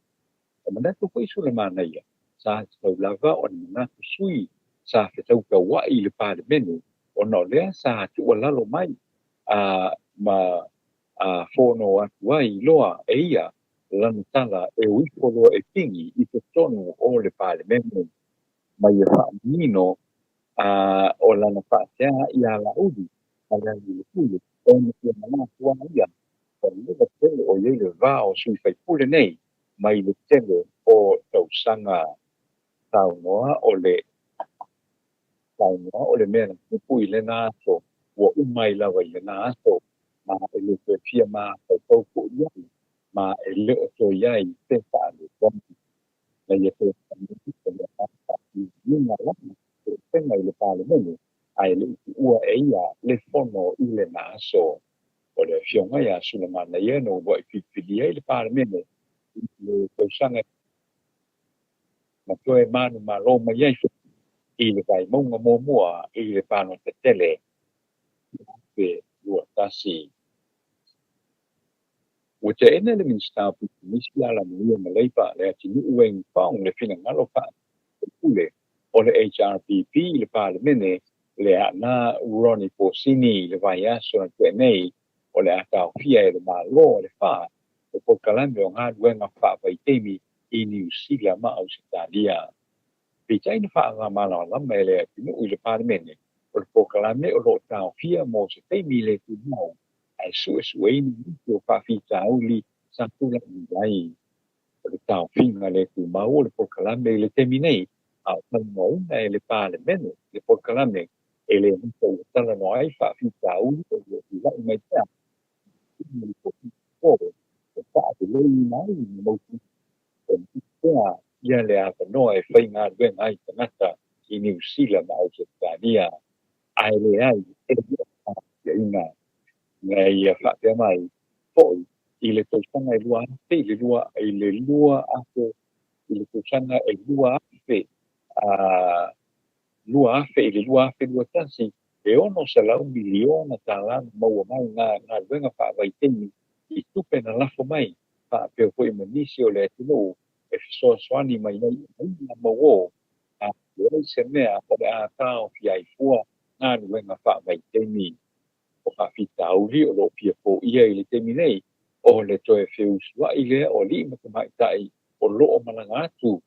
E manatu foi Sulamanaia, sa tatau lava ona manatu sui sa fetautaua'i i le Palemene ona o lea sa tuualalo mai a ma a fono atu ai loa e ia lana tala e o ifo loa e pigi i totonu o le Palemene ma ia faamanino a o lana faatea ia Laauli ma Lealailepule ona ia manatu a ia ua leva tele o i ai le va o sui faipule nei mai le tele o tausaga. Saunoa o le saunoa o le mea na tupu i lena aso ua uma ai lava i lena aso, ma e le toe fia mafaufau foi i ai, ma e le o toe i ai se faaletonu. Na ia toe faamoni o le agaga faatuiuina lana toesega i le Palemene, ae le i tuua e ia le fono i lena aso. O le Afioga ia Sulamanaia na uluai filifilia ai le Palemene i le tausaga na toe manumalo mai ai foi i le Vaimauga muamua i le palota tele 2021. Ua teena e le Minisita o Pisinisi, Alamanuia ma Leipa le atunuu Wayne Fong le finagalo faa-faipule o le HRPP i le Palemene le Aana Ronnie Corsini i le vaiaso na tea nei o le a taofia e le Malo o le FAST le polokalame o galuega faavaitaimi i Niu Sila ma Ausetalia. Peitai na faamalamalama e le atunuu i le Palemene o le polokalame o lo o taofia mo se taimi le tumau ae suesueina nisi o faafitauli sa tulai mai ai. O le taofiga le tumau o le polokalame i le taimi nei, a o talanoaina e le Palemene le polokalame e le gata ua talanoa ai faafitauli o lo o tulai mai pea ma le po e faaleleina ai ma mautinoa e maua pea ia le avanoa e faigaluega ai tagata i Niu Sila ma Ausetalia, ae leai e le o taofiaina. Na ia faapea mai foi i le tausaga e 2000 i le lua i le 2000 i le tausaga e 2000 a 2000 i le 2021, e $600 miliona tala na maua mai ngā galuega faavaitaimi i tupe na lafo mai faapea foi ma nisi o le atunuu e fesoasoani mai ai i na mauō, a leai se mea o le a taofia ai fua galuega faavaitaimi. O faafitauli o lo o fia foia i le taimi nei. O le toe feusua'i lea o alii ma tamaitai o lo o malaga atu,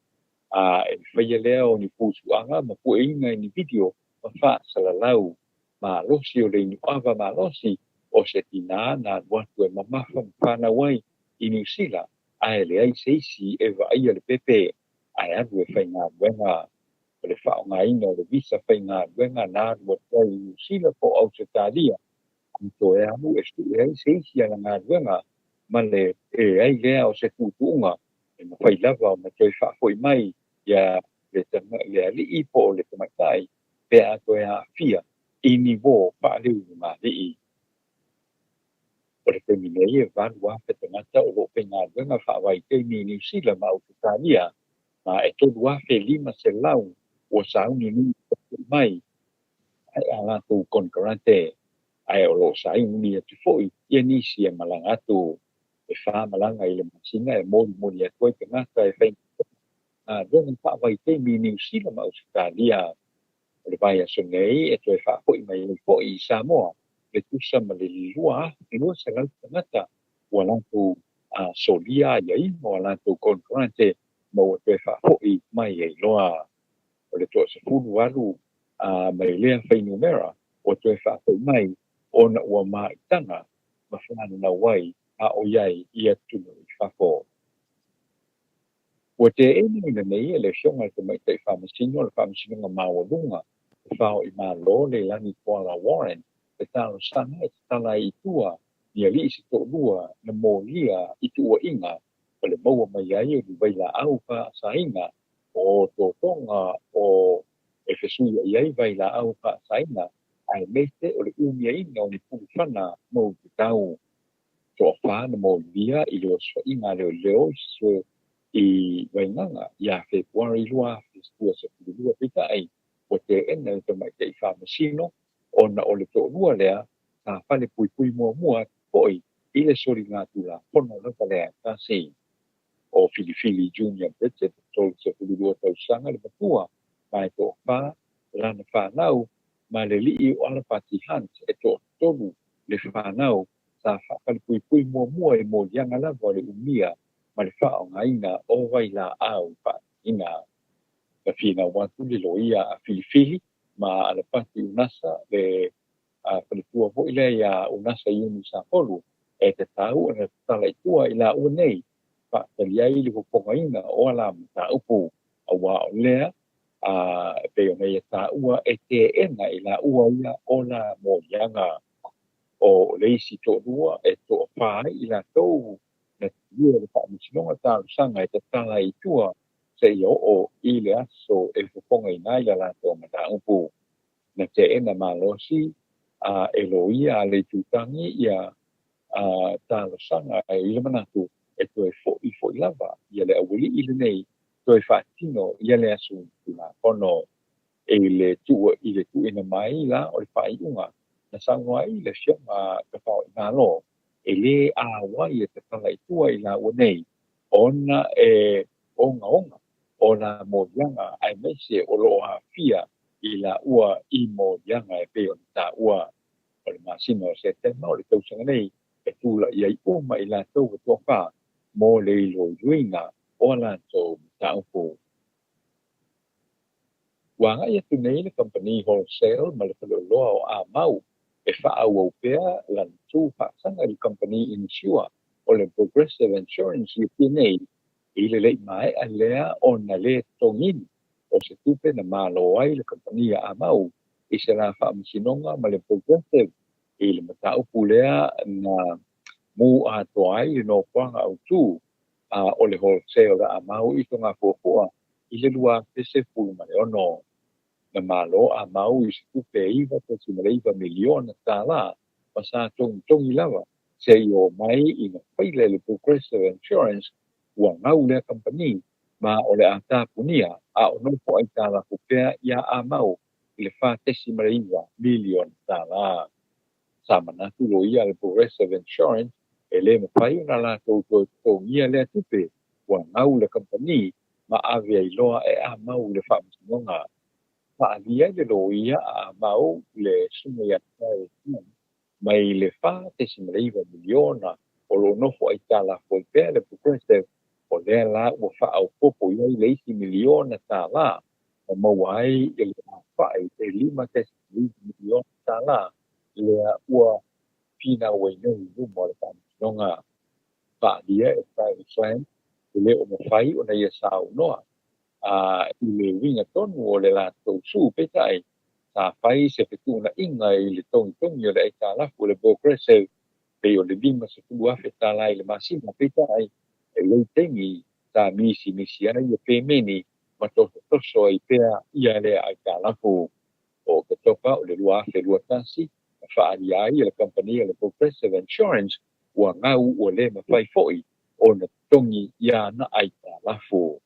a e faia lea o ni pusuaga ma pueina i ni video ma faasalalau. Malosi o le inuava malosi o se tinā na alu atu e mamafa ma fanau ai i Niu Sila, ae leai se isi e vaaia le pepe ae alu e faigaluega. O le faaaogaina o le visa faigaluega na alu atu ai i Niu Sila po o Ausetalia, a toe alu e sue ai se isi alagaluega ma le leai lea o se tuutuuga e mafai lava ona toe faafoi mai ia le alii po o le tamaitai pe a toe aafia i ni uō faaleulugalii. O le taimi nei e 8,000 tagata o lo o faigaluega faavaitaimi i Niu Sila ma Ausetalia, ma e 3,500 ua sauni nui mai ai a latou konekarate, ae o lo o sauni atu foi ia nisi e malaga atu. E 4 malaga i le masina e molimoli atu ai tagata e faigaluega faavaitaimi i Niu Sila ma Ausetalia. O le vaiaso nei e toe faafoi mai ai foi i Samoa le tusa ma le 200 tagata ua latou solia aiaiga o latou konekarate ma ua toe faafoi mai ai loa. O le 18 mai lea fuainumera ua toe faafoi mai ona ua maitaga ma fananau ai a o i ai i atunuu i fafo. Ua teena nei e le Afioga i le Tamaitai Faamasino o le Faamasinoga Maualuga e Fao i Malo Leilani Tuala Warren le talosaga e tatala ai i tua ni alii se toalua na molia i tuuaiga o le maua mai ai o ni vailaau faasaina o totoga o e fesuiai ai vailaau faasaina aemaise o le umiaina o ni pulufana mau tatau. Toafa na molia i le osofaiga a leoleo i Vaigaga ia Fepuari 2022, peitai ua teena le Tamaitai Faamasino ona o le toalua lea sa fale puipui muamua atu foi i le soligatulafono lava lea e tasi. O Filifili Junior Bridget, 32 tausaga le matua, ma e toafa lana fanau, ma le alii o Alapati Hunt e toatolu le fanau sa faafalepuipui muamua i moliaga lava o le umia ma le faaaogaina o vailaau faasaina. Na finau atu le loia a Filifili ma Alapati Unasa, le faletua foi lea ia Unasa Iuni Sapolu, e tatau ona tatala i tua i laua nei faatali ai le fofogaina o ala mataupu, aua o lea e pei ona ia taua e teena i laua ia o la moliaga. O le isi toalua e toafa ai i latou na talia le Faamasinoga talosaga e tatala i tua seia oo i le aso e fofogaina ai la latou mataupu. Na teena malosi e loia a le itutagi ia talosaga i le manatu e toe foi foi lava ia le aualii lenei toe faatino ia le aso tulafono. E le i le tuuina mai la o le faaiuga na saunoa ai le Afioga Tafaoimalo e lē auai e tatala i tua i laua nei ona e ogaoga o la moliaga aemaise o lo o aafia i laua i moliaga e pei ona taua. O le masina o Setema o le tausaga nei e tula'i ai uma i latou e toafa mo le iloiloina o a latou mataupu. Ua agai atu nei le kamupani wholesale ma le faleoloa o Amau e faaauau pea lana tu faasaga i le kamupani inisiua o le Progressive Insurance i Apia nei i le le'i maea lea ona lē totogiina o se tupe na malo ai le kamupani a Amau i se la faamasinoga ma le Progressive i le mataupu lea na mu atoa ai le nofoaga autū o le wholesale a Amau i Togafuafua i le 2016. Na malo Amau i se tupe e $9.9 miliona tālā ma sa togitogi lava seia oo mai ina faila e le Progressive Insurance ua gau lea kamupani ma o le a tapunia a o nofo aitalafu pea iā Amau i le $4.9 miliona tālā. Sa manatu loia a le Progressive Insurance e lē mafai ona latou toe totogia lea tupe ua gau le kamupani ma ave ai loa e Amau i le faamasinoga. Faaalia ai le loia a Amau le susuga ia Terry Tan mai le $4.9 miliona O lo o nofo aitalafu ai pea le Progressive, o lea la ua faaopoopo i ai le isi miliona tālā ma maua ai i le aofai e $5.9 miliona tālā lea ua finau ai nei i luma o le Faamasinoga. Faaalia e Private Plan e le o mafai ona ia saunoa i le uiga tonu o le latou sue, peitai, sa fai se fetuunaiga i le togitogi o le aitalafu o le Progressive pei o le $50,000 i le masina, peitai, e i ai taimi sa misimisi ai ia pemeni ma tosotoso ai pea ia lea aitalafu. O Oketopa o le 2021, na faaalia ai e le kamupani a le Progressive Insurance ua gau ua le mafai foi ona totogi ia ana aitalafu.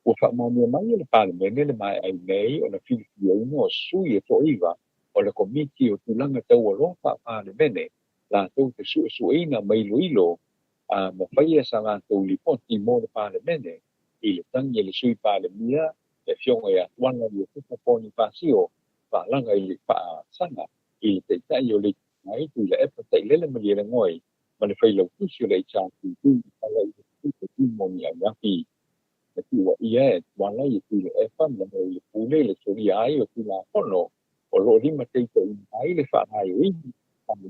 Ua faamaonia mai e le Palemene le maea ai nei ona filifiliaina o sui e toaiva o le Komiti o Tulaga Taualoa Faa-Palemene latou te suesueina ma iloilo ma faia sa latou lipoti mo le Palemene i le tagi a le Sui Palemia le Afioga ia Tuala Iosefa Ponifasio faalaga i le faasaga i le Taitai o le Itu Agai Tuilaepa Tailele Malielegaoi ma le Failautusi o le HRPP Talaiasi Timoni Aiafi. Na tuuaia e Tuala ia Tuilaepa ma le Pule i le solia ai o Tulafono o lo o limataitaiina ai le faagaoioiga o le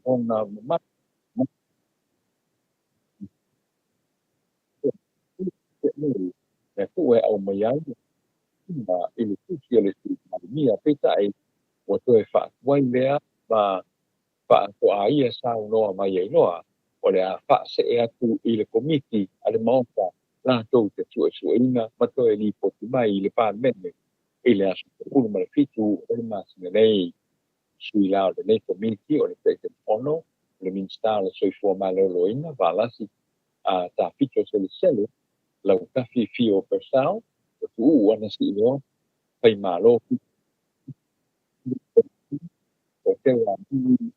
mamalu e aumai ai i le tusi a le Sui Palemia, peitai ua toe faatuai lea ma faatoa ia saunoa mai ai loa o le a faasee atu i le Komiti a le Maota latou te suesueina ma toe lipoti mai i le Palemene i le aso 17 o le masina nei. Sui la o lenei Komiti o le Taitaifono o le Minisita o le Soifua Maloloina Valasi Tafito Selesele, Lautafi Fio Purcell, o Tuuu Anasiiloa, Faimalo o Teuamuli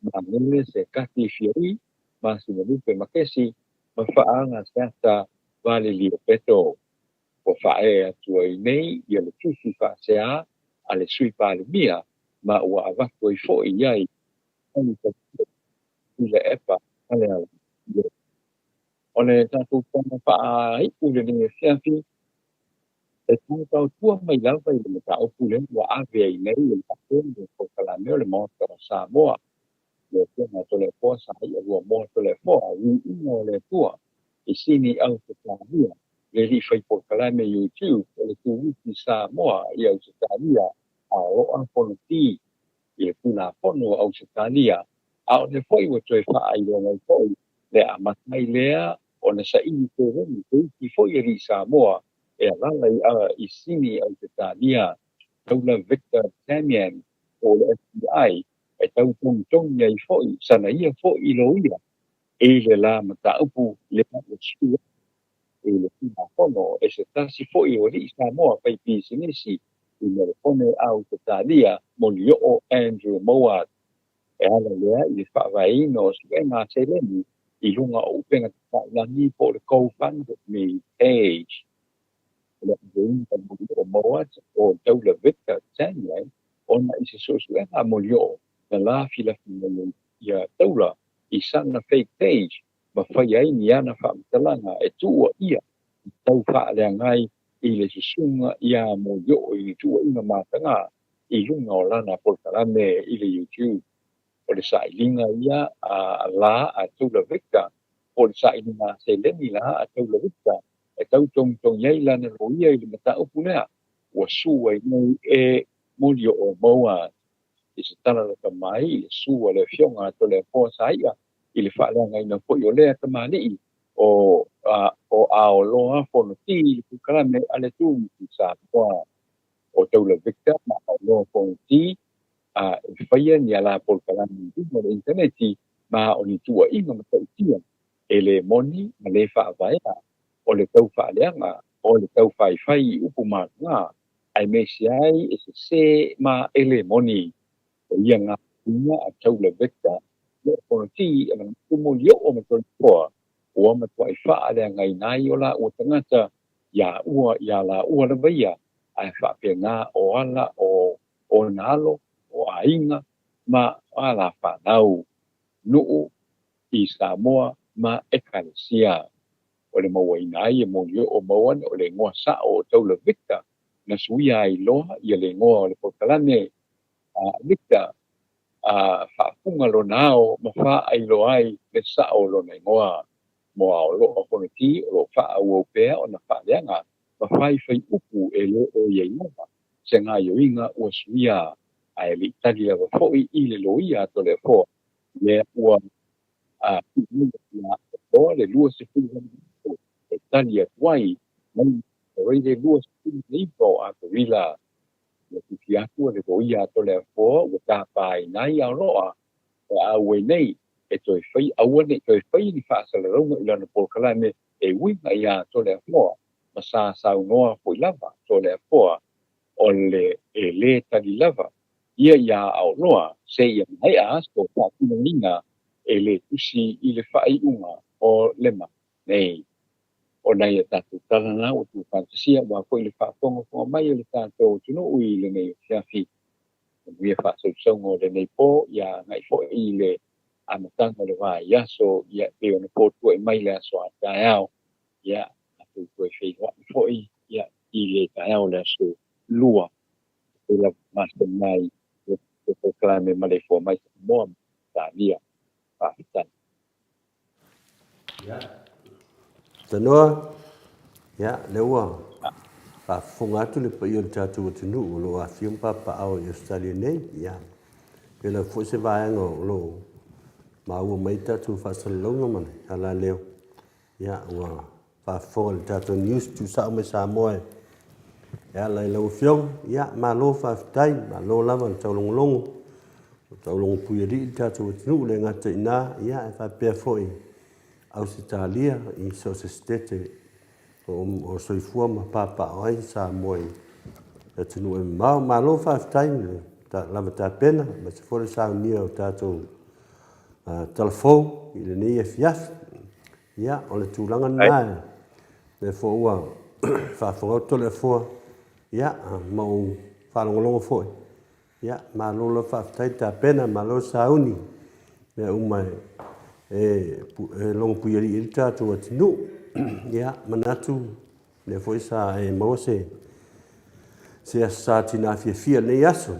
Magele se Kati Fioi, Masinalupe Makesi, ma Faaga Seata Valelio Peto. Ua faaee atu ai nei ia le tusi faasea a le Sui Palemia ma ua avatu ai foi i ai Tuilaepa ma le Alaalio. O le tatou tala faaiu lenei afiafi e tautautua mai lava i le mataupu lea ua ave ai nei e le faatonu o polokalame o le Maota o Samoa, le Afioga Toleafoa Saia Luamoa Toleafoa, Viiga o le Atua i Sini Ausetalia, le alii fai polokalame YouTube o le Turisi Samoa i Ausetalia, a o lo o fonoti i le Tulafono o Ausetalia, a o lea foi ua toe faailoa mai foi le amata ai lea ona saili seleni se isi foi alii Samoa e alaala i Sini Ausetalia, taula Victor Tamian o le FBI e tau togitogi ai foi sana ia foi loia i le la mataupu lea ua sui i le Tulafono e se tasi foi o alii Samoa fai pisinisi i Melefone Ausetalia, Molioo Andrew Mowat. E ala lea i le faavaeina o suega a seleni i luga o upega tafailagi po o le GoFundMe page. O le aveina o Molioo Mowat o Taula Victor Tamian ona i se suesuega a Molioo na lafilafi mai ai ia Taula i sana fake page ma fai ai ni ana faamatalaga e tuuaia i tau faaleaga ai i le susuga iā Molioo i ni tuuaiga mataga i luga o lana polokalame i le YouTube. O le sailiga ia a la a Taula Victor po o le sailiga a seleni la a Taula Victor e tau togitogi ai lana loia i le mataupu lea ua sue ai nei e Molioo Mowat. I se tala lata mai i le su a le Afioga a Toleafoa Saia i le faaleagaina foi o lea tamalii o Aoloa Fonoti i le polokalame a le Turisi Samoa. O Taula Victor ma Aoloa Fonoti e faia ni a la polokalame i luga o le initaneti ma o ni tuuaiga matautia e le moni ma le faavaea o le tau faaleaga o le tau faifai i upu mataga aemaise ai e sesē ma e le moni. O ia galuega a Taula Victor le Fonoti e manatu Molioo ma Toleafoa ua matuai faaleagaina ai o laua tagata iā ua iā laua lava ia ae faapena o ala o ona alo o aiga ma a la fanau, nuu i Samoa ma Ekalesia. O le mauaina ai e molioo mau ana o le igoa sao o Taula Victor na suia ai loa ia le igoa o le polokalame a Victor a faafuga lona ao ma faailoa ai le sao o lona igoa. Mo Aoloa Fonoti o lo o faaauau pea ona faaleaga ma faifai upu e le o i ai lava se gaoioiga ua suia ae le i tali lava foi i le loia a Toleafoa lea ua tuu mai ia Aoloa le 28 aso e tali atu ai mai le 29 o Aperila. Ua tusi atu le loia a Toleafoa ua tapaina ai Aoloa o le a auai nei e toe fai aua ne i toe fai ni faasalalauga i lana polokalame e uiga iā Toleafoa ma sa saunoa foi lava Toleafoa o le e lē tali lava ia iā Aoloa seia maea aso faatinoina e lē tusi i le faaiuga o le masina nei. O nai a tatou tala na ua tuufaatasia aua foi le faafogafoga mai o le tatou atunuu i lenei afiafi. Manuia faasausauga o lenei po, ia agai foi i le amataga o le vaiaso, ia pei ona fotuai mai le aso a taeao, ia tatou toe feiloai foi ia i le taeao o le aso Lua, e lava masani ai le polokalame Maleifua Mai Samoa ma Talia. Faafetai. Ia. Tanoa, ia, lea ua faafofoga atu le paia o le tatou atunuu o lo o afifio ma papaaao i Ausetalia nei. Ia, e lava foi se vaega o lo o maua mai tatou faasalalauga ma le alaleo. Ia, ua faafofoga i le tatou news tuusao mai Samoa e ala i lau Afioga. Ia, malo faafetai, malo lava le taulogologo, o taulogo puialii le tatou atunuu, le gata i ina, ia, e faapea foi Ausetalia i so o se setete o soifua ma papaaao ai Samoa i atunuu e mamao. Malo faafetai i le lava tapena, aemaise foi le saunia o tatou tala fou i lenei afiafi. Ia, o le tulaga lena, lea foi ua faafofoga atu Toleafoa, ia, ma ou faalogologo foi, ia, malo lava faafetai tapena, malo sauni, mea uma e logopuialii ai le tatou atunuu. Ia, manatu, lea foi sa e maua se se aso sa tina fiafia i lenei aso.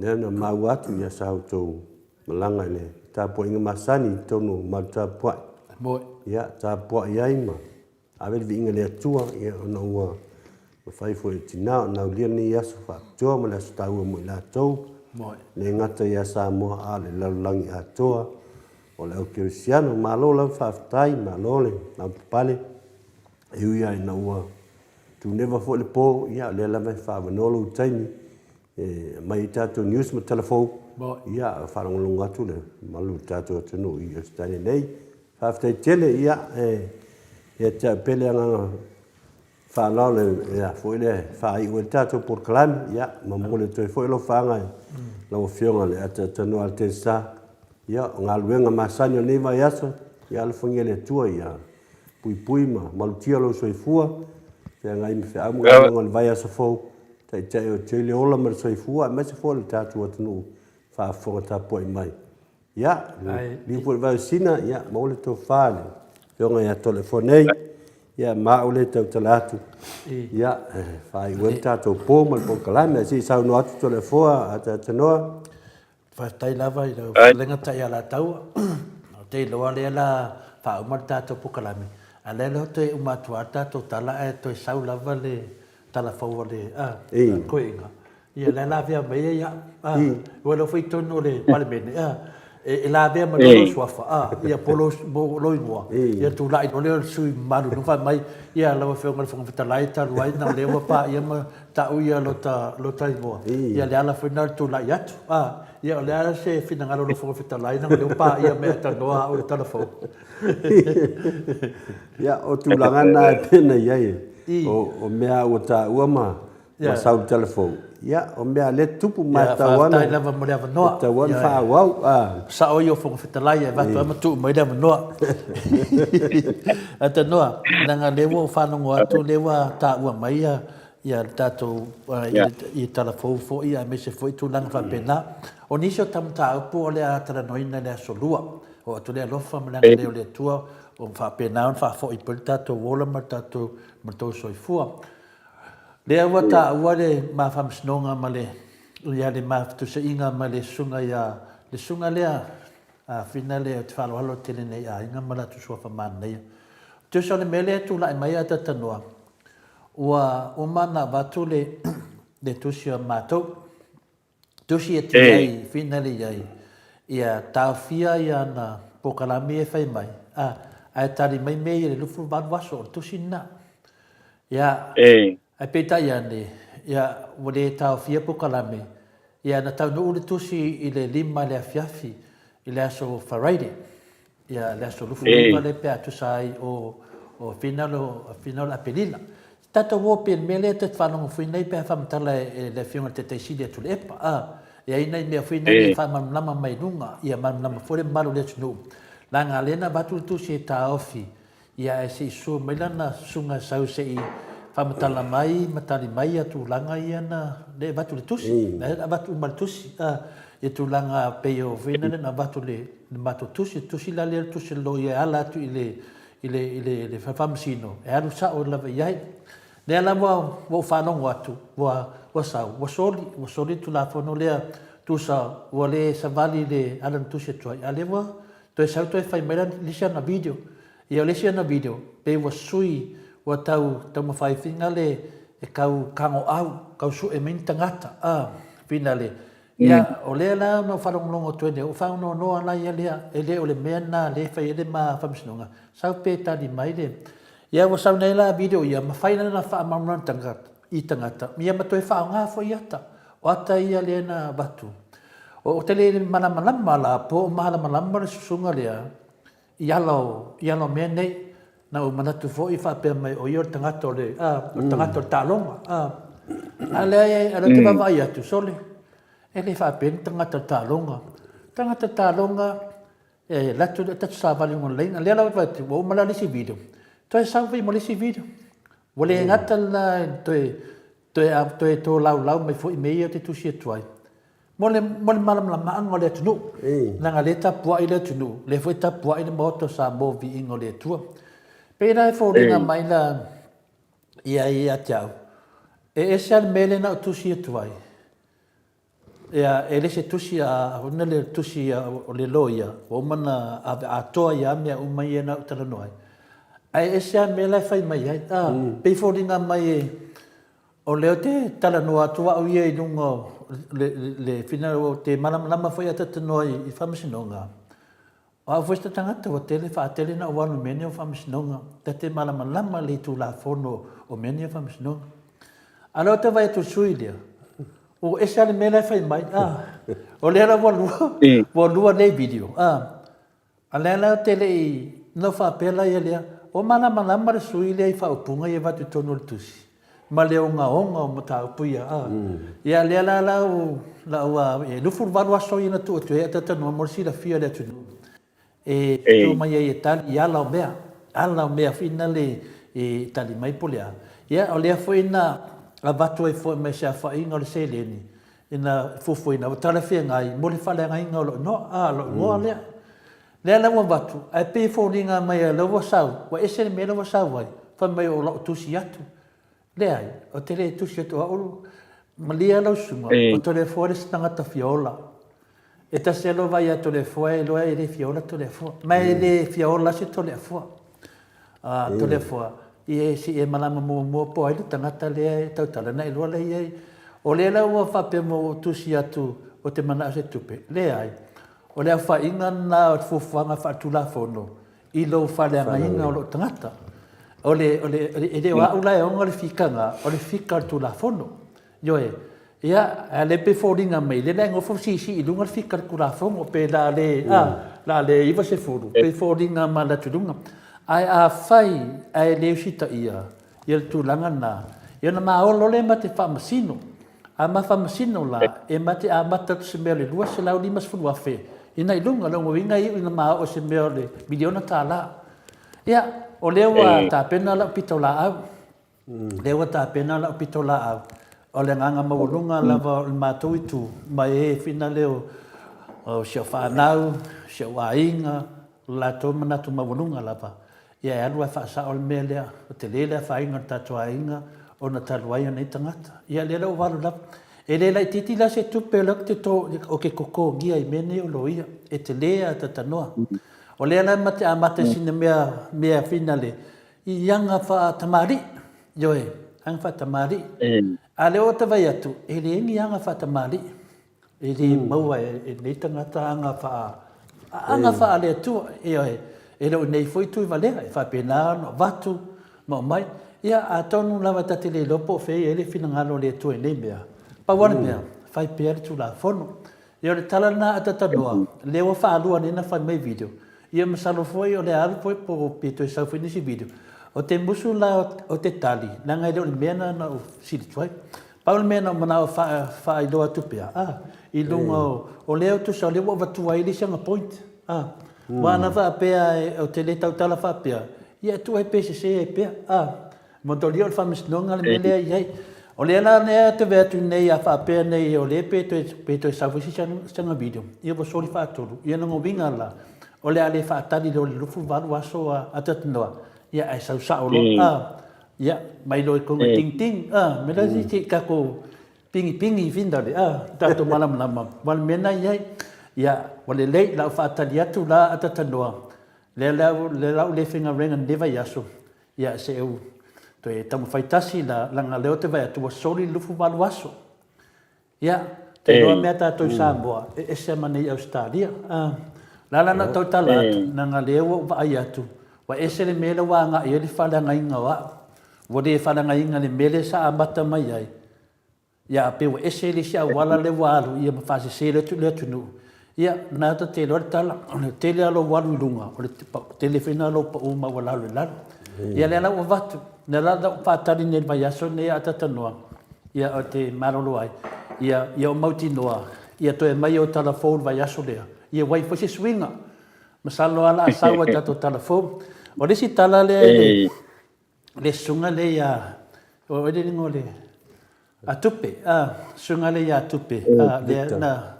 Lea na maua atu ia sa outou malaga i le tapuaiga masani i totonu o Malu Tapuai. Ia, tapuai ai ma ave le viiga i le Atua, ia, ona ua mafai foi e tina ona aulia lenei aso faapitoa ma le aso taua mo i latou, le gata ia Samoa a o le lalolagi atoa o le au kerisiano. Malo lava faafetai, malo le lavapapale. E ui lava ina ua tuneva foi le po, ia o lea lava e faaavanoa lou taimi e aumai ai tatou news ma tala fou, ia faalogologo atu le mamalu o le tatou atunuu i Ausetalia nei. Faafetai tele, ia e ia te au pea le agaga faaaloalo e foi lea e faaiu ai le tatou polokalame, ia ma momoli atu ai foi alofaaga i lau Afioga i le Ataatanoa Altesa, ia o galuega masani o lenei vaiaso, ia alofagia e le Atua ia puipui ma malutia lou soifua, feagai ma feau ma galuega o le vaiaso fou, taitai o te le ola ma le soifua, aemaise foi o le tatou atunuu faafofoga tapuai mai. Ia, liu foi le vai o Sina, ia, maua le tofa i le Afioga ia Toleafoa nei, ia, ma au lea e tautala atu, ia, e faaiu ai le tatou po ma le polokalame. Ae se i saunoa atu Toleafoa Ataatanoa. Faafetai lava i lau fetalaiga Taialataua. Ou te iloa lea la faauma le tatou polokalame, a o lea la toe uma atu lava le tatou tala ae toe sau lava le tala fou a le toeaina. Ia lea la avea mai ai au. Ua iloa foi i totonu o le Palemene, e lavea mai loa lou suafa, ia po o lou igoa, ia tulai loa lea o le sui usufono mamalu i luga fai mai, ia lau Afioga i le Fofoga Fetalai, talu ai ona o lea ua paia ma tau ia lota igoa, ia le ala foi lena o le tulai atu. A, ia o le a se finagalo o lou Fofoga Fetalai, leaga o lea ua paia mai atalanoa au i le tala fou. Ia, o tulaga na e pei ona i ai, o mea ua taua ma sau i le tala fou, ia, o mea lea e tutupu ma e tatau lava ona, faafetai lava mo le avanoa. E tatau lava ona faaauau. Sao ia o Fofoga Fetalai e avatu lava ma tuu mai le avanoa. Atalanoa, leaga o lea ua ou faalogo atu o lea ua taua mai ia. Ia le tatou i tala fou foi aemaise foi tulaga faapena. O nisi o ta mataupu o le a talanoaina i le aso Lua. Oo atu le alofa ma le agalelei o le Atua o faapena ona faafoi pea le tatou ola ma le tatou ma le tou soifua. Lea ua taua le ma faamasinoga ma le ia le ma fetusiaiga ma le susuga ia le susuga lea a Fina lea ou te faaaloalo tele nei i aiga ma latou suafa manaia. Tusa o le mea lea e tulai mai a tatanoa, Ua uma ona avatu le le tusi a matou. Tusi e ti ai, finale i ai, ia taofia ia ana polokalame ia e fai mai, a, ae tali mai mea ia i le 28 aso, o le tusi lena. Ia, ae peitai ane, ia, ua le taofia polokalame, ia na taunuu le tusi i le 5 i le afiafi i le aso Faraire. Ia, le aso 29 lea pe a tusa ai o, o finale o, finale o Aperila. Tatou o pea i le mea lea ta te faalogo foi nei pe a faamatala e le Afioga i le Taitai Sili a Tuilaepa, a, e i ai nai mea foi nei e faamalamalama mai luga, ia malamalama foi le mamalu o le atunuu, leaga lea na avatu le tusi e taofi Ia ae se i susu mai lana susuga e sau se i faamatala mai ma tali mai ia tulaga ia na le avatu i le tusi. Na avatu uma i le tusi a ia tulaga pei o foi na na avatu le le matou tusi, le tusi la lea le tusi a le loia e ala atu i le i le i le le faamasino e alu sao lava i ai. Lea la ua ua ou faalogo atu ua ua sau ua soli ua soli le Tulafono lea tusa ua le savali i le ala na tusi atu ai a lea ua Toe sau toe fai mai la le isi ana video. Ia o le isi ana video, pei ua sui, ua tau taumafai finale e kau kagoau, kau sue mai ni tagata, a, finale. Ia, o lea la na ou faalogologo atu ai nei, ua faanoanoa la ia lea, e le o le mea lena lea e fai ai le ma faamasinoga, sau pe tali mai le, ia ua sau nei la video ia, ma fai lana faamalamalamaga i tagata, ia ma toe faaaoga foi ata. O ata ia lea na avatu. Ou te le malamalama la po o malamalama le susuga lea i ala o, i ala o mea nei. Na ou manatu foi faapea mai o ia o le tagata o le, a, o le tagata o le taaloga, a. A lea, a lea ou te vaavaai atu, sole, e le faapea ni tagata o le taaloga. Tagata taaloga, e alu atu le tatou savali i luga o le laina. Lea la ua ou vaai atu, ua uma la le isi video, toe sau foi ma le isi video. Ua le gata la i le toe Toe a, toe tolaulau mai foi mea ia ou te tusi atu ai. Mo le, mo le malamalamaaga o le atunuu. Leaga lea e tapuai le atunuu, lea foi e tapuai le Maota o Samoa viiga o le Atua. Pei la e foliga mai la ia ia te au, e ese lava le mea lea na ou tusi atu ai, Ia, e le se tusi a, ona le tusi a o le loia, ua uma ona ave atoa ia mea uma ia na ou talanoa ai. Ae ese lava mea la e fai mai ai. A, pei foliga mai e, o lea ou te talanoa atu au ia i luga o le, le, le finagalo, ou te malamalama foi a talanoa i, i faamasinoga. O au foi se tagata ua tele faatele na ou alu i mea nei o faamasinoga, ta te malamalama i le Tulafono o mea nei o faamasinoga. A o lea ou te vaai atu i le sui lea, ua ese lava le mea la e fai mai, a, o lea la ua lua, ua lua nei video, a, a lea la ou te le i, na ou faapea la ia lea, ua malamalama le sui lea i faaupuga ia e avatu i totonu o le tusi. ma le ogaoga o mataupu ia. A. Ia lea la lau, lau a, e 28 aso ia na tuu atu ai a talanoa mo le silafia e le atunuu e tuu mai ai e tali i ala o mea, ala o mea foi na le e tali mai po o le a. Ia o lea foi na avatu ai foi ma se aofaiga o le seleni ina fuafuaina ua talafeagai mo le faaleagaina o lou igoa, a, lou igoa lea. Lea la ua avatu, ae pei e foliga mai o lea ua sau, ua ese le mea lea ua sau ai, fai mai o lau tusi atu. Leai, ou te le tusi atu o au, malie lau susuga, o Toleafoa le isi tagata fia ola. E tasi lava lou vaai ia Toleafoa e iloa e le fia ola Toleafoa. Ma e le fia ola se Toleafoa. A Toleafoa, ia se i e malama muamua po o ai le tagata lea e tautala ona e iloa lea i ai. O lea la ua faapea mai ua ou tusi atu ou te manao i se tupe. Leai. O le aofaiga lena o le fuafuaga faaletulafono i lou faaleagaina o lou tagata. O le, o le, e le o au la e ona le fikaga, o le fika o le Tulafono. Ioe. Ia, a lea pei foliga mai, lea la e nofo siisii i luga le fika o le Tulafono, pe la le, a, la le 90, pei foliga mai le atu i luga. Ae afai ae le usitaia ia le tulaga lena, ia ona maolo lea ma te faamasino. A ma faamasino la, e ma te amata atu se mea o le 250,000 ina i luga, lona uiga e iu ina ma oo i se mea o le miliona tala. Ia, o lea ua tapena lau pitolaau. Lea ua tapena lau pitolaau, o le agaga maualuga lava o le matou itu, mai e finale o si au fanau, si au aiga, o le latou manatu maualuga lava, ia e alu ae faasao le mea lea, ua tele le afaina o le tatou aiga ona talu ai o nei tagata. Ia lea la ua alu lava. E le laitiiti la se tupe o lea ou te totogia i mea nei o loia, e tele a tatanoa. O lea la ma te amata i sina mea finale, I aga faatamalii, ioe, aga faatamalii. A lea ua ta vaai atu, e leai ni aga faatamalii. E le maua e nei tagata aga faa, aga faale-Atua, ioe. E le o nei foi Tuivalea, e faapena ona avatu ma aumai. Ia, atonu lava ta te le iloa po o fea e i ai le finagalo o le Atua i nei mea. Pau lava le mea, fai pea le Tulafono. Ia o le tala lena a Tatanoa, lea ua faalua nei ona fai mai video, ia masalo foi o le alu foi po pe toe sau foi nisi video. O te musu la o te tali, leaga e le o le mea lena na ou fesili atu ai. Pau le mea na ou manao e faailoa atu pea, a, i luga o, o lea tusa o lea ua avatua ai le isi aga point, a. Aua ana faapea ou te le tautala faapea, ia e tuu ai pe sese ai pea, a. Motolia o le faamasinoga le mea lea e i ai. O lea la lea te vaai atu nei a faapea nei o lea pe toe, pe toe sau foi se isi video, ia ua soli faatolu. Ia lona uiga la, o le a le faatali loa i le 28 aso a Tatanoa, ia ae sau sao loa, a, ia, mai loa i totonu e ting ting, a, me la se i tatou pigipigi finale, a, tatou malamalama, aua o le mea lena e i ai. Ia, ua lelei, o le a ou faatali atu la a Tatanoa, lea la lea ou le faigaluega i lenei vaiaso, Ia se ou toe taumafai tasi la, leaga lea ou te vaai atu ua soli le 28 aso. Ia, te iloa mea tatou i Samoa, e ese ma nei Ausetalia. A, la la na ou tautala atu, leaga lea ua ou vaai atu, ua ese le mea lea ua agai ai le faaleagaina o au. Ua le faaleagaina i le mea lea sa amata mai ai, Ia, pei ua ese le isi auala lea ua alu ia ma faasese le atunuu. Ia, na ta te iloa le tala, o le tele lava o lou alu i luga, o le tele foi lena o lou pau maualalo i lalo. Ia, lea la ua avatu, lea la ua faatali nei i le vaiaso lenei a Tatanoa, ia, ou te malolo ai, ia, ia ou mautinoa, ia toe aumai ou tala fou i le vaiaso lea, ia ua i ai foi se suiga. Masalo lava o le a sau a tatou tala fou. O le isi tala lea i le le susuga lea ia, o ai le ingoa o le, a Tupe, a, susuga lea ia Tupe, a, lea na,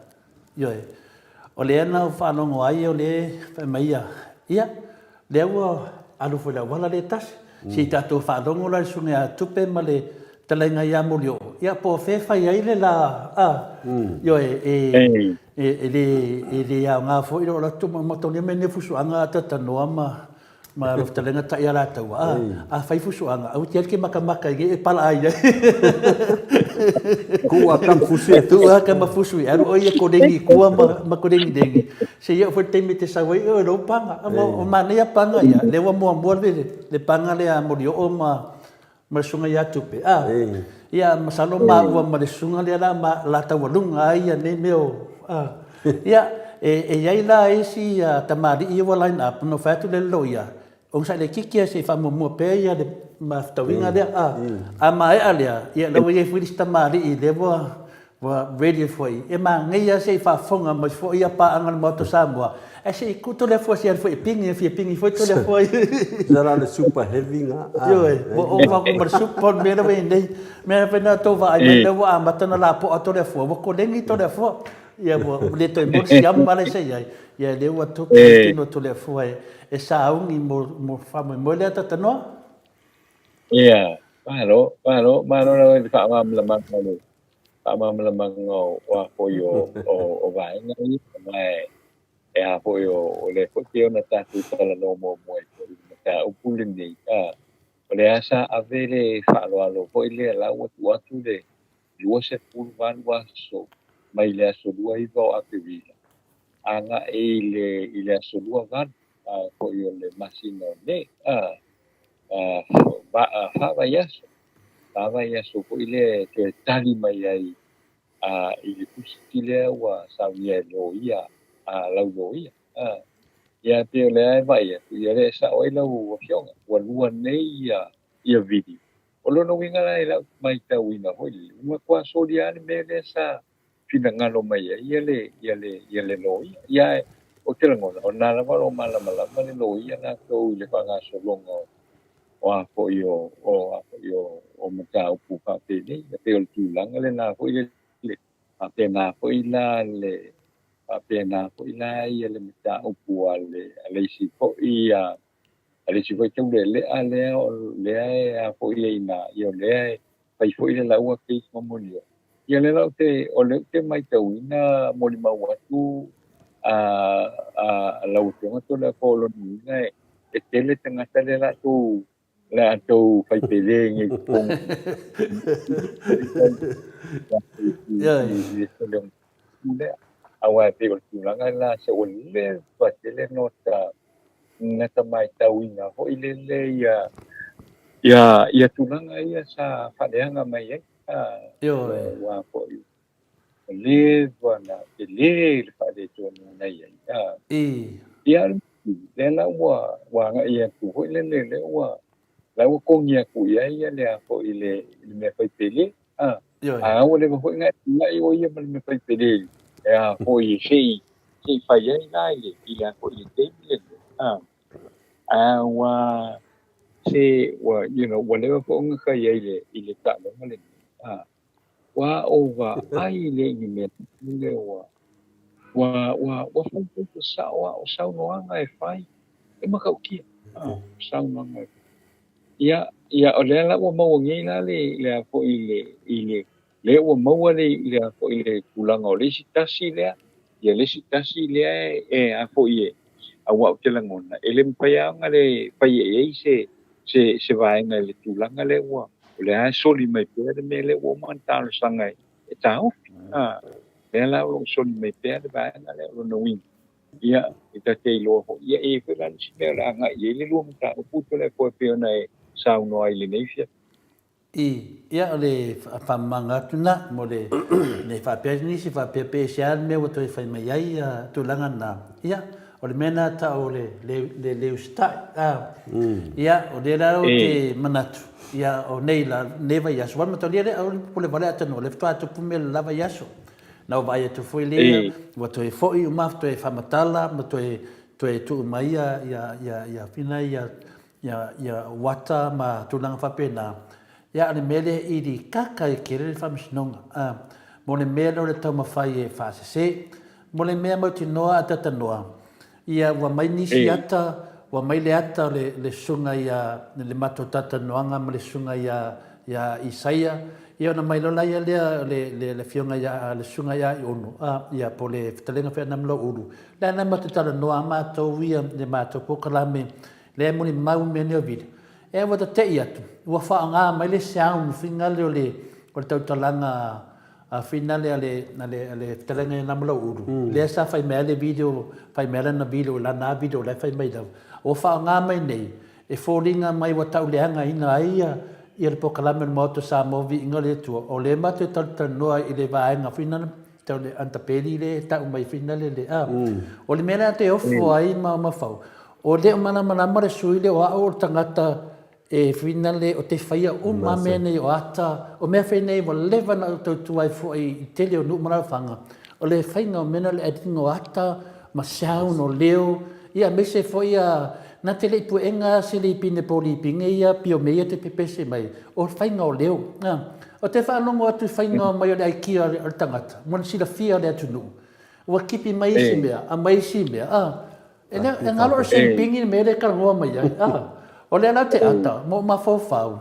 ioe, o lea na ou faalogo ai o lea fai mai ia, ia, lea ua alu foi i le auala lea e tasi. Se i tatou faalogo la i le susuga ia Tupe ma le fetalaiga ia Molioo, ia po o fea e fai ai le la, a, ioe, e, e, e le, e le aoga foi lou alu atu matalia mai nei fusuaga a talatalanoa ma, Ma lau fetalaiga Taialataua, a, a fai fusuaga, aua te alu ke makamaka i e pala ai ai. Tuu a kama fusu e. Tuu a kama fusu e alu oi e kolengi i kua ma, ma kolengi lengi. Se ia foi le taimi te sau ai, o lou panga. O manaia panga ia, lea ua muamua le, le panga lea a Molioo ma, ma le susuga ia Tupe. A, ia, masalo maua ma le susuga lea la ma la taualuga ai ia nei mea o, a. Ia, e i ai la isi tamalii ia ua line up, ona fai atu lea i le loia, onosai laitiiti lava se i faamuamua pea ia le mafutauiga lea, a. A maea lea, ia la ua i ai foi le isi tamalii lea ua Ua ready foi. E manaia se i faafofoga mai foi ia paaga a le Maota o Samoa, ae se i tuu Toleafoa se i alu foi e pigi, e fia pigi foi Toleafoa i. Tusa la o le super heavy na. Ioe, ua ova atu ma le super le mea lea ua i ai nei. Mea foi na tou vaai mai lea ua amata ona lapoa Toleafoa, ua koleni Toleafoa. Ia ua le toe maua le siama lea sa i ai. Ia lea ua toki le tino o Toleafoa e sauni mo faamoemoe lea Tatanoa. Ia, malo, malo, malo lava i le faamalamalamaga o le faamalamalamaga o a foi o vaega ia, ma e a foi o lea foi pei ona tatou talanoa muamua ai foi i le mataupu lenei, a, o lea sa ave le faaaloalo foi lea la ua tuu atu le 28 aso mai le aso 29 o Aperila agai i le aso 28 foi o le masina o Me, a, fa vaiaso, fa vaiaso foi lea e toe tali mai ai i le tusi lea ua saunia e loia, a lau loia. Ia pei o lea e vaai atu, ia lea e sao ai lau afioga, ua lua nei ia video. O lona uiga la i lau matauina foi lele, ua matua soli lava le mea lea sa finagalo mai ai ia le, ia le, ia le loia. Ia ae, ou te lagona, o lena lava o lo o malamalama le loia latou i le faagasologa o, o a foi o o a foi o o mataupu faapenei. E pei o le tulaga lena foi lele, faapena foi la le faapena foi la ia le mataupu a le a le isi foi a a le isi foi taulealea lea o lea e a foi e ina ia o lea e fai foi le laua case ma moni ai. Ia lea la ou te o lea ou te matauina molimau atu a a lau Afioga Toleafoa o lona uiga e e tele tagata lea latou latou fai pele nei i totonu lea. Aua e pei o le tulaga la se ua leva tele nota na ta matauina foi lele ia ia ia tulaga ia sa faaleaga mai ai. Ioe. Ua foi ua leva na tele le faaletonu na i ai. I. Ia, lea la ua ua agai atu foi lele lea ua la ua kogi atu i ai ia le a foi le le mea fai pele. Ioe. A ua leva foi na e o ia ma le mea fai pele. E a foi e sei sei fai ai la i le i le a foi i le taimi le. A ua se ua you know ua leva foi ona ta i ai i le i le taaloga lenei. Ua o vaai le i mea le ua ua ua ua fai fai te sao a o saunoaga e fai e matautia. Saunoaga e ia ia o lea la ua maua nei la le le a foi i le i le lea ua maua le le a foi le tulaga o le isi tasi lea ia le isi tasi lea e e a foi e aua ou te lagona e le mafai lava ona le fai e ai se se se vaega i le tulaga lea ua o lea e soli mai pea le mea lea ua uma ona talosaga e e taofi. Lea la o lo o soli mai pea le vaega lea o lona uiga ia e ta te iloa foi ia e i ai foi la le isi mea o le a agai i ai le lua mataupu Toleafoa e pei ona e saunoa ai i lenei afiafi. I, ia o le faamamaga atu na mo le, ne i faapea nisi faapea pe ese lava le mea ua toe fai mai ai ia tulaga na. Ia, o le mea na tau o le, le, le, le usitai. A, ia, o lea la ou te manatu, ia, o nei la, nei vaiaso, aua mataulia lea, aua le popole vale atonu o lea faatoa tupu mea i le la vaiaso. Na ou vaai atu foi lea, ua toe foi uma, toe faamatala ma toe, toe tuu mai ia, ia, ia, ia, fina ia, ia, ia uata ma tulaga faapena, ia a o le mea lea i ili kaka e tele le faamasinoga, a, mo le mea lea o le taumafai e faasese, mo le mea mautinoa a tatanoa, ia ua mai nisi ata, ua mai le ata o le, le susuga ia, le matou tatanoaga ma le susuga ia, ia Isaia, ia ona mai loa laia lea o le, le, le afioga ia, le susuga ia Aiono, a, ia po o le fetalaiga foi ia Namulauulu, lea na matou talanoa a matou ia, le matou polokalame, Lea e molimau mea nei o video. E ua tate'i atu, ua faaaoga mai le sound finale o le o le tautalaga a finale a le a le a le fetalaiga ia Namulau'ulu, lea sa fai mai ai le video, fai mai ai lana video, lana a video la e fai mai lava. Ua faaaoga mai nei e foliga mai ua tauleagaina ai ia ia le polokalame o le Maota o Samoa Viiga o le Atua, o lea matou te talatalanoa i le vaega finale tau le Antapeli lea e tau mai finale le a. O le mea lea te ofo ai ma mafau, O lea o malamalama le sui lea o au o le tagata e finale o te faia uma mea nei o ata, o mea fai nei ua leva na ou tautua ai foi i tele o nuu ma alaalafaga, o le faiga o mea na o le editing o ata ma sound o leo, ia aemaise foi ia na te le i puega se lipine po o lipine ia pio mea ia te pepese mai, o le faiga o leo. O te faalogo atu i faiga mai o le aikia o le tagata mo le silafia o le atunuu, ua kipi mai isi mea, aumai isi mea, E le, e galo o le sempini le mea lea e talanoa mai ai. A, o lea la te ata ma ou mafaufau,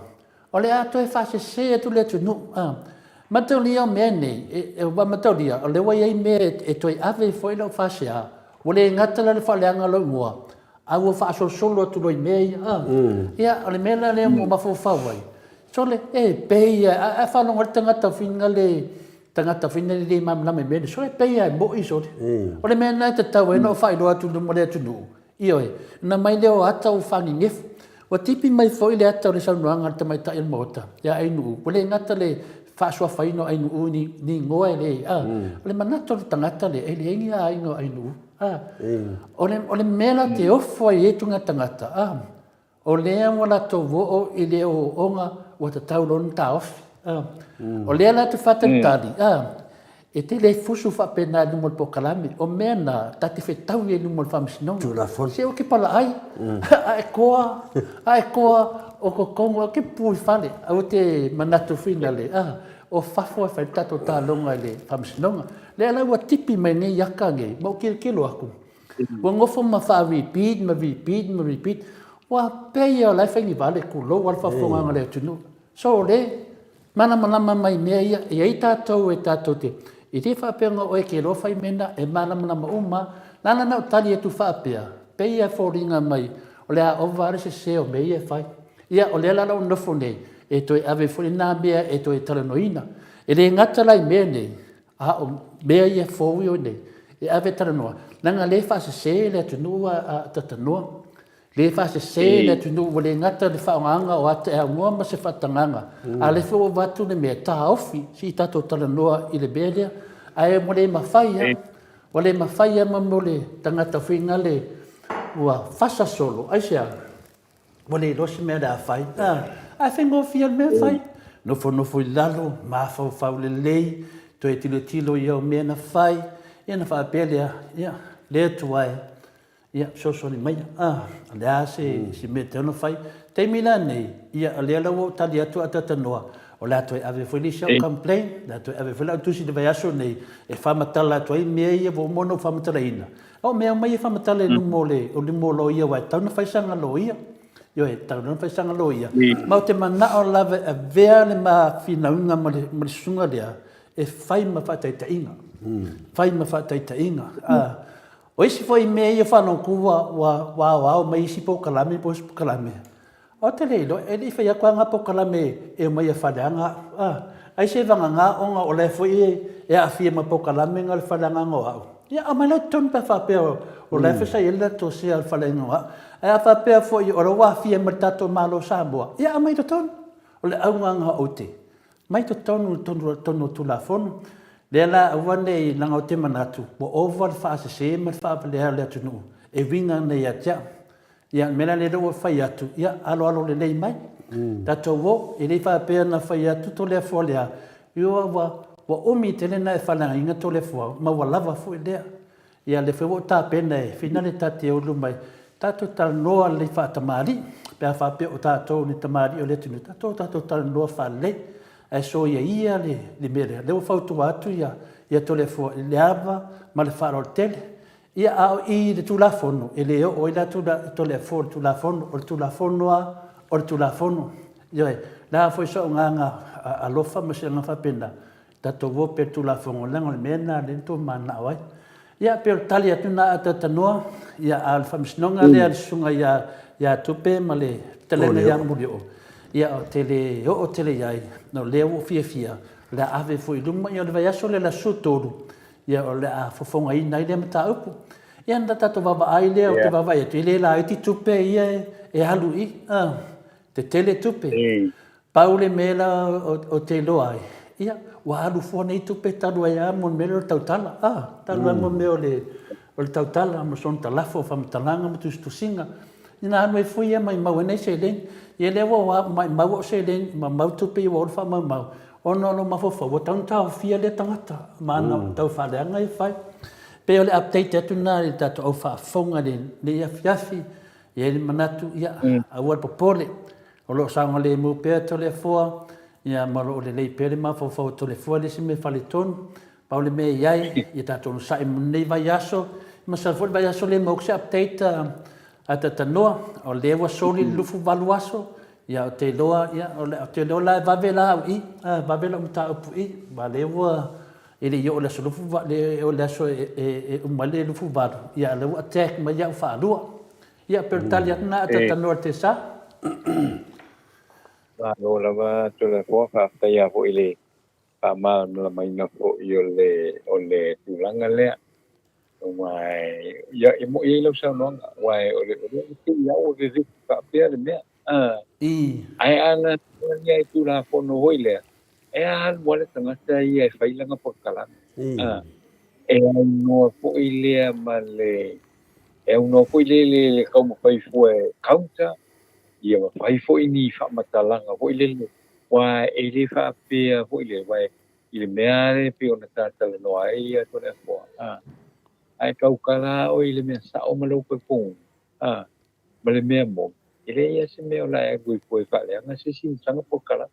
o le a toe faasese atu le atunuu. A, mataulia o mea nei, e, e, ua mataulia, o lea ua i ai mea e, e toe ave ai foi lau faasea, ua le gata la le faaleaga o lou igoa, a ua faasolosolo atu loa i mea ia. A, ia, o le mea la lea ua mafaufau ai, sole, e pei a, a, a faalogo ai le tagata finagale Tagata foi nei le malamalama i mea nei, sole pei lava e mo'i sole. O le mea lena e tatau ai ona ou faailoa atu i luma o le atunuu, ioe, ona mai lea o ata ua faanenefu. Ua tipi mai foi le ata o le saunoaga a le tamaitai o le Maota ia Ainuu, ua le gata le faasuafaina o Ainuu i ni igoa e le, a, o le manatu o le tagata lea, e leai ni aiga o Ainuu, a. O le, o le mea la te ofo ai i ai tagata, a, O lea ua latou oo i le ooooga ua tatau loa ona taofi. O lea la te faatalitali, E te le fusu faapena i luma o le polokalame. O mea na, ta te fetaui ai i luma o le faamasinoga. Tulafono. Se ou te palaai, a e koa, a e koa, o totonu, ou te pupuu i fale. Aua te manatu foi na le, a, o fafo e fai le tatou taaloga i le faamasinoga. Lea la ua tipi mai nei aka nei, ma ou tilotilo atu, ua nofo ma faa-repeat ma repeat ma repeat, ua pei o la e fai ni vale, tulou lava le faafofogaaga a le atunuu. Sole! Malamalama mai mea ia, e i ai tatou e tatou te, e le faapea na o oe e te iloa fai mea na, e malamalama uma lava. Lana na ou tali atu faapea, pei lava e foliga mai o le a ova lava le sese o mea ia e fai. Ia, o lea la o lou nofo nei, e toe ave foi lena mea e toe talanoaina. E le gata la i mea nei, a o mea ia fou ia nei, e ave e talanoa, leaga o lea e faasese le atunuu a talanoa. Le faasese le atunuu ua le gata le faaaogaina o ata e aunoa ma se faatagaga, a o lea foi ua avatu le mea e taofi se i tatou talanoa i le mea lea. Ae ua le mafai lava, ua le mafai lava mo le tagata foi lale ua fasa solo, aisea? Ua le iloa se mea o le a fai. Ae faigofie le mea e fai, nofonofo i lalo, mafaufau lelei, toe tilotilo i au mea na fai, ia ona faapea lea, ia, le Atua e, Ia, fesoasoani mai, a, o le a se, se mea e tatau ona fai. Taimi la nei, ia, o lea la ua ou tali atu a talanoa, o le a toe ave foi le isi au complaint, o le a toe ave foi lau tusi i le vaiaso nei, e faamatala atu ai mea ia ua uma ona ou faamatalaina. O mea uma ia e faamatala i luma o le, o luma o loia, aua e tatau ona fai sana loia. Ioe, e tatau ona fai sana loia. Ma ou te manao lava e avea le ma finauga ma le, ma le susuga lea, e fai ma faataitaiga. Fai ma faataitaiga. A, O isi foi mea ia faalogo ua, ua, ua aoao mai isi polokalame po o isi polokalame, ou te le iloa, e le i fai atu lava na polokalame e omai e faleaga au. A, ai se vagana ona o la e foi e, e aafia ma polokalame na o le faleagaga o au. Ia, aumai la i totonu pe a faapea o, o la e foi sa i ai le latou sea o le faleaiga o au. Ae a faapea foi o la ua aafia ma le tatou Malo o Samoa, ia aumai i totonu. O le auga na ou te, Mai totonu i totonu o Tulafono. Lea la aua ne i leaga ou te manatu ua ova le faasese ma le faavalea o le atunuu e uiga ana ia te au. Ia o le mea la lea ua fai atu, ia aloalo lelei mai. Tatou o, e le faapea na fai atu Toleafoa lea, ua ua umi tele na e faaleagaina Toleafoa ma ua lava foi lea. Ia lea foi ua ou tapena e finale ta te ulu mai, tatou talanoa lelei faatamalii, pe a faapea o tatou ni tamalii o le atunuu, tatou tatou talanoa faalelei, ae soia ia le le mea lea. Lea ua fautua atu ia ia Toleafoa i le ava ma le faaaloalo tele. Ia a o i i le Tulafono, e le oo ai la Toleafoa i le Tulafono, o le Tulafono lava o le Tulafono. Ioe, o le a foi sou agaga alofa ma se agaga faapena, Tatou o pea i le Tulafono leaga o le mea lena lea na tou mananao ai. Ia, pei o le tali atu lena a Tautanoa, ia, a o le faamasinoga lea a le susuga ia, ia Tupe ma le fetalaiga ia Mulioo, ia, ou te le oo tele i ai, o lea ua ou fiafia, o le a ave foi i luma, ia o le vaiaso lea o le aso 13, ia, o le a fofogaina ai lea mataupu. Ia, ona tatou vaavaai lea, ou te vaavaai atu, e le laiti tupe ia e alu i i, a, tetele tupe. Pau le mea la ou te iloa ai, ia, ua alu fua nei tupe talu ai lava mo le mea lea o le tautala, a, talu ai mo le mea o le, o le tautala ma sona talafo o faamatalaga ma tusitusiga. Ina alu ai foi ia maimau ai nai seleni. Ia lea ua maimau au seleni, ma mau tupe ia ua oo i le faamaumau, ona o lou mafaufau ua tatau ona taofia lea tagata ma ana taufaaleaga ia e fai. Pei o le update atu lena i le tatou au faafofoga i lenei afiafi, e i ai le manatu, ia, aua le popole, O lo o saogalemu pea Toleafoa, ia, ma o lo o lelei pea le mafaufau o Toleafoa, e le o se mea faletonu. Pau le mea e i ai, ia tatou onosai mo lenei vaiaso. Masalo foi le vaiaso lea e maua atu se update a Tatanoa, o lea ua soli le 28 aso, ia, ou te iloa, ia, ou te iloa la e vave la au i, e vave lau mataupu i, aua o lea ua, e le i oo i le aso 28, le oo i le aso e uma ai le 28, ia, a o lea ua attack mai au faalua. Ia, pei o le tali atu lena a Tatanoa i le Tesa. Malo lava Toleafoa, faafetai lava foi i le faamalamalamaina foi o le, o le tulaga lea. Aua ia, e moni ai lau saunoaga, aua o le, o le pei lava ua vevesi faapea le mea. Ae a na i ai Tulafono foi lea, e alu lava le tagata ia e fai lana polokalame. E aunoa foi lea ma le E aunoa foi lele le taumafai fua e counter, ia ma fai foi ni faamatalaga foi lele, aua e le faapea foi lele, aua i le mea lea e pei ona ta talanoa ai ia Toleafoa, a, ae tautala lava oe i le mea sao ma lou talitonuga, a, ma le mea moni, e leai lava se mea o le a e alu ai fua e faaleaga se isi ma sana polokalame.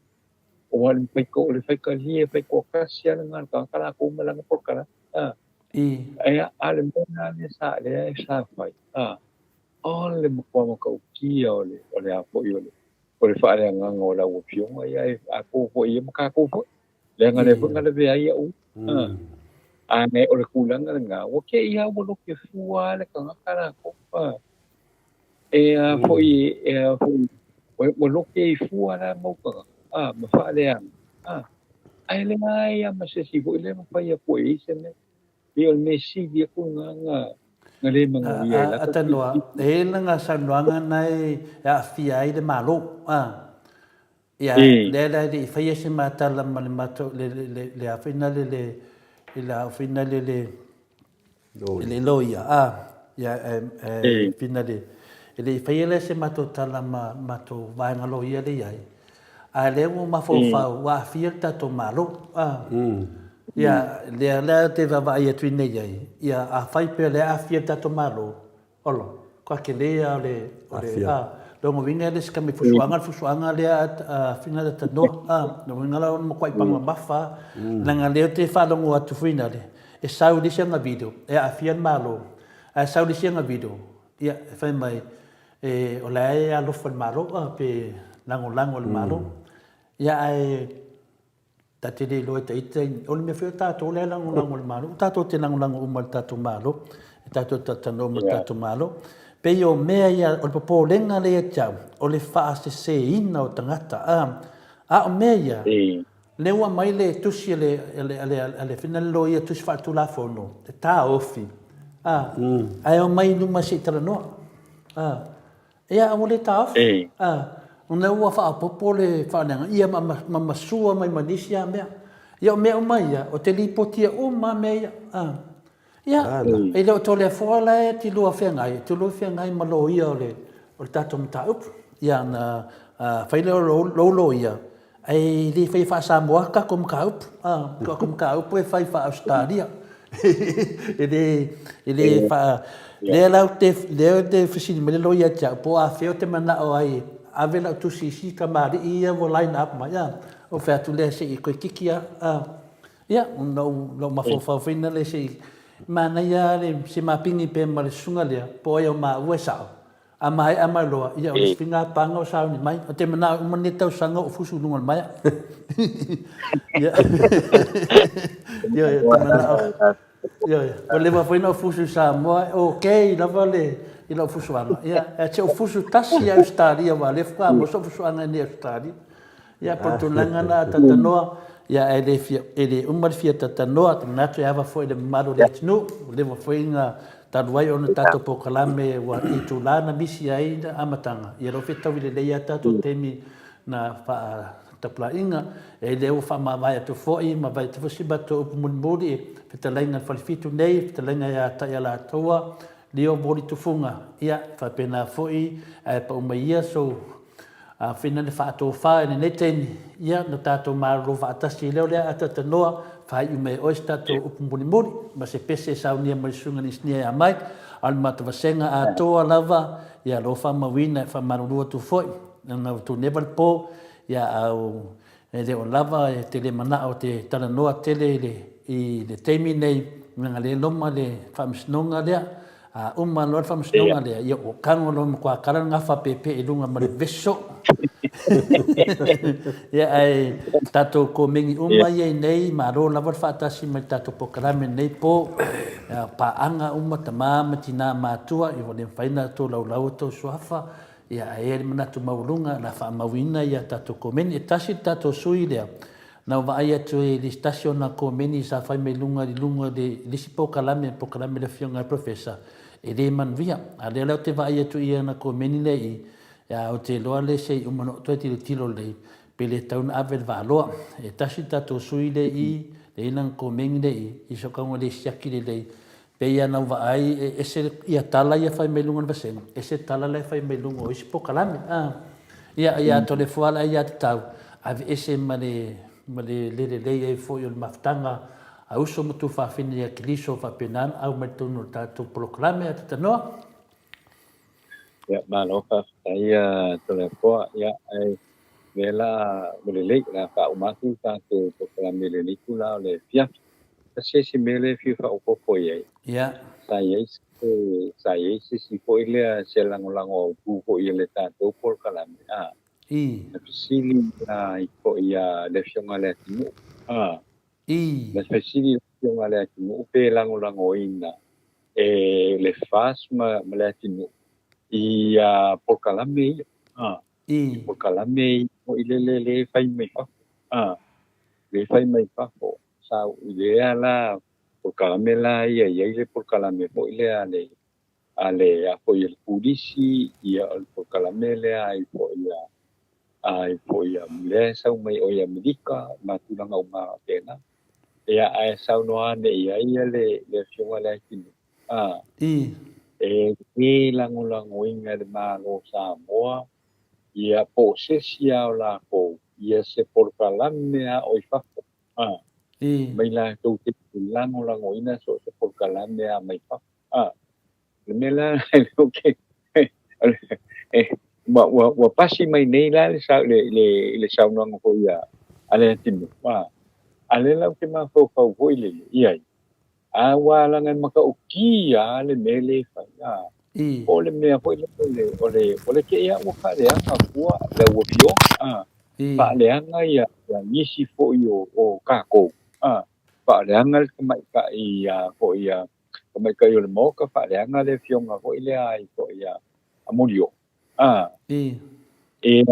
Aua o le faito, o le faitalia e faitoatasi lava lena o le tagata latou ma lana polokalame, a. Ae a o le mea lena lea sa, lea sa fai, a, o le matua matautia o le, o le a foi o le, o le faaleagaga o lau Afioga, ia e atoa foi ia ma tatou foi, leaga lea foi na lavea ai au. A o le tulaga lena, ua te i lava ua lote fua lava le tagata latou. E a foi, e a foi, ua lote ai fua la mau tagata, ma faaleaga. Ae leai lava ma se isi foi lea e mafai atu e i ai se mea. Pei o le mea sili atu lena na le manuia ai lata Atanoa, e i ai lana saunoaga na e aafia ai le Malo. Ia, lea la e le i faia se matala ma le matou, le, le, le, le a foi na le, le, i le a foi na le, le, le loia, a, ia, e, e, fina le, e le i faia lea se matou tala ma matou vaega loia lea i ai. A lea ua mafaufau, ua aafia le tatou Malo. A, ia, lea la te vaavaai atu i nei ai, ia, afai pea o lea e aafia le tatou Malo, Olo, kua tele a o le, o le, a, lona uiga e le se kame fusuaga le fusuaga lea a fina le tanoa, a, lona uiga la o le matuai paga mamafa a, leaga lea ou te faalogo atu foi nale, e sau i le isi ana video e aafia le Malo, ae sau i le isi ana video, ia, e fai mai, e, o la e alofa i le Malo, a, pe lagolago i le Malo. Ia, ae Ta te le iloa e ta ita, o le mea foi o tatou lea e lagolago i le Malo, o tatou te lagolago uma i le tatou Malo, e tatou te talanoa uma i le tatou Malo. Pei o mea ia, o le popolega lea ia te au, o le faaseseina o tagata. A, a o mea ia, lea ua aumai le tusi a le, a le, a le, a le, a le loia tusi faaletulafono, e taofi, a, ae omai i luma se i talanoa. A. Ia, ua le taofi. A, ona ua faaopoopo le faaleaga, ia ma, ma masua mai ma nisi a mea. Ia, o mea uma ia, o te lipotia uma a mea ia. A, ia, e le o Toleafoa la e tilua feagai, e tilua feagai ma loia o le, o le tatou mataupu. Ia, na fai lea o lou loia, Ae le fai faa-Samoa tatou mataupu, a, tatou mataupu e fai faa-Ausetalia. E le, e le faa, lea la ou te, lea ou te fesili mai le loia ia te au, po o afea ou te manao ai e ave lau tusi i isi kamali'i ia ua line up mai, a. Ou fai atu lea se i toe kiki lava, a. Ia, ona ou, lou mafaufau foi lea se i, manaia lava le, se mapini pea ma le susuga lea, po o ai o maua e sao. A maea mai loa, ia o le isi faiga paga o sauni mai. O te manao e uma lenei tausaga o fusu i luga o le maea. Ia, ia, te manao. Ia, ia. Ua leva foi na ou fusu i Samoa, okay lava le, i lau fusuaga. Ia, ae se o fusu tasi i Ausetalia, aua o lea faatoa maua sou fusuaga i nei Ausetalia. Ia, po o le tulaga lena a tatanoa, ia, ae le fia, e le uma le fia tatanoa, te manatu e ava foi i le mamalu o le atunuu, ua leva foi na talu ai ona tatou polokalame ua itula na misi ai na amataga, ia lea ua fetaui lelei lava tatou taimi na faatapulaaina. E lea ua faamavae atu foi ma vaai atu foi si matou upu mulimuli, fetalaiga i le Falefitu nei, fetalaiga ia Taialatoa, Leo Moli Tufuga, ia, faapena foi, ae pau mai ia sou Āwhina le faatofā i lenei taimi, ia, na tātou malolo faatasi ai lea o le a atatanoa, faaiu mai e oe se tatou upu mulimuli, ma se pese e saunia mai le Susuga i le Inisinia ia Mike, a o le matou vasega atoa lava, ia, lo faamauina e faamalulu atu foi, leaga ua tuneva le po, ia, a e le o lava e te le manao te talanoa tele i le, i le taimi nei, leaga le loma le faamasinoga lea, A uma loa le faamasinoga lea, ia ua tago loa matua kala le gafa peepee i luga ma le vevesi soo. Ia ae tatou komeni uma ia i nei, malo lava le faatasi mai le tatou polokalame i lenei po. Ia, paaga uma, tama ma tina matua, ia ua le mafai ona tolaulau o tou suafa. Ia ae i ai le manatu maualuga o le a faamauina ia tatou komeni. E tasi le tatou sui lea, Na ou vaai atu i le tasi o na komeni sa fai mai luga i luga i le isi polokalame, polokalame a le Afioga i le Professor, e le manuia. A lea la ou te vaai atu i ana komeni lea i i, a ou te iloa lea se i uma ona ou toe tilotilo lelei, pe le tatau ona ave le vaaloa. E tasi le tatou sui lea i i, lea e i ai lana komeni lea i i, i sokaga le siaki lelei, pei lava ona ou vaai e ese ia tala ia fai mai luga o le vasega, ese tala la e fai mai luga o isi polokalame. A, ia, ia Toleafoa la ia tatau, aveese ma le. ma le le lelei ai foi o le mafutaga a uso ma tuafafine ia Keriso faapena ona au mai totonu o le tatou polokalame a Tatanoa. Ia, malo faafetai Toleafoa. Ia, ae lea la ua lelei, o le a faauma atu le tatou polokalame i lenei itula o le afiafi. Tasi isi mea lea e fia faaopoopo i ai, sa i ai se, sa i ai se isi foi lea se lagolago autu foi i le tatou polokalame, a, na fesili ai foi le Afioga i le Atinuu, a, na fesili le Afioga i le Atinuu pe lagolagoina e le FAST ma le Atinuu i polokalame ia, a, i polokalame ia foi lele lea e fai mai fafo, a, lea e fai mai fafo. Sa i lea la polokalame la ia i ai le polokalame foi lea a le a le a foi a le pulisi, ia o le polokalame lea ai foi a ai foi a lea e sau mai oi Amerika ma tulaga uma faapena. Ia ae saunoa ane i ai ia le le Afioga i le Aitinuu, a e le lagolagoina e le Malo o Samoa ia po o se isi lava o lakou ia se polokalame a o i fafo. Mai latou te lagolagoina so o se polokalame a mai fafo. Le mea la ua pasi mai nei la le saunoaga foi a le atunuu, a lea la ou te mafaufau foi lele i ai, a ua leaga e matautia lava le mea lea e fai, po o le mea foi lele o le te i lava ua faaleaga fua lau afioga, faaleaga ia nisi foi o tatou, faaleaga le tamaitai foi a tamaitai o le Maota, faaleaga le afioga foi lea ai foi a Molioo, e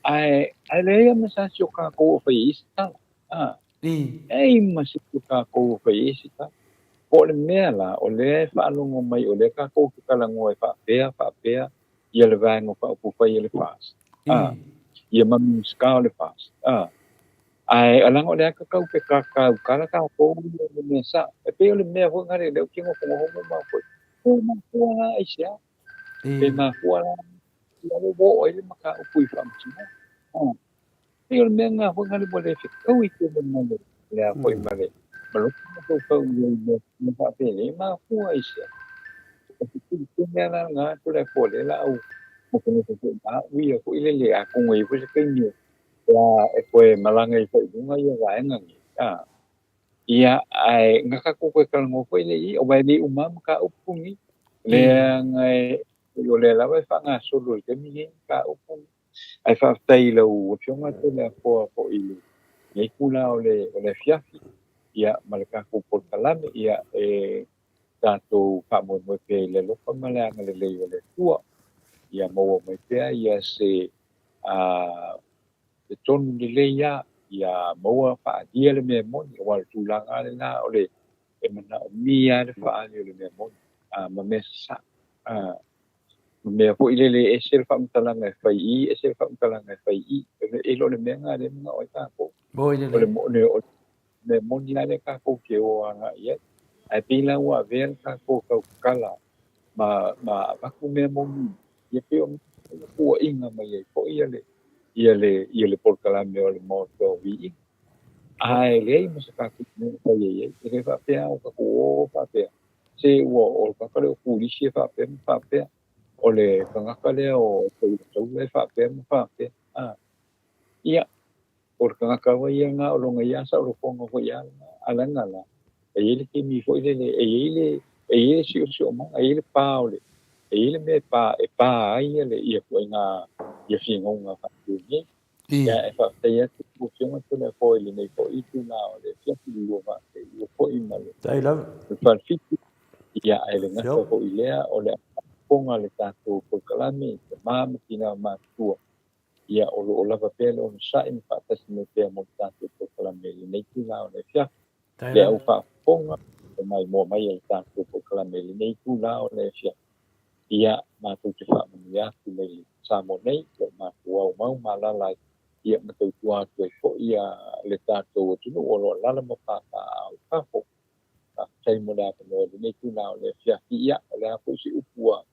ae leai ma se isi o tatou o fai ai se tala, leai ma se isi o tatou o fai ai se tala. Po o le mea la o lea e faalogo mai o lea tatou te talanoa e faapea faapea ia le Vaega Faaupufai a le FAST, ia ma Minisita o le FAST, ae leaga o lea tatau te tautala tatou ia i le mea sao. E pei o le mea foi lea lea ou te nofonofo ma foi, pe mafua la aisea? Pe mafua la ia ua oo ai le mataupu i faamasinoga. Pei o le mea lena foi lea ua le fetaui tele ma le lea foi ma le ma lou mafaufau i ai mea faapenei, e mafua aisea? O se filifili la lena Tulafono lea la au nofonofo foi ma au ia foi lele atonu e i ai foi se taimi e toe malaga ai foi i luga ia vaega nei. Ia, ae na tatou toe talanoa foi lea i ai, aua e le uma lava mataupu nei. Leaga o lea lava e faagasolo i le taimi nei mataupu nei. Ae faafetai i lau Afioga Toleafoa foi i lenei itula o le afiafi, ia, ma le tatou polokalame, ia, e tatou faamoemoe pea i le alofa ma le agalelei o le Atua, ia maua mai pea ia se se tonu lelei lava, ia maua faaalia le mea moni, aua o le tulaga lava lena o le e manaomia lava le faaali o le mea moni, ma mea sasao. Ma mea foi lele e ese le faamatalaga e fai i i, ese le faamatalaga e fai i i. E le o le mea lena lea e manao ai tatou. O le mea moni lava lea tatou te o agai i ai. Ae pei la ua avea le tatou tautala ma avatu mea moni, ia pei o puaiga mai ai foi ia le polokalame o le Maota o Viiga. Ae leai ma se tatou mea e fai ai ai. E le faapea o tatou o faapea, se ua o le tagata lea o pulisi e faapea ma faapea, o le tagata lea o Taula e faapea ma faapea. Ia, o le tagata lava ia lena o lona ia saolotoga foi lava lena. A leaga la, e i ai le taimi foi lele, e i ai le, e i ai le siosiomaga, e i ai le pa o le, e i ai le mea e pa, e pa ai ia le, ia ituaiga, ia finauga faapenei. Ia, e faafetai atu i lau Afioga Toleafoa i lenei foi itula o le afiafi i le lua vaatei ua foi ma le Faafetai lava. le falefitu. Ia, ae le gata foi i lea, o le faafofoga a le tatou polokalame i tama ma tina matutua. Ia, o lo o lava pea le onosai ma faatasi mai pea mo le tatou polokalame i lenei itula o le afiafi. Le au faafofoga e maimoa mai e le tatou polokalame i lenei itula o le afiafi. Ia, matou te faamanuia atu mai Samoa nei, o lo o matou aumau ma alaala ai, ia, ma tautua atu ai foi ia le tatou atunuu o lo o alaala ma papaaao i fafo. Faafetai mo le avanoa i lenei itula o le afiafi. Ia, o le a foi se upu ua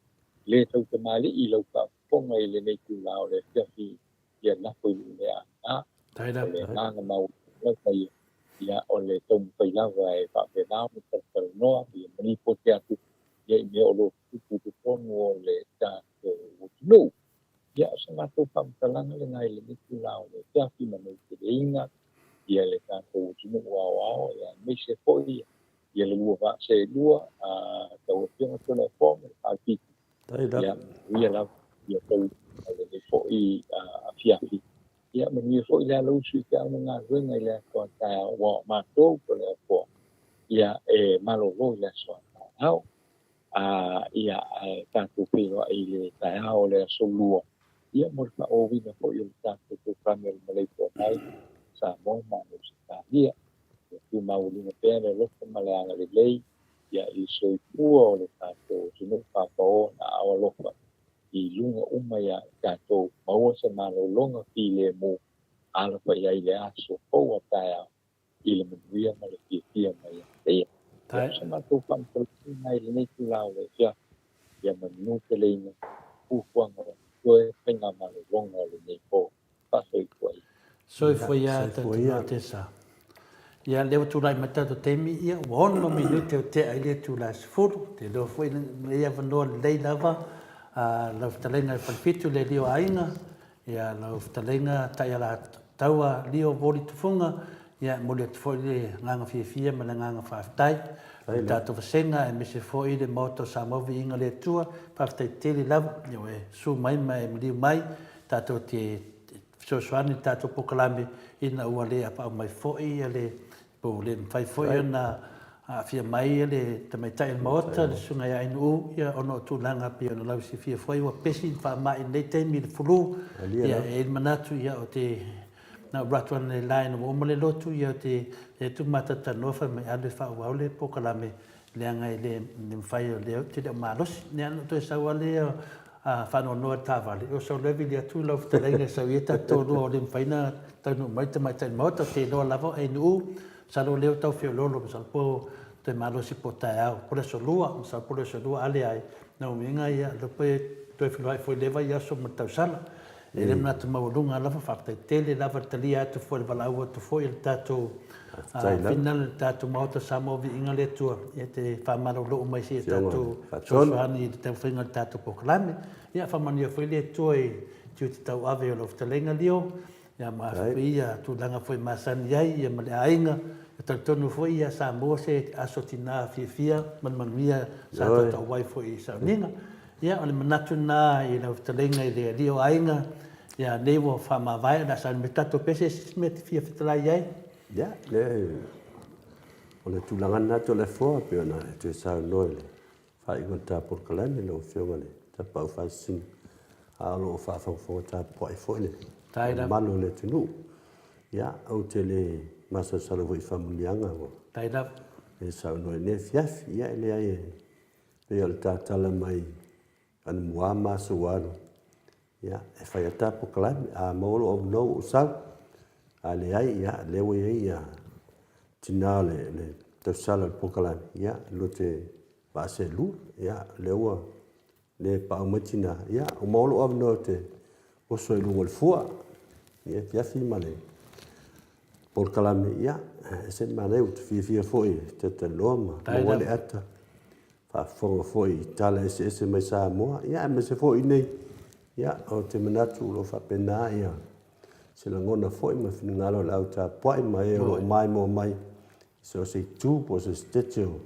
le tautamalii i lau faafofoga i lenei itula o le afiafi, ia lafo i lou lea aina. O le agaga maualuga lava ia, ia o le taumafai lava e faapena ona talatalanoa ia ma lipoti atu ia i mea o lo o tutupu i totonu o le tatou atunuu. Ia, o se matou faamatalaga lena i lenei itula o le afiafi ma mauteleina ia le tatou atunuu aoao, ia aemaise foi ia le lua vaa seelua a lau Afioga Toleafoa ma le Falefitu. Ia, manuia lava ia tau o lenei foi afiafi. Ia, manuia foi le alausu i feau ma galuega i le aso a taeao, aua o matou Toleafoa, ia, e malolo i le aso a taeao. Ia, ae tatou feiloai i le taeao o le aso Lua, ia, mo le faaauauina foi o le tatou polokalame o le Maleifua Mai Samoa ma Ausetalia. Ia tumauaiaina pea le alofa ma le agalelei, ia, i le soifua o le tatou atunuu papao na aao alofa i luga uma iā i tatou, maua se malologa filemu, alafai ai le aso fou a taeao i le manuia ma le fiafia mai ia te ia. Ia, o se matou faamatalaga i lenei itula o le afiafi, ia manuteleina fuafuaga o toe faigamalologa o lenei po. Faasoifua ia. Soifua ia tatou Tesa. Ia, lea ua tulai mai tatou taimi, ia, ua 6 minute o tea i le itula e 10. Ou te iloa foi lenei avanoa lelei lava lau fetalaiga i le Falefitu le alii o aiga, Ia, lau fetalaiga Taialataua Leo Voli Tufuga, ia, e momoli atu foi le agaga fiafia ma le agaga faafetai i le tatou vasega aemaise foi le Maota o Samoa Viiga le Atua. Faafetai tele lava ua e susu mai ma e maliu mai tatou te fesoasoani i le tatou polokalame ina ua le apaau mai foi le Po ua le mafai foi ona aafia mai le tamaitai o le Maota, le Susuga ia Ainuu, ia, ona o tulaga pei ona lausilafia foi ua pesi le faamai i lenei taimi i le flu. Ia, e i ai le manatu, ia, ou te, na ou alu atu analeila ina ua uma le lotu, ia, ou te fai atu ma talatalanoa fai mai, alu e faaauau le polokalame, leaga e le mafai o lea ou te le o malosi. Ia, ona ou toe sau lava lea faanoanoa i le taavale, o sau loa e vili atu lau fetalaiga e sau i ai tatou toalua ua le mafai ona taunuu mai le tamaitai Maota. Ou te iloa lava o Ainuu, masalo o lea ua tau feoloolo, masalo po o toe malosi po o taeao, po o le aso Lua, masalo po o le aso Lua, a leai, lona uiga ia, o lea foi e toe feiloai foi i lea vaiaso ma le tausala. E i ai le manatu maualuga lava, faafetai tele lava le talia atu foi, le valaau atu foi a le tatou finala i le tatou Maota Samoa Viiga le Atua, e te faamalolo uma i si a tatou fesoasoani i le taumafaiga o le tatou polokalame. Ia faamanuia foi le Atua i tiute tauave o lau fetalaiga Leo, ia ma ia tulaga foi masani ai ia ma le aiga. E talitonu foi ia Samoa se aso tina fiafia ma le manuia sa tautau ai foi i sauniga. Ia, o le manatu lena i lau fetalaiga i le alii o aiga, ia, nei ua faamavae, o le a sauni mai tatou pese, se isi mea e te fia fetalai ai? Ia, le, o le tulaga lena Toleafoa, pei ona e toe saunoa i le faaiuga o le ta polokalame lau Afioga i le Tapaau Faasisina, a o lo o faafogafoga tapuai foi le mamalu o le atunuu. Ia, ou te le masalosalo foi i faamanuiaga ua e saunoa i lenei afiafi. Ia, e leai e Pei o le tatala mai anamua ma aso ua alu, ia, e fai ata polokalame, a maua lou avanoa ua ou sau. A leai, ia, lea ua i ai ia tina o le, le tausala o le polokalame, ia, lua te vaa seelua, ia, lea ua le paau mai tina, ia, ua maua lou avanoa ou te oso ai i luga o le fua, ia, afiafi ma le polokalame, ia, e ese le manaia, ou te fiafia foi e talatalanoa ma maua le ata, faafofoga foi i tala eseese mai Samoa, ia, aemaise foi i inei, ia, ou te manatu o lo o faapena ia se lagona foi ma finagalo o le au tapuai ma e o lo o maimoa mai i so o se itu po o se setete o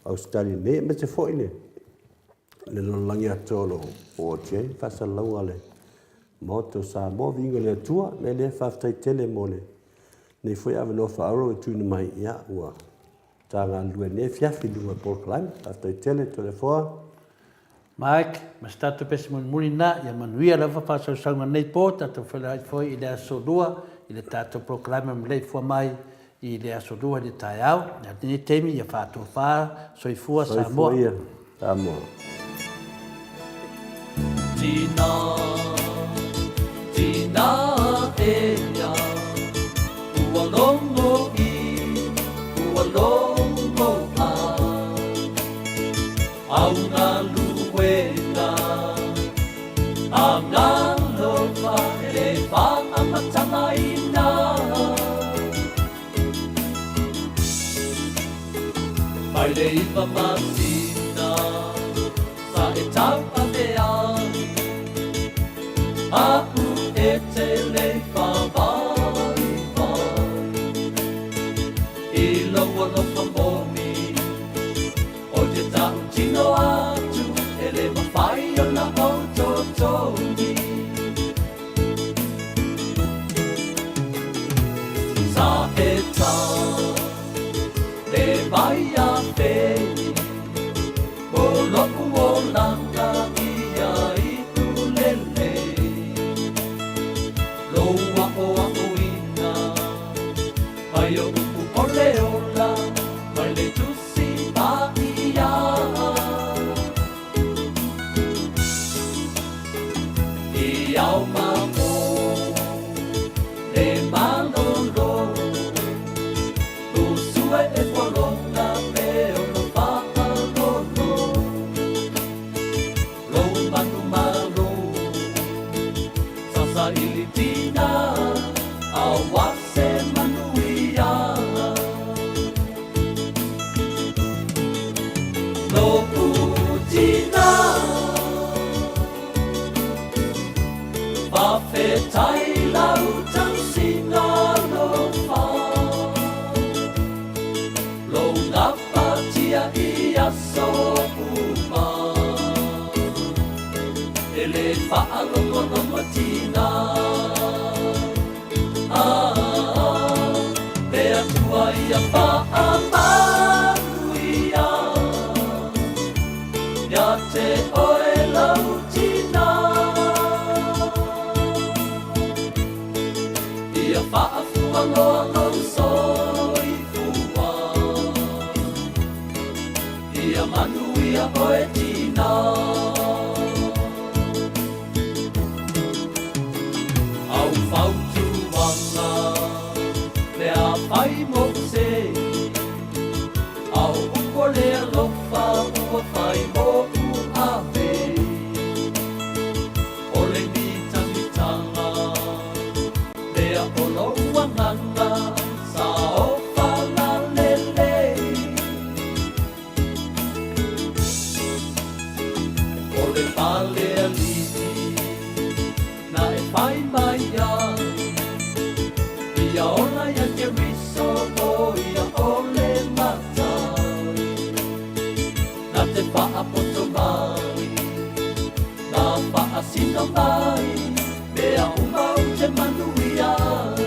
Ausetalia nei, aemaise foi le le lalolagi atoa o lo o oo atu i ai le faasalalauga a le Maota o Samoa, viiga i le Atua. O le mea lea, faafetai tele mo lenei foi avanoa faaauau e tuuina mai, ia, ua ta galulue i lenei afiafi i luga o le polokalame. Faafetai tele Toleafoa. Mike, ma se tatou pese mulimuli lena, ia manuia lava faasausauga nei po, tatou feiloai foi i le aso Lua i le tatou polokalame o Maleifua Mai i le aso Lua i le taeao. I lenei taimi, ia faatofa, soifua Samoa. Soifua ia Samoa. Tina, tina ea, ua logo i, ua logo a, au galuega, a galofa e le whaamatalaina. le 9 masina sa e tauave ai Aʻu e te leifa waiwai I lou alofa moni Ou te tautino atu e le mafai ona ou totogi Sa e ta le mai a fei Mo loʻu olaga ia iʻu lelei Lou aʻoaʻoina mai o upu ʻole ola mai le Tusi Paʻia I ao ma o le malolo Usue e poloka me ono faʻalolo Lou manumalo Sa saili tina Aua se manuia Loʻu tina Faafetai lau tausiga alofa Lou gapatia i aso uma E le faalogologotina Ah, le Atua ia faamanuia Ia te oe lau tina Ia faafualoa lou soifua Ia manuia oe tina Au fautuaga mea fai moʻu sei Au upu o le alofa ua fai moʻu ave O le mitagitaga mea o lou agaga Sa ofala lelei O le fale aliʻi na e fai mai ai Ia ola ia Keriso o ia o le matai Na te faapoto mai na faasino mai Mea uma ou te manuia ai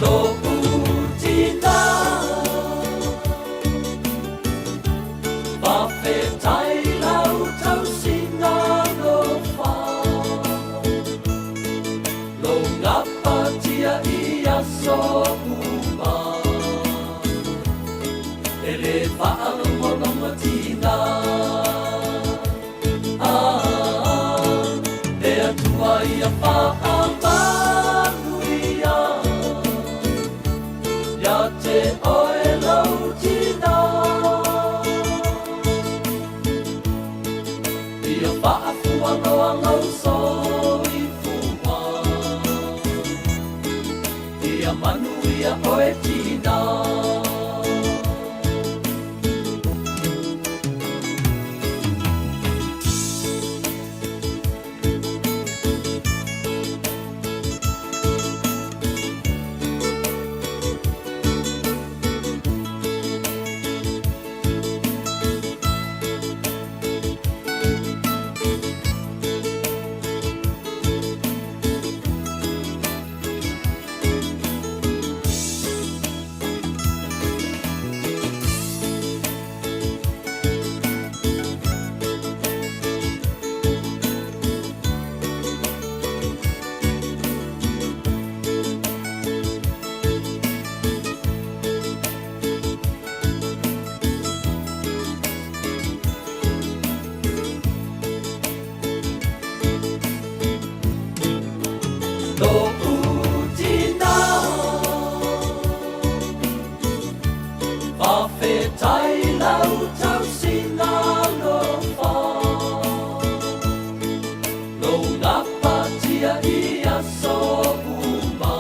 Loʻu tina Faafetai lau tausiga alofa Lou gapatia i aso uma E le faalogologotina Ah, le Atua ia faamanuia Ia te oe lau tina Ia faafualoa lou soifua Ia manuia oe tina Loʻu tina Faafetai lau tausiga alofa Lou gapatia i aso uma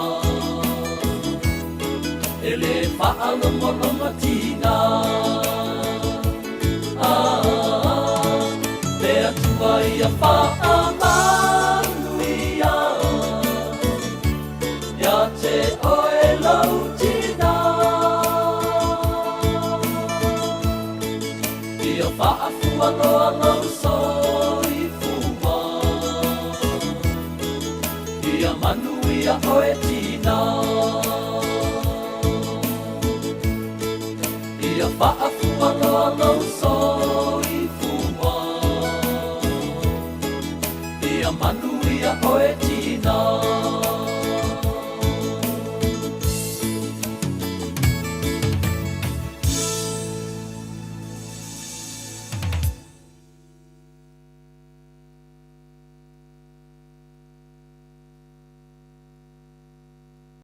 E le Faalogologo tina Ah, Le Atua ia faamanuia Ia te oe lou tina Ia faafualoa lou soifua Ia manuia oe tina Ia faafualoa lou.